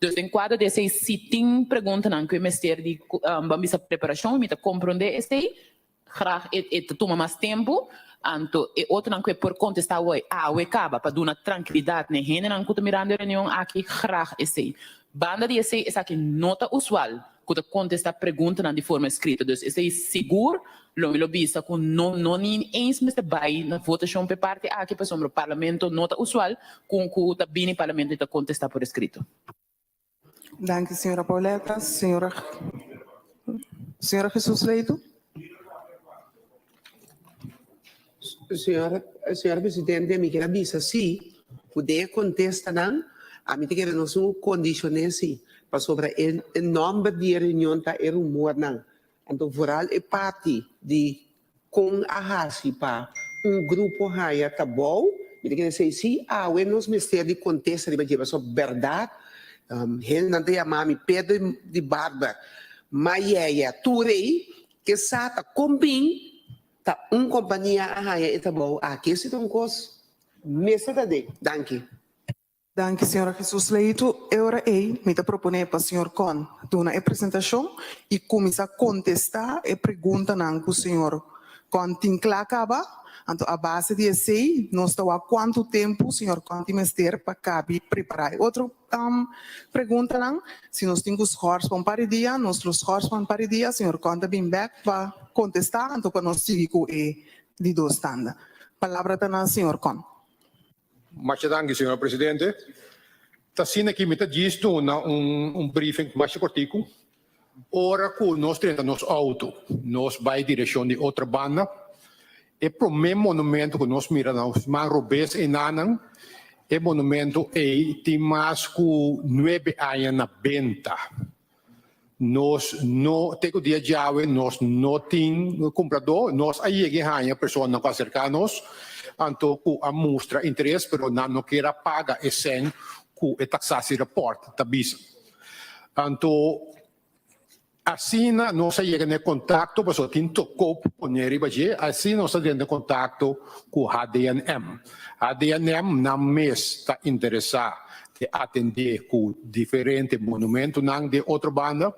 Dus den kuadro di esei si tin preguntanan ku e mester di ban bisa preparashon mi ta komprondé esei, grag e e ta tuma mas tempu, anto e otronan ku e por kontestá awor awe kaba pa duna trankilidat na e hendenan ku ta mirando e reunion aki grag esei. Banda di esei esaki no ta usual ku ta kontestá preguntanan di forma eskrito, dus esei sigur lo mi lo bisa ku no no ni eens mester bai na votashon pa e parti aki pasobra parlamento no ta usual ku ku ta bini parlamento i ta kontestá por eskrito. Danki señora Pauletta. Señora señora Jesus Leito. Señora señora presidente mi kier a bisa si ku den e kontestanan ami ta kere nos un kondishoné si pasobra e e nòmber di e reunion ta e rumornan. Anto vooral e parti di kon a hasi pa un grupo haña tabou, mi ta kere esei si awe nos mester di kontesta riba dje pasobra bèrdat hendenan ta yama mi Pedro di Barber ma yeye tur ei ke sa ta kon bin ta un kompania a haña e tabou aki esi ta un kos mester ta den. Danki. Danki señora Jesus Leito. E ora ei mi ta proponé pa señor Con duna e presentashon i kuminsá kontestá e preguntanan ku señor Con tin kla kaba. Anto a base di esei nos ta wak kuantu tempu señor Con tin mester pa kabi prepará e otro preguntanan. Si nos tin ku schors pa un par di dia, nos lo schors pa un par di dia. Señor Con ta bin bèk pa kontestá anto pa nos sigui ku e di dos tanda. Palabra ta na señor Con. Masha danki, señor presidente. Ta asina ki mi ta djis duna un briefing masha kortiku. Ora ku nos drenta nos outo, nos bai direkshon di otro banda, e promé monumento ku nos mira na nos man robes enanan, e monumento ei tin mas ku nuebe aña na benta. Nos no, te ku dia djawe nos no tin kumpradó. Nos a yega i haña personanan ku a aserká nos, anto ku a mustra interes, pero nan no kier a paga e sèn ku e taksasi repòrt ta bisa. Anto asina nos a yega na e kontakto, pasobra tin tokop pone riba dje, asina nos a drenta kontakto ku HDNM. HDNM nan mes ta interesá. di atendé ku diferente monumentonan den otro banda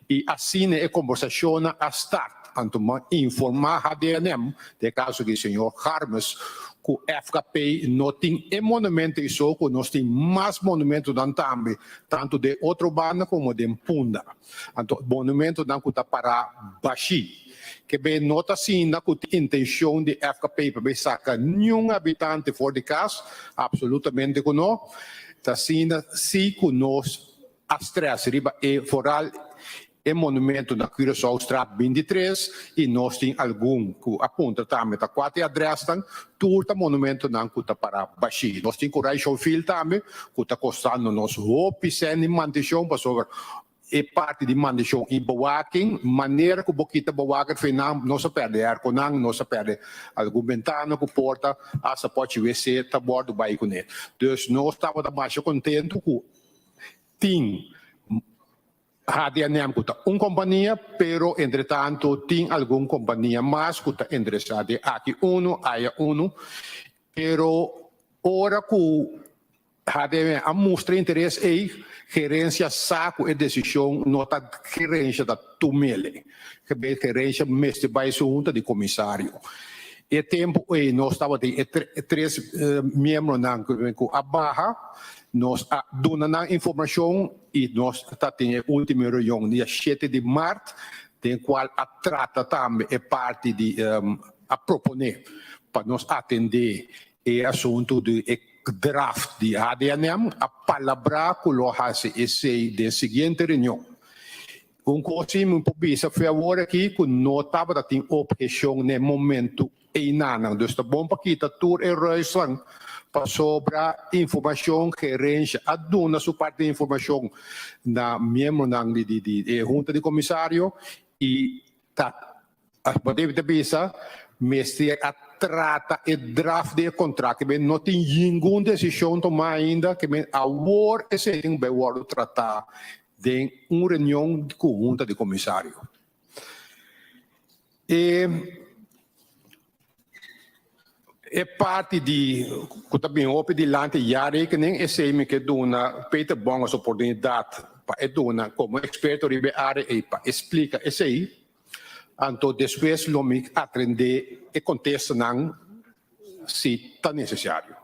i asina e kombersashonnan a start. Anto mi a informá HDNM, den e kaso aki señor Harmes, ku FKP no tin e monumento ei so, ku nos tin mas monumentonan tambe, tantu den otro banda komo den Punda. Anto monumentonan ku ta pará bashí. Ke be no ta asina ku tin intenshon di FKP pa bay saka niun habitante for di kas, absolutamente ku no. Ta asina si ku nos a stress riba e foral e monumento na Curaçaostraat 23 i nos tin algun ku a puntra tambe ta kua ta e adrèsnan, tur ta monumentonan ku ta para bashí. Nos tin ku Rijschofield tambe ku ta kostando nos hopi sèn di mantenshon pasobra E parti di mandishon i bewaking, manera ku bo kita bewaker for nan, nos a pèrdè airconan, nos a pèrdè algun bentana ku porta, asta pòchi wc ta wòrdu bai kuné. Dus nos tabata masha kontentu ku tin HDNM ku ta un kompania, pero entretantu tin algun kompania mas ku ta interesá den aki unu, aya unu, pero ora ku HDM a mustra interes ei, gerencia sa cu e decision no ta gerencia ta tumele. Gerencia mester bay su hunta di comisario. E tempo ei nos tabatin e tres miembronan cu a baha, nos a duna nan informacion y nos ta tin e ultimo reunion dia shete di maart den cual a trata tambe e parti di a propone pa nos atende E asuntu di e draft di HDNM a palabrá ku lo hasi esei den siguiente reunion. Un kos si mi por bisa fe awor aki ku no tabata tin opheshon na e momentu einanan. Dus ta bon pa kita tur e ruisnan pasobra informashon gerensha a duna su parti di informashon na miembronan di di e hunta di komisario i ta Bo debe ta bisa, Mester a trata e draft di e contract ke men no tin ningun decision tuma ainda ke men awor esey tin bay wordo trata den un reunion cu hunta di comisario. E e parti di cu ta bin hopi dilanti jaarrekening esey mi ke duna Peter Bongers oportunidad pa e duna como experto riba e area ey pa e splica esey. Anto despues lo mi atrendé e kontestanan si ta nesesario.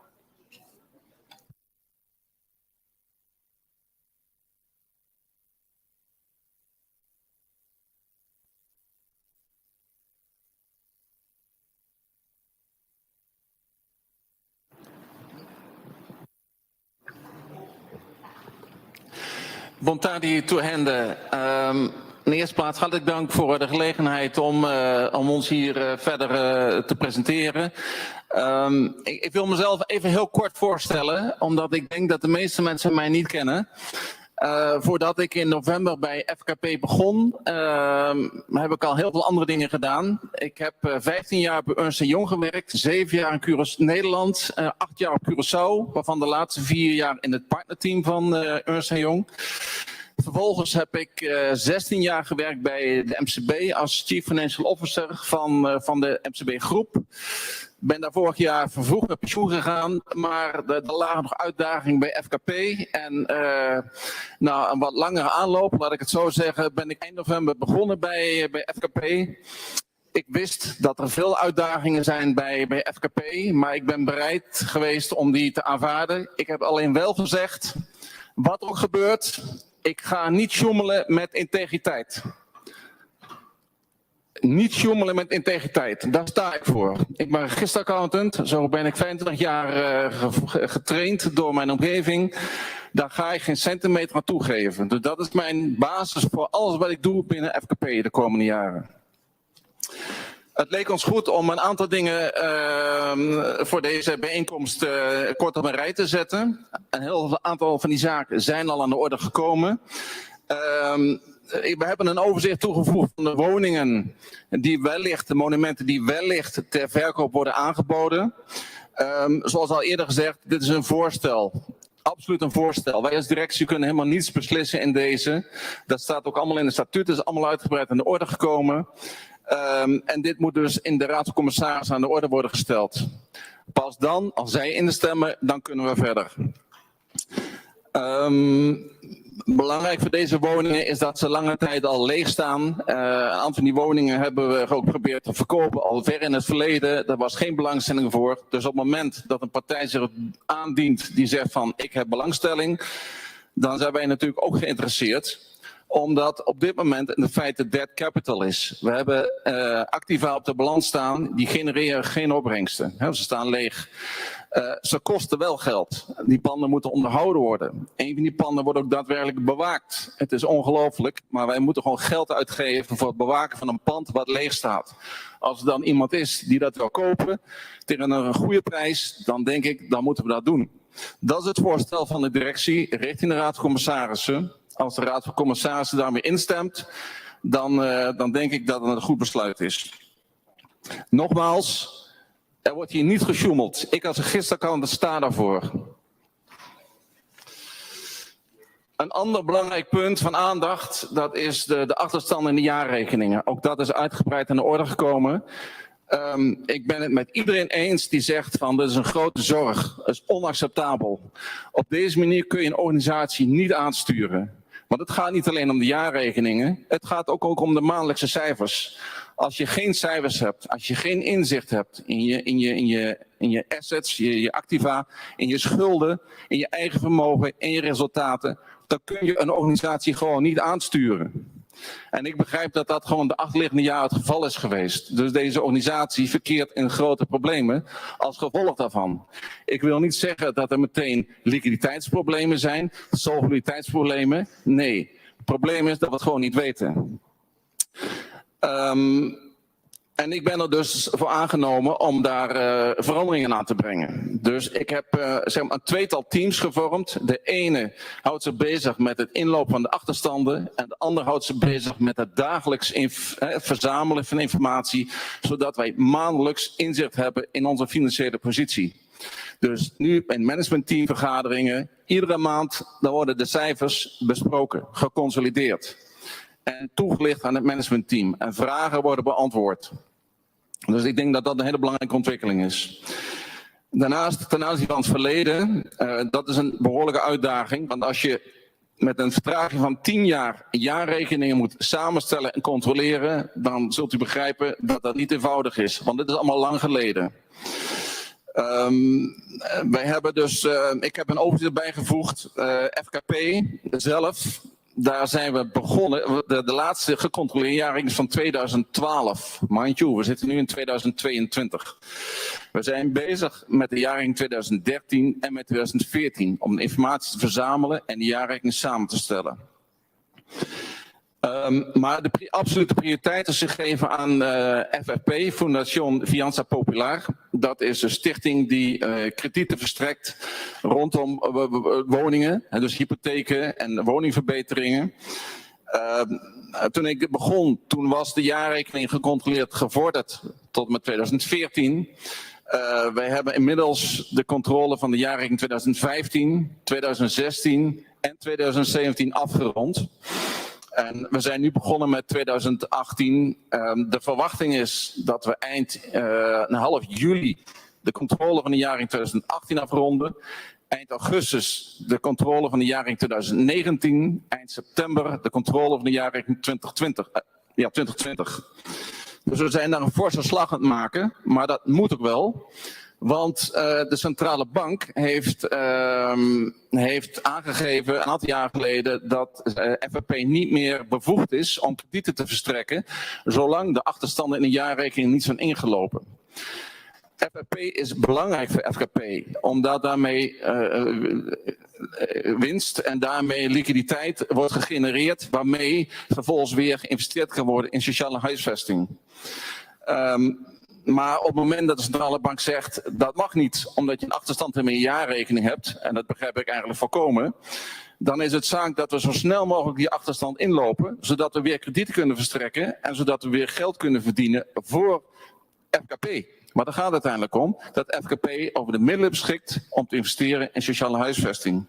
Bon tardi tur hende. In de eerste plaats hartelijk dank voor de gelegenheid om, om ons hier verder te presenteren. Ik, ik wil mezelf even heel kort voorstellen, omdat ik denk dat de meeste mensen mij niet kennen. Uh, voordat ik in november bij FKP begon, uh, heb ik al heel veel andere dingen gedaan. Ik heb uh, 15 jaar bij Ernst Young gewerkt, 7 jaar in Curaçao, Nederland, 8 jaar op Curaçao, waarvan de laatste 4 jaar in het partnerteam van Ernst Young. Vervolgens heb ik 16 jaar gewerkt bij de MCB als Chief Financial Officer van, van de MCB Groep. Ben daar vorig jaar vervroegd met pensioen gegaan, maar er lagen nog uitdagingen bij FKP. En uh, na een wat langere aanloop, laat ik het zo zeggen, ben ik eind november begonnen bij, bij FKP. Ik wist dat er veel uitdagingen zijn bij, bij FKP, maar ik ben bereid geweest om die te aanvaarden. Ik heb alleen wel gezegd, wat ook gebeurt, ik ga niet sjoemelen met integriteit. Niet sjoemelen met integriteit, daar sta ik voor. Ik ben registeraccountant, zo ben ik 25 jaar uh, getraind door mijn omgeving. Daar ga ik geen centimeter aan toegeven. Dus dat is mijn basis voor alles wat ik doe binnen FKP de komende jaren. Het leek ons goed om een aantal dingen uh, voor deze bijeenkomst uh, kort op een rij te zetten. Een heel aantal van die zaken zijn al aan de orde gekomen. Uh, we hebben een overzicht toegevoegd van de woningen die wellicht, de monumenten die wellicht ter verkoop worden aangeboden. Um, zoals al eerder gezegd, dit is een voorstel. Absoluut een voorstel. Wij als directie kunnen helemaal niets beslissen in deze. Dat staat ook allemaal in de statuut, is allemaal uitgebreid aan de orde gekomen. Um, en dit moet dus in de Raad van Commissarissen aan de orde worden gesteld. Pas dan, als zij instemmen, dan kunnen we verder. Um, belangrijk voor deze woningen is dat ze lange tijd al leeg staan. Uh, een aantal van die woningen hebben we ook geprobeerd te verkopen al ver in het verleden. Daar was geen belangstelling voor. Dus op het moment dat een partij zich aandient die zegt van ik heb belangstelling, dan zijn wij natuurlijk ook geïnteresseerd omdat op dit moment in feite dead capital is. We hebben uh, activa op de balans staan, die genereren geen opbrengsten. He, ze staan leeg. Uh, ze kosten wel geld. Die panden moeten onderhouden worden. Een van die panden wordt ook daadwerkelijk bewaakt. Het is ongelooflijk, maar wij moeten gewoon geld uitgeven voor het bewaken van een pand wat leeg staat. Als er dan iemand is die dat wil kopen tegen een goede prijs, dan denk ik, dan moeten we dat doen. Dat is het voorstel van de directie richting de Raad van Commissarissen. Als de Raad van Commissarissen daarmee instemt, dan, uh, dan denk ik dat het een goed besluit is. Nogmaals, er wordt hier niet gesjoemeld. Ik als registerkant sta daarvoor. Een ander belangrijk punt van aandacht, dat is de, de achterstand in de jaarrekeningen. Ook dat is uitgebreid aan de orde gekomen. Um, ik ben het met iedereen eens die zegt van dit is een grote zorg. Dat is onacceptabel. Op deze manier kun je een organisatie niet aansturen. Want het gaat niet alleen om de jaarrekeningen, het gaat ook, ook om de maandelijkse cijfers. Als je geen cijfers hebt, als je geen inzicht hebt in je, in je, in je, in je assets, je, je activa, in je schulden, in je eigen vermogen, in je resultaten, dan kun je een organisatie gewoon niet aansturen. En ik begrijp dat dat gewoon de achterliggende jaren het geval is geweest. Dus deze organisatie verkeert in grote problemen als gevolg daarvan. Ik wil niet zeggen dat er meteen liquiditeitsproblemen zijn, solvabiliteitsproblemen. Nee, het probleem is dat we het gewoon niet weten. Um, En ik ben er dus voor aangenomen om daar uh, veranderingen aan te brengen. Dus ik heb uh, zeg maar een tweetal teams gevormd. De ene houdt zich bezig met het inlopen van de achterstanden. En de andere houdt zich bezig met het dagelijks verzamelen van informatie. Zodat wij maandelijks inzicht hebben in onze financiële positie. Dus nu in managementteamvergaderingen, iedere maand, dan worden de cijfers besproken, geconsolideerd. En toegelicht aan het managementteam. En vragen worden beantwoord. Dus ik denk dat dat een hele belangrijke ontwikkeling is. Daarnaast, ten aanzien van het verleden, uh, dat is een behoorlijke uitdaging. Want als je met een vertraging van 10 jaar jaarrekeningen moet samenstellen en controleren, dan zult u begrijpen dat dat niet eenvoudig is. Want dit is allemaal lang geleden. Um, wij hebben dus, uh, ik heb een overzicht bijgevoegd, uh, FKP zelf, daar zijn we begonnen. De, de laatste gecontroleerde jaarrekening is van 2012. Mind you, we zitten nu in 2022. We zijn bezig met de jaarrekening 2013 en met 2014 om de informatie te verzamelen en de jaarrekening samen te stellen. Um, maar de pri absolute prioriteit is gegeven aan uh, FFP, Fundación Fianza Popular. Dat is een stichting die uh, kredieten verstrekt rondom uh, woningen, en dus hypotheken en woningverbeteringen. Uh, toen ik begon, toen was de jaarrekening gecontroleerd gevorderd tot met 2014. Uh, wij hebben inmiddels de controle van de jaarrekening 2015, 2016 en 2017 afgerond. En we zijn nu begonnen met 2018. Um, de verwachting is dat we eind uh, een half juli de controle van de jaring 2018 afronden. Eind augustus de controle van de jaring 2019. Eind september de controle van de jaring 2020. Uh, ja, 2020. Dus we zijn daar een forse slag aan het maken, maar dat moet ook wel. Want uh, de centrale bank heeft, uh, heeft aangegeven een aantal jaar geleden dat uh, eh, FFP niet meer bevoegd is om kredieten te verstrekken, zolang de achterstanden in de jaarrekening niet zijn ingelopen. FFP is belangrijk voor FKP, omdat daarmee uh, winst en daarmee liquiditeit wordt gegenereerd, waarmee vervolgens weer geïnvesteerd kan worden in sociale huisvesting. Um, maar op het moment dat de centrale bank zegt dat mag niet, omdat je een achterstand in een jaarrekening hebt, en dat begrijp ik eigenlijk volkomen, dan is het zaak dat we zo snel mogelijk die achterstand inlopen, zodat we weer krediet kunnen verstrekken en zodat we weer geld kunnen verdienen voor FKP. Maar daar gaat het uiteindelijk om dat FKP over de middelen beschikt om te investeren in sociale huisvesting.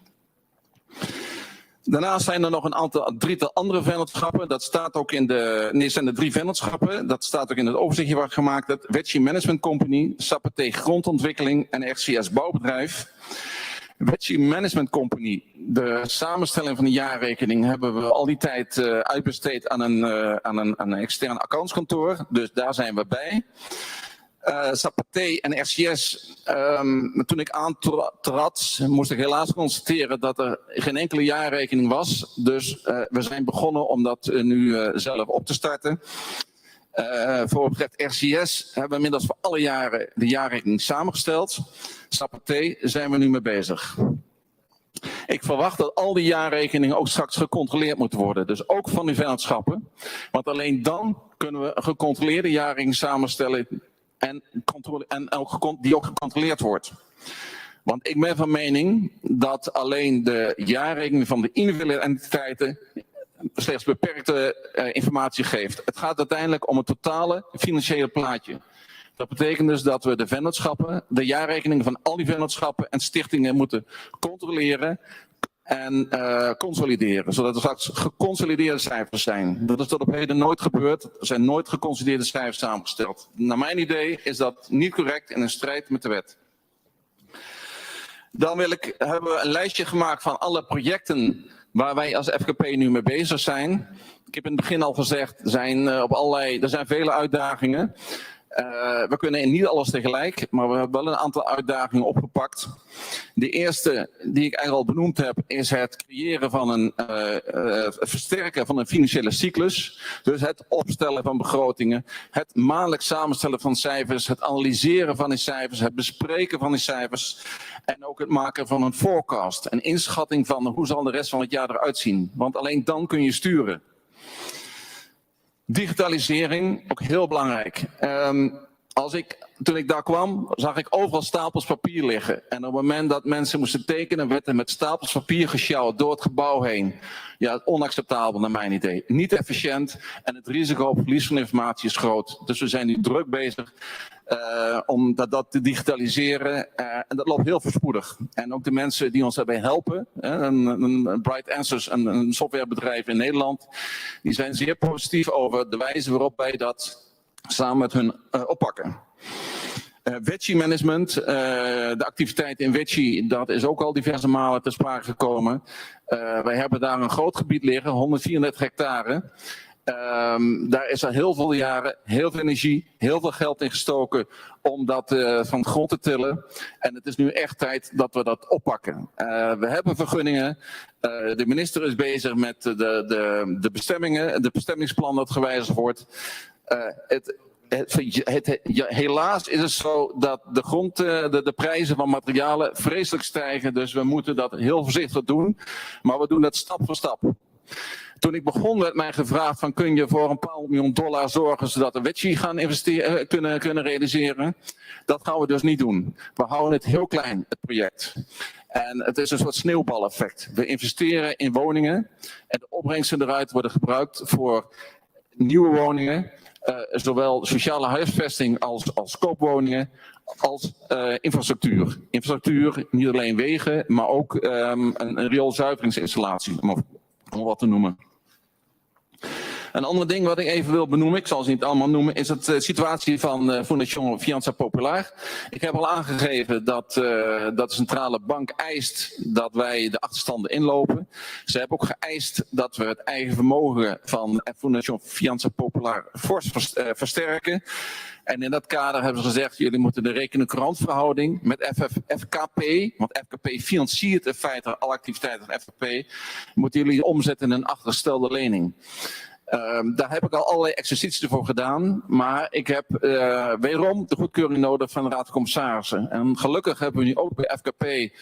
Daarnaast zijn er nog een aantal, drietal andere vennootschappen. Dat staat ook in de, nee, zijn er drie vennootschappen. Dat staat ook in het overzichtje wat ik gemaakt heb. Wetchi Management Company, Sapaté Grondontwikkeling en RCS Bouwbedrijf. Wetchi Management Company, de samenstelling van de jaarrekening hebben we al die tijd uitbesteed aan een, aan een, aan een extern accountskantoor. Dus daar zijn we bij. Sapaté en RCS, toen ik aantrad, moest ik helaas constateren dat er geen enkele jaarrekening was. Dus we zijn begonnen om dat nu zelf op te starten. Voor wat betreft RCS hebben we inmiddels voor alle jaren de jaarrekening samengesteld. Sapaté zijn we nu mee bezig. Ik verwacht dat al die jaarrekeningen ook straks gecontroleerd moeten worden. Dus ook van die vennootschappen. Want alleen dan kunnen we een gecontroleerde jaarrekening samenstellen en, en ook die ook gecontroleerd wordt. Want ik ben van mening dat alleen de jaarrekening van de individuele entiteiten slechts beperkte informatie geeft. Het gaat uiteindelijk om het totale financiële plaatje. Dat betekent dus dat we de vennootschappen, de jaarrekening van al die vennootschappen en stichtingen moeten controleren en consolideren. Zodat er straks geconsolideerde cijfers zijn. Dat is tot op heden nooit gebeurd. Er zijn nooit geconsolideerde cijfers samengesteld. Naar mijn idee is dat niet correct en in strijd met de wet. Dan wil ik, hebben we een lijstje gemaakt van alle projecten waar wij als FKP nu mee bezig zijn. Ik heb in het begin al gezegd, er zijn, op allerlei, er zijn vele uitdagingen. We kunnen niet alles tegelijk, maar we hebben wel een aantal uitdagingen opgepakt. De eerste die ik eigenlijk al benoemd heb, is het creëren van een versterken van een financiële cyclus. Dus het opstellen van begrotingen, het maandelijks samenstellen van cijfers, het analyseren van die cijfers, het bespreken van die cijfers en ook het maken van een forecast, een inschatting van hoe zal de rest van het jaar eruit zien. Want alleen dan kun je sturen. Digitalisering, ook heel belangrijk. Als ik, toen ik daar kwam, zag ik overal stapels papier liggen. En op het moment dat mensen moesten tekenen, werd er met stapels papier gesjouwd door het gebouw heen. Ja, onacceptabel naar mijn idee. Niet efficiënt en het risico op verlies van informatie is groot. Dus we zijn nu druk bezig om dat, dat te digitaliseren. En dat loopt heel voorspoedig. En ook de mensen die ons daarbij helpen, hè, een Bright Answers, een softwarebedrijf in Nederland, die zijn zeer positief over de wijze waarop wij dat samen met hun oppakken. Veggie management, de activiteit in Veggie, dat is ook al diverse malen ter sprake gekomen. Wij hebben daar een groot gebied liggen, 134 hectare. Daar is al heel veel jaren, heel veel energie, heel veel geld in gestoken om dat van de grond te tillen. En het is nu echt tijd dat we dat oppakken. We hebben vergunningen. De minister is bezig met de, de, de bestemmingen, de bestemmingsplan dat gewijzigd wordt. Het, het, het, ja, helaas is het zo dat de, grond, de, de prijzen van materialen vreselijk stijgen. Dus we moeten dat heel voorzichtig doen. Maar we doen dat stap voor stap. Toen ik begon werd mij gevraagd van kun je voor een paar miljoen dollar zorgen zodat de Wetchi gaan investeren, kunnen, kunnen realiseren. Dat gaan we dus niet doen. We houden het heel klein, het project. En het is een soort sneeuwbaleffect. We investeren in woningen en de opbrengsten eruit worden gebruikt voor nieuwe woningen. Zowel sociale huisvesting als, als koopwoningen, als infrastructuur. Infrastructuur, niet alleen wegen, maar ook een, een rioolzuiveringsinstallatie, om, om wat te noemen. Een ander ding wat ik even wil benoemen, ik zal ze niet allemaal noemen, is de situatie van Fondation Fianza Popular. Ik heb al aangegeven dat, dat de centrale bank eist dat wij de achterstanden inlopen. Ze hebben ook geëist dat we het eigen vermogen van Fondation Fianza Popular fors versterken. En in dat kader hebben ze gezegd, jullie moeten de rekening-courantverhouding met FF, FKP, want FKP financiert in feite alle activiteiten van FKP, moeten jullie omzetten in een achtergestelde lening. Daar heb ik al allerlei exercities voor gedaan, maar ik heb wederom de goedkeuring nodig van de Raad van Commissarissen. En gelukkig hebben we nu ook bij FKP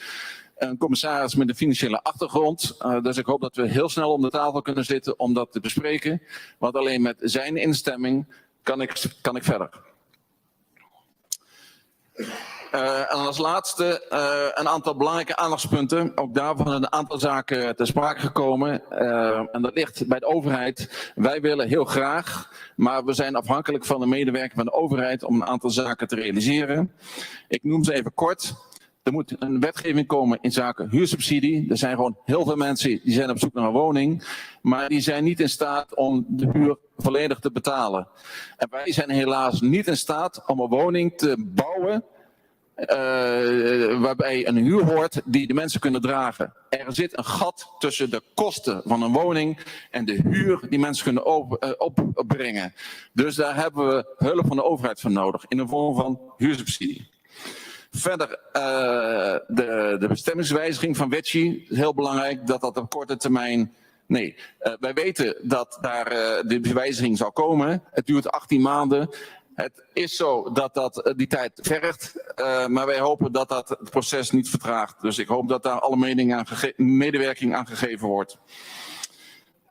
een commissaris met een financiële achtergrond. Dus ik hoop dat we heel snel om de tafel kunnen zitten om dat te bespreken. Want alleen met zijn instemming kan ik, kan ik verder. En als laatste een aantal belangrijke aandachtspunten. Ook daarvan zijn een aantal zaken ter sprake gekomen. Uh, en dat ligt bij de overheid. Wij willen heel graag, maar we zijn afhankelijk van de medewerking van de overheid om een aantal zaken te realiseren. Ik noem ze even kort. Er moet een wetgeving komen in zaken huursubsidie. Er zijn gewoon heel veel mensen die zijn op zoek naar een woning, maar die zijn niet in staat om de huur volledig te betalen. En wij zijn helaas niet in staat om een woning te bouwen Waarbij een huur hoort die de mensen kunnen dragen. Er zit een gat tussen de kosten van een woning en de huur die mensen kunnen opbrengen. Dus daar hebben we hulp van de overheid voor nodig in de vorm van huursubsidie. Verder de bestemmingswijziging van Wetchi, heel belangrijk dat dat op korte termijn. Nee, wij weten dat daar de wijziging zal komen. Het duurt 18 maanden. Het is zo dat dat die tijd vergt, maar wij hopen dat dat het proces niet vertraagt. Dus ik hoop dat daar alle mening aan medewerking aan gegeven wordt.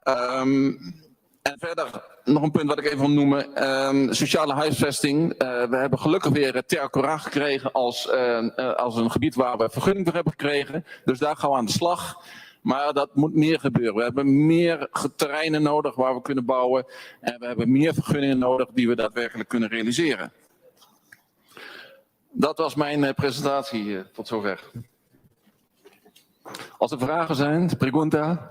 En verder nog een punt wat ik even wil noemen. Sociale huisvesting. We hebben gelukkig weer Tercora gekregen als een gebied waar we vergunning voor hebben gekregen. Dus daar gaan we aan de slag. Maar dat moet meer gebeuren. We hebben meer terreinen nodig waar we kunnen bouwen. En we hebben meer vergunningen nodig die we daadwerkelijk kunnen realiseren. Dat was mijn presentatie tot zover. Als er vragen zijn, pregunta.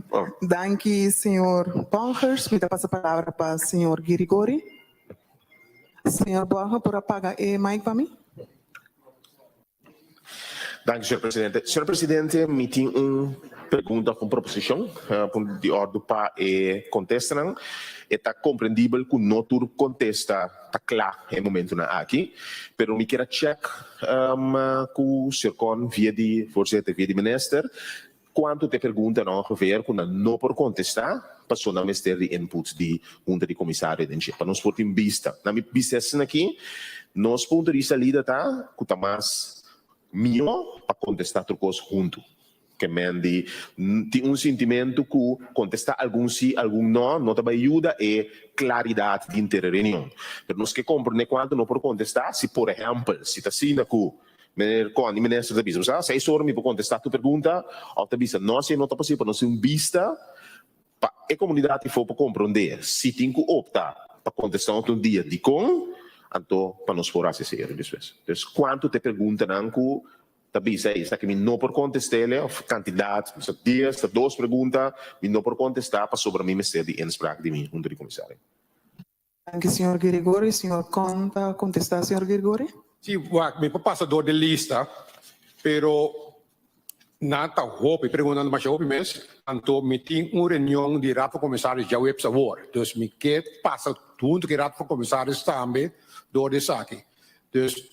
Oh. Danki, señor Bongers. Mi ta pasa palabra pa señor Girigori. Señor Borger, por a paga e mic pa mi? Danki, señor presidente. Señor presidente, mi tin un pregunta of un proposicion, punto di ordu pa e contestanan. E ta comprendibel cu no tur contesta ta cla e momentonan aki, pero mi kier a check cu señor Con via di voorzitter, via di minister, cuanto ta e preguntanan ongeveer cu nan no por contesta pasobra nan mester di input di hunta di comisario den dje, pa nos por tin bista. Na mi bista asin'aki, nos punto di salida ta cu ta mas Mihó pa kontestá tur kos huntu. Ke men di tin un sintimentu ku kontestá algun sí, algun nò, no ta bai yuda e klaridat di henter e reunion. Pero nos ke komprendé kuantu no por kontestá si, por ehèmpel, si ta asina ku Meneer Con i Minister ta bisa, bo sa, seis ora mi por kontestá tur pregunta, òf ta bisa nò, si e no ta posibel pa nos tin un bista pa e komunidat ifó por komprondé si tin ku opta pa kontestá otro dia dikon, anto pa nos por hasi esei despues. Entonces kuantu ta e preguntanan ku ta bisa ei esaki mi no por kontest'é òf kantidat, ta dies, ta dos pregunta mi no por kontestá pasobra mi mester di inspraak di mi hunta di komisario. Danki señor Girigori. Señor Con ta contesta señor Girigori. Sí, wak, mi por pasa door di lista, pero nan ta hopi, pregunta nan masha hopi mes, anto mi tin un reunion di Raad van Commissaris djaweps awor, dus mi ke pasa hunto ku e Raad van Commissaris tambe door di esaki. Dus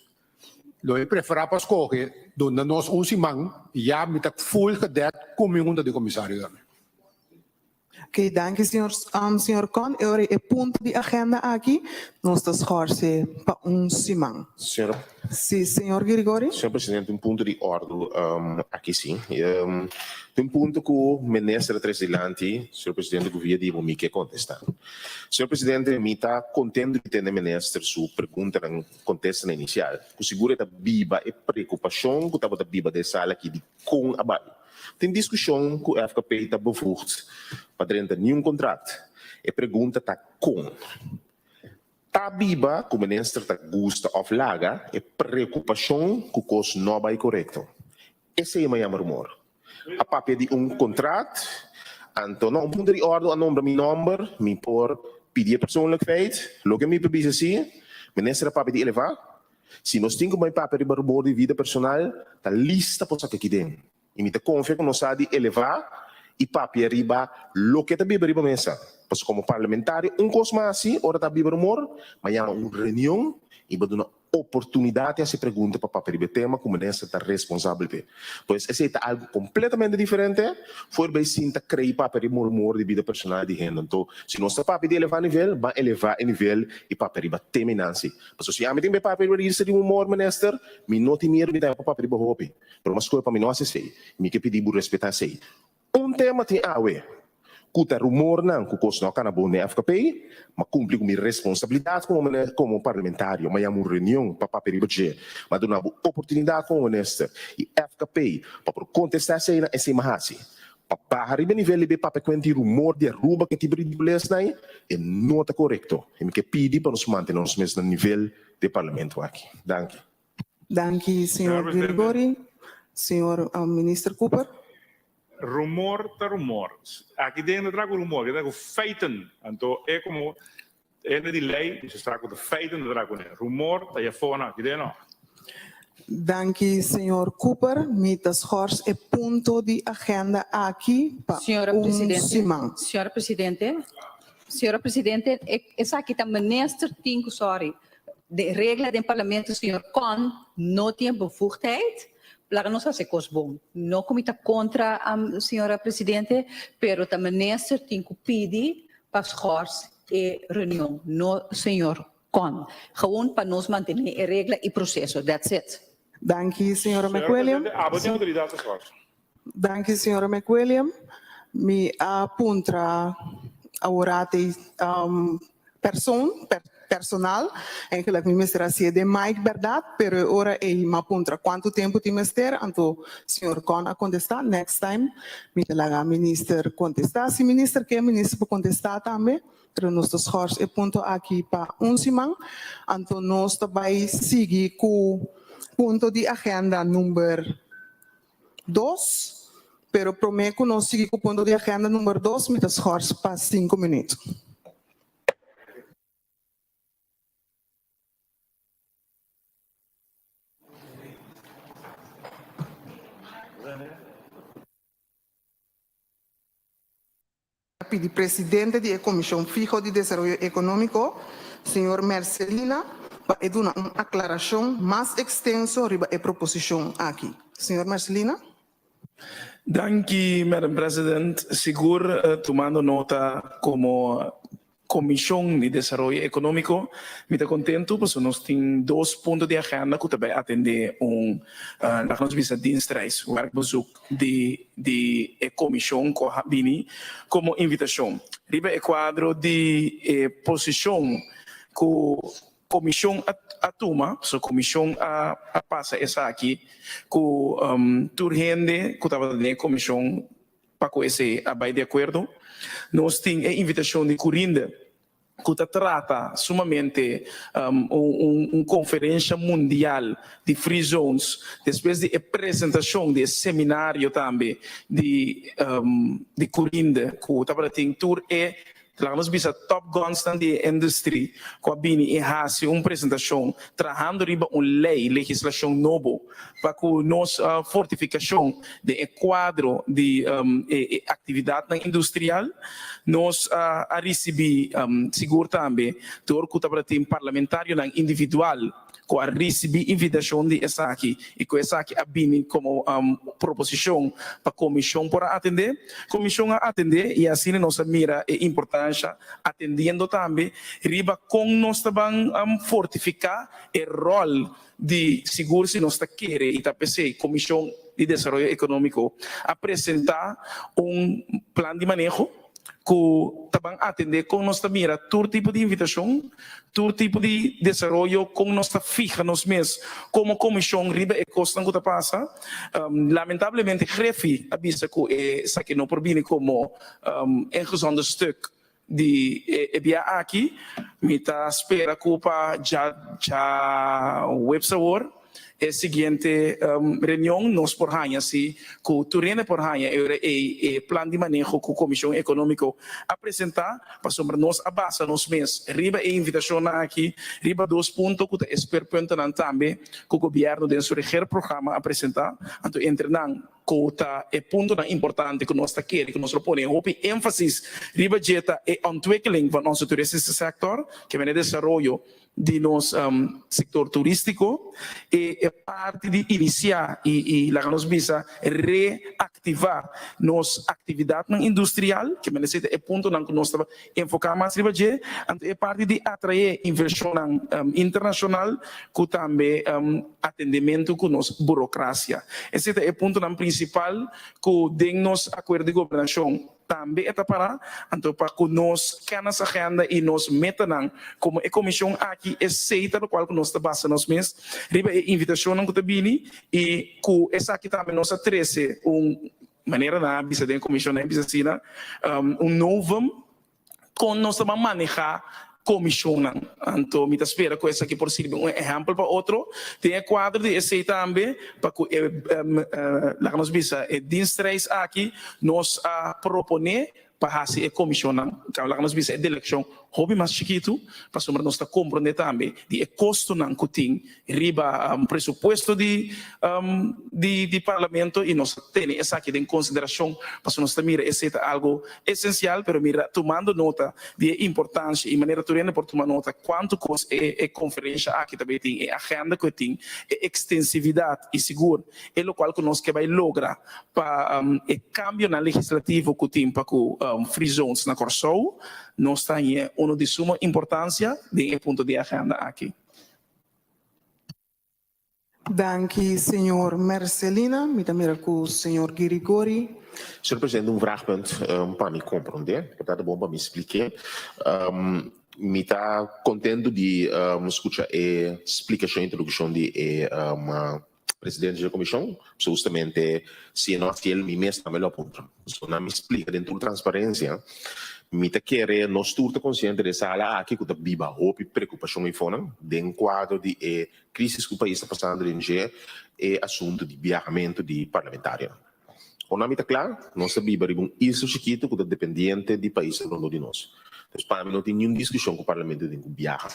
lo mi prefera pa scoge duna nos un siman, ya mi ta full gedekt ku mi hunta di comisario tambe. Ok, danki señor, señor Con. E ora e punto di agenda aki nos ta schorse pa un siman. Señor. Si, señor Girigori. Señor Presidente, un punto di ordu aki si. Tin un punto cu Minister a trece dilanti, señor Presidente, cu via di bo mi ke contesta. Señor Presidente, mi ta contento di tende Minister su preguntanan, contestanan inicial, cu sigur e ta biba e preocupacion cu tabata biba den e sala aki di con a bay. Tin diskushon ku FKP ta bevoegd pa drenta niun kontrakt. E pregunta ta kon. Ta biba ku minister ta gusta òf laga e preokupashon ku kos no bai korekto. Esei mi a yama rumor. A papia di un kontrakt, anto no un punto di òrdu a nombra mi nòmber, mi por pidi e persoonlijk feit. Loke mi por bisa si, minister a papia di elevá. Si nos tin ku bai papia riba rumor di vida personal, ta lista por saka aki den. I mi ta konfia ku nos sa di elevá i papia riba loke ta biba riba mesa. Pasobra komo parlamentario un kos mas hasi ora ta biba rumor, ma yama un reunion i bo duna oportunidat di hasi pregunta pa papia riba e tema ku minister ta responsabel p'e. Pues esei ta algu kompletamente diferente for bai sinta krei papia riba un rumor di bida personal di hende. Anto si nos ta papia di elevá nivel, ban elevá e nivel i papia riba tema i nan si. Pasobra si ami tin bai papia riba lista di humor, minister, mi no tin miedu mi ta pa papia riba hopi. Pero mas koe pa mi no hasi esei. Mi ke pidi bo respeta esei. Un tema tin awe, ku ta rumornan ku kos no a kana bon den FKP, m'a kumpli ku mi responsabilidat komo komo parlamentario, m'a yama un reunion pa papia riba dje, m'a duna bo oportunidat komo minister i FKP pa por kontestá eseinan, esei m'a hasi. Pa baha riba e nivel di bay papia kuenta di rumor di Aruba ke tipo ridicules na ei, e no ta korekto. I mi ke pidi pa nos mantene nos mes na nivel di e parlamento aki. Danki. Danki señor Gregori. Señor Minister Cooper. Rumor ta rumor. Aki den no trago rumor, aki trago feiten. Anto e komo. Hende di ley mester sa cu ta feiten ta traha cune. Rumor ta yafona aki den no. Danki señor Cooper. Mi ta schors e punto di agenda aki pa Señora un Presidente, siman. Señora Presidente, Señora Presidente, esaki ta minister tin cu, sorry, de regla den parlamento señor Con no tin e bevoegdheid, laga nos haci cos bon. No cu mi ta contra señora Presidente, pero ta minister tin cu pidi pa schors e reunion, no señor Con. Gewoon pa nos mantene e regla y proceso, that's it. Danki señora Señora McWilliam. Presidente, abo tin autoridad pa schors. Danki señora McWilliam. Mi a puntra aworati persoon, personal, eigenlijk mi mester a hacié den mic berdad, pero e ora ey mi a puntra cuanto tempo tin mester, anto señor Con a contesta, next time mi ta laga minister contesta. Si minister ke, minister por contesta tambe, pero nos ta schors e punto aki pa un siman, anto nos ta bay sigui cu punto di agenda number dos, pero prome cu nos sigui cu punto di agenda number dos mi ta schors pa cinco minuut. A pidi presidente di e Komishon Fiho di Desaroyo Ekonómiko, señor Mercelina, pa e duna un aklarashon mas ekstenso riba e proposishon aki. Señor Mercelina. Danki, Madam President. Sigur tumando nota komo Komishon di Desaroyo Ekonómiko, mi ta kontentu pasobra nos tin dos punto di agenda ku ta bai atendé un, laga nos bisa dienstreis, werkbezoek, di di e komishon ku a bini komo invitashon. Riba e kuadro di e posishon ku komishon a tuma, pasobra komishon a pasa esaki ku tur hende ku tabata den e komishon Pa ku esei a bai di akuerdo, nos tin e invitashon di Curinde ku ta trata sumamente un konferensha mundial di free zones despues di e presentashon di e seminario tambe di Curinde ku tabata tin tur e Laga nos bisa top gunsnan di e industry cu a bini y haci un presentacion trahando riba un ley, legislacion nobo pa cu nos fortificacion den e cuadro di e actividadnan industrial. Nos a ricibi sigur tambe door cu tabata tin parlamentarionan individual ku a risibí invitashon di esaki i ku esaki a bini komo proposishon pa komishon por a atendé. Komishon a atendé i asina nos a mira e importansha atendiendo tambe riba kon nos ta ban fortifiká e ròl di sigur si nos ta kere i ta p'esei Komishon di Desaroyo Ekonómiko a presentá un plan di maneho. ku ta ban atendé kon nos ta mira tur tipo di invitashon, tur tipo di desaroyo, kon nos ta fiha nos mes komo komishon riba e kosnan ku ta pasa. Lamentablemente Griffie a bisa ku esaki no por bini komo ingezonden stuk di e bia aki. Mi ta spera ku pa djaweps awor E siguiente reunion nos por haña si ku tur hende por haña e ora ei e plan di maneho ku Komishon Ekonómiko a presentá, pasobra nos a basa nos mes riba e invitashonnan aki riba dos punto ku ta e speerpuntennan tambe ku gobièrnu den su regeerprogramma a presentá. Anto entre nan ku ta e puntonan importante ku nos ta kere ku nos lo pone hopi énfasis riba dje ta e ontwikkeling van onze toeristische sector, ke mene desaroyo di nos sector turistico e e parti di inicia y y laga nos bisa reactiva nos actividadnan industrial ke mester ta e puntonan cu nos ta enfoca mas riba dje anto e parti di atrae inversionnan internacional cu tambe atendemento cu nos burocracia esey ta e puntonan principal cu den nos acuerdo di gobernacion. Tambe e ta pará anto pa ku nos kennisagenda i nos metanan komo e komishon aki esei ta lokual ku nos ta basa nos mes riba e invitashonnan ku ta bini i ku esaki tambe nos a trese un manera nan a bisa den e komishon nan a bisa asina un novum kon nos ta ban manehá komishonnan. Anto mi ta spera ku esaki por sirbi un ehèmpel pa otro. Den e kuadro di esei tambe pa ku e laga nos bisa e dienstreis aki nos a proponé pa hasi e komishonnan, laga nos bisa e delekshon. hopi mas chikitu, pasobra nos ta komprondé tambe di e kostonan ku tin riba presupuesto di di Parlamento i nos ta tene esaki den konsiderashon pasobra nos ta mira esei ta algu esensial, pero mira tumando nota di e importansia i manera tur hende por tuma nota kuantu kos e e konferensha aki ta bay tin, e agenda ku e tin, e ekstensividat i sigur e lokual ku nos ke bay logra pa e kambionan legislativo ku tin pa ku free zones na Kòrsou, nos ta hañ'é unu di suma importansia den e punto di agenda aki. Danki señor Mercelina. Mi ta mira ku señor Girigori. Señor Presidente, un vraagpunt pa mi comprende, por ta bon pa mi spliké. Mi ta contento di scucha e splicacion, introduccion di e presidente di comision. So justamente si e no haci el, mi mes tambe lo a puntra. So nan mi splica den tur transparencia, mi ta kere nos tur ta consciente den sala aki cu ta biba hopi preocupacion eyfonan den cuadro di e Crisis cu pais ta pasando den dje e asunto di biahamento di parlamentarionan. Ora mi ta cla, nos ta biba riba un isla chikito cu ta dependiente di paisnan rondó di nos. Dus pa mi no tin niun discusion cu parlamento tin cu biaha.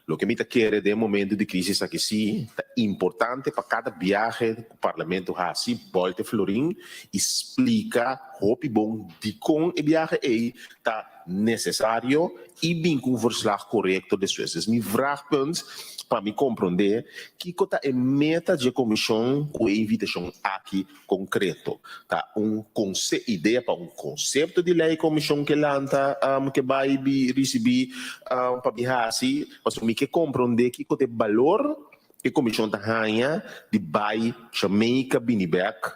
Loke mi ta kere den e momento di crisis aki si, ta importante pa cada biahe cu parlamento haci bolta e florin y splica hopi bon dicon e biahe ey ta necesario y bin cu un verslag corecto despues. Dus mi vraagpunt pa mi comprende kico ta e meta dje comision cu e invitacion aki concreto. Ta un conce idea pa un concepto di ley comision ke lanta ke bay bi ricibi pa bi haci pasobra mi ke comprende kico ta e balor E komishon ta haña di bai Jamaica bini bek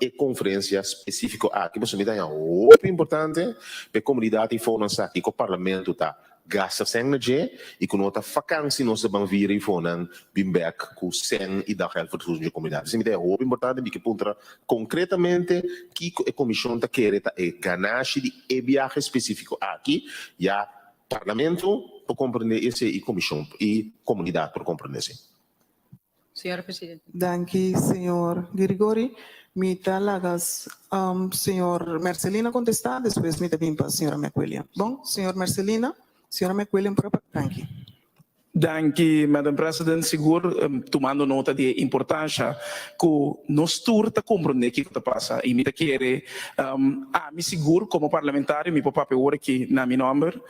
e konferensia spesífiko aki pasobra mi ta haña hopi importante pa e komunidat i fonan sa kiko parlamento ta gasta sèn na dje i ku no ta fakansi nos ta ban vira i fonan bin bek ku sèn i daghelvergoeding dje komunidat. Esei mi ta haña hopi importante mi ke puntra konkretamente kiko e komishon ta kere ta e ganashi di e biahe spesífiko aki ya Parlamento por comprende esey y comision y comunidad por comprende esey. Señora Presidente. Danki señor Girigori. Mi ta laga señor Mercelina contesta despues mi ta bin pa señora McWilliam. Bon, señor Mercelina, señora McWilliam por a danki. Danki Madam President, sigur tumando nota di e importansha ku nos tur ta komprondé kiko ta pasa i mi ta kere ami sigur komo parlamentario mi por papia awor aki na mi nòmber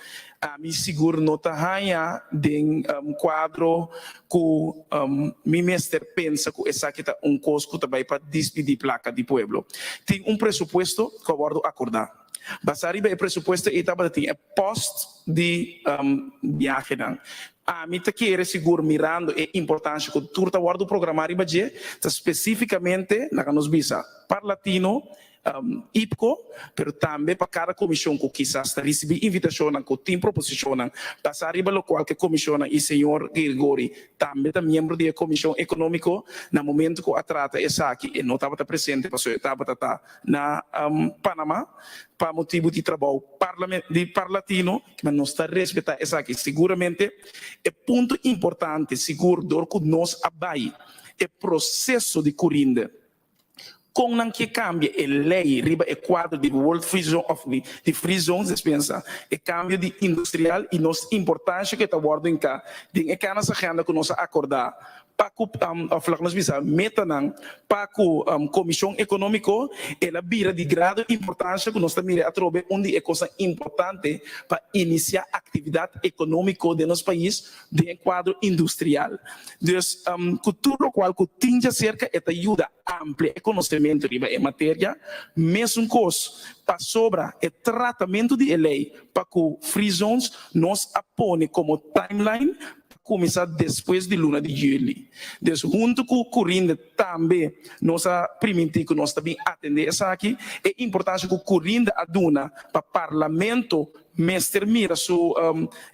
ami sigur no ta haña den kuadro ku mi mester pensa ku esaki ta un kos ku ta bai pa dispidí plaka di pueblo. Tin un presupuesto ku a wòrdu akordá. Basá riba e presupuesto ei tabata tin e post di biahenan. Ami ta kere sigur mirando e importansha ku tur ta wòrdu programá riba dje, ta spesífikamente, laga nos bisa, Parlatino, IPCO, pero tambe pa kada komishon ku kisas ta risibí invitashonnan, ku tin proposishonnan, basá riba lokual ku e komishonnan i señor Girgori tambe ta miembro di e komishon ekonómiko, na momento ku a trata esaki e no tabata presente pasobra e tabata ta na Panama pa motibu di trabou di Parlatino, ma nos ta respetá esaki. Siguramente e punto importante sigur dor ku nos a bai e proseso di Curinde kon nan ke kambia e lei riba e kuadro di World Free Zone of di Free Zones despensa e kambio di industrial i nos importansha ku e ta wòrdu hinká den e kanas agenda ku nos a akordá Pa ku òf laga nos bisa metanan pa ku Komishon Ekonómiko el a bira di grado importansha ku nos ta mira atrobe un di e kosnan importante pa inisiá aktividat ekonómiko den nos pais den e kuadro industrial. Dus ku tur lokual ku tin djaserka e ta yuda amplia e konosementu riba e materia. Mesun kos pasobra e tratamentu di e lei pa ku free zones nos a pone komo timeline ta kuminsá despues di luna di yüli. Dus huntu ku Curinde tambe nos a primintí ku nos ta bin atendé esaki. E importansha ku Curinde a duna pa Parlamento mester mira su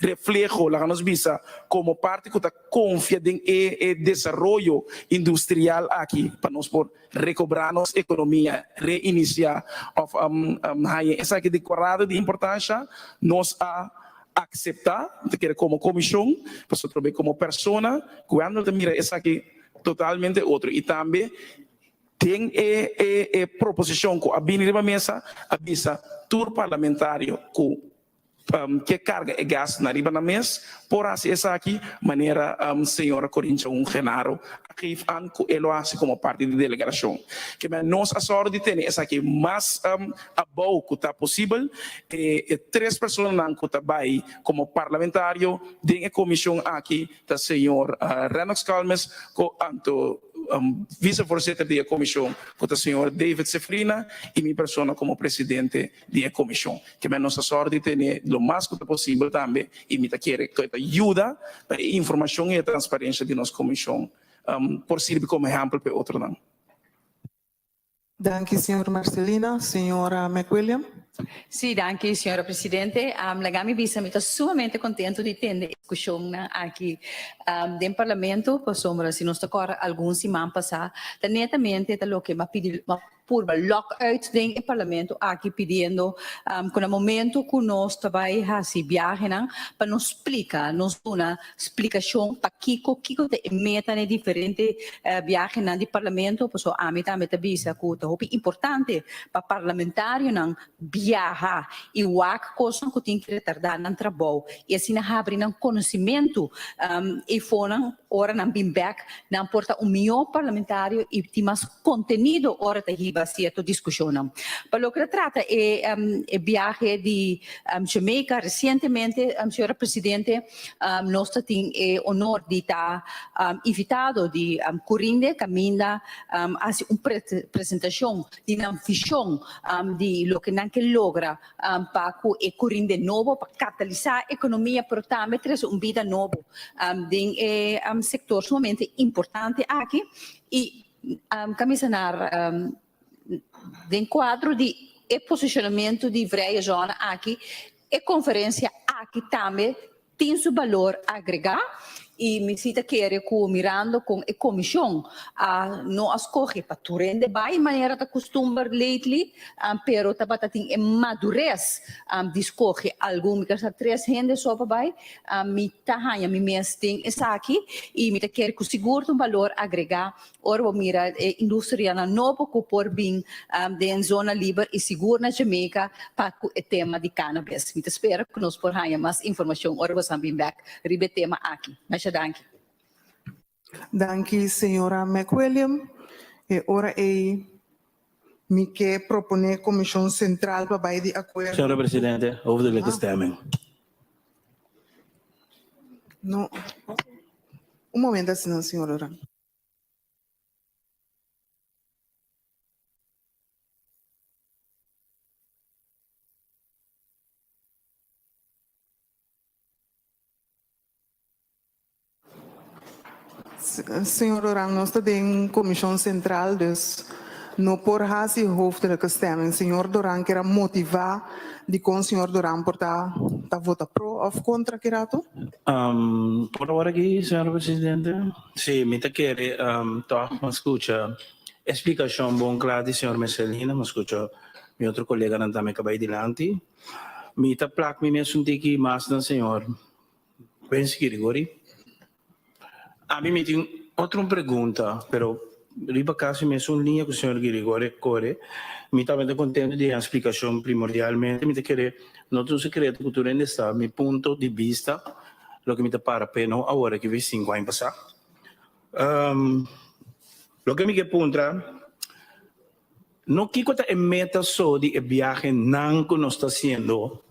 refleho, laga nos bisa, komo parti ku ta konfia den e e desaroyo industrial aki pa nos por rekobrá nos ekonomia, reinisiá òf haña esaki di kuadrado di importansha, nos a akseptá, mi ta kere komo komishon, pasobra trobe komo persona, Wendell ta mira esaki totalmente otro i tambe den e e e proposishon ku a bini riba mesa a bisa tur parlamentario ku. ke karga e gastunan riba nan mes por hasi esaki manera señora Corincha Un Genaro a geef an ku e lo hasi komo parti di delegarashon. Ke men nos a sòru di tene esaki mas abou ku ta posibel. E tres personanan ku ta bai komo parlamentario den e komishon aki ta señor Rennox Calmes ku anto vicevoorzitter di e komishon ku ta señor David Sefrina i mi persona komo presidente di e komishon. Ke men nos ta sòru di tene lo mas ku ta posibel tambe i mi ta kere ku e ta yuda pa e informashon i e transparensha di nos komishon por sirbi komo ehèmpel pa e otronan. Danki señor Marcelina. Señora McWilliam. Sí, danki señora presidente. Laga mi bisa mi ta sumamente contento di tende e discusionnan aki den parlamento pasobra si nos ta corda algun siman pasa ta netamente ta loke m'a pidi m'a purba lock uit den e parlamento aki pidiendo cu na momento cu nos ta bay haci biahenan pa nos splica, nos duna Splikashon pakiko, kiko ta e meta na e diferente biahenan di parlamento? Pasobra ami tambe ta bisa ku ta hopi importante pa parlamentarionan biaha i wak kosnan ku tin ki retardá nan trabou i asina habri nan konosimentu eifonan ora nan bin bèk nan por ta un mihó parlamentario i tin mas kontenido ora ta hiba sierto diskushonnan. Pa loke ta trata e e biahe di Jamaica resientemente señora presidente Nos ta tin e honor di ta invitado di Curinde caminda haci un presentacion di nan vision di loke nan ke logra pa cu e Curinde nobo pa catalisa economia pero tambe trece un bida nobo den e sector sumamente importante aki y Camisanar den cuadro di e posicionamento di Vrije Zone aki E conferencia aki tambe tin su balor agrega y mi si ta kere cu mirando con e comision a no a scoge pa tur hende bay manera ta custumber lately pero tabata tin e madurez di scoge algun mi sa tres hende so pa bay mi ta haya mi mes den esaki y mi ta kere cu sigur ta un balor agrega Ora bo mira e industrianan nobo ku por bin den zona liber i sigur na Jamaica pa ku e tema di cannabis. Mi ta spera ku nos por haña mas informashon ora bosan bin bèk riba e tema aki. Masha danki. Danki señora McWilliam. E ora ei mi ke proponé Komishon Sentral pa bai di akuerdo. Señora Presidente, hoofdelijke stemming. No. Un momento asina, señor Duran. Señor Duran, nos ta den Comisión Central, dus no por haci hoofdelijke stemming. Señor Duran kier a motiva dicon señor Duran por ta ta vota pro of contra ki rato? Por awor aki, señor Presidente, si mi ta kere tòg mi a skucha e splikashon bon kla di señor Mercelina, mi a skucha mi otro koleganan tambe ku a bai dilanti. Mi ta plak mi mes un tiki mas na señor Quincy Girigory. Ami mi tin otro un pregunta, pero riba casi mesun liña cu señor Girigory a core. Mi tabata contento di e explicacion primordialmente. Mi ta kere, no ta un secreto cu tur hende sa mi punto di bista, loke mi ta para p'e no awor aki 25 aña pasa. Loke mi ke puntra, no kico ta e meta so di e biahenan cu nos ta haciendo?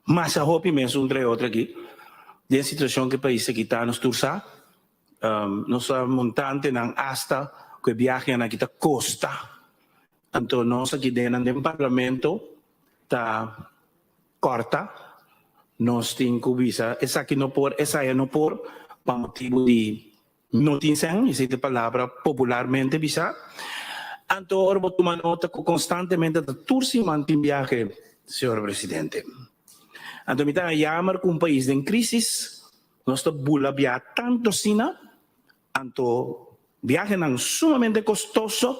Masha hopi mes un trae otro aki. Den situacion cu e pais aki ta nos tur sa. Nos sa montantenan hasta cu e biahenan aki ta costa. Anto nos aki den nan den parlamento ta corta. Nos tin cu bisa esaki no por, esaya no por pa motibo di No tin sèn, esei ta e palabra popularmente bisá. Anto ora bo tuma nota ku konstantemente ta tur siman tin biahe, señor presidente. Anto mi ta jammer ku un pais den krisis, nos ta bula biaha tantu asina, anto biahenan sumamente kostoso,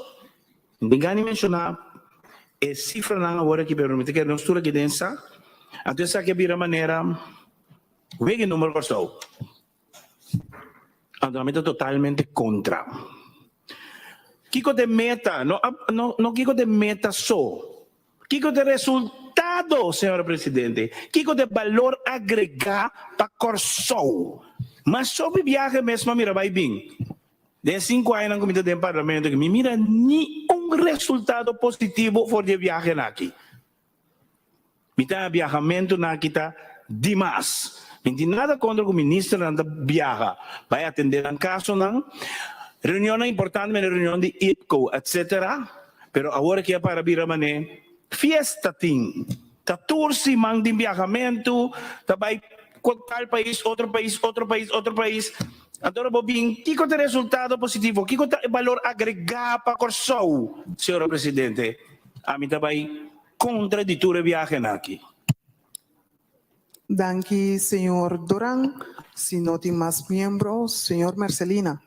mi tin gana di menshoná e sifranan awor aki pero mi ta kere nos tur aki den sa, anto esaki a bira manera wega e numero Kòrsou. Anto ami ta totalmente kontra. Kiko ta e meta? No, no, no kiko ta e meta so. Kiko ta e resultado? Resultado, señora Presidente. Kiko ta e balor agregá pa Kòrsou? Mas sopi biahe mes m'a mira bai bin. Den e sinku añanan ku mi ta den Parlamento aki, mi mira ni un resultado positivo for di e biahenan aki. Mi ta haña biahamentunan aki ta dimas. Mi no tin nada kontra ku ministernan ta biaha bai atendé nan kasonan, reunionnan importante manera reunion di IPCO etcetera, pero awor aki a para bira manera fiesta tin. Ta tur siman tin biahamentu, ta bai tal pais, otro pais, otro pais, otro pais. Anto ora bo bin, kiko ta e resultado positivo? Kiko ta e balor agregá pa Kòrsou, señora Presidente? Ami ta bai kontra di tur e biahenan aki. Danki señor Doran. Si no tin mas miembro, señor Mercelina.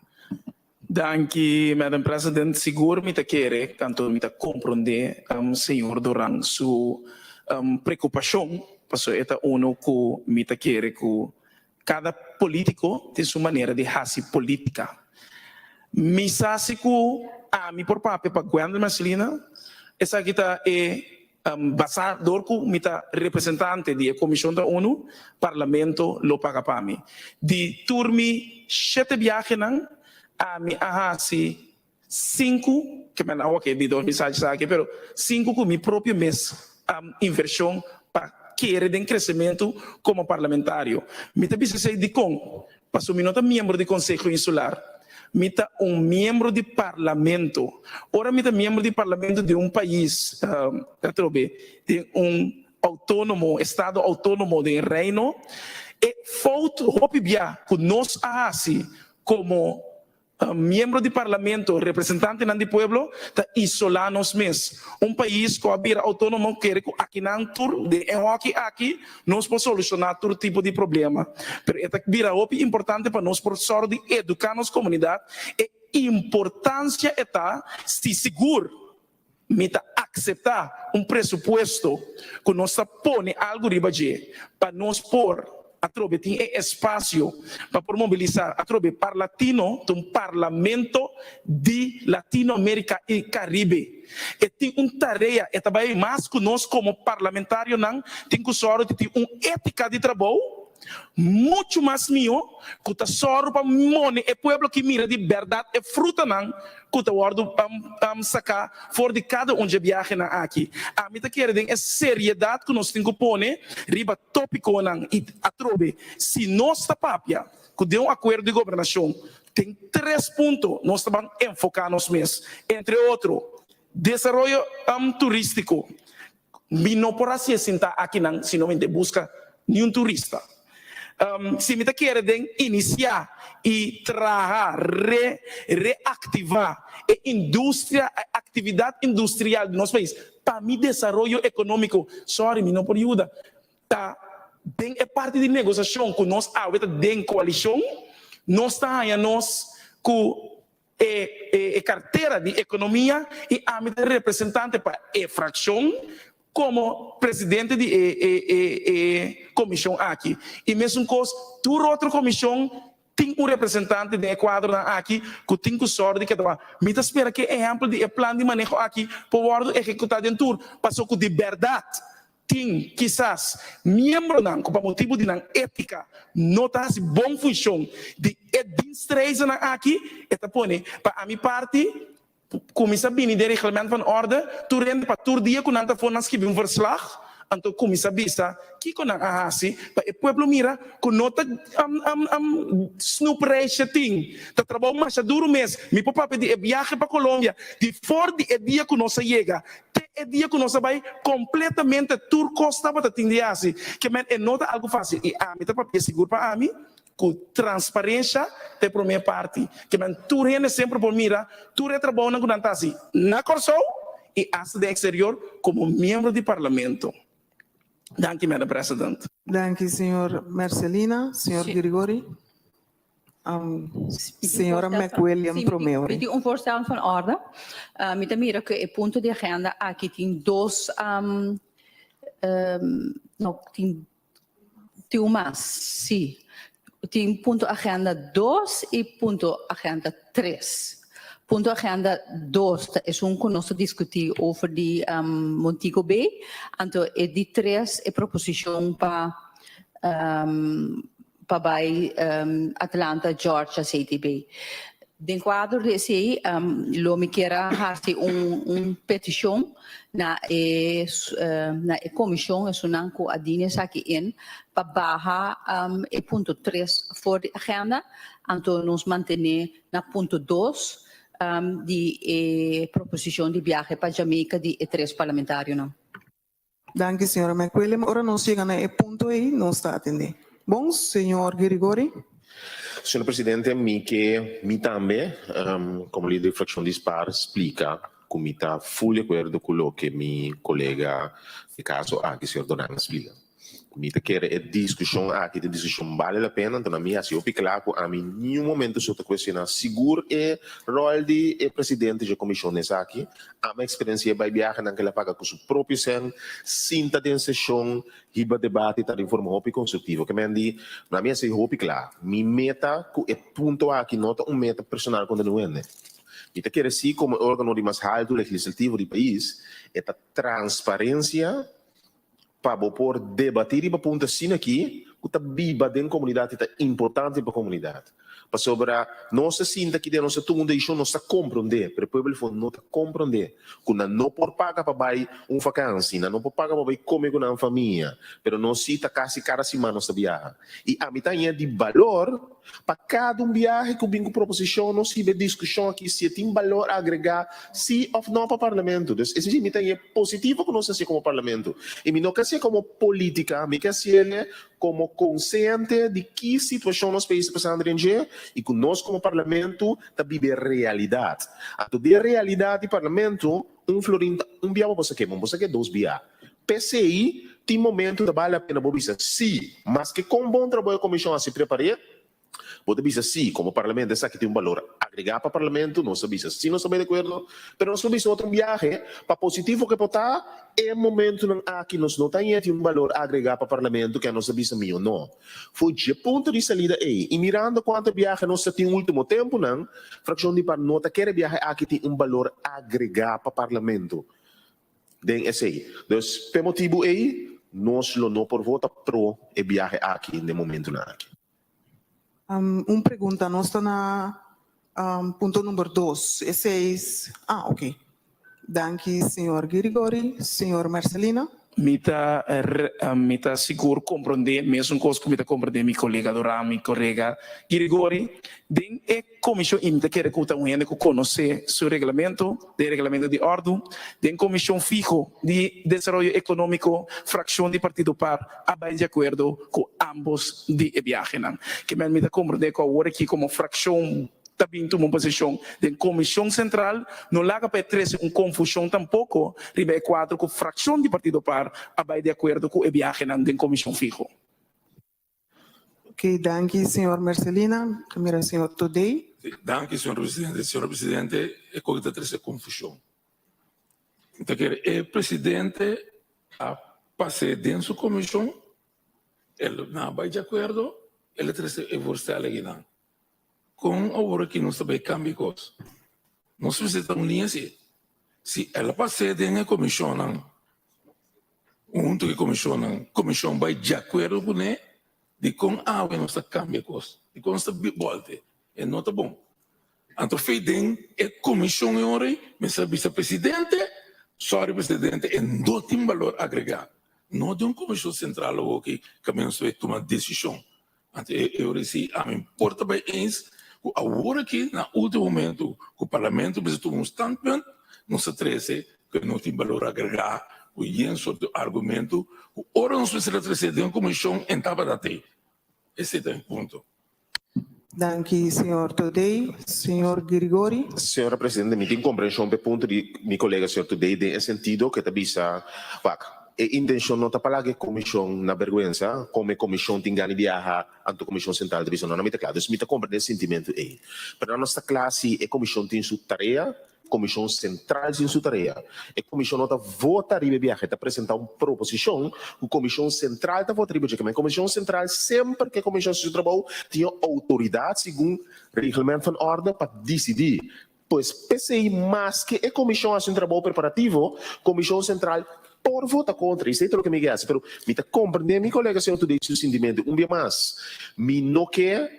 Danki Madam President. Sigur mi ta kere tanto mi ta comprende señor Doran su preocupacion pasobra e ta uno cu mi ta kere cu cada politico tin su manera di haci politica. Mi sa si cu ami por papia pa Gwendolyn Mercelina esaki ta e Basá dor ku mi ta representante di e komishon ta unu, Parlamento lo paga pa mi. Di tur mi shete biahenan, ami a hasi sinku, ke men awo ke di dos mi sa esaki, pero sinku ku mi propio mes invershon pa kere den kresementu komo parlamentario. Mi ta bisa esei dikon? Pasobra mi no ta miembro di Konseho Insular. Mi ta un miembro di Parlamento. Ora mi ta miembro di Parlamento di un pais, atrobe, di un outónomo, estado outónomo den Reino, e fout hopi bia ku nos a hasi komo Miembro di Parlamento, representantenan di pueblo ta isolá nos mes. Un pais ku a bira outónomo kere ku akinan tur den e hòki aki nos por solushoná tur tipo di problema. Pero e ta bira hopi importante pa nos por sòru di eduká nos komunidat e importansia e ta si sigur mi ta akseptá un presupuesto ku nos ta pone algu riba dje pa nos por atrobe tin e espasio pa por mobilisá atrobe Parlatino ta un parlamento di Latinoamérika i Karibe. E tin un tarea, e ta bai mas ku nos komo parlamentarionan tin ku sòru di tin un étika di trabou muchu mas mihó ku ta sòru pa mone e pueblo ki mira di bèrdat e frutanan ku ta wòrdu saká for di kada un dje biahenan aki. Ami ta kere den e seriedat ku nos tin ku pone riba tópikonan i atrobe si nos ta papia ku den un akuerdo di gobernashon tin tres punto nos ta ban enfoká nos mes, entre otro desaroyo turístiko. Mi no por hasié sintá akinan si no mi ta buska niun turista. Si mi ta kere den inisiá i traha, re, reaktivá e industria, e aktividat industrial di nos pais pa mi desaroyo ekonómiko, sòri mi no por yuda. Ta den e parti di negosiashon ku nos awe ta den koalishon, nos ta haña nos ku e e cartera di economia y ami ta representante pa e fraccion como presidente di e e e e comision aki y mesun cos tur otro comision tin un representante den e cuadronan aki cu tin cu zorg di keda mi ta spera cu e ehempel di e plan di maneho aki por wordo ehecuta den tur paso cu di berdad Tin, kisas, miembronan ku pa motibu di nan étika no ta hasi bon funshon di e dienstreizennan aki, e ta pone, pa ami parti, kuminsá bini den Reglement van Orde tur hende pa tur dia ku nan ta for nan skibi un verslag, anto kuminsá bisa kiko nan a hasi pa e pueblo mira ku no ta snoepreisje tin, ta trabou masha duru mes. Mi por papia di e biahe pa Colombia di for di e dia ku nos a yega Te e dia ku nos a bai kompletamente tur kos tabata tin di hasi. Ke men e no ta algu fásil i ami ta papia sigur pa ami ku transparensha ta e promé parti. Ke men tur hende semper por mira tur e trabounan ku nan ta hasi na Kòrsou i asta den eksterior komo miembro di parlamento. Danki Madam President. Danki señor Mercelina. Señor Girigori. Señora McWilliam promé ora. Mi tin un voorstel van orde. Mi ta mira ku e punto di agenda aki tin dos, no, tin tin un mas, si. Tin punto agenda dos i punto agenda tres. Punto agenda dos ta esun ku nos ta diskutí over di Montego Bay, anto e di tres e proposishon pa pa bai Atlanta, Georgia, CTB. Den kuadro di esei lo mi kier a hasi un un petishon na e na e komishon esunnan ku a dini esaki in pa baha e punto tres for di agenda anto nos mantené na punto dos di e proposishon di biahe pa Jamaica di e tres parlamentarionan. Danki señora McWilliam. Ora nos yega na e punto ei nos ta atendé. Bon, señor Girigori. Señor Presidente, mi ke mi tambe, komo lider di frakshon di spar, splika ku mi ta ful di akuerdo ku loke mi kolega di kaso aki, señor Doran, a splika. Mi ta kere e diskushon aki ta un diskushon bale la pena, anto na mi hasi hopi kla ku ami niun momento so ta kuestioná sigur e ròl di e presidente dje komishon den esaki. Ami a eksperensi'é bai biahenan ku el a paga ku su propio sèn, sinta den seshon, hiba debate ta den forma hopi konstruktivo. Ke men di, na mi hasi hopi kla, mi meta ku e punto aki no ta un meta personal kontra niun hende. Mi ta kere si komo e organo di mas haltu legislativo di pais e ta transparensia, Pa bo por debatí riba punto asina aki ku ta biba den komunidat i ta importante pa komunidat. Pasobra nos ta sinta aki den nos ta tuma un desishon, nos ta komprondé, pero e pueblo di fondo no ta komprondé ku nan no por paga pa bai un fakansi, nan no por paga pa bai kome ku nan famia, pero nos si ta kasi kada siman nos ta biaha. I ami ta haña di balor Pa kada un biahe ku bin ku proposishon nos hiba e diskushon aki si e tin balor agregá si òf no pa parlamento. Dus esei mi ta haña positivo ku nos hasié komo parlamento. I mi no ke hasié komo polítika, mi ke hasié komo konsiente di ki situashon nos pais ta pasando den dje i ku nos komo parlamento ta biba e realidat. Anto den realidat di parlamento un florin ta un bia bo por sa ke, bo no por sa ke dos bia. P'esei, tin momentu ta bale la pena bo bisa sí, maske kon bon trabou e komishon a hasi prepar'é, bo ta bisa sí, komo parlamento esaki tin un balor agregá pa parlamento, nos ta bisa sí nos ta bai di akuerdo, pero nos por bisa otro biahe, pa positivo ke por ta, e momentunan aki nos no ta haña tin un balor agregá pa parlamento ke nos ta bisa mihó no. For dje punto di salida ei, i mirando kuantu biahe nos ta tin ultimo tempunan, frakshon di par no ta kere biahe aki tin un balor agregá pa parlamento. Den esei. Dus p'e motibu ei nos lo no por vota pro e biahe aki den momentunan aki. Un pregunta, nos ta na punto number dos, esei es, ah ok. Danki señor Girigori. Señor Mercelina. Mi ta mi ta sigur komprondé mesun kos ku mi ta komprondé mi kolega Doran, mi kolega Girigori den e Komishon i mi ta kere ku ta un hende ku konosé su reglamento, den reglamento di òrdu. Den komishon fiho di desaroyo ekonómiko, frakshon di partido par a bai di akuerdo ku ámbos di e biahenan. Ke men mi ta komprondé ku awor aki komo frakshon ta bin tuma un posishon den komishon sentral, no laga pa e trese un konfushon tampoko riba e kuadro ku frakshon di partido par a bai di akuerdo ku e biahenan den komishon fiho. Ok, danki señor Mercelina. Ta mira señor Todey. Sí, danki señor presidente. Señor presidente, e koki ta trese konfushon. Mi ta kere e presidente a pas'é den su komishon, el nan a bai di akuerdo, el a trese e voorstel akinan. Kon awor aki nos ta bai kambia kos? Nos mester ta un liña si. Si el a pas'é den e komishonnan, huntu ku e komishonnan, komishon bai di akuerdo kuné, dikon awe nos ta kambia kos? Dikon nos ta bòlt'e? E no ta bon. Anto fei den e komishon e ora ei mester a bisa presidente, sòri presidente, e no tin balor agregá. No den un komishon sentral awoki kaminda nos ta bai tuma desishon. Anto e ora si ami por ta bai eens ku awor aki na ultimo momento ku parlamento mester tuma un standpunt nos ta trese ku e no tin balor agregá ku yen sorto argumento ku ora nos mester a trese den komishon en tabata te. Esei ta mi punto. Danki señor Todey. Señor Girigori. Señora Presidente, mi tin comprension p'e punto di mi colega señor Todey den e sentido cu e ta bisa, wak, E intencion no ta pa laga e comision na berguensa, como e comision tin gana di biaha, anto comision central ta bisa no, no mi ta cla. Dus mi ta comprende e sentimento ey. Pero nan no sta cla si e comision tin su tarea, comision central tin su tarea. E comision no ta vota riba e biaha, e ta presenta un proposicion cu comision central ta vota riba dje. Keme comision central semper cu e comision haci su trabou tin e autoridad segun reglement van orde pa dicidi. Pues p'esei maske e komishon hasi un trabou preparativo, Komishon Sentral por vota kontra. Esei ta loke mi ke hasi, pero mi ta komprendé mi kolega señor Today su sintimentu. Un bia mas, mi no ke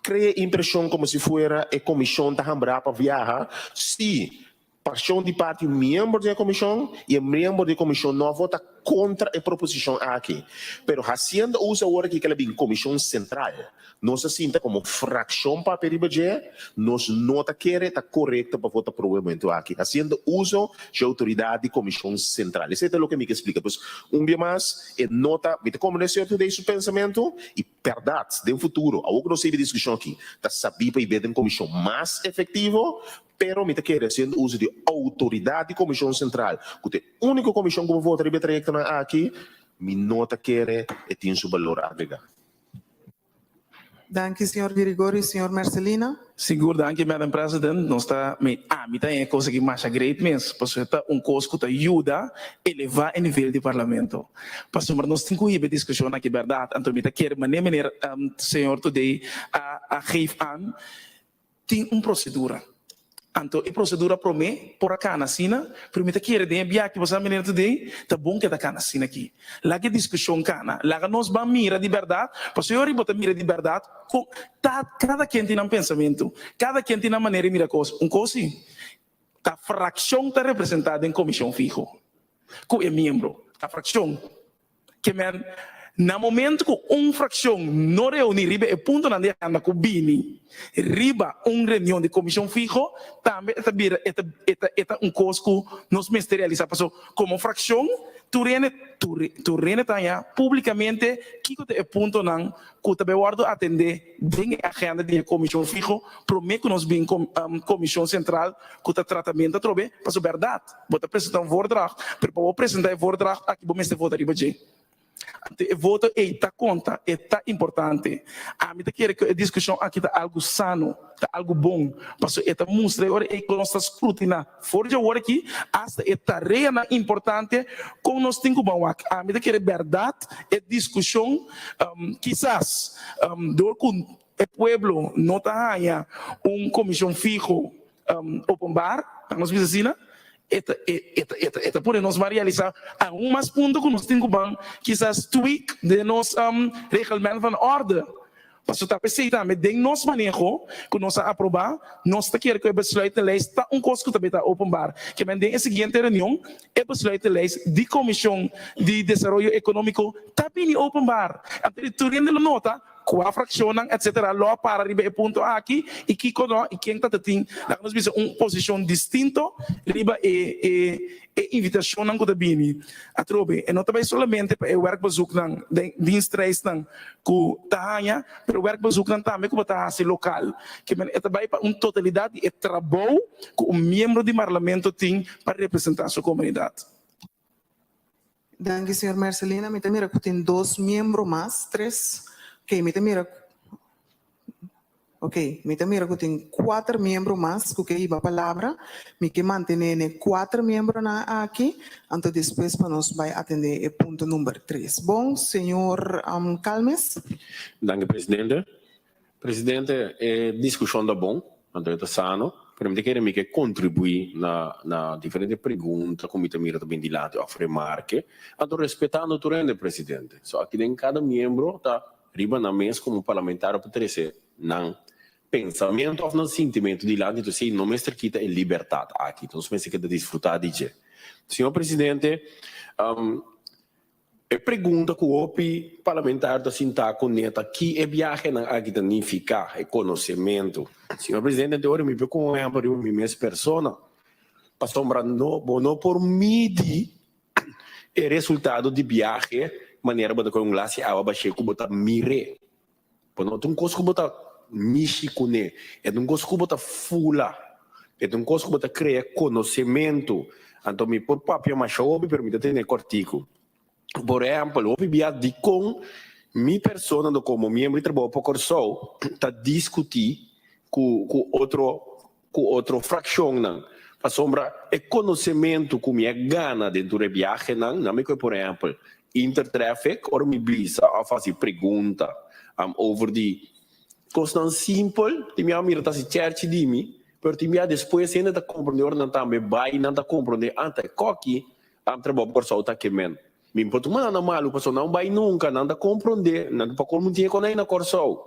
krea impreshon komo si fuera e komishon ta hambrá pa viaha. Si Fraccion di parti un miembro di e comision y e miembro di e comision no a vota contra e proposicion aki. Pero haciendo uso awor aki kel a bin comision central, nos a sinta como fraccion papia riba dje, nos no ta kere ta corecto pa vota pro e momento aki, haciendo uso dje autoridad di comision central. Esey ta loke mi ke splica. Pues un bia mas e no ta, mi ta comprende señor Today su pensamento y berdad den futuro, awor cu nos a hiba e discusion aki, ta sabí pa hiba den comision mas efectivo, Pero mi ta kere haciendo uso di autoridad di Comision Central, cu ta e unico comision cu bo vota riba e trayectonan aki, mi no ta kere e tin su balor agrega. Danki señor Girigorio. Señor Mercelina. Sigur danki Madam President. Nos ta mi ami ta e cos aki masha great mes pasobra ta un cos cu ta yuda eleva e nivel di Parlamento. Pasobra nos tin cu hiba e discusion aki berdad. Anto mi ta kere mane meneer señor Today a a geef aan Tin un prosedura. Anto e prosedura promé por a kana asina, pero mi ta kere den e biaha ki bo sa meneer today, ta bon ke ta kana asina aki. Laga e diskushon kana. Laga nos ban mira di bèrdat, pasobra ora bo ta mira di bèrdat kon ta kada ken tin nan pensamentu, kada ken tin nan manera di mira kos. Un kos si, ta frakshon ta representá den komishon fiho ku e miembro. Ta frakshon. Ke men, na momento ku un frakshon no reuní riba e puntonan di agenda ku bini riba un reunion di komishon fiho, tambe e ta bira e ta e ta e ta un kos ku nos mester realisá. Pasobra komo frakshon tur hende tur tur hende ta haña públikamente kiko ta e puntonan ku ta bai wòrdu atendé den e agenda di e komishon fiho promé ku nos bin komishon sentral ku ta tratamentu atrobe. Pasobra bèrdat. Bo ta presentá un voordracht, pero pa bo presentá e voordracht aki bo mester vota riba dje. Anto e voto ei ta konta, e ta importante. Ami ta kere ku e diskushon aki ta algu sano, ta algu bon, pasobra e ta mustra e ora ei ku nos ta skrutiná for di awor aki asta e tareanan importante kon nos tin ku ban wak. Ami ta kere bèrdat e diskushon kisas dor ku e pueblo no ta haña un komishon fiho openbaar, laga nos bisa asina, e ta e ta e ta e ta pone nos ban realisa aun mas punto ku nos tin ku ban kisas tweak den nos reglement van orde. Pasobra ta p'esei tambe den nos maneho ku nos a aprobá, nos ta kere ku e besluitenlijst ta un kos ku ta beta openbaar. Ke men den e siguiente reunion e besluitenlijst di Komishon di Desaroyo Ekonómiko ta bini openbaar. Anto tur hende lo nota Kua frakshonnan etc. Lo a para riba e punto aki i kiko no i ken ta ta tin, laga nos bisa, un posishon distinto riba e e e invitashonnan ku ta bini. Atrobe, e no ta bai solamente pa e werkbezoeknan den dienstreisnan ku ta haña, pero werkbezoeknan tambe ku bo ta hasi lokal. Ke men e ta bai pa un totalidat di e trabou ku un miembro di parlamento tin pa representá su komunidat. Danki señor Mercelina. Mi ta mira cu tin dos miembro mas, tres. Ok, mi ta mira, ok, mi ta mira cu tin cuater miembro mas cu ke hiba palabra. Mi ke mantene n'e cuater miembronan aki, anto despues pa nos bay atende e punto number tres. Bon, señor Calmes. Danki presidente. Presidente, e discusion ta bon, anto e ta sano, pero mi ta kere mi ke contribui na na diferente pregunta cu mi ta mira ta bin dilanti of remarke, anto respetando tur hende, Presidente. So aki den cada miembro ta riba nan mes como parlamentario pa trece nan pensamento of nan sintimento dilanti, entonces esey no mester kita e libertad aki, nos mester keda disfruta di dje. Señor Presidente, E pregunta ku hopi parlamentario ta sintá kuné ta ki e biahenan aki ta nifiká, e konosementu. Señor Presidente, anto ora mi por ku un ehèmpel riba mi mes persona, pasobra no bo no por midi e resultado di biahe manera bo ta kohe un glas di awa bashé ku bo ta mir'é. Bo no ta un kos ku bo ta mishi kuné, e ta un kos ku bo ta fula, e ta un kos ku bo ta krea konosementu. Anto mi por papia masha hopi pero mi ta tene kòrtiku. Por ehèmpel, hopi bia dikon mi persona no komo miembro di Trabou pa Kòrsou ta diskutí ku ku otro ku otro frakshonnan, pasobra e konosementu ku mi a gana den tur e biahenan, nan mi koe por ehèmpel Intertraffic, ora mi bisa òf hasi pregunta over di kosnan simpel, di mi a mira ta hasi chèrchi di mi. Pero tin bia despues hende ta komprondé ora nan tambe bai nan ta komprondé anta e koki am trabou pa Kòrsou ta kemen. Mi por tuma nan na malu pasobra nan bai nunka nan ta komprondé nan pa kon tin e konai na Kòrsou.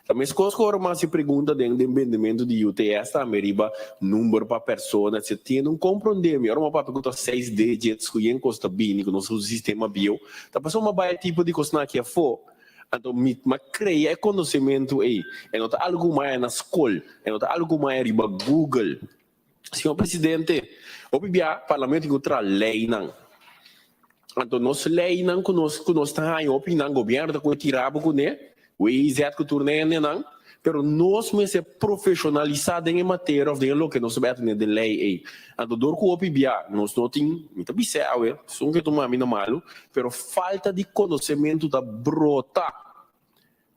Ta meskos ku ora mi hasi pregunta den den bendementu di UTS tambe riba number pa persona etc. Tin un komprondé mi. Ora mi a papia ku ta seis digits ku yen kos ta bini ku nos usa sistema bieu ta pasobra mi a bai e tipo di kosnan aki afó. Anto mi a krea e konosementu ei. E no ta algu ku mi a haña na skol, e no ta algu ku mi a haña riba Google. Señor Presidente, hopi bia Parlamento tin ku traha leinan. Anto nos leinan ku nos ku nos ta haña hopi nan gobièrnu ta kohe tira bo kuné, WIZ ku tur nendenan, pero nos mester profeshonalisá den e materia òf den e loke nos ta bai atendé den lei ei. Anto dor ku hopi bia nos no tin, mi ta bis'é awe, esun ke tuma mi na malu, pero falta di konosementu ta brota.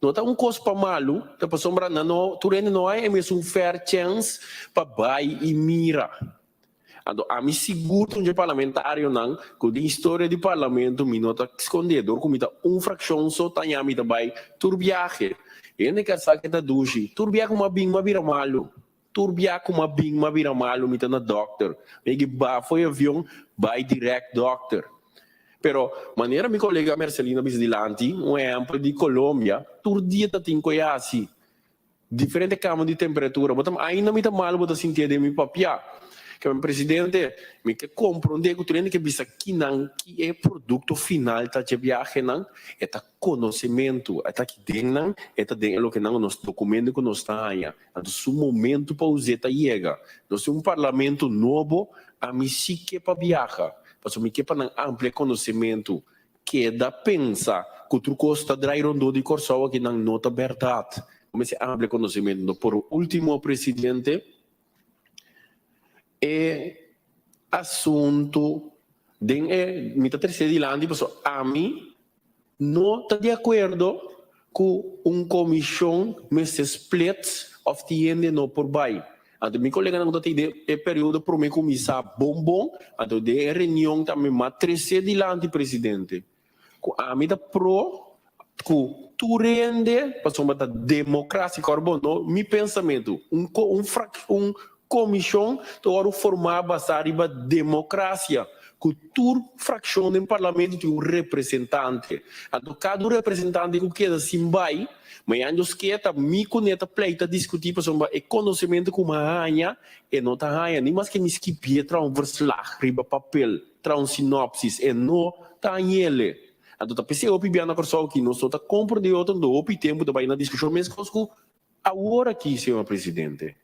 No ta un kos pa malu, ta pasobra nan no, tur hende no haña e mesun fair chance pa bai i mira. Anto ami sigur ta un dje parlamentarionan ku den historia di parlamento mi no ta skondé dor ku mi ta un frakshon so taña mi ta bai tur biahe. Hende ke a sa ke ta dushi. Tur biahe ku mi a bin mi a bira malu. Tur biahe ku mi a bin mi a bira malu mi ta na dòkter. Mi a gi baha for e avion bai dirèkt dòkter. Pero manera mi kolega Mercelina bisa dilanti, un ehèmpel di Colombia, tur dia ta tin ku e hasi. Diferente kama di temperatura. Bo ta ainda mi ta mal bo ta sintié den mi papia. Ke men presidente, mi ke komprondé ku tur hende ke bisa kinan ki e produkto final ta dje biahenan, e ta konosementu, e ta aki den nan, e ta den e loke nan nos dokumento ku nos ta haña. Anto su momento pa us'é ta yega. Nos tin un parlamento nobo, ami si ke pa biaha, pasobra mi ke pa nan amplia konosementu. Keda pensa ku tur kos ta drai rondó di Kòrsou aki nan no ta bèrdat. Bo mester amplia konosementu. No por último presidente e asuntu den e mi ta trese dilanti pasobra ami no ta di akuerdo ku un komishon mester split òf tin hende no por bai. Anto mi koleganan ku ta tin den e periodo promé kuminsá bon bon, anto den e reunion tambe m'a tresé dilanti presidente ku ami ta pro ku tur hende pasobra ta demokrasia kòrda bon no mi pensamentu un un frak un komishon ta wòrdu formá basá riba demokrasia ku tur frakshon den parlamento tin un representante. Anto kada un representante ku keda sin bai, mañana nos ke ta mi ku ne ta pleita diskutí pasobra e konosementu ku mi a haña e no ta haña ni maske mi skibié traha un verslag riba papel, traha un sinopsis, e no ta hañ'ele. Anto ta p'esei hopi bia na Kòrsou ki nos no ta komprendé otro, anto hopi tempu ta bai na diskushon meskos ku Awor aki, señor presidente,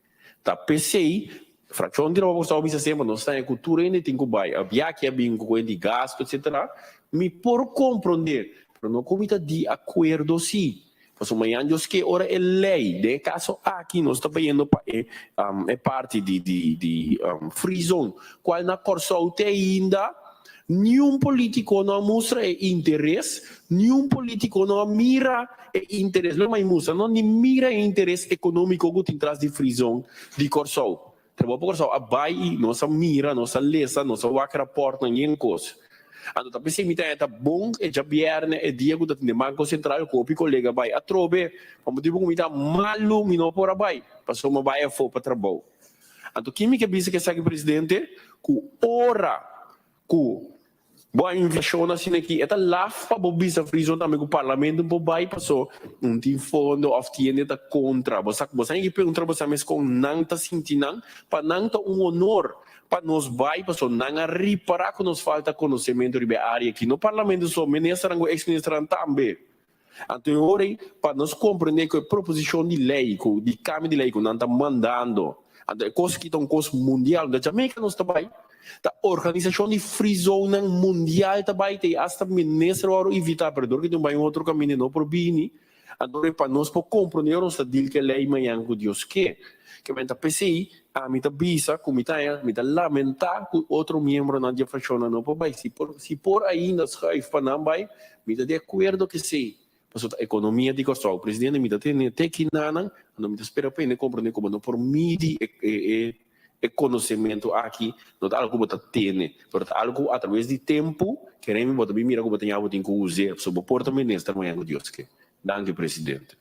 ta p'esei fraccion di Robo Kòrsou bisa semper nos ta ku tur hende tin ku bai a biaha a bin ku kuenta di gasto etcetera. Mi por komprondé, pero no ku mi ta di akuerdo si. Pasobra mañan Dios ke ora e lei, den e kaso aki nos ta bayendo pa e e parti di di di free zone, kual na Kòrsou te ainda Niun politico no a mustra e interes, niun politico no a mira e interes, lo mai mustra, no ni mira e interes economico cu tin tras di Free Zone di Corsou. Trabou pa Corsou a bay y nos a mira, nos a lesa, nos a wak raportnan yen cos. Anto ta p'esey mi ta ta bon e djabierne, e dia cu ta tin den Banco Central cu hopi colega bay atrobe, pa motibo cu mi ta malo mi no por a bay, pasobra mi a bay afo pa trabou. Anto kin mi ke bisa ku esaki presidente? Ku ora ku bo a inflashon asina aki e ta laf pa bo bisa Frison tambe ku parlamento por bai paso un tin fondo of tiende ta kontra. Bo sa bo sa ke puntra bo sa mes kon nan ta sinti nan pa nan ta un honor pa nos bai paso nan a ripara ku nos falta konosementu riba e area aki no parlamento so ministernan ku ex ministernan tambe. Anto e ora ei, pa nos komprendé ku e proposishon di lei ku di kambio di lei ku nan ta mandando, anto e kos aki ta un kos mundial, unda Jamaica nos ta bai, ta organisashon di free zonenan mundial ta bai te i asta minister wòrdu invitá, pero dor ku tin bai un otro kaminda e no por bini, anto e pa nos por komprendé ora nos ta deal ku e lei mañan ku Dios ke. Ke men ta p'esei ami ta bisa ku mi ta haña, mi ta lamentá ku otro miembronan di e frakshonnan no por bai, si por si por ainda schuif pa nan bai, Mi ta di akuerdo ke si, pasobra ta ekonomia di Kòrsou. Presidente, mi ta tene te kinanan, anto mi ta spera pa hende komprende komo no por midi e e konosementu aki, no ta algu ku bo ta tene, pero ta algu ku atraves di tempu, keremi bo ta bin mira ku bo ta ña bo tin ku us'é, pasobra bo por ta minister mañana ku Dios ke. Danki, presidente.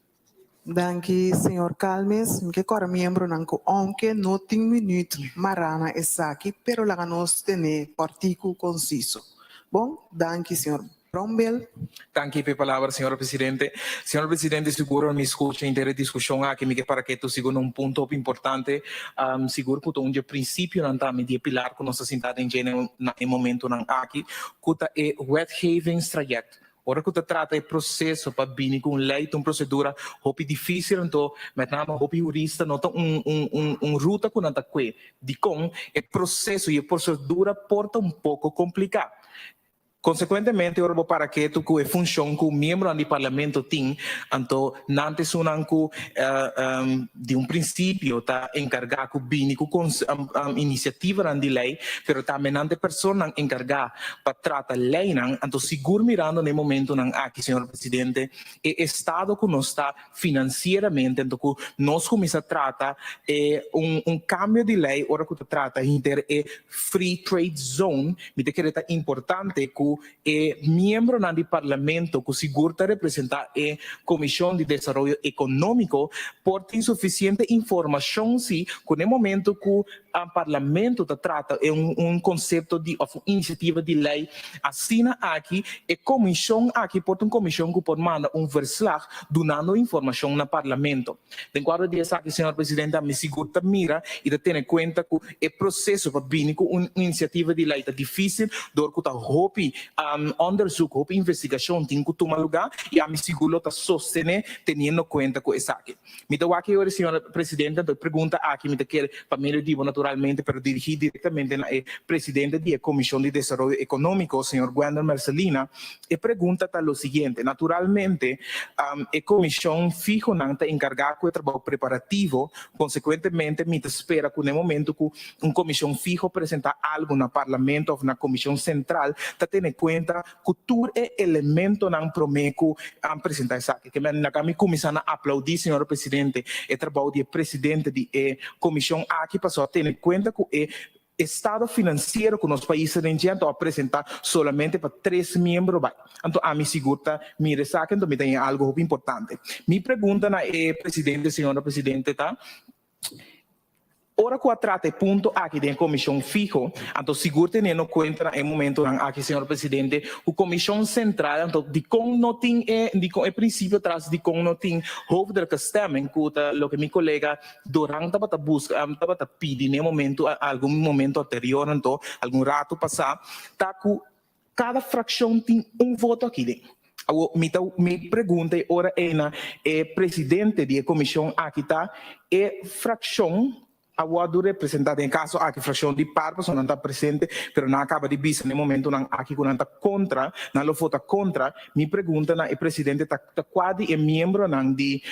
Danki señor Calmes. Mi ke kòrda miembronan ku ounke no tin minüt mará na esaki pero laga nos tene kòrtiku konsiso. Bon, danki señor Brownbill. Danki p'e palabra señora presidente. Señora presidente sigur mi skucha henter e diskushon aki mi ke para ketu sigur na un punto hopi importante. Sigur ku ta un dje prinsipionan tambe di e pilar ku nos ta sinta den dje na e momentonan aki ku ta e wetgevingstraject. Ora ku ta trata e proseso pa bini ku un lei ta un prosedura hopi difísil anto met name hopi hurista no ta un un un un ruta ku nan ta kue. Dikon e proseso i e prosedura por ta un poko kompliká. Konsekuentemente ora bo para ketu ku e funshon ku miembronan di parlamento tin anto nan ta esunnan ku di un prinsipio ta enkargá ku bini ku inisiativanan di lei pero tambe nan ta e personanan enkargá pa trata leinan, anto sigur mirando na e momentonan aki, señor presidente, e estado ku nos ta finansieramente, anto ku nos kuminsá trata e un un kambio di lei ora ku ta trata hinter e free trade zone, mi ta kere ta importante ku e miembronan di parlamento ku sigur ta representá e Komishon di Desaroyo Ekonómiko por tin sufisiente informashon si ku na e momento ku Parlamento ta trata e un un konsepto di òf un inisiativa di lei asina aki, e komishon aki por ta un komishon ku por manda un verslag dunando informashon na Parlamento. Den kuadro di esaki, señor presidente, ami sigur ta mira i ta tene kuenta ku e proseso pa bini ku un inisiativa di lei ta difísil dor ku ta hopi onderzoek, hopi investigashon tin ku tuma lugá i ami sigur lo ta sostené teniendo kuenta ku esaki. Mi ta wak e ora, señor presidente, anto e pregunta aki mi ta kere pa medio di bo naturalmente, pero dirigí directamente na e presidente di e Comision di Desaroyo Economico, señor Gwendel Mercelina. E pregunta ta lo siguiente, naturalmente e comision fihonan ta encarga cu e trabou preparativo, consecuentemente mi ta spera cu na e momento cu un comision fiho presenta algo na Parlamento of na Comision Central ta tene cuenta ku tur e elementonan promé ku a presentá esaki. Ke men laga mi kuminsá na aplaudí, señor presidente, e trabou di e presidente di e komishon aki pasobra a tene kuenta ku e estado finansiero ku nos pais ta den dje anto a presentá solamente pa tres miembro bai. Anto ami sigur ta mira esaki anto mi ta haña algu hopi importante. Mi pregunta na e presidente, señora presidente, ta. Ora cu a trata e punto aki den e comision fiho, anto sigur teniendo cuenta na e momentonan aki, señor presidente, cu comision central, anto dicon no tin e, dicon e principio tras dicon no tin hoofdelijke stemming, cu ta loke mi colega Doran tabata busca, tabata pidi na e momento, algun momento anterior anto, algun rato pasa, ta cu Kada frakshon tin un voto aki den. Awor, mi ta mi pregunta e ora ei na e presidente di e komishon aki ta, e frakshon a wòrdu representá, den e kaso aki frakshon di par pasobra nan ta presente, pero nan a kaba di bisa na e momentunan aki ku nan ta kontra, nan lo vota kontra. Mi pregunta na e presidente ta ta kua di e miembronan di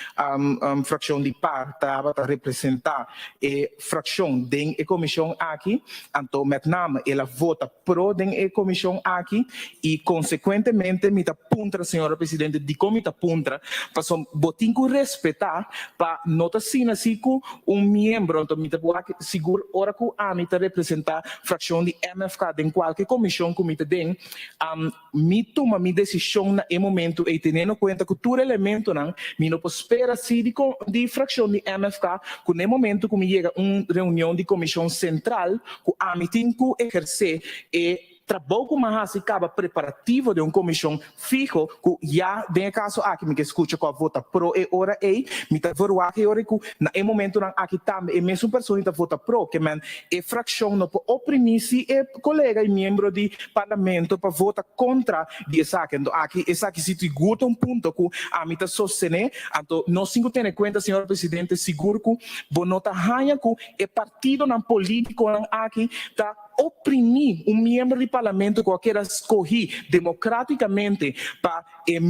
frakshon di par tabata representá e frakshon den e komishon aki, anto met name el a vota pro den e comision aki y consecuentemente mi ta puntra señora presidente dicon mi ta puntra pasobra bo tin cu respeta pa no ta asina si cu un miembro anto mi ta wak sigur ora cu ami ta representa fraccion di MFK den cualke comision cu mi ta den Mi tuma mi desishon na e momentu ei teniendo kuenta ku tur elementonan. Mi no por spera si di di frakshon di MFK ku na e momentu ku mi yega un reunion di komishon sentral ku ami tin ku ehersé e trabou ku mi a hasi kaba preparativo den un komishon fiho ku ya den e kaso aki mi ke skucha ku a vota pro e ora ei. Mi ta verwagt e ora ei ku na e momentunan aki tambe e mesun persona ta vota pro ke men e frakshon no por oprimí si e kolega i miembro di Parlamento pa vota kontra di esaki. Anto aki esaki si sigur ta un punto ku ami ta sostené. Anto nos tin ku tene kuenta, señor presidente, sigur ku bo no ta haña ku e partidonan polítikonan aki ta oprimí un miembro di Parlamento ku a keda skohí demokratikamente pa e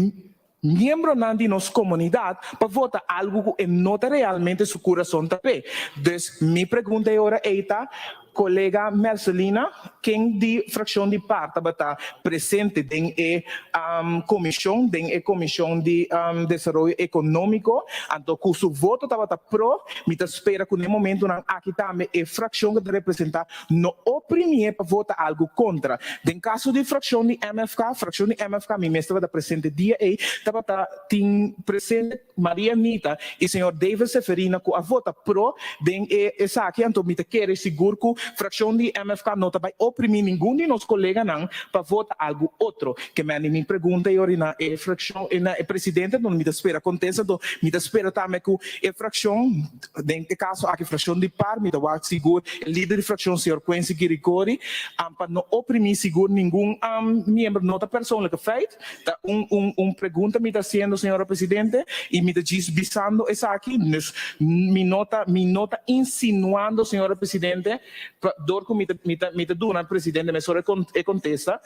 miembronan di nos komunidat pa vota algu ku e no ta realmente su kurason ta p'e. Dus mi pregunta e ora ei ta. Kolega Mercelina, ken di frakshon di par tabata presente den e komishon, den e komishon di desaroyo ekonómiko, anto ku su voto tabata pro, mi ta spera ku na e momentunan aki tambe e frakshon ku ta representá no oprimié pa vota algu kontra. Den kaso di frakshon di MFK, frakshon di MFK mi mes tabata presente dia ei, tabata tin presente Maria Nita i señor David Seferina ku a vota pro den e esaki, anto mi ta kere sigur ku frakshon di MFK no ta bai oprimí ningun di nos koleganan pa vota algu otro. Ke mende mi pregunta e ora na e frakshon, na e presidente, anto mi ta spera kontesta, anto mi ta spera tambe ku e frakshon, Den e kaso aki frakshon di par mi ta wak sigur e lider di frakshon señor Quincy Girigori pa no oprimí sigur ningun miembro no ta persoonlijke feit ta un un un pregunta mi ta hasiendo señora presidente y mi ta djis bisando esaki dus mi no ta mi no ta insinuando señora presidente pa dor ku mi ta mi ta mi ta duna presidente mesora e kontesta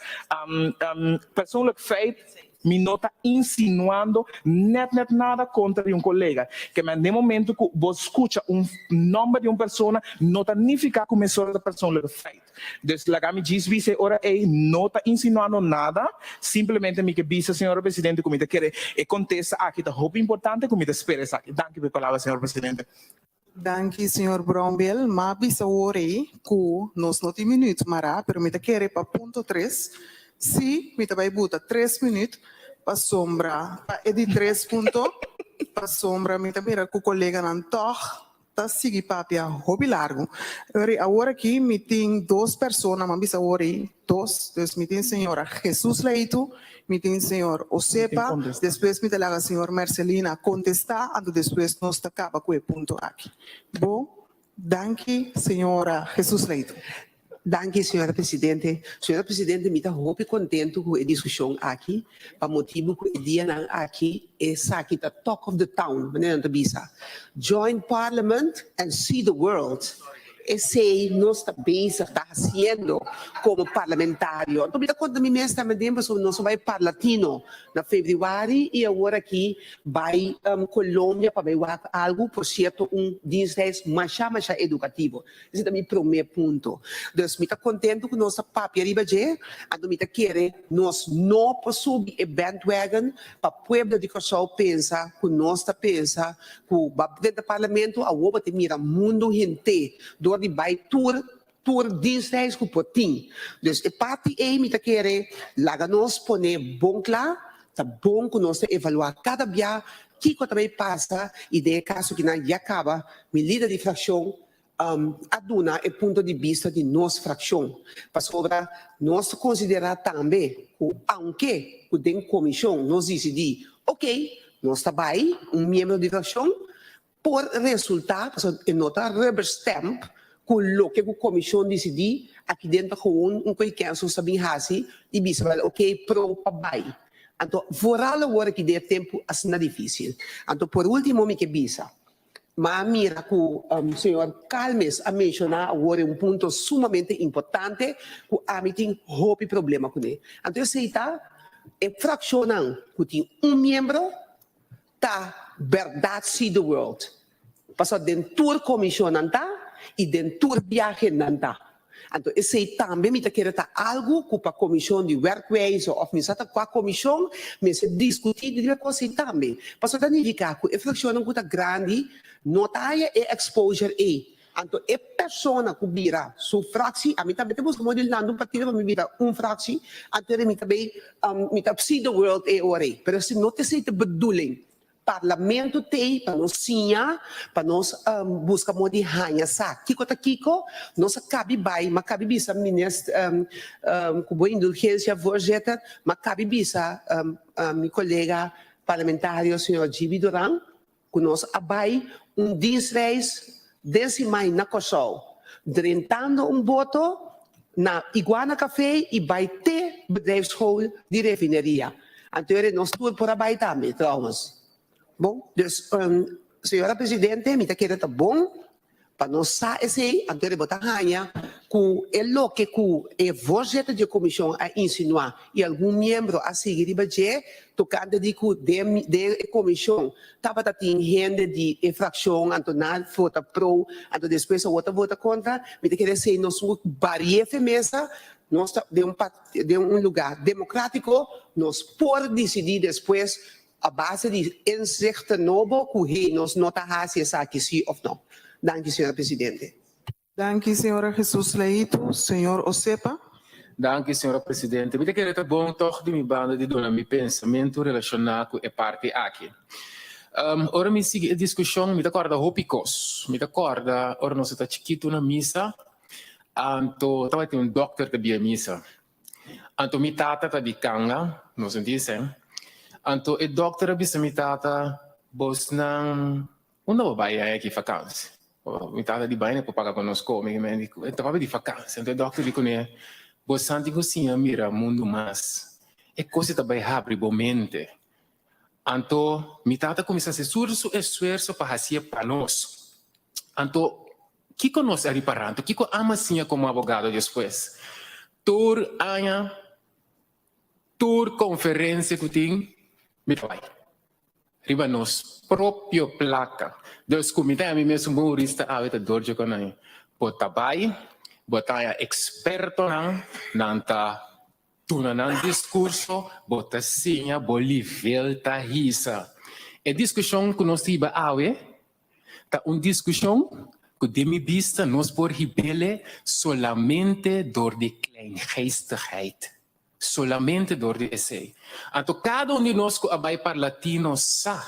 persoonlijk feit Mi no ta insinuando net net nada kontra di un kolega. Ke men den momento ku bo skucha un nòmber di un persona no ta nifiká ku mesora ta persoonlijke feit. Dus laga mi djis bisa e ora ei no ta insinuando nada, simplemente mi ke bisa señora presidente ku mi ta kere e kontesta aki ta hopi importante ku mi ta spera esaki. Danki pa e palabra señor presidente. Danki señor Brownbill. M'a bisa awor ei ku nos no tin minuut mará, pero mi ta kere pa punto tres. Sí, mi ta bai buta tres minuut pasobra pa e di tres punto, pasobra mi ta mira ku koleganan tòg ta sigui papia hopi largu. Awor awor aki mi tin dos persona, m'a bisa awor ei dos, dus mi tin señora Jesus Leito, mi tin señor Osepa, despues mi ta laga señor Mercelina contesta, anto despues nos ta caba cu e punto aki. Bo, danki señora Jesus Leito. Danki señora Presidente. Señora Presidente mi ta hopi contento cu e discusion aki pa motibo cu e dianan aki esaki ta talk of the town manera nan ta bisa. Join parliament and see the world. Esei nos ta bezig ta hasiendo komo parlamentario. Anto mi ta konta mi mes tambe den pasobra nos a bai Parlatino na febrüari i awor aki bai Colombia pa bai wak algu, por sierto un dienstreis masha masha edukativo. Esei ta mi promé punto. Dus mi ta kontentu ku nos ta papia riba dje, anto mi ta kere nos no por subi e bandwagon pa pueblo di Kòrsou pensa ku nos ta pensa Ku ba drenta parlamento awor bo ta mira mundo henter dor di bai tur tur dienstreis ku por tin. Dus e parti ei mi ta kere laga nos pone bon kla, ta bon ku nos ta evaluá kada bia kiko ta bai pasa i den e kaso kinan ya kaba mi lider di frakshon a duna e punto di bista di nos frakshon pasobra nos ta konsiderá tambe ku aunke ku den komishon nos disidí ok nos ta bai un miembro di frakshon por resultá pasobra e no ta rubber stamp ku loke ku komishon disidí aki den ta gewoon un koikenso nos ta bin hasi i bisa wèl ok pro pa bai anto vooral awor aki den e tempu asina difísil anto por último mi ke bisa. Ma a mira ku señor Calmes a menshoná awor e un punto sumamente importante ku ami tin hopi problema kuné. Anto esei ta e frakshonnan ku tin un miembro ta bèrdat see the world. Pasobra den tur komishon nan ta i den tur biahe nan ta. Anto esei tambe mi ta kere ta algu ku pa komishon di werkwijze òf mi sa ta kua komishon mester diskutí riba e kos ei tambe. Pasobra ta nifiká ku e frakshonnan ku ta grandi no ta haña e exposure ei. Anto e persona ku bira su fraksi, ami tambe ta buska modo di landa un partido pa mi bira un fraksi, anto mi ta bay mi ta see the world e ora ei. Pero si no ta esei ta bedoeling. Parlamento t'ei pa nos siña, pa nos buska moda di haña sa kiko ta kiko. Nos a kabi bai, m'a kabi bisa minister, ku bo indulgensia voorzitter, m'a kabi bisa mi kolega parlamentario señor Gibi Duran ku nos a bai un dienstreis den simai na Kòrsou, drentando un boto na Iguana Café i bai te bedrijfsschool di refineria. Anto ere nos tur por a bai tambe trouwens. Bon, dus señora presidente mi ta kere ta bon pa nos sa esey, anto ere bo ta haña. Ku e loke ku e voorzitter di e komishon a insinuá i algun miembro a sigui riba dje tokante di ku den den e komishon tabata tin hende di e frakshon anto nan a vota pro anto despues awor ta vota kontra, mi ta kere esei nos un barié fe mesa, nos ta den un den un lugá demokratiko nos por disidí despues a base di inzichten nobo ku hey nos no ta hasi esaki sí òf no. Danki señora presidente. Danki señora Jesus Leito. Señor Osepa. Danki señora presidente. Mi ta kere ta bon tog di mi banda di duna mi pensamentu relashoná ku e parti aki. Ora mi sigui e diskushon mi ta kòrda hopi kos. Mi ta kòrda ora nos ta chikitu na misa anto tabatin un dòkter ta bia misa. Anto mi tata ta di kanga, nos no tin sèn. Anto e dòkter a bisa mi tata, Bosnan Unda bo bai aña aki fakansi? Mi tata di bai na por paga pa nos kome. E ta papia di fakansi. Anto e dòkter di kuné, Bo santi ku siña mira mundu mas. E kos ta bai habri bo mente. Anto mi tata kuminsá hasi tur su esfuerso pa hasié pa nos. Anto kiko nos a ripará? Anto kiko ama siña komo abogado despues? Tur aña, tur konferensia ku tin, mi ta bai. Riba nos propio placa. Dus cu mi ta mi mes un bon hurista awe ta dor dje con nan. Bo ta bay, bo ta haya expertonan, nan ta duna nan discurso, bo ta siña, bo livel ta hisa. E discusion cu nos ta hiba awe ta un discusion cu den mi bista nos por hibele solamente dor di kleingeestigheid. Solamente dor di esei. Anto kada un di nos ku a bai Parlatino sa,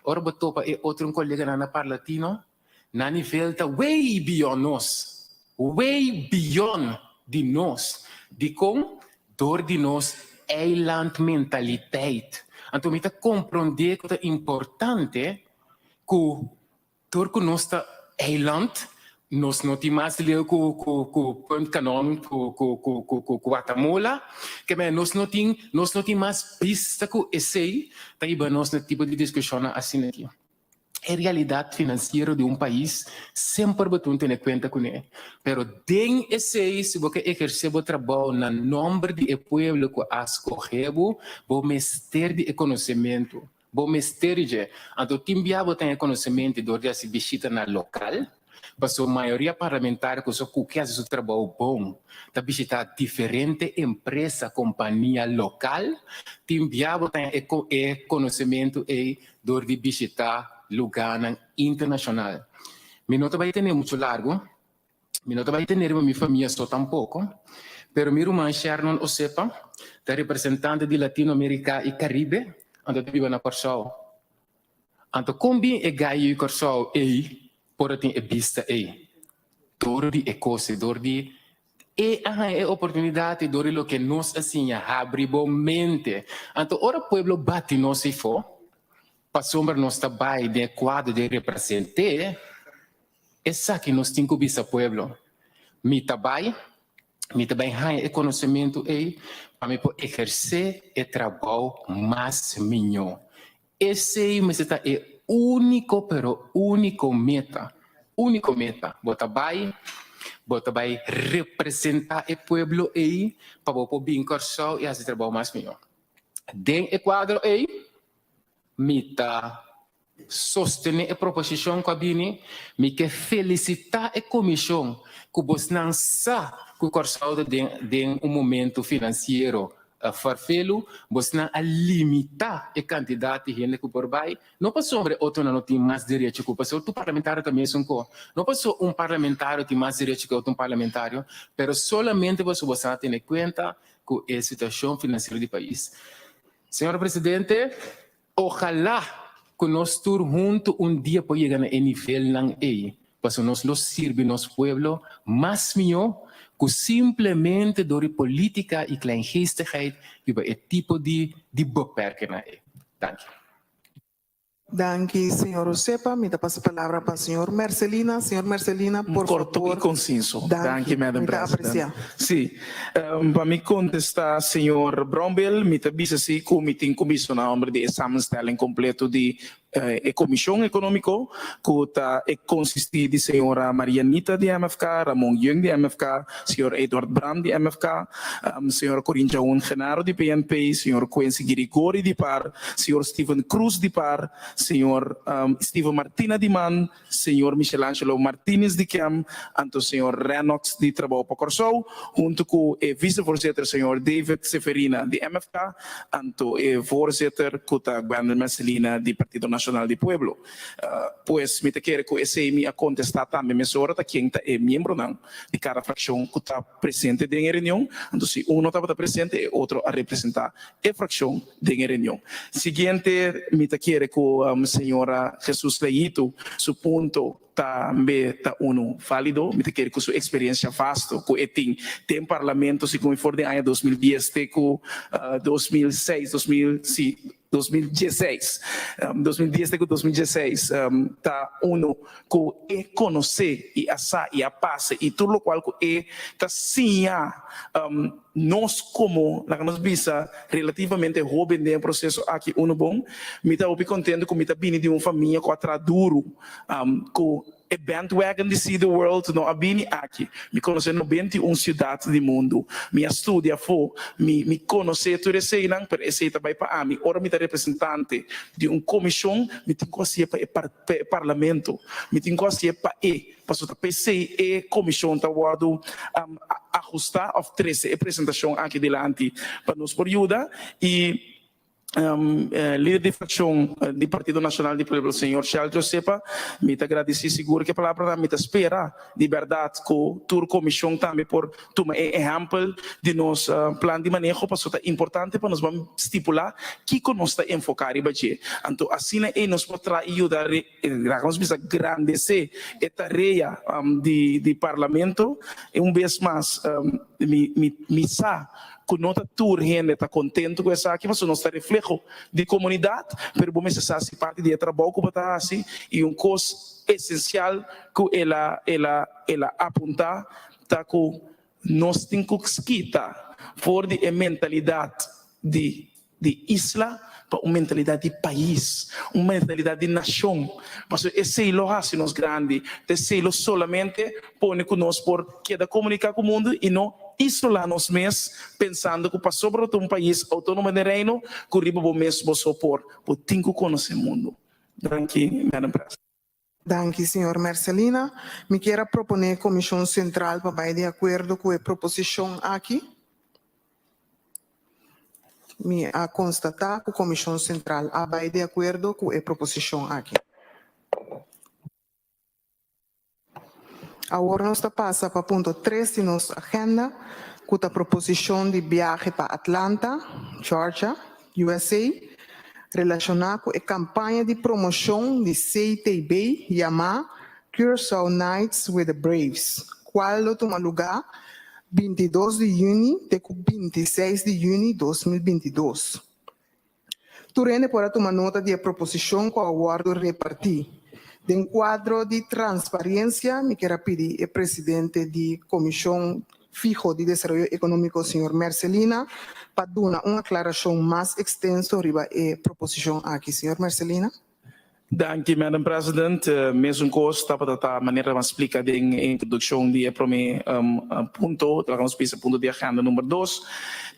ora bo topa e otro un koleganan na Parlatino, nan nivel ta way beyond nos. Way beyond di nos. Dikon? Dor di nos eilandmentaliteit. Anto mi ta komprondé ku ta importante ku Tur ku nos ta eiland, nos no tin mas leu ku ku ku Punt Canon, ku ku ku ku ku Guatemala. Ke men nos no tin nos no tin mas bista ku esei ta hiba nos na tipo di diskushonnan asina aki. E realidat finansiero di un pais semper bo tin tene kuenta kuné. Pero den esei si bo ke ehersé bo trabou na nòmber di e pueblo ku a skohe bo, bo mester di e konosementu. Bo mester dje. Anto tin bia bo ten e konosemente dor di hasi bishita na lokal, paso mayoria parlamentario ku so ku ke hasi su trabou bon ta bishita diferente empresa, kompania lokal. Tin bia bo ten e e konosementu ei dor di bishita lugánan internashonal. Mi no ta bai tene muchu largu. Mi no ta bai tene riba mi famia so tampoko, pero mi ruman Shernon Osepa ta representante di Latino Amerika i Karibe, anto ta biba na Kòrsou. Anto kon bin e gai yu Kòrsou ei por a tin e bista ei? Dor di e kos ei, dor di e a haña e oportunidat ei, dor di loke nos a siña, habri bo mente. Anto ora pueblo bati nos eifó, pasobra nos ta bai den e kuadro di represent'é, Esaki nos tin ku bisa pueblo, Mi ta bai, mi ta bai haña e konosementu ei pa mi por ehersé e trabou mas miñó. Esei mester ta e úniko pero úniko meta, úniko meta. Bo ta bai, bo ta bai representá e pueblo ei pa bo por bin Kòrsou i hasi trabou mas miñó. Den e kuadro ei mi ta Sostené e proposishon ku a bini, mi ke felisitá e komishon ku bosnan sa ku Kòrsou ta den den un momentu finansiero farfelu, bosnan a limitá e kantidat di hende ku por bai, no pasobra e otronan no tin mas derecho ku pasobra tur parlamentario ta mesun ko, no pasobra un parlamentario tin mas derecho ku otro parlamentario, pero solamente pasobra bosnan a tene kuenta ku e situashon finansiero di pais. Señor Presidente. Ojalá ku nos tur huntu un dia por yega na e nivelnan ei, pasobra nos lo sirbi nos pueblo mas mihó ku simplemente dor di polítika i kleingeestigheid riba e tipo di di beperkennan ei. Danki. Danki, señor Osepa. Mi ta pasa palabra pa señor Mercelina. Señor Mercelina, por Korto favor. i konsinso. Danki. Danki, Madam Mi ta President. apresiá. Sí. Pa mi kontestá señor Brownbill, mi ta bisa si ku mi tin ku bisa na nòmber di e samenstelling kompleto di. e Komishon Ekonómiko ku ta e konsistí di señora Maria Nita di MFK, Ramon Yeung di MFK, señor Eduard Brand di MFK, señora Corinne Jaun Genaro di PNP, señor Quincy Girigori di par, señor Steven Cruz di par, señor Steven Martina di man, señor Michelangelo Martinez di Kem, anto señor Rennox di Trabou pa Kòrsou, huntu ku e visevoorzitter señor David Seferina di MFK, anto e voorzitter ku ta Gwendel Mercelina di Partido Nashonal di Pueblo. Pues mi ta kere ku esei mi a kontestá tambe mesora ta ken ta e miembronan di kada frakshon ku ta presente den e reunion. Anto si un no tabata presente e otro a representá e frakshon den e reunion. Siguiente mi ta kere ku señora Jesus Leito su punto tambe ta unu válido. Mi ta kere ku su eksperiencia vasto ku e tin den parlamento segun for den aña 2010 te ku 2006, 2000 si 2016, 2010 te ku 2016 ta unu ku e konosé i a sa i a pasa i tur lokual ku e ta siña nos komo, laga nos bisa, relativamente hóben den e proseso aki unu bon. Mi ta hopi kontento ku mi ta bini di un famia ku a traha duru ku e bandwagon di See the World no a bini aki. Mi konosé 91 siudat di mundu. Mi a studia afó. Mi mi konosé tur eseinan, pero esei ta bai pa ami. Ora mi ta representante di un komishon, mi tin ku hasié pa e pa e parlamento. Mi tin ku hasié pa e, pasobra ta p'esei e komishon ta wòrdu ahustá òf trese e presentashon aki dilanti pa nos por yuda i Lider di fraccion di Partido Nacional di Pueblo señor Shell Josepa, mi ta gradici sigur cu e palabranan, mi ta spera di berdad cu tur comision tambe por tuma e ehempel di nos plan di maneho pasobra ta importante pa nos ban stipula kico nos ta enfoca riba dje. Anto asina ey nos por traha y yuda laga nos bisa grandece e tarea di Parlamento. Y un bes mas mi sa ku no ta tur hende ta kontentu ku esaki pasobra nos ta refleho di komunidat, pero bo mester sa si parti di e trabou ku bo ta hasi i un kos esensial ku el a el a el a apuntá ta ku nos tin ku kita for di e mentalidat di di isla pa un mentalidat di pais, un mentalidat di nashon, pasobra esei lo hasi nos grandi, ta esei lo solamente pone ku nos por keda komuniká ku mundu i no isolá nos mes pensando ku pasobra bo ta un pais outónomo den Reino ku riba bo mes bo so por, bo tin ku konosé mundu. Danki, Madam President. Danki, señor Mercelina. Mi kier a proponé Komishon Sentral pa bai di akuerdo ku e proposishon aki. Mi a konstatá ku Komishon Sentral a bai di akuerdo ku e proposishon aki. Awor nos ta pasa pa punto tres di nos agenda, ku ta proposishon di biahe pa Atlanta, Georgia, USA, relashoná ku e kampaña di promoshon di CTB yamá Curaçao Nights with the Braves, kual lo tuma lugá 22 di yüni te ku 26 di yüni 2022. Tur hende por a tuma nota di e proposishon ku a wòrdu repartí. Den kuadro di transparensia mi kier a pidi e presidente di Komishon Fiho di Desaroyo Ekonómiko señor Mercelina pa duna un aklarashon mas ekstenso riba e proposishon aki. Señor Mercelina. Danki Madam President. Mesun kos tabata ta manera nan splika den e introdukshon di e prome punto, laga nos bisa punto di agenda number dos.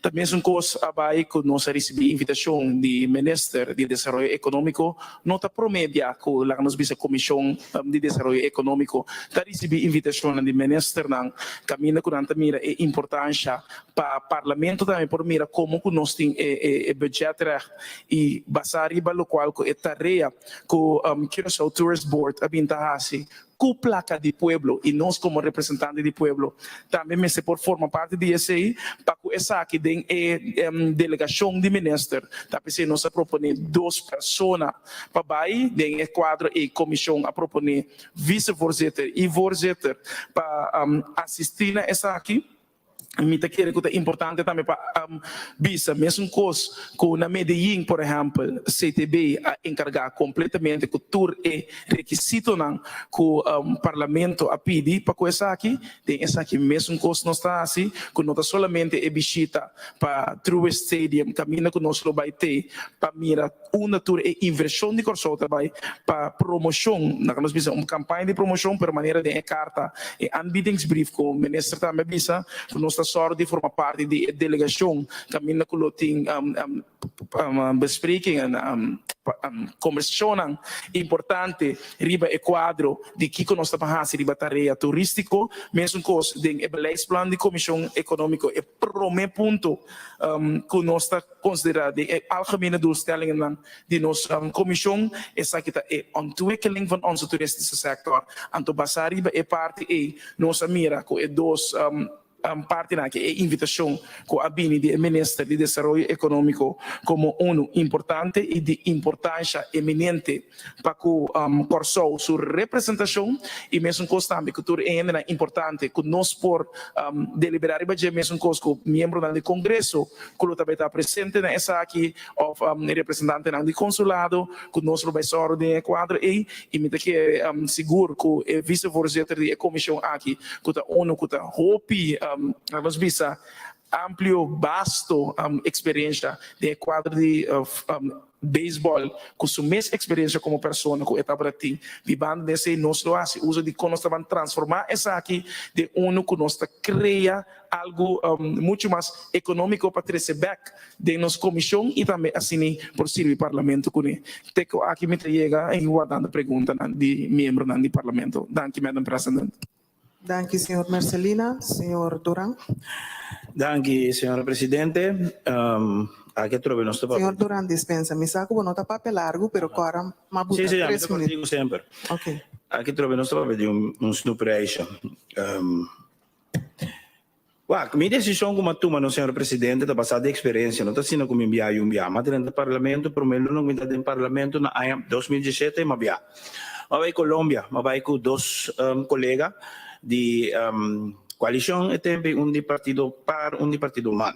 Ta mesun kos a bai ku nos a risibí invitashon di Minister di Desaroyo Ekonómiko. No ta prome bia ku laga nos bisa Komishon di Desaroyo Ekonómiko ta risibí invitashonnan di ministernan kaminda ku nan ta mira e importansha pa Parlamento tambe por mira komo ku nos tin e budgetrecht i basá riba lokual ku e tarea ku Curaçao Tourist Board a bin ta hasi ku plaka di pueblo i nos komo representante di pueblo tambe mester por forma parti di esei pa ku esaki den e delegashon di minister. Ta p'esei nos a proponé dos persona pa bai den e kuadro ei komishon a proponé visevoorzitter i voorzitter pa asistí na esaki. Mi ta kere ku ta importante tambe pa bisa mesun kos ku na Medellin por ehèmpel CTB a enkargá kompletamente ku tur e rekisitonan ku parlamento a pidi pa ku esaki. Den esaki mesun kos nos ta hasi ku no ta solamente e bishita pa Truist Stadium kaminda ku nos lo bai te pa mira unda tur e invershon di Kòrsou ta bai pa promoshon, laga nos bisa un kampaña di promoshon, pero manera den e karta, e aanbiedingsbrief ku minister tambe a bisa ku nos ta sòru di forma parti di e delegashon kaminda ku lo tin besprekingen, kombersashonnan importante riba e kuadro di kiko nos ta pa hasi riba tarea turístiko. Mesun kos den e beleidsplan di Komishon Ekonómiko e promé punto ku nos ta konsiderá den e algemene doelstellingennan di nos komishon, esaki ta e ontwikkeling van onze toeristische sector. Anto basá riba e parti ei nos a mira ku e dos partinan aki, e invitashon ku a bini di e Minister di Desaroyo Ekonómiko komo unu importante i di importansha eminente pa ku Kòrsou su representashon i mesun kos tambe ku tur e hendenan importante ku nos por deliberá riba dje mesun kos ku miembronan di Kongreso ku lo ta bai ta presente na esaki òf representantenan di konsulado ku nos lo bai sòru den e kuadro ei i mi ta kere sigur ku e visevoorzitter di e komishon aki ku ta unu ku ta hopi nos bisa amplio basto eksperensha den e kuadro di Beisbòl, ku su mes eksperensia komo persona ku e tabata tin. Di banda di esei nos lo hasi uso di kon nos ta ban transformá esaki den unu ku nos ta krea algu muchu mas ekonómiko pa trese bèk den nos komishon i tambe asina por sirbi parlamento kuné. Te ku aki mi ta yega i wardando preguntanan di miembronan di parlamento. Danki Madam President. Danki señor Mercelina. Señor Duran. Danki señora presidente. Aki atrobe nos ta papia. Señor Duran dispensa mi sa ku bo no ta papia largu pero kora m'a buta Sí, sí, tres mi ta minuut. kontigo semper. Ok. Aki atrobe nos ta papia di un snoepreisje. Wak, mi desishon ku m'a tuma no señor presidente ta basá di eksperensia, no ta asina ku mi bia i un bia. M'a drenta parlamento promé luna ku mi ta den parlamento na aña 2017 m'a bia. M'a bai Colombia, m'a bai ku dos kolega di koalishon e tempu ei, un di partido par, un di partido man.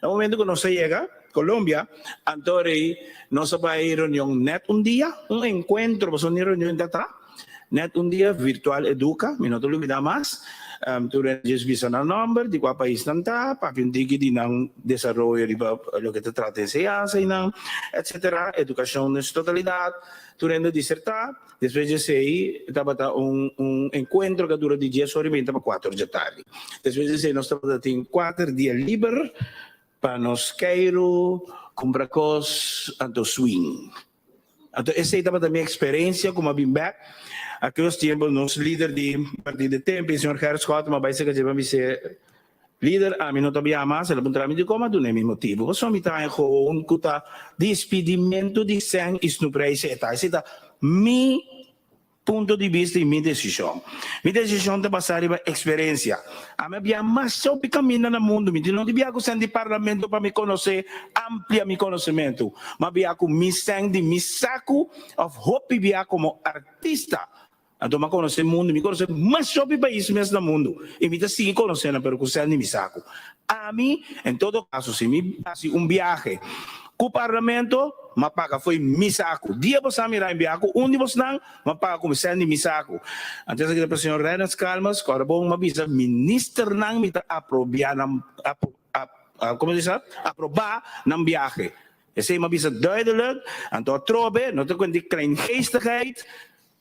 Na momento ku nos a yega Colombia, anto rei nos a bai reunion nèt un dia, un enkuentro, pasobra ni reunion ta ta. Net un dia Virtual Educa, mi no ta lubida mas, tur hende djes bisa nan nomber, di kua pais nan ta, papia un tiki di nan desaroyo riba loke ta trata enseñansa i nan, etcetera, edukashon den su totalidat, tur hende disertá. Despues di esei tabata un un enkuentro ku a dura di dies ora i meinta pa kuater ora dje tardi. Despues di esei nos tabata tin kuater dia liber pa nos keiru, kumpra kos, anto swing. Anto esei tabata mi eksperensia ku mi a bin bèk. Aquellos tiempo nos lider di partido di tempo, señor Gerrit Schotten, mi a bai serka dje pa bis'é, Lider, ami no ta biaha mas. El a puntra mi dikon, mi a dun'é mi motibu. Pasobra mi ta haña gewoon ku ta dispidimentu di sèn i snoepreis e ta. Esei ta mi Punto di bista i mi desishon. Mi desishon ta basá riba eksperensia. Ami a biaha masha hopi kaminda na mundu. Mi no di biaha ku sèn di parlamento pa mi konosé, amplia mi konosementu. Mi a biaha ku mi sèn di mi saku òf hopi biaha komo artista. Anto mi a konosé mundu. Mi konosé masha hopi pais mes na mundu i mi ta sigui konosé nan pero ku sèn di mi saku. Ami, en todo kaso, si mi hasi un biahe ku parlamento, m'a paga fo'i mi saku. Dia bo sa mira mi biaha ku un di bosnan, m'a paga ku mi sèn di mi saku. Antes a kita pa señor Reinhard Calmes, ku ora bon m'a bisa ministernan mi ta aprobia nan, komo se bisa, aprobá nan biahe. Esei m'a bisa duidelijk, anto atrobe no ta kuenta di kleingeestigheid,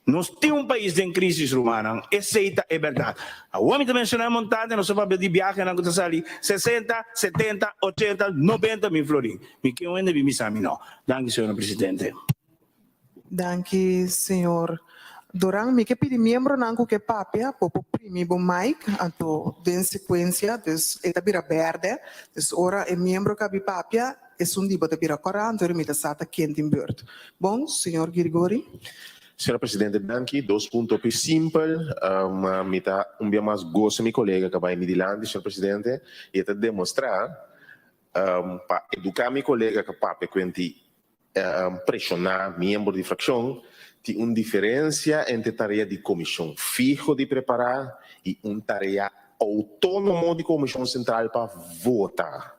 Nos tin un pais den crisis rumannan, esey ta e berdad. Awor mi ta menciona e montante, nos ta papia di biahenan cu ta sali sesenta, setenta, ochenta, nobenta mil florin. Mi ke un hende bin bisa mi no. Danki señora Presidente. Danki señor Doran. Mi ke pidi miembronan cu ke papia por por primi bo mic anto den secuencia, dus e ta bira berde, dus ora e miembro kabi papia Esun di bo ta bira kòrá, anto mi ta sa ta ken tin beurt. Bon, señor Girigori. Señora Presidente, danki. Dos punto hopi simpel. Mi ta un bia mas gosa mi kolega ku a bai mi dilanti, señor Presidente, i e ta demostrá pa eduká mi kolega ku a papia kuenti preshoná miembro di frakshon, tin un diferensia entre tarea di komishon fiho di prepará i un tarea. outónomo di Komishon Sentral pa vota.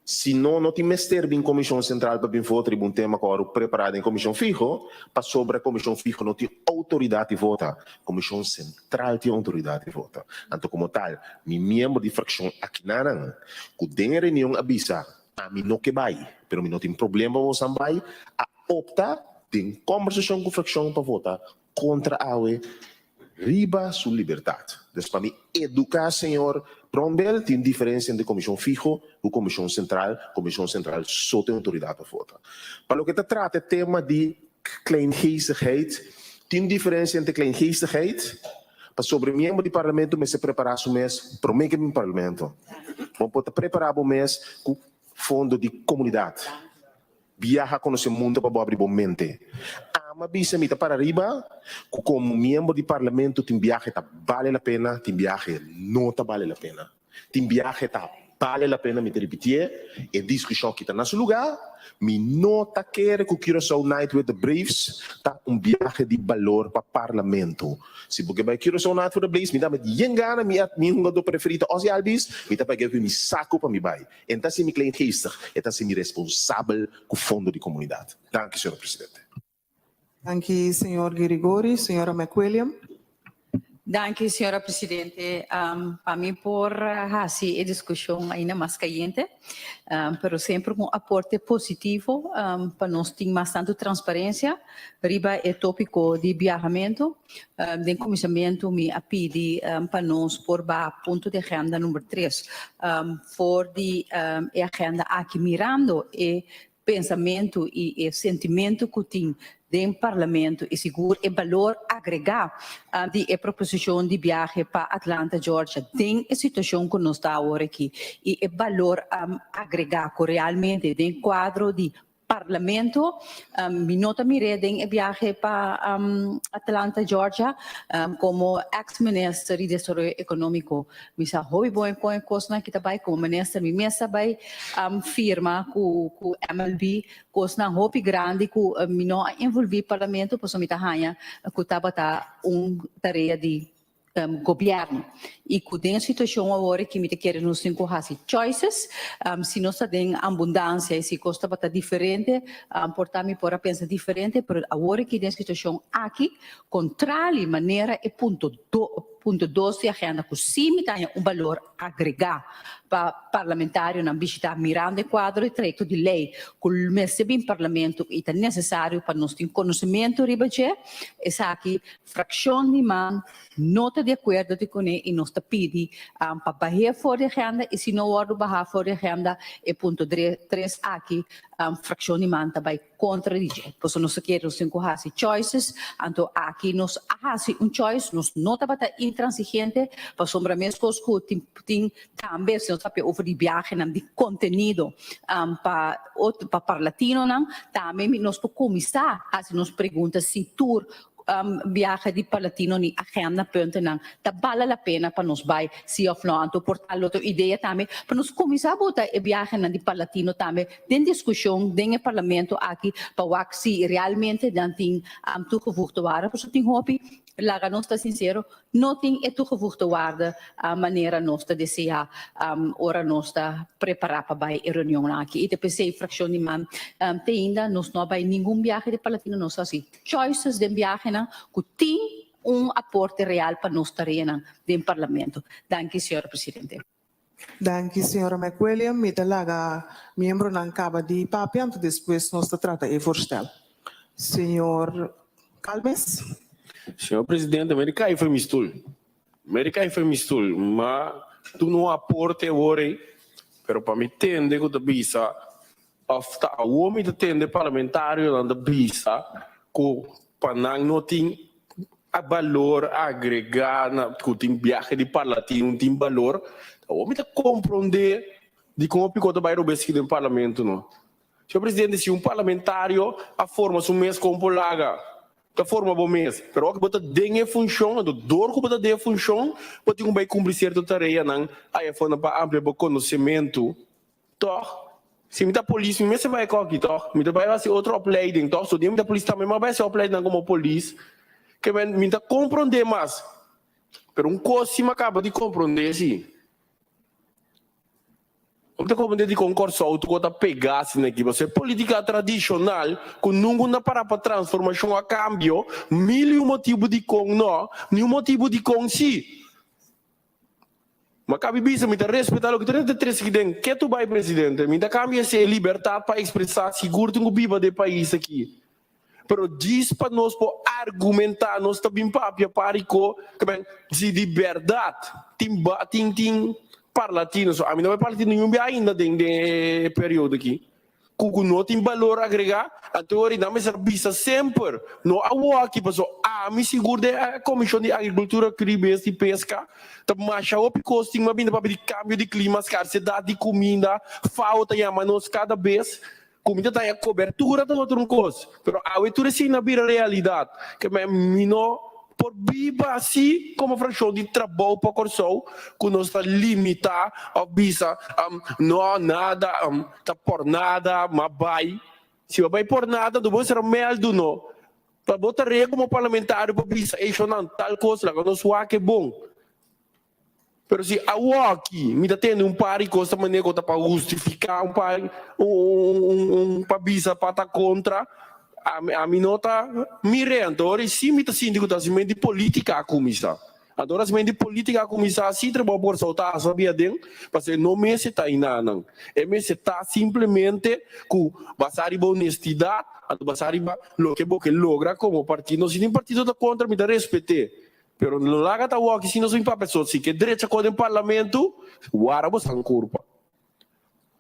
Si no, no tin mester bin Komishon Sentral pa bin vota riba un tema ku a wòrdu prepará den Komishon Fiho, pasobra Komishon Fiho no tin outoridat di vota. Komishon Sentral tin outoridat di vota. Anto komo tal, mi miembro di frakshon akinanan ku den e reunion a bisa, Ami no ke bai, pero mi no tin problema pa bosan bai, a opta den kòmbersashon ku frakshon pa vota kontra awe riba su libertad. Dus pa mi educa señor Brownbill tin diferencia entre comision fiho cu comision central, comision central so tin autoridad pa vota. Pa loke ta trata e tema di kleingeestigheid, tin diferencia entre kleingeestigheid, pasobra e miembro di parlamento mester prepara su mes prome ke bin parlamento. Bo por ta prepara bo mes cu fondo di comunidad. Biaha konosé mundu pa bo abri bo mente. Ama bisa mi ta para riba ku komo miembro di parlamento tin biahe ta bale la pena, tin biahe no ta bale la pena. Tin biahe ta bale la pena, mi ta ripitié, e diskushon aki ta na su lugá. Mi no ta kere ku Curaçao Night with the Braves ta un biahe di balor pa parlamento. Si bo ke bai Curaçao Night for the Braves, mi ta met yen gana, mi mi hungadó preferí ta Ozzie Albies, mi ta pag'é ku mi saku pa mi bai. E ta hasi mi kleingeestig, e ta hasi mi responsabel ku fondo di komunidat. Danki, señor presidente. Danki, señor Girigori. Señora McWilliam. Danki, señora presidente. Pa mi por hasi e diskushon ainda mas kayente, pero semper ku un aporte positivo pa nos tin mas tantu transparensia riba e topiko di biahamentu. Den kuminsamentu mi a pidi pa nos por baha punto di agenda number tres for di e agenda aki mirando e pensamentu i e sentimentu ku tin den parlamento i sigur e balor agregá di e proposishon di biahe pa Atlanta, Georgia den e situashon ku nos ta awor aki i e balor agregá ku realmente den kuadro di Parlamento, mi no ta mir'é den e biahe pa Atlanta, Georgia, komo ex minister di desaroyo ekonómiko. Mi sa hopi bon kon e kosnan aki ta bai. Komo minister mi mes a bai firma ku ku MLB kosnan hopi grandi ku mi no a envolví Parlamento pasobra mi ta haña ku tabata un tarea di Gobierno y cu den e situacion awor aki mi ta kere nos tin cu haci choices, si nos ta den abundancia y si cos tabata diferente por ta mi por a pensa diferente pero awor aki den e situacion aki contrali manera e punto do punto dos di agenda cu si mi ta haña un balor agrega pa parlamentarionan bishita mirando e cuadro di trayecto di ley cu mester bin parlamento y ta necesario pa nos tin conocimento riba dje esaki Frakshon di man no ta di akuerdo di kuné i nos ta pidi pa bah'é for di agenda i si no wòrdu bahá for di agenda e punto tres aki frakshon di man ta bai kontra di dje. Pasobra nos ta kere nos tin ku hasi choices anto aki nos a hasi un choice nos no tabata intransigente pasobra meskos ku tin tin tambe si nos papia over di biahenan di kontenido pa otro pa parlatinonan tambe nos por kuminsá hasi nos pregunta si tur biahe di Parlatino ni agenda puntonan ta bala la pena pa nos bai si of no. Anto por tal otro idea tambe pa nos cuminsa bota e biahenan di Parlatino tambe den discusion den e Parlamento aki pa wak si realmente nan tin toegevoegde waarde pasobra tin hopi laga nos ta sincero No tin e toegevoegde waarde manera nos ta desea ora nos ta prepara pa bai e reunionnan aki. I ta p'esei fraccion di man te ainda nos no a bai ningun biahe di Parlatino, nos a haci choices den biahenan cu tin un aporte real pa nos tareanan den Parlamento. Danki, señora Presidente. Danki, señora McWilliam. Mi ta laga miembronan caba di papia, anto despues nos ta trata e voorstel. Señor Calmes. Señor Presidente, mi a cay for mi stoel. Mi a cay for mi stoel, ma duna un aporte awor ey, pero pa mi tende cu ta bisa of ta awor mi ta tende parlamentarionan ta bisa cu pa nan no tin A balor agregá na ku tin biahe di Parlatino tin balor, awor mi ta komprondé dikon hopi kos ta bai robes aki den parlamento no. Señor presidente, si un parlamentario a forma su mes kon por laga, ta forma bo mes, pero ora ku bo ta den e funshon, anto dor ku bo ta den e funshon, bo tin ku bai kumpli sierto tareanan aya for nan pa amplia bo konosementu. Tòg, si mi ta polis mi mester bai kòki tòg, mi ta bai hasi otro opleiding tòg, so dia mi ta polis tambe mi a bai hasi opleidingnan komo polis, ke men mi ta komprondé mas. Pero un kos si mi a kaba di komprondé si. Mi ta komprondé dikon Kòrsou tur ta pegá asina aki. Pasobra e polítika tradishonal ku nunka ta pará pa transformashon a kambio, mil i un motibu dikon nò, ni un motibu dikon si. Mi a kaba di bisa, mi ta respetá loke tur hende ta trese aki den. Ke tur bai presidente? Mi ta kambia si e libertat pa ekspresá sigur tin ku biba den e pais aki. Pero djis pa nos por argumentá nos ta bin papia pariko ke si di bèrdat tin ba tin tin parlatino so ami no bai parlatino niun bia ainda den den e periodo aki ku ku no tin balor agregá anto ora nan mester bisa semper no awor aki paso ami sigur den e komishon di agrikultura kribes di peska ta masha hopi kos tin mabinda papia di kambio di klima skarsedat di kuminda fao ta yama nos kada bes Kumida ta e kobertura ta otro un kos, pero awe tur esei na bira realidat. Ke men mi no por biba asi komo frakshon di Trabou pa Kòrsou ku nos ta limitá òf bisa no nada ta por nada ma bai. Si bo bai por nada no bo mester a mèldu no. Pa bo tarea komo parlamentario pa bisa ey shonnan tal kos laga nos wak e bon. Pero si awoki mi ta tende un par di kos ta manera ku ta pa hustifiká un par un un un pa bisa pa ta kontra, ami ami no ta mir'é. Anto ora si mi ta sinti ku ta hasimentu di polítika a kuminsá. Anto ora hasimentu di polítika a kuminsá si trabou por Kòrsou ta hasa bia aden, pasobra e no mester ta einanan. E mester ta simplemente ku basá riba honestidat, anto basá riba loke bo ke logra komo partido. No si tin partido ta kontra mi ta respet'é. Pero no laga ta wòki si nos bin papia so si ke drecha kos den parlamento wara bosan kurpa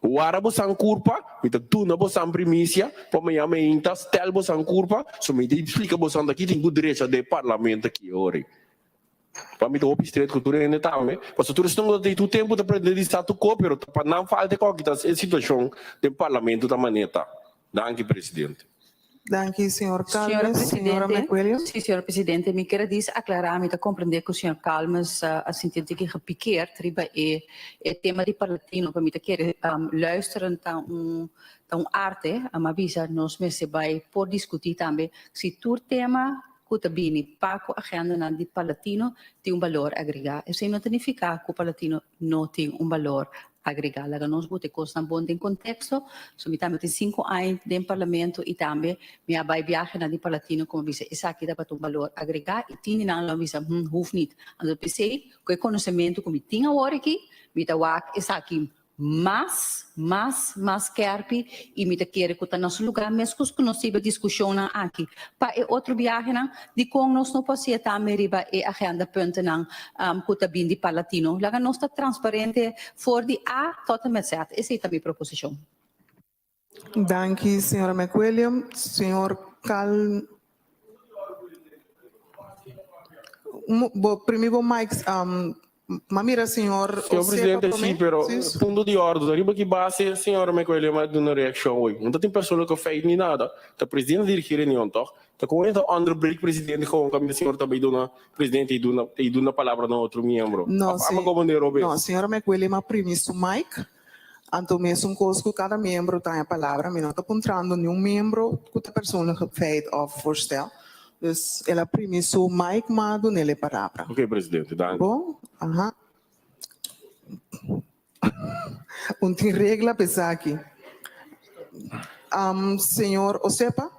wara bosan kurpa mi ta duna bosan primisia pa maña meinta stel bosan kurpa so mi ta splika bosan ta ki tin ku drecha den parlamento aki ori pa mi ta hopi stret ku tur hende tambe pasobra tur esnan ku ta tin tur tempu ta pretende di sa tur ko pero ta pa nan falta e koki ta e situashon den parlamento ta maneta danki presidente. Danki, señor Señora Calmes. Señora Presidente, McWilliams. sí, señora Presidente, mi kier a dis aclara, mi ta comprende cu señor Calmes a sinti un tiki gepikeerd riba e e tema di Parlatino, pero mi ta kere luisteren ta un ta un arte, a mi a bisa nos mester bay por discuti tambe si tur tema cu ta bini pa cu agendanan di Parlatino tin un balor agrega. Esey no ta nifica cu Parlatino no tin un balor agrega. Laga nos buta e cosnan bon den contexto. So mi tambe tin cinco aña den Parlamento y tambe mi a bay biahenan di Parlatino como bisa esaki tabata un balor agrega y tin di nan lo a bisa hm hoeft niet. Anto p'esey cu e conocemento cu mi tin awor aki mi ta wak esaki mas, mas, mas skerpi y mi ta kere cu ta na su lugar mescos cu nos riba discusionnan aki pa e otro biahenan, dicon nos no por hacié tambe riba e agenda puntonan cu ta bin di Parlatino. Laga nos ta transparente for di A tot en met Z. Esey ta mi proposicion. Danki, señora McWilliam. Señor Cal. Bo primi bo mic, m'a mira señor Señor Osepa presidente, promé. sí, pero Sí. punto di orde, ta riba ki base señora McWilliam a duna reaccion hoy? No ta tin persoonlijke feit ni nada. Ta presidente ta dirigi reunion, toch? Ta con e ta onderbreek presidente gewoon caminda señor ta bay duna presidente y duna y duna palabra na otro miembro? No, Of ama como meneer Robes? No, señora McWilliam a primi su mic. Anto mesun kos ku kada miembro ta haña palabra, mi no ta puntrando niun miembro ku ta persoonlijke feit òf voorstel. Dus el a primi su mic ma dun'el e palabra. Oké, presidente, danki. Bon, aha. Un tin regla pa esaki. Señor Osepa.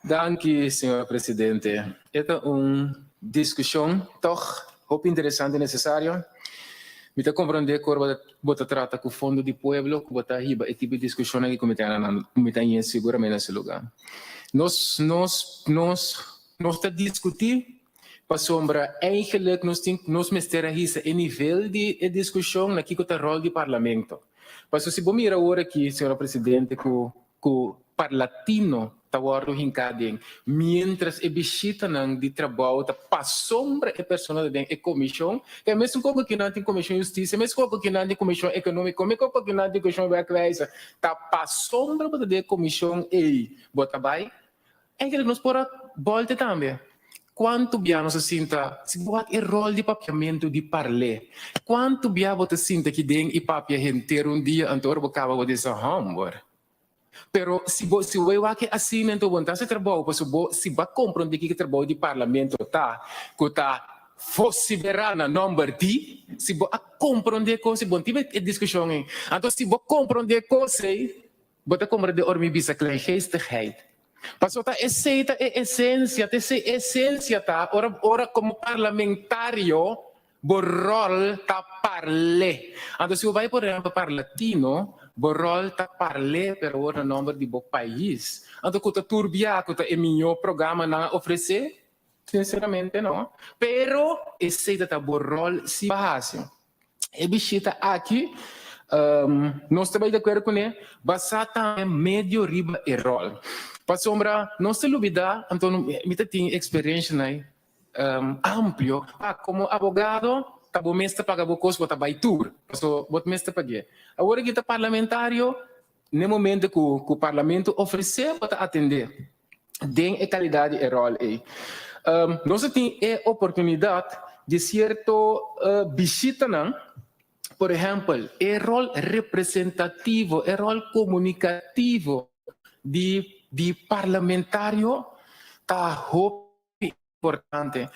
Danki, señora presidente. E ta un discusion toch hopi interesante y necesario. Mi ta comprende cu ora bo ta trata cu fondo di pueblo cu bo ta hiba e tipo di discusionnan aki cu mi ta cu mi ta haña seguramente na su lugar. Nos, nos, nos, nos ta discuti pasobra eigenlijk nos tin, nos mester a hisa e nivel di e discusion na kico ta rol di parlamento. Pasobra si bo mira awor aki, señora presidente, cu ku Parlatino ta wòrdu hinká den, miéntras e bishitanan di trabou ta pasobra e persona ta den e komishon, e mesun koko ku nan tin komishon hustisia, e mesun koko ku nan tin komishon ekonómiko, e koko ku nan tin komishon wèrkwijzer, ta pasobra bo ta den e komishon ei bo ta bai. Eigenlijk nos por a bòlta tambe. Kuantu bia nos a sinta, si bo wak e ròl di papiamentu di parlé, kuantu bia bo ta sinta aki den i papia henter un dia anto ora bo kaba bo disa, hòmber. Pero si bo si bo bai wak e asina anto bo no ta hasi trabou pasobra bo si bo a komprondé kiko trabou di parlamento ta, ku ta. vosiferá na nòmber di, si bo a komprondé kos ei, bo no tin e diskushon ei. Anto si bo komprondé kos ei, bo ta komprondé ora mi bisa kleingeestigheid. Pasobra ta esei ta e esensia, ta esei esensia ta ora ora komo parlamentario bo ròl ta parl'é. Anto si bo bai por ehèmpel Parlatino, bo ròl ta parl'é pero awor na nòmber di bo pais. Anto ku ta tur bia ku ta e mihó programa nan a ofresé? Sinceramente no. Pero esei ta ta bo rol si bo hasi. E bishita aki nos ta bai di acuerdo cune basa tambe medio riba e rol. Pasobra nos ta lubida, anto mi ta tin experiencianan amplio, pa como abogado ta bo mes ta paga bo cos, bo ta bai tur, paso bo mes ta pagu'e. Awor aki ta parlamentario, n'e momento cu cu parlamento ofrece bo ta atende. Den e calidad di e rol ey. Nos a tin e oportunidad di cierto bishitanan, por ehempel e rol representativo, e rol comunicativo di di parlamentario ta hopi importante.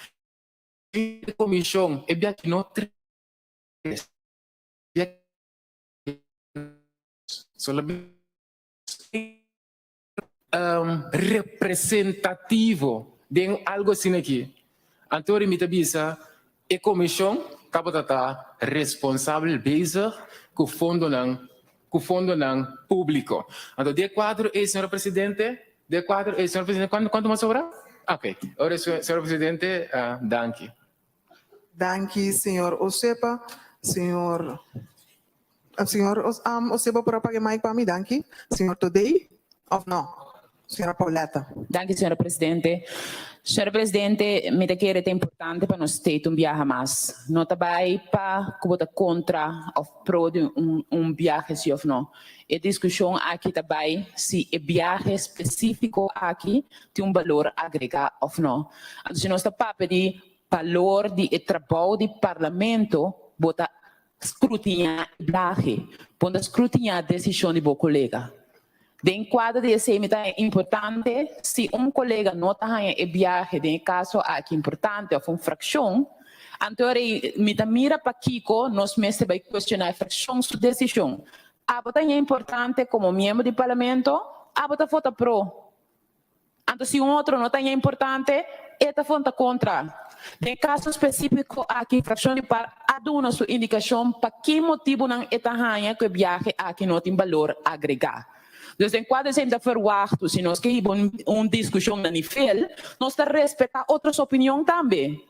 E comision e biachi no tres, biachi solamente. Representativo den algo asina aki. Anto mi ta bisa e comision tabata ta responsabel bezig cu fondonan cu fondonan publico. Anto di e cuadro ey señora presidente, di e cuadro ey señora presidente cuanto cuanto mas sobra? Ok, ora señora presidente danki. Danki señor Osepa. Señor Señor Osebo por a paga e mic pa mi? Danki. Señor Todey of no? Señora Pauletta. Danki señora presidente. Señora presidente, mi ta kere ta importante pa nos state un biaha mas. No ta bai pa ku bo ta kontra of pro di un un biahe si of no. E diskushon aki ta bai si e biahe spesifiko aki tin un balor agrega of no. Anto si nos ta papia di balor di e trabou di parlamento bo ta Scrutiñá e biahe. Bo ta scrutiñá desishon di bo kolega. Den kuadro di esei mi ta haña importante si un kolega no ta haña e biahe den e kaso aki importante òf un frakshon, anto ora ei mi ta mira pakiko nos mester bai kuestioná e frakshon su desishon. Abo ta haña importante komo miembro di parlamento, abo ta vota pro. Anto si un otro no ta ña importante, e ta fonta kontra. Den e kaso spesífiko aki, frakshon di par a duna su indikashon pa ki motibunan e ta haña ku e biahe aki no tin balor agregá. Dus den kuadro esei mi ta ferwachtu si nos ke hiba un diskushon na nivel, nos ta respetá otro su opinion tambe.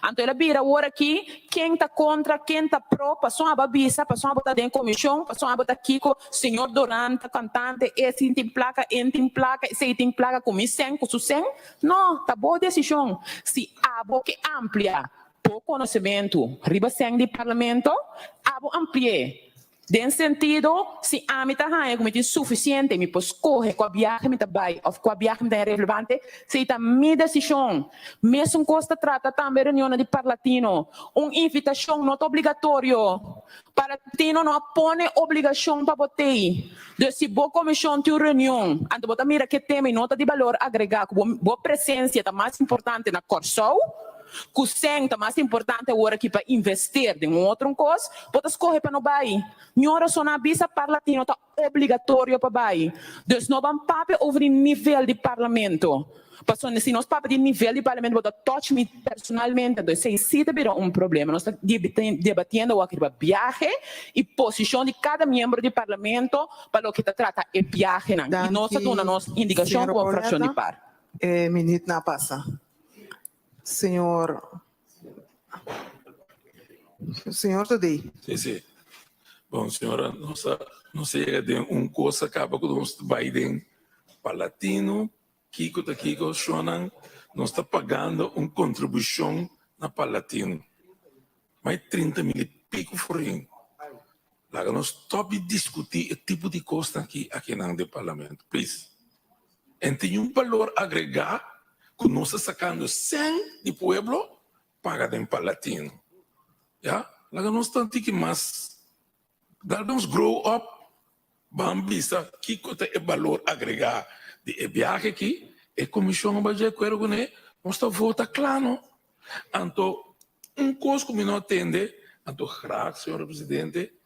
Anto el a bira awor aki, ken ta kontra, ken ta pro, pason abo a bisa, pason abo ta den komishon, pason abo ta kiko, señor Doran ta kantante, e sin tin plaka, en tin plaka, esei tin plaka, ku mi sèn, ku su sèn. No, ta bo desishon. Si abo ke amplia bo konosementu riba sèn di parlamento, abo ampli'é. Den sentido, si ami ta haña ku mi tin sufisiente, mi por skohe kua biahe mi ta bai òf kua biahe mi ta haña relevante, esei ta mi desishon. Mesun kos ta trata tambe reunionnan di Parlatino. Un invitashon no ta obligatorio. Parlatino no a pone obligashon pa bo tei. Dus si bo komishon tin un reunion, anto bo ta mira ku e tema i no ta di balor agregá, ku bo presensia ta mas importante na Kòrsou, Ku sèn ta mas importante awor aki pa invester den un otro kos, bo ta skohe pa no bai. Ñora so nan a bisa Parlatino ta obligatorio pa bai. Dus no ban papia over di nivel di parlamento. Pasobra si nos papia di nivel di parlamento bo ta touch mi personalmente, anto esei si ta bira un problema. Nos ta debatiendo awor aki riba biahe i posishon di kada miembro di parlamento pa loke ta trata e biahenan. I nos ta duna nos indikashon komo frakshon di par. E minuut na pasa. Señor Señor Todey. Sí, sí. Bon, señora, nos a, nos a yega den un kos a kaba ku nos ta bai den Palatino, kiko ta kiko, shonnan, nos ta pagando un kontribushon na Palatino. Mai 30 mil i pico florin. Laga nos stop di diskutí e tipo di kosnan aki akinan den parlamento, please. En tin un balor agregá ku nos ta sakando sèn di pueblo paga den Palatino. Ya, laga nos ta un tiki mas, laga nos grow up, ban bisa kiko ta e balor agregá di e biahe aki, e komishon a bai di akuerdo kuné, nos ta vota kla no. Anto. Un kos ku mi no a tende, anto graag, señor presidente,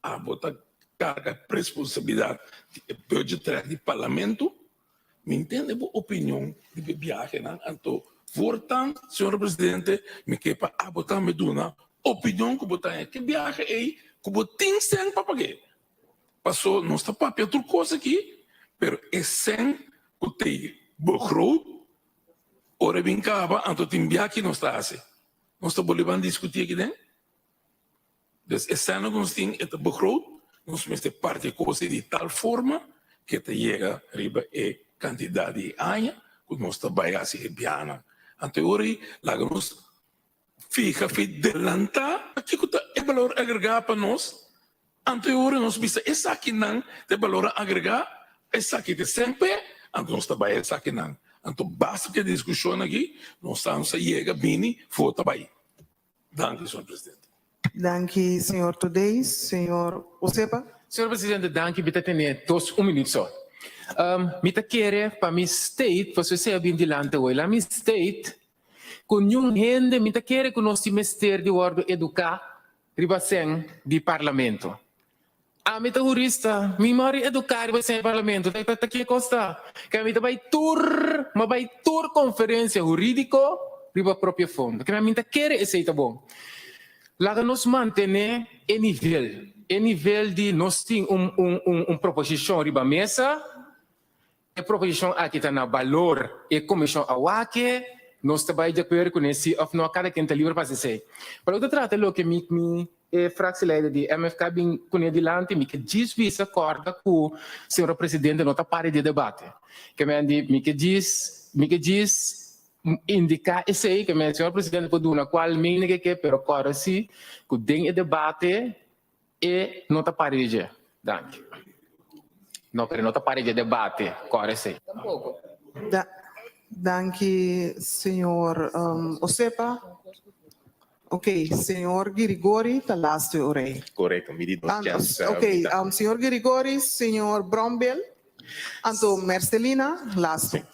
abo ta karga responsabilidat di e budgetrecht di parlamento, mi ntende bo opinion riba e biahenan, anto voortaan, señor presidente, mi ke pa abo tambe duna opinion ku bo ta haña ke biahe ei ku bo tin sèn pa pag'é. Paso nos ta papia tur kos aki, pero e sèn ku t'ei begroot ora e bin kaba, anto tin biaha ki nos ta hasi. Nos ta bolbe ban diskutí aki den. Dus e sèn ku nos tin e ta begroot, nos mester parti e kos ei di tal forma ku e ta yega riba e kantidat di aña ku nos ta bai hasi e biahanan. Anto e ora ei laga nos Fiha fi delantá kiko ta e balor agregá pa nos, anto e ora nos bisa esakinan ta e balor agregá, esaki ta semper, anto nos ta bai esakinan. Anto basta ku e diskushon aki, nos sa nos a yega bini for ta bai. Danki, señor presidente. Danki, señor Todeis. Señor Osepa. Señor presidente, danki. Mi ta tene dos un minuut so. Mi ta kere pa mi state, pasobra esei a bin dilanti hoy, la mi state Ku niun hende mi ta kere ku nos tin mester di wòrdu eduká riba sèn di parlamento. Ami ta hurista, mi mòri eduká riba sèn di parlamento, ta ta ke kos ta? Ke mi ta bai tur, mi a bai tur konferensia hurídiko riba propio fondo. Ke mi ta kere esei ta bon. Laga nos mantené e nivel, e nivel di nos tin un un un proposishon riba mesa, E proposishon aki ta na balor e komishon a wak e, nos ta bai di akuerdo kuné si òf no, kada ken ta liber pa hasi esei. Pa loke ta trata loke mi mi e fraksieleider di MFK bin kuné dilanti, mi ke djis bisa kòrda ku señor presidente no ta parti di e debate. Ke men di mi ke djis mi ke djis indiká esei, ke men señor presidente por duna kual mening e ke, pero kòrda si ku den e debate E no ta pari di dje. Danki. No, pero e no ta pari dje debate. Kore esei. Tampoco. Da, danki, señor um, Osepa. Ok, señor Girigori ta laatste orei. Correcto, mi di dos Ah, chance. ok, um, señor Girigori, señor Brombel, anto Mercelina, laatste.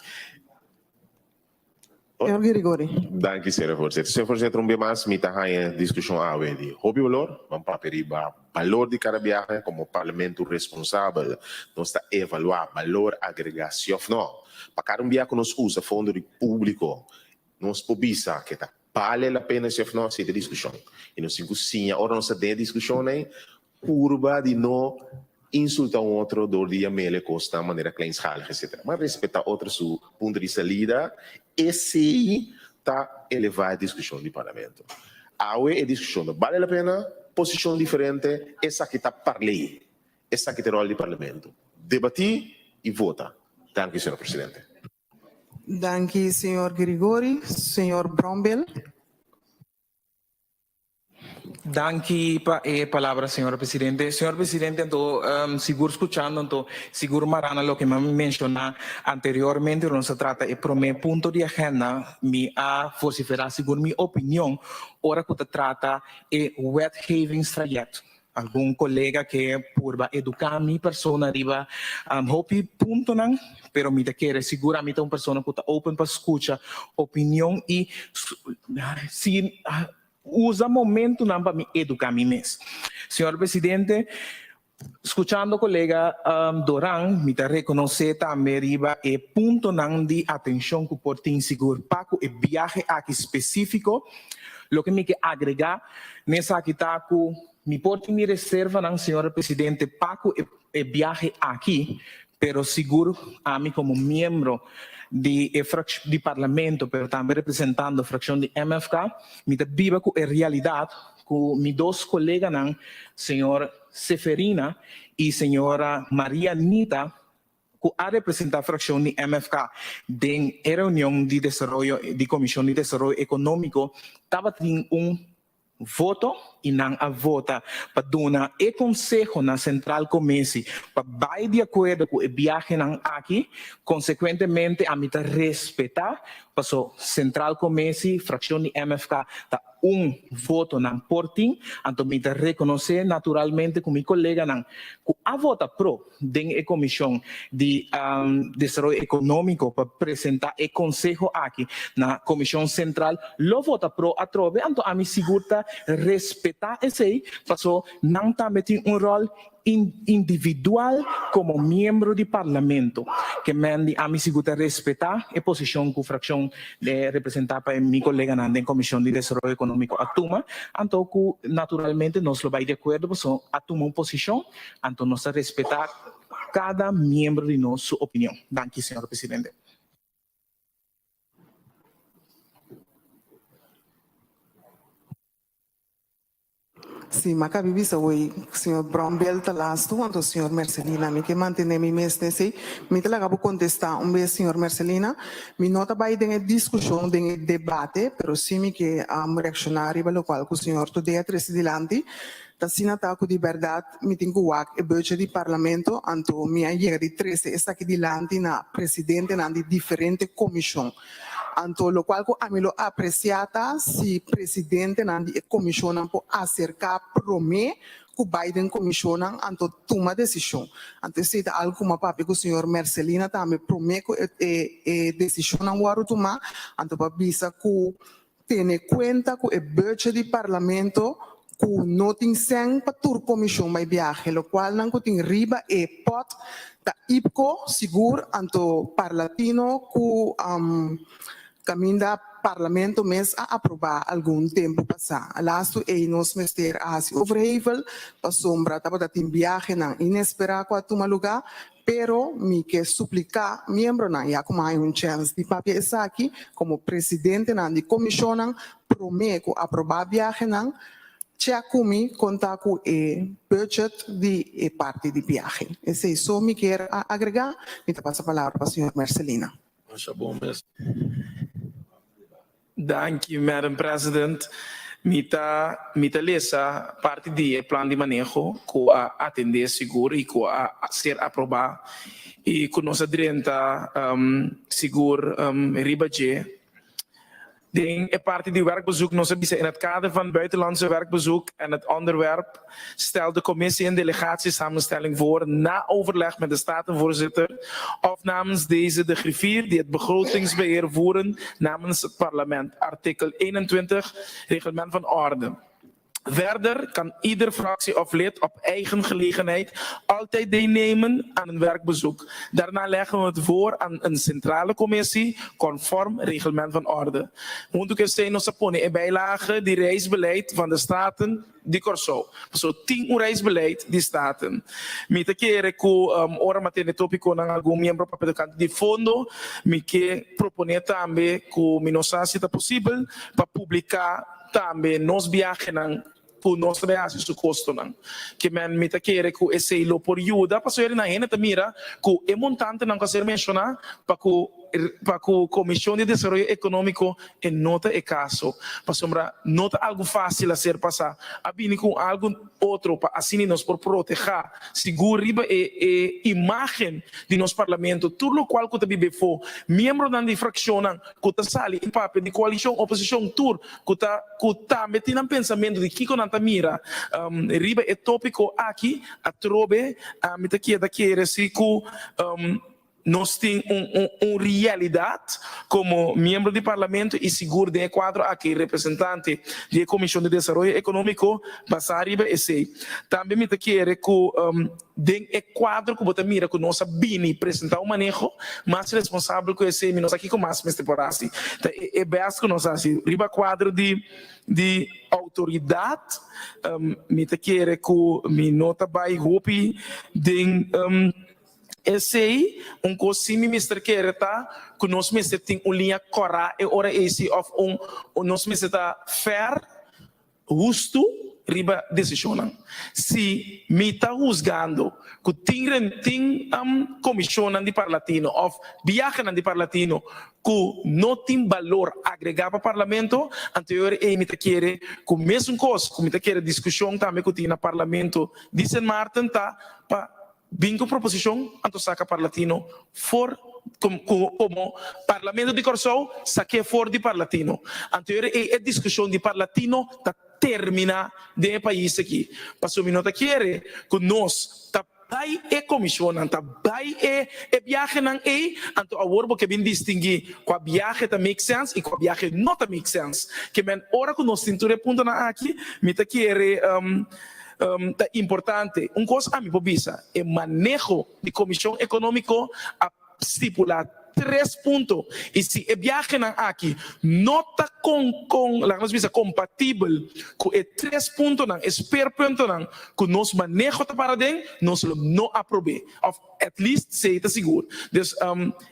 Señor Girigori. Danki, señora voorzitter. Señor voorzitter, un bia mas mi ta haña diskushon awe di hopi balor. Ban papia riba balor di kada biahe. Komo parlamento responsabel nos ta evaluá balor agregá si òf no. Pa kada un bia ku nos usa fondo di públiko nos por bisa ke ta bale la pena si òf no, esei ta diskushon. I nos tin ku siña ora nos ta den e diskushon ei Purba di no insulta un otro dor di yam'el e cosnan manera kleinschalig etc. Ma respeta otro su punto di salida, esey ta eleva e discusion di Parlamento. Awe e discusion no bale la pena, posicion diferente, esaki ta parley, esaki ta e rol di Parlamento, debati y vota. Danki señor Presidente. Danki señor Grigori. Señor Brownbill. Danki pa e palabra, señor presidente. Señor presidente, anto sigur scuchando, anto sigur marana loke mi a menciona anteriormente, ora nos a trata e prome punto di agenda, mi a vocifera sigur mi opinion ora cu ta trata e wetgevingstraject. Algun colega ke purba educa mi persona riba hopi puntonan, pero mi ta kere sigur ami ta un persona cu ta open pa scucha opinion y si usa momentonan pa mi educa mi mes. Señor Presidente, scuchando colega Doran, mi ta reconoce tambe riba e puntonan di atencion cu por tin sigur pa cu e biahe aki specifico. Loke mi ke agrega n'esaki ta cu mi por tin mi reservanan, señor Presidente, pa cu e biahe aki, pero sigur ami como miembro di e di Parlamento, pero tambe representando fraccion di MFK, mi ta biba cu e realidad cu mi dos coleganan, señor Seferina y señora Maria Nita, ku a representá frakshon di MFK den e reunion di desaroyo di Komishon di Desaroyo Ekonómiko tabatin un voto. i nan a vota pa duna e konseho na Sentral Komesi pa bai di akuerdo ku e biahenan aki. Konsekuentemente ami ta respetá paso Sentral Komesi, frakshon di MFK ta un voto nan por tin, anto mi ta rekonosé naturalmente ku mi koleganan ku a vota pro den e Komishon di Desaroyo Ekonómiko pa presentá e konseho aki na Komishon Sentral lo vota pro atrobe, anto ami sigur ta respetá esei paso nan tambe tin un ròl individual komo miembro di Parlamento. Ke men di ami sigur ta respetá e posishon ku frakshon representá pa e mi koleganan den Komishon di Desaroyo Ekonómiko a tuma, anto ku naturalmente nos lo bai di akuerdo pasobra a tuma un posishon, anto nos ta respetá kada miembro di nos su opinion. Danki, señor presidente. Si, m'a kabi bisa hoy, señor Brownbill ta lastu, anto señor Mercelina. Mi ke mantené mi mes n'esei. Mi ta laga bo kontestá un bes, señor Mercelina. Mi no ta bai den e diskushon, den e debate, pero sí mi ke reakshoná riba lokual ku señor Todé a trese dilanti. Ta asina ta ku di bèrdat mi tin ku wak e budget di Parlamento, anto mi a yega di trese esaki dilanti na presidentenan di diferente komishon. Anto lokual ku ami lo apresiá ta si presidentenan di e komishonnan por aserká promé ku bai den komishonnan anto tuma desishon. Anto esei ta algu ku mi a papia ku señor Mercelina tambe promé ku e e desishonnan wòrdu tumá anto pa bisa ku tene kuenta ku e budget di parlamento ku no tin sèn pa tur komishon bai biahe, lokualnan ku tin riba e pòt ta IPKO sigur anto Parlatino ku kaminda parlamento mes a aprobá algun tempu pasá. Lastu ei nos mester a hasi overhevel pasobra tabata tin biahenan inesperá ku a tuma lugá Pero mi ke supliká miembronan, ya ku mi haña un chèns di papia esaki, komo presidentenan di komishonnan, promé ku aprobá biahenan, chèk ku mi kon ta ku e budget di e parti di biahe. Esei so mi kier a agregá. Mi ta pasa palabra pa señor Mercelina. Masha bon mes. Danki, Madam President. Mi ta mi ta lesa parti di e plan di maneho ku a atendé sigur i ku a ser aprobá i ku nos a drenta sigur riba dje. Den e parti di werkbezoek nos a bisa in het kader van buitenlandse werkbezoek en het onderwerp stelt de commissie een delegatiesamenstelling voor na overleg met de Statenvoorzitter of namens deze de griffier die het begrotingsbeheer voeren namens het parlement, artikel 21 Reglement van Orde. Verder kan ieder fractie of lid op eigen gelegenheid altijd deelnemen aan een werkbezoek. Daarna leggen we het voor aan een centrale commissie conform reglement van orde. Huntu ku esei nos a pone e bijlage di reisbeleid van de Staten di Kòrsou. Pasobra tin un reisbeleid di Staten. Mi ta kere ku ora mi a tende tópikonan algun miembro papia tokante di fondo, mi ke proponé tambe ku mi no sa si ta posibel pa publiká tambe nos biahenan ku nos ta bai hasi su kostonan. Ke men mi ta kere ku esei lo por yuda pasobra nan hende ta mira ku e montantenan ku a ser menshoná pa ku pa ku Komishon di Desaroyo Ekonómiko e no ta e kaso, pasobra no ta algu fásil a ser pasá. A bini ku algu otro pa asina nos por protehá sigur riba e e imágen di nos Parlamento. Tur lokual ku ta biba efó, miembronan di frakshonnan ku ta sali i papia di koalishon, oposishon, tur ku ta ku tambe tin nan pensamentu di kiko nan ta mira riba e tópiko aki, atrobe ami ta keda kere si ku Nos tin un un realidat komo miembro di Parlamento i sigur den e kuadro aki representante di e Komishon di Desaroyo Ekonómiko basá riba esei. Tambe mi ta kere ku den e kuadro ku bo ta mira ku nos a bini presentá un maneho mas responsabel ku esei mi no sa kiko mas mester por hasi. Ta e bèst ku nos hasi riba kuadro di di outoridat mi ta kere ku mi no ta bai hopi den. Esei un kos si mi mester kere ta ku nos mester tin un liña kòrá e ora ei si òf un nos mester ta fèr, hustu. riba desishonnan. Si mi ta husgando ku tin tin komishonnan di Parlatino òf biahenan di Parlatino ku no tin balor agregá pa Parlamento, anto e ora ei mi ta kere ku mesun kos ku mi ta kere diskushon tambe ku tin na Parlamento di Sint Maarten ta pa Bin ku proposishon anto saka Parlatino for komo Parlamento di Kòrsou sak'é for di Parlatino. Anto ora ei e diskushon di Parlatino ta terminá den e pais aki. Pasobra mi no ta kere ku nos ta bai e komishonnan, ta bai e e biahenan ei, anto awor bo ke bin distinguí kua biahe ta make sense i kua biahe no ta make sense. Ke men ora ku nos tin tur e puntonan aki mi ta kere. Ta importante. Un kos ami por bisa, e maneho di Komishon Ekonómiko a stipulá tres punto i si e biahenan aki no ta kon kon laga nos bisa kompatibel ku e tres puntonan, e speerpuntonan ku nos maneho ta para den, nos lo no aprob'é òf at least esei ta sigur. Dus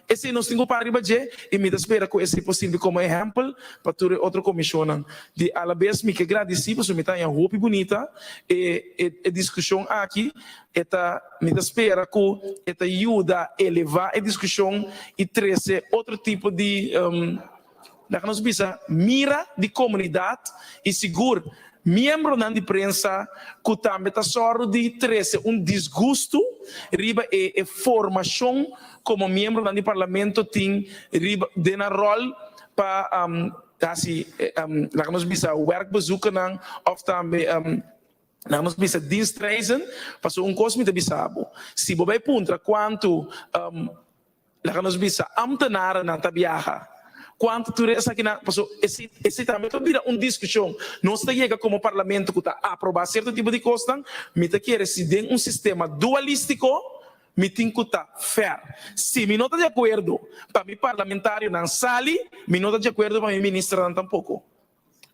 esei nos tin ku para riba dje i mi ta spera ku esei por sirbi komo ehèmpel pa tur e otro komishonnan. Di alabes mi ke gradisí pasobra mi ta haña hopi bunita e e diskushon aki. E ta mi ta spera ku e ta yuda elevá e diskushon i trese otro tipo di Laga nos bisa mira di komunidat i sigur miembronan di prensa ku tambe ta sòru di trese un disgustu riba e e formashon komo miembronan di parlamento tin riba den nan ròl pa hasi laga nos bisa werkbezoekennan òf tambe laga nos bisa dienstreizen. Pasobra un kos mi ta bisa bo, si bo bai puntra kuantu Laga nos bisa, ambtenarennan ta biaha. Kuantu tur esakinan, paso esei esei tambe ta bira un diskushon. Nos ta yega komo parlamento ku ta aprobá sierto tipo di kosnan, mi ta kere si den un sistema dualístiko mi tin ku ta fair. Si mi no ta di akuerdo pa mi parlamentarionan sali, mi no ta di akuerdo pa mi ministernan tampoko.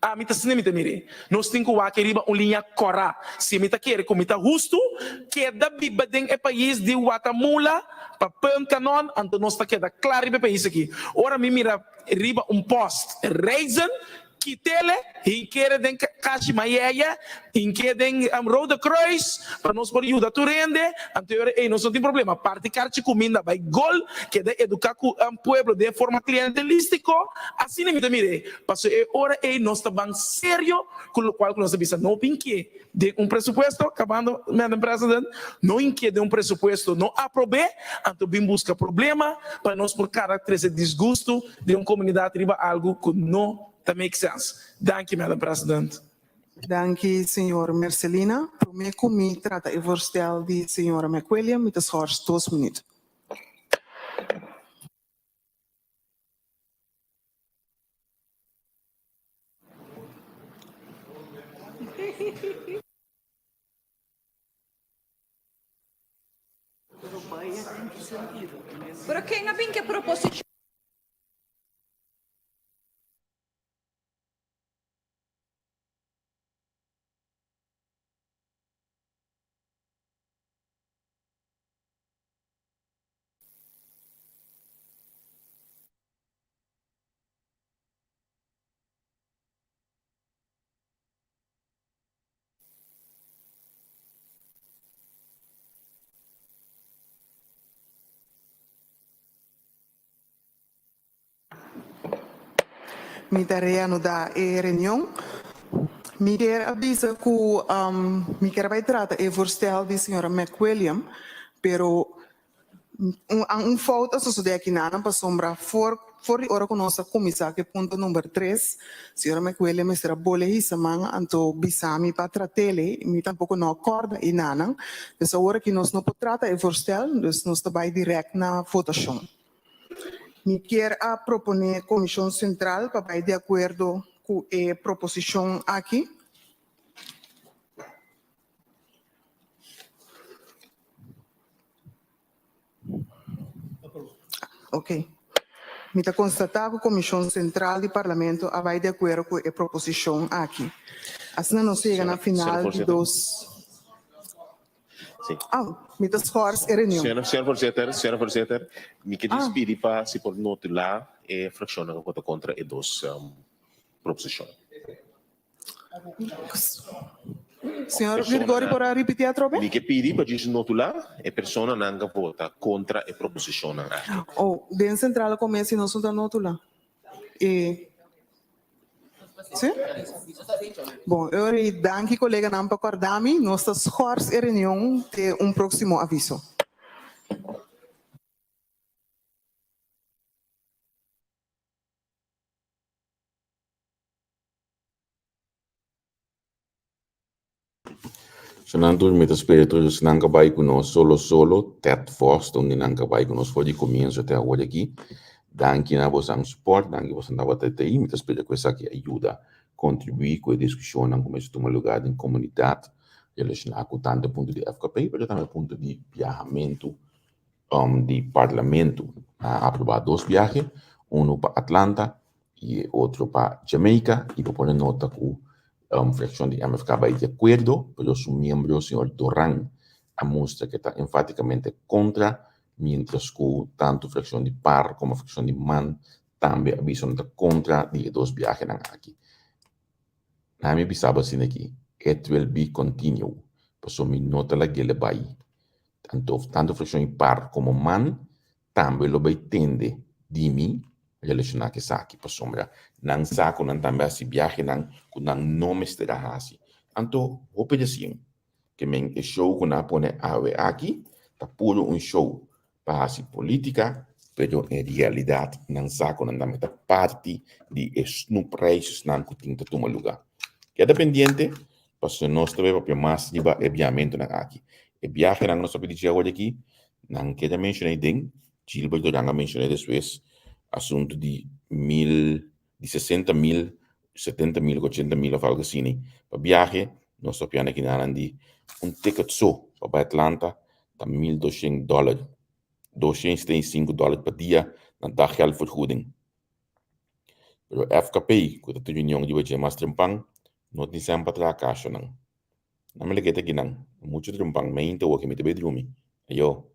Ami ta asina mi ta mir'é. Nos tin ku wak riba un liña kòrá. Si mi ta kere ku mi ta hustu, keda biba den e pais di Watamula pa Punt Kanon, anto nos ta keda kla riba e pais aki. Ora mi mira riba un pòst reizen, kit'ele, hink'é den kashi mayeye, hink'é den Rode Kruis, pa nos por yuda tur hende, anto e ora ei nos no tin problema. Parti karchi kuminda bai gol, keda eduká ku pueblo den forma klientelístiko, asina mi ta mir'é. Pasobra e ora ei nos ta ban serio ku lokual ku nos ta bisa. No bin ke den un presupuesto, kabando Madam President, no inke den un presupuesto no aprob'é, anto bin buska problema pa nos por kara trese disgusto den un komunidat riba algu ku no ta make sense. Danki Madam President. Danki señor Mercelina. Prome ku mi trata e voorstel di señora McWilliam mi ta schors dos minuut. Pero ken a bin ke proposishon? Mi ta reanudá e reunion. Mi kier a bisa ku mi kier a bai trata e voorstel di señora McWilliam, pero Un un fout a sosodé aki nanan pasobra for for di ora ku nos a kuminsá ku e punto number tres, señora McWilliam mester a bole hisa man anto bisa mi pa trat'el i mi tampoko no a kòrda i nanan. Dus awor aki nos no por trata e voorstel, dus nos ta bai dirèkt na votashon. Mi kier a proponé Komishon Sentral pa bai di akuerdo ku e proposishon aki. Ok. Mi ta constata cu Comision Central di Parlamento a bay di acuerdo cu e proposicion aki. Asina nos a yega na final di dos. Oh, mi ta schors e reunion. Señor Voorzitter, señora Voorzitter, mi ke dispidi pa si por notula e fraccionnan cu ta contra e dos proposicion. Señor Grigori por a ripití atrobe? Mi ke pidi pa djis notulá e personanan ku a vota kontra e proposishonnan aki. Oh, den Centrale Commissie nos no ta notulá. E Sí? Bon, e ora ei danki koleganan pa kòrda mi. Nos ta schors e reunion te un próksimo aviso. So nan tur mi ta spera tur esnan ka bai ku nos solo solo, Ted Vos ta un di nan ka bai ku nos for di komienso te awor aki. Danki na bosan support, danki bosan tabata ei. Mi ta spera ku esaki a yuda kontribuí ku e diskushonnan ku mester tuma lugá den komunidat relashoná ku tantu e punto di FKP pero tambe e punto di biahamentu di parlamento. A aprobá dos biahe, unu pa Atlanta i e otro pa Jamaica i bo pone nota ku frakshon di MFK bai di akuerdo, pero su miembro señor Doran a mustra ku e ta enfatikamente kontra, mientras ku tantu frakshon di par komo frakshon di man tambe a bisa nan ta kontra di e dos biahenan aki. Na mi bisa bo asina aki, it will be continue, pasobra mi no ta lag'el bai. Anto tantu frakshon di par komo man tambe lo bai tende di mi relashoná ku esaki, pasobra nan sa ku nan tambe a hasi biahenan ku nan no mester a hasi. Anto hopi resien ke men e show ku nan a pone awe aki ta puru un show pa hasi polítika, pero en realidat nan sa ku nan tambe ta parti di e snoepreisnan ku tin ta tuma lugá. Keda pendiente pasobra nos ta bai papia mas riba e biahamentunan aki. E biahenan ku nos ta pidi dje awor aki Nan keda menshoná ei den, Gilbert Doran a menshoná despues asuntu di mil, di 60 mil, 70 mil, 80 mil of algo asina. Pa biahe, nos ta pianda kinanan di un ticket so pa bai Atlanta ta 1200 dòler, 275 dòler pa dia na daggeldvergoeding. Pero FKP, ku ta tin reunion riba dje mas trempan, no tin sèn pa traha kashonan. Nan mi leke ta kinan, muchu trempan, meinta awor ke mi ta bai drumi. Ayo.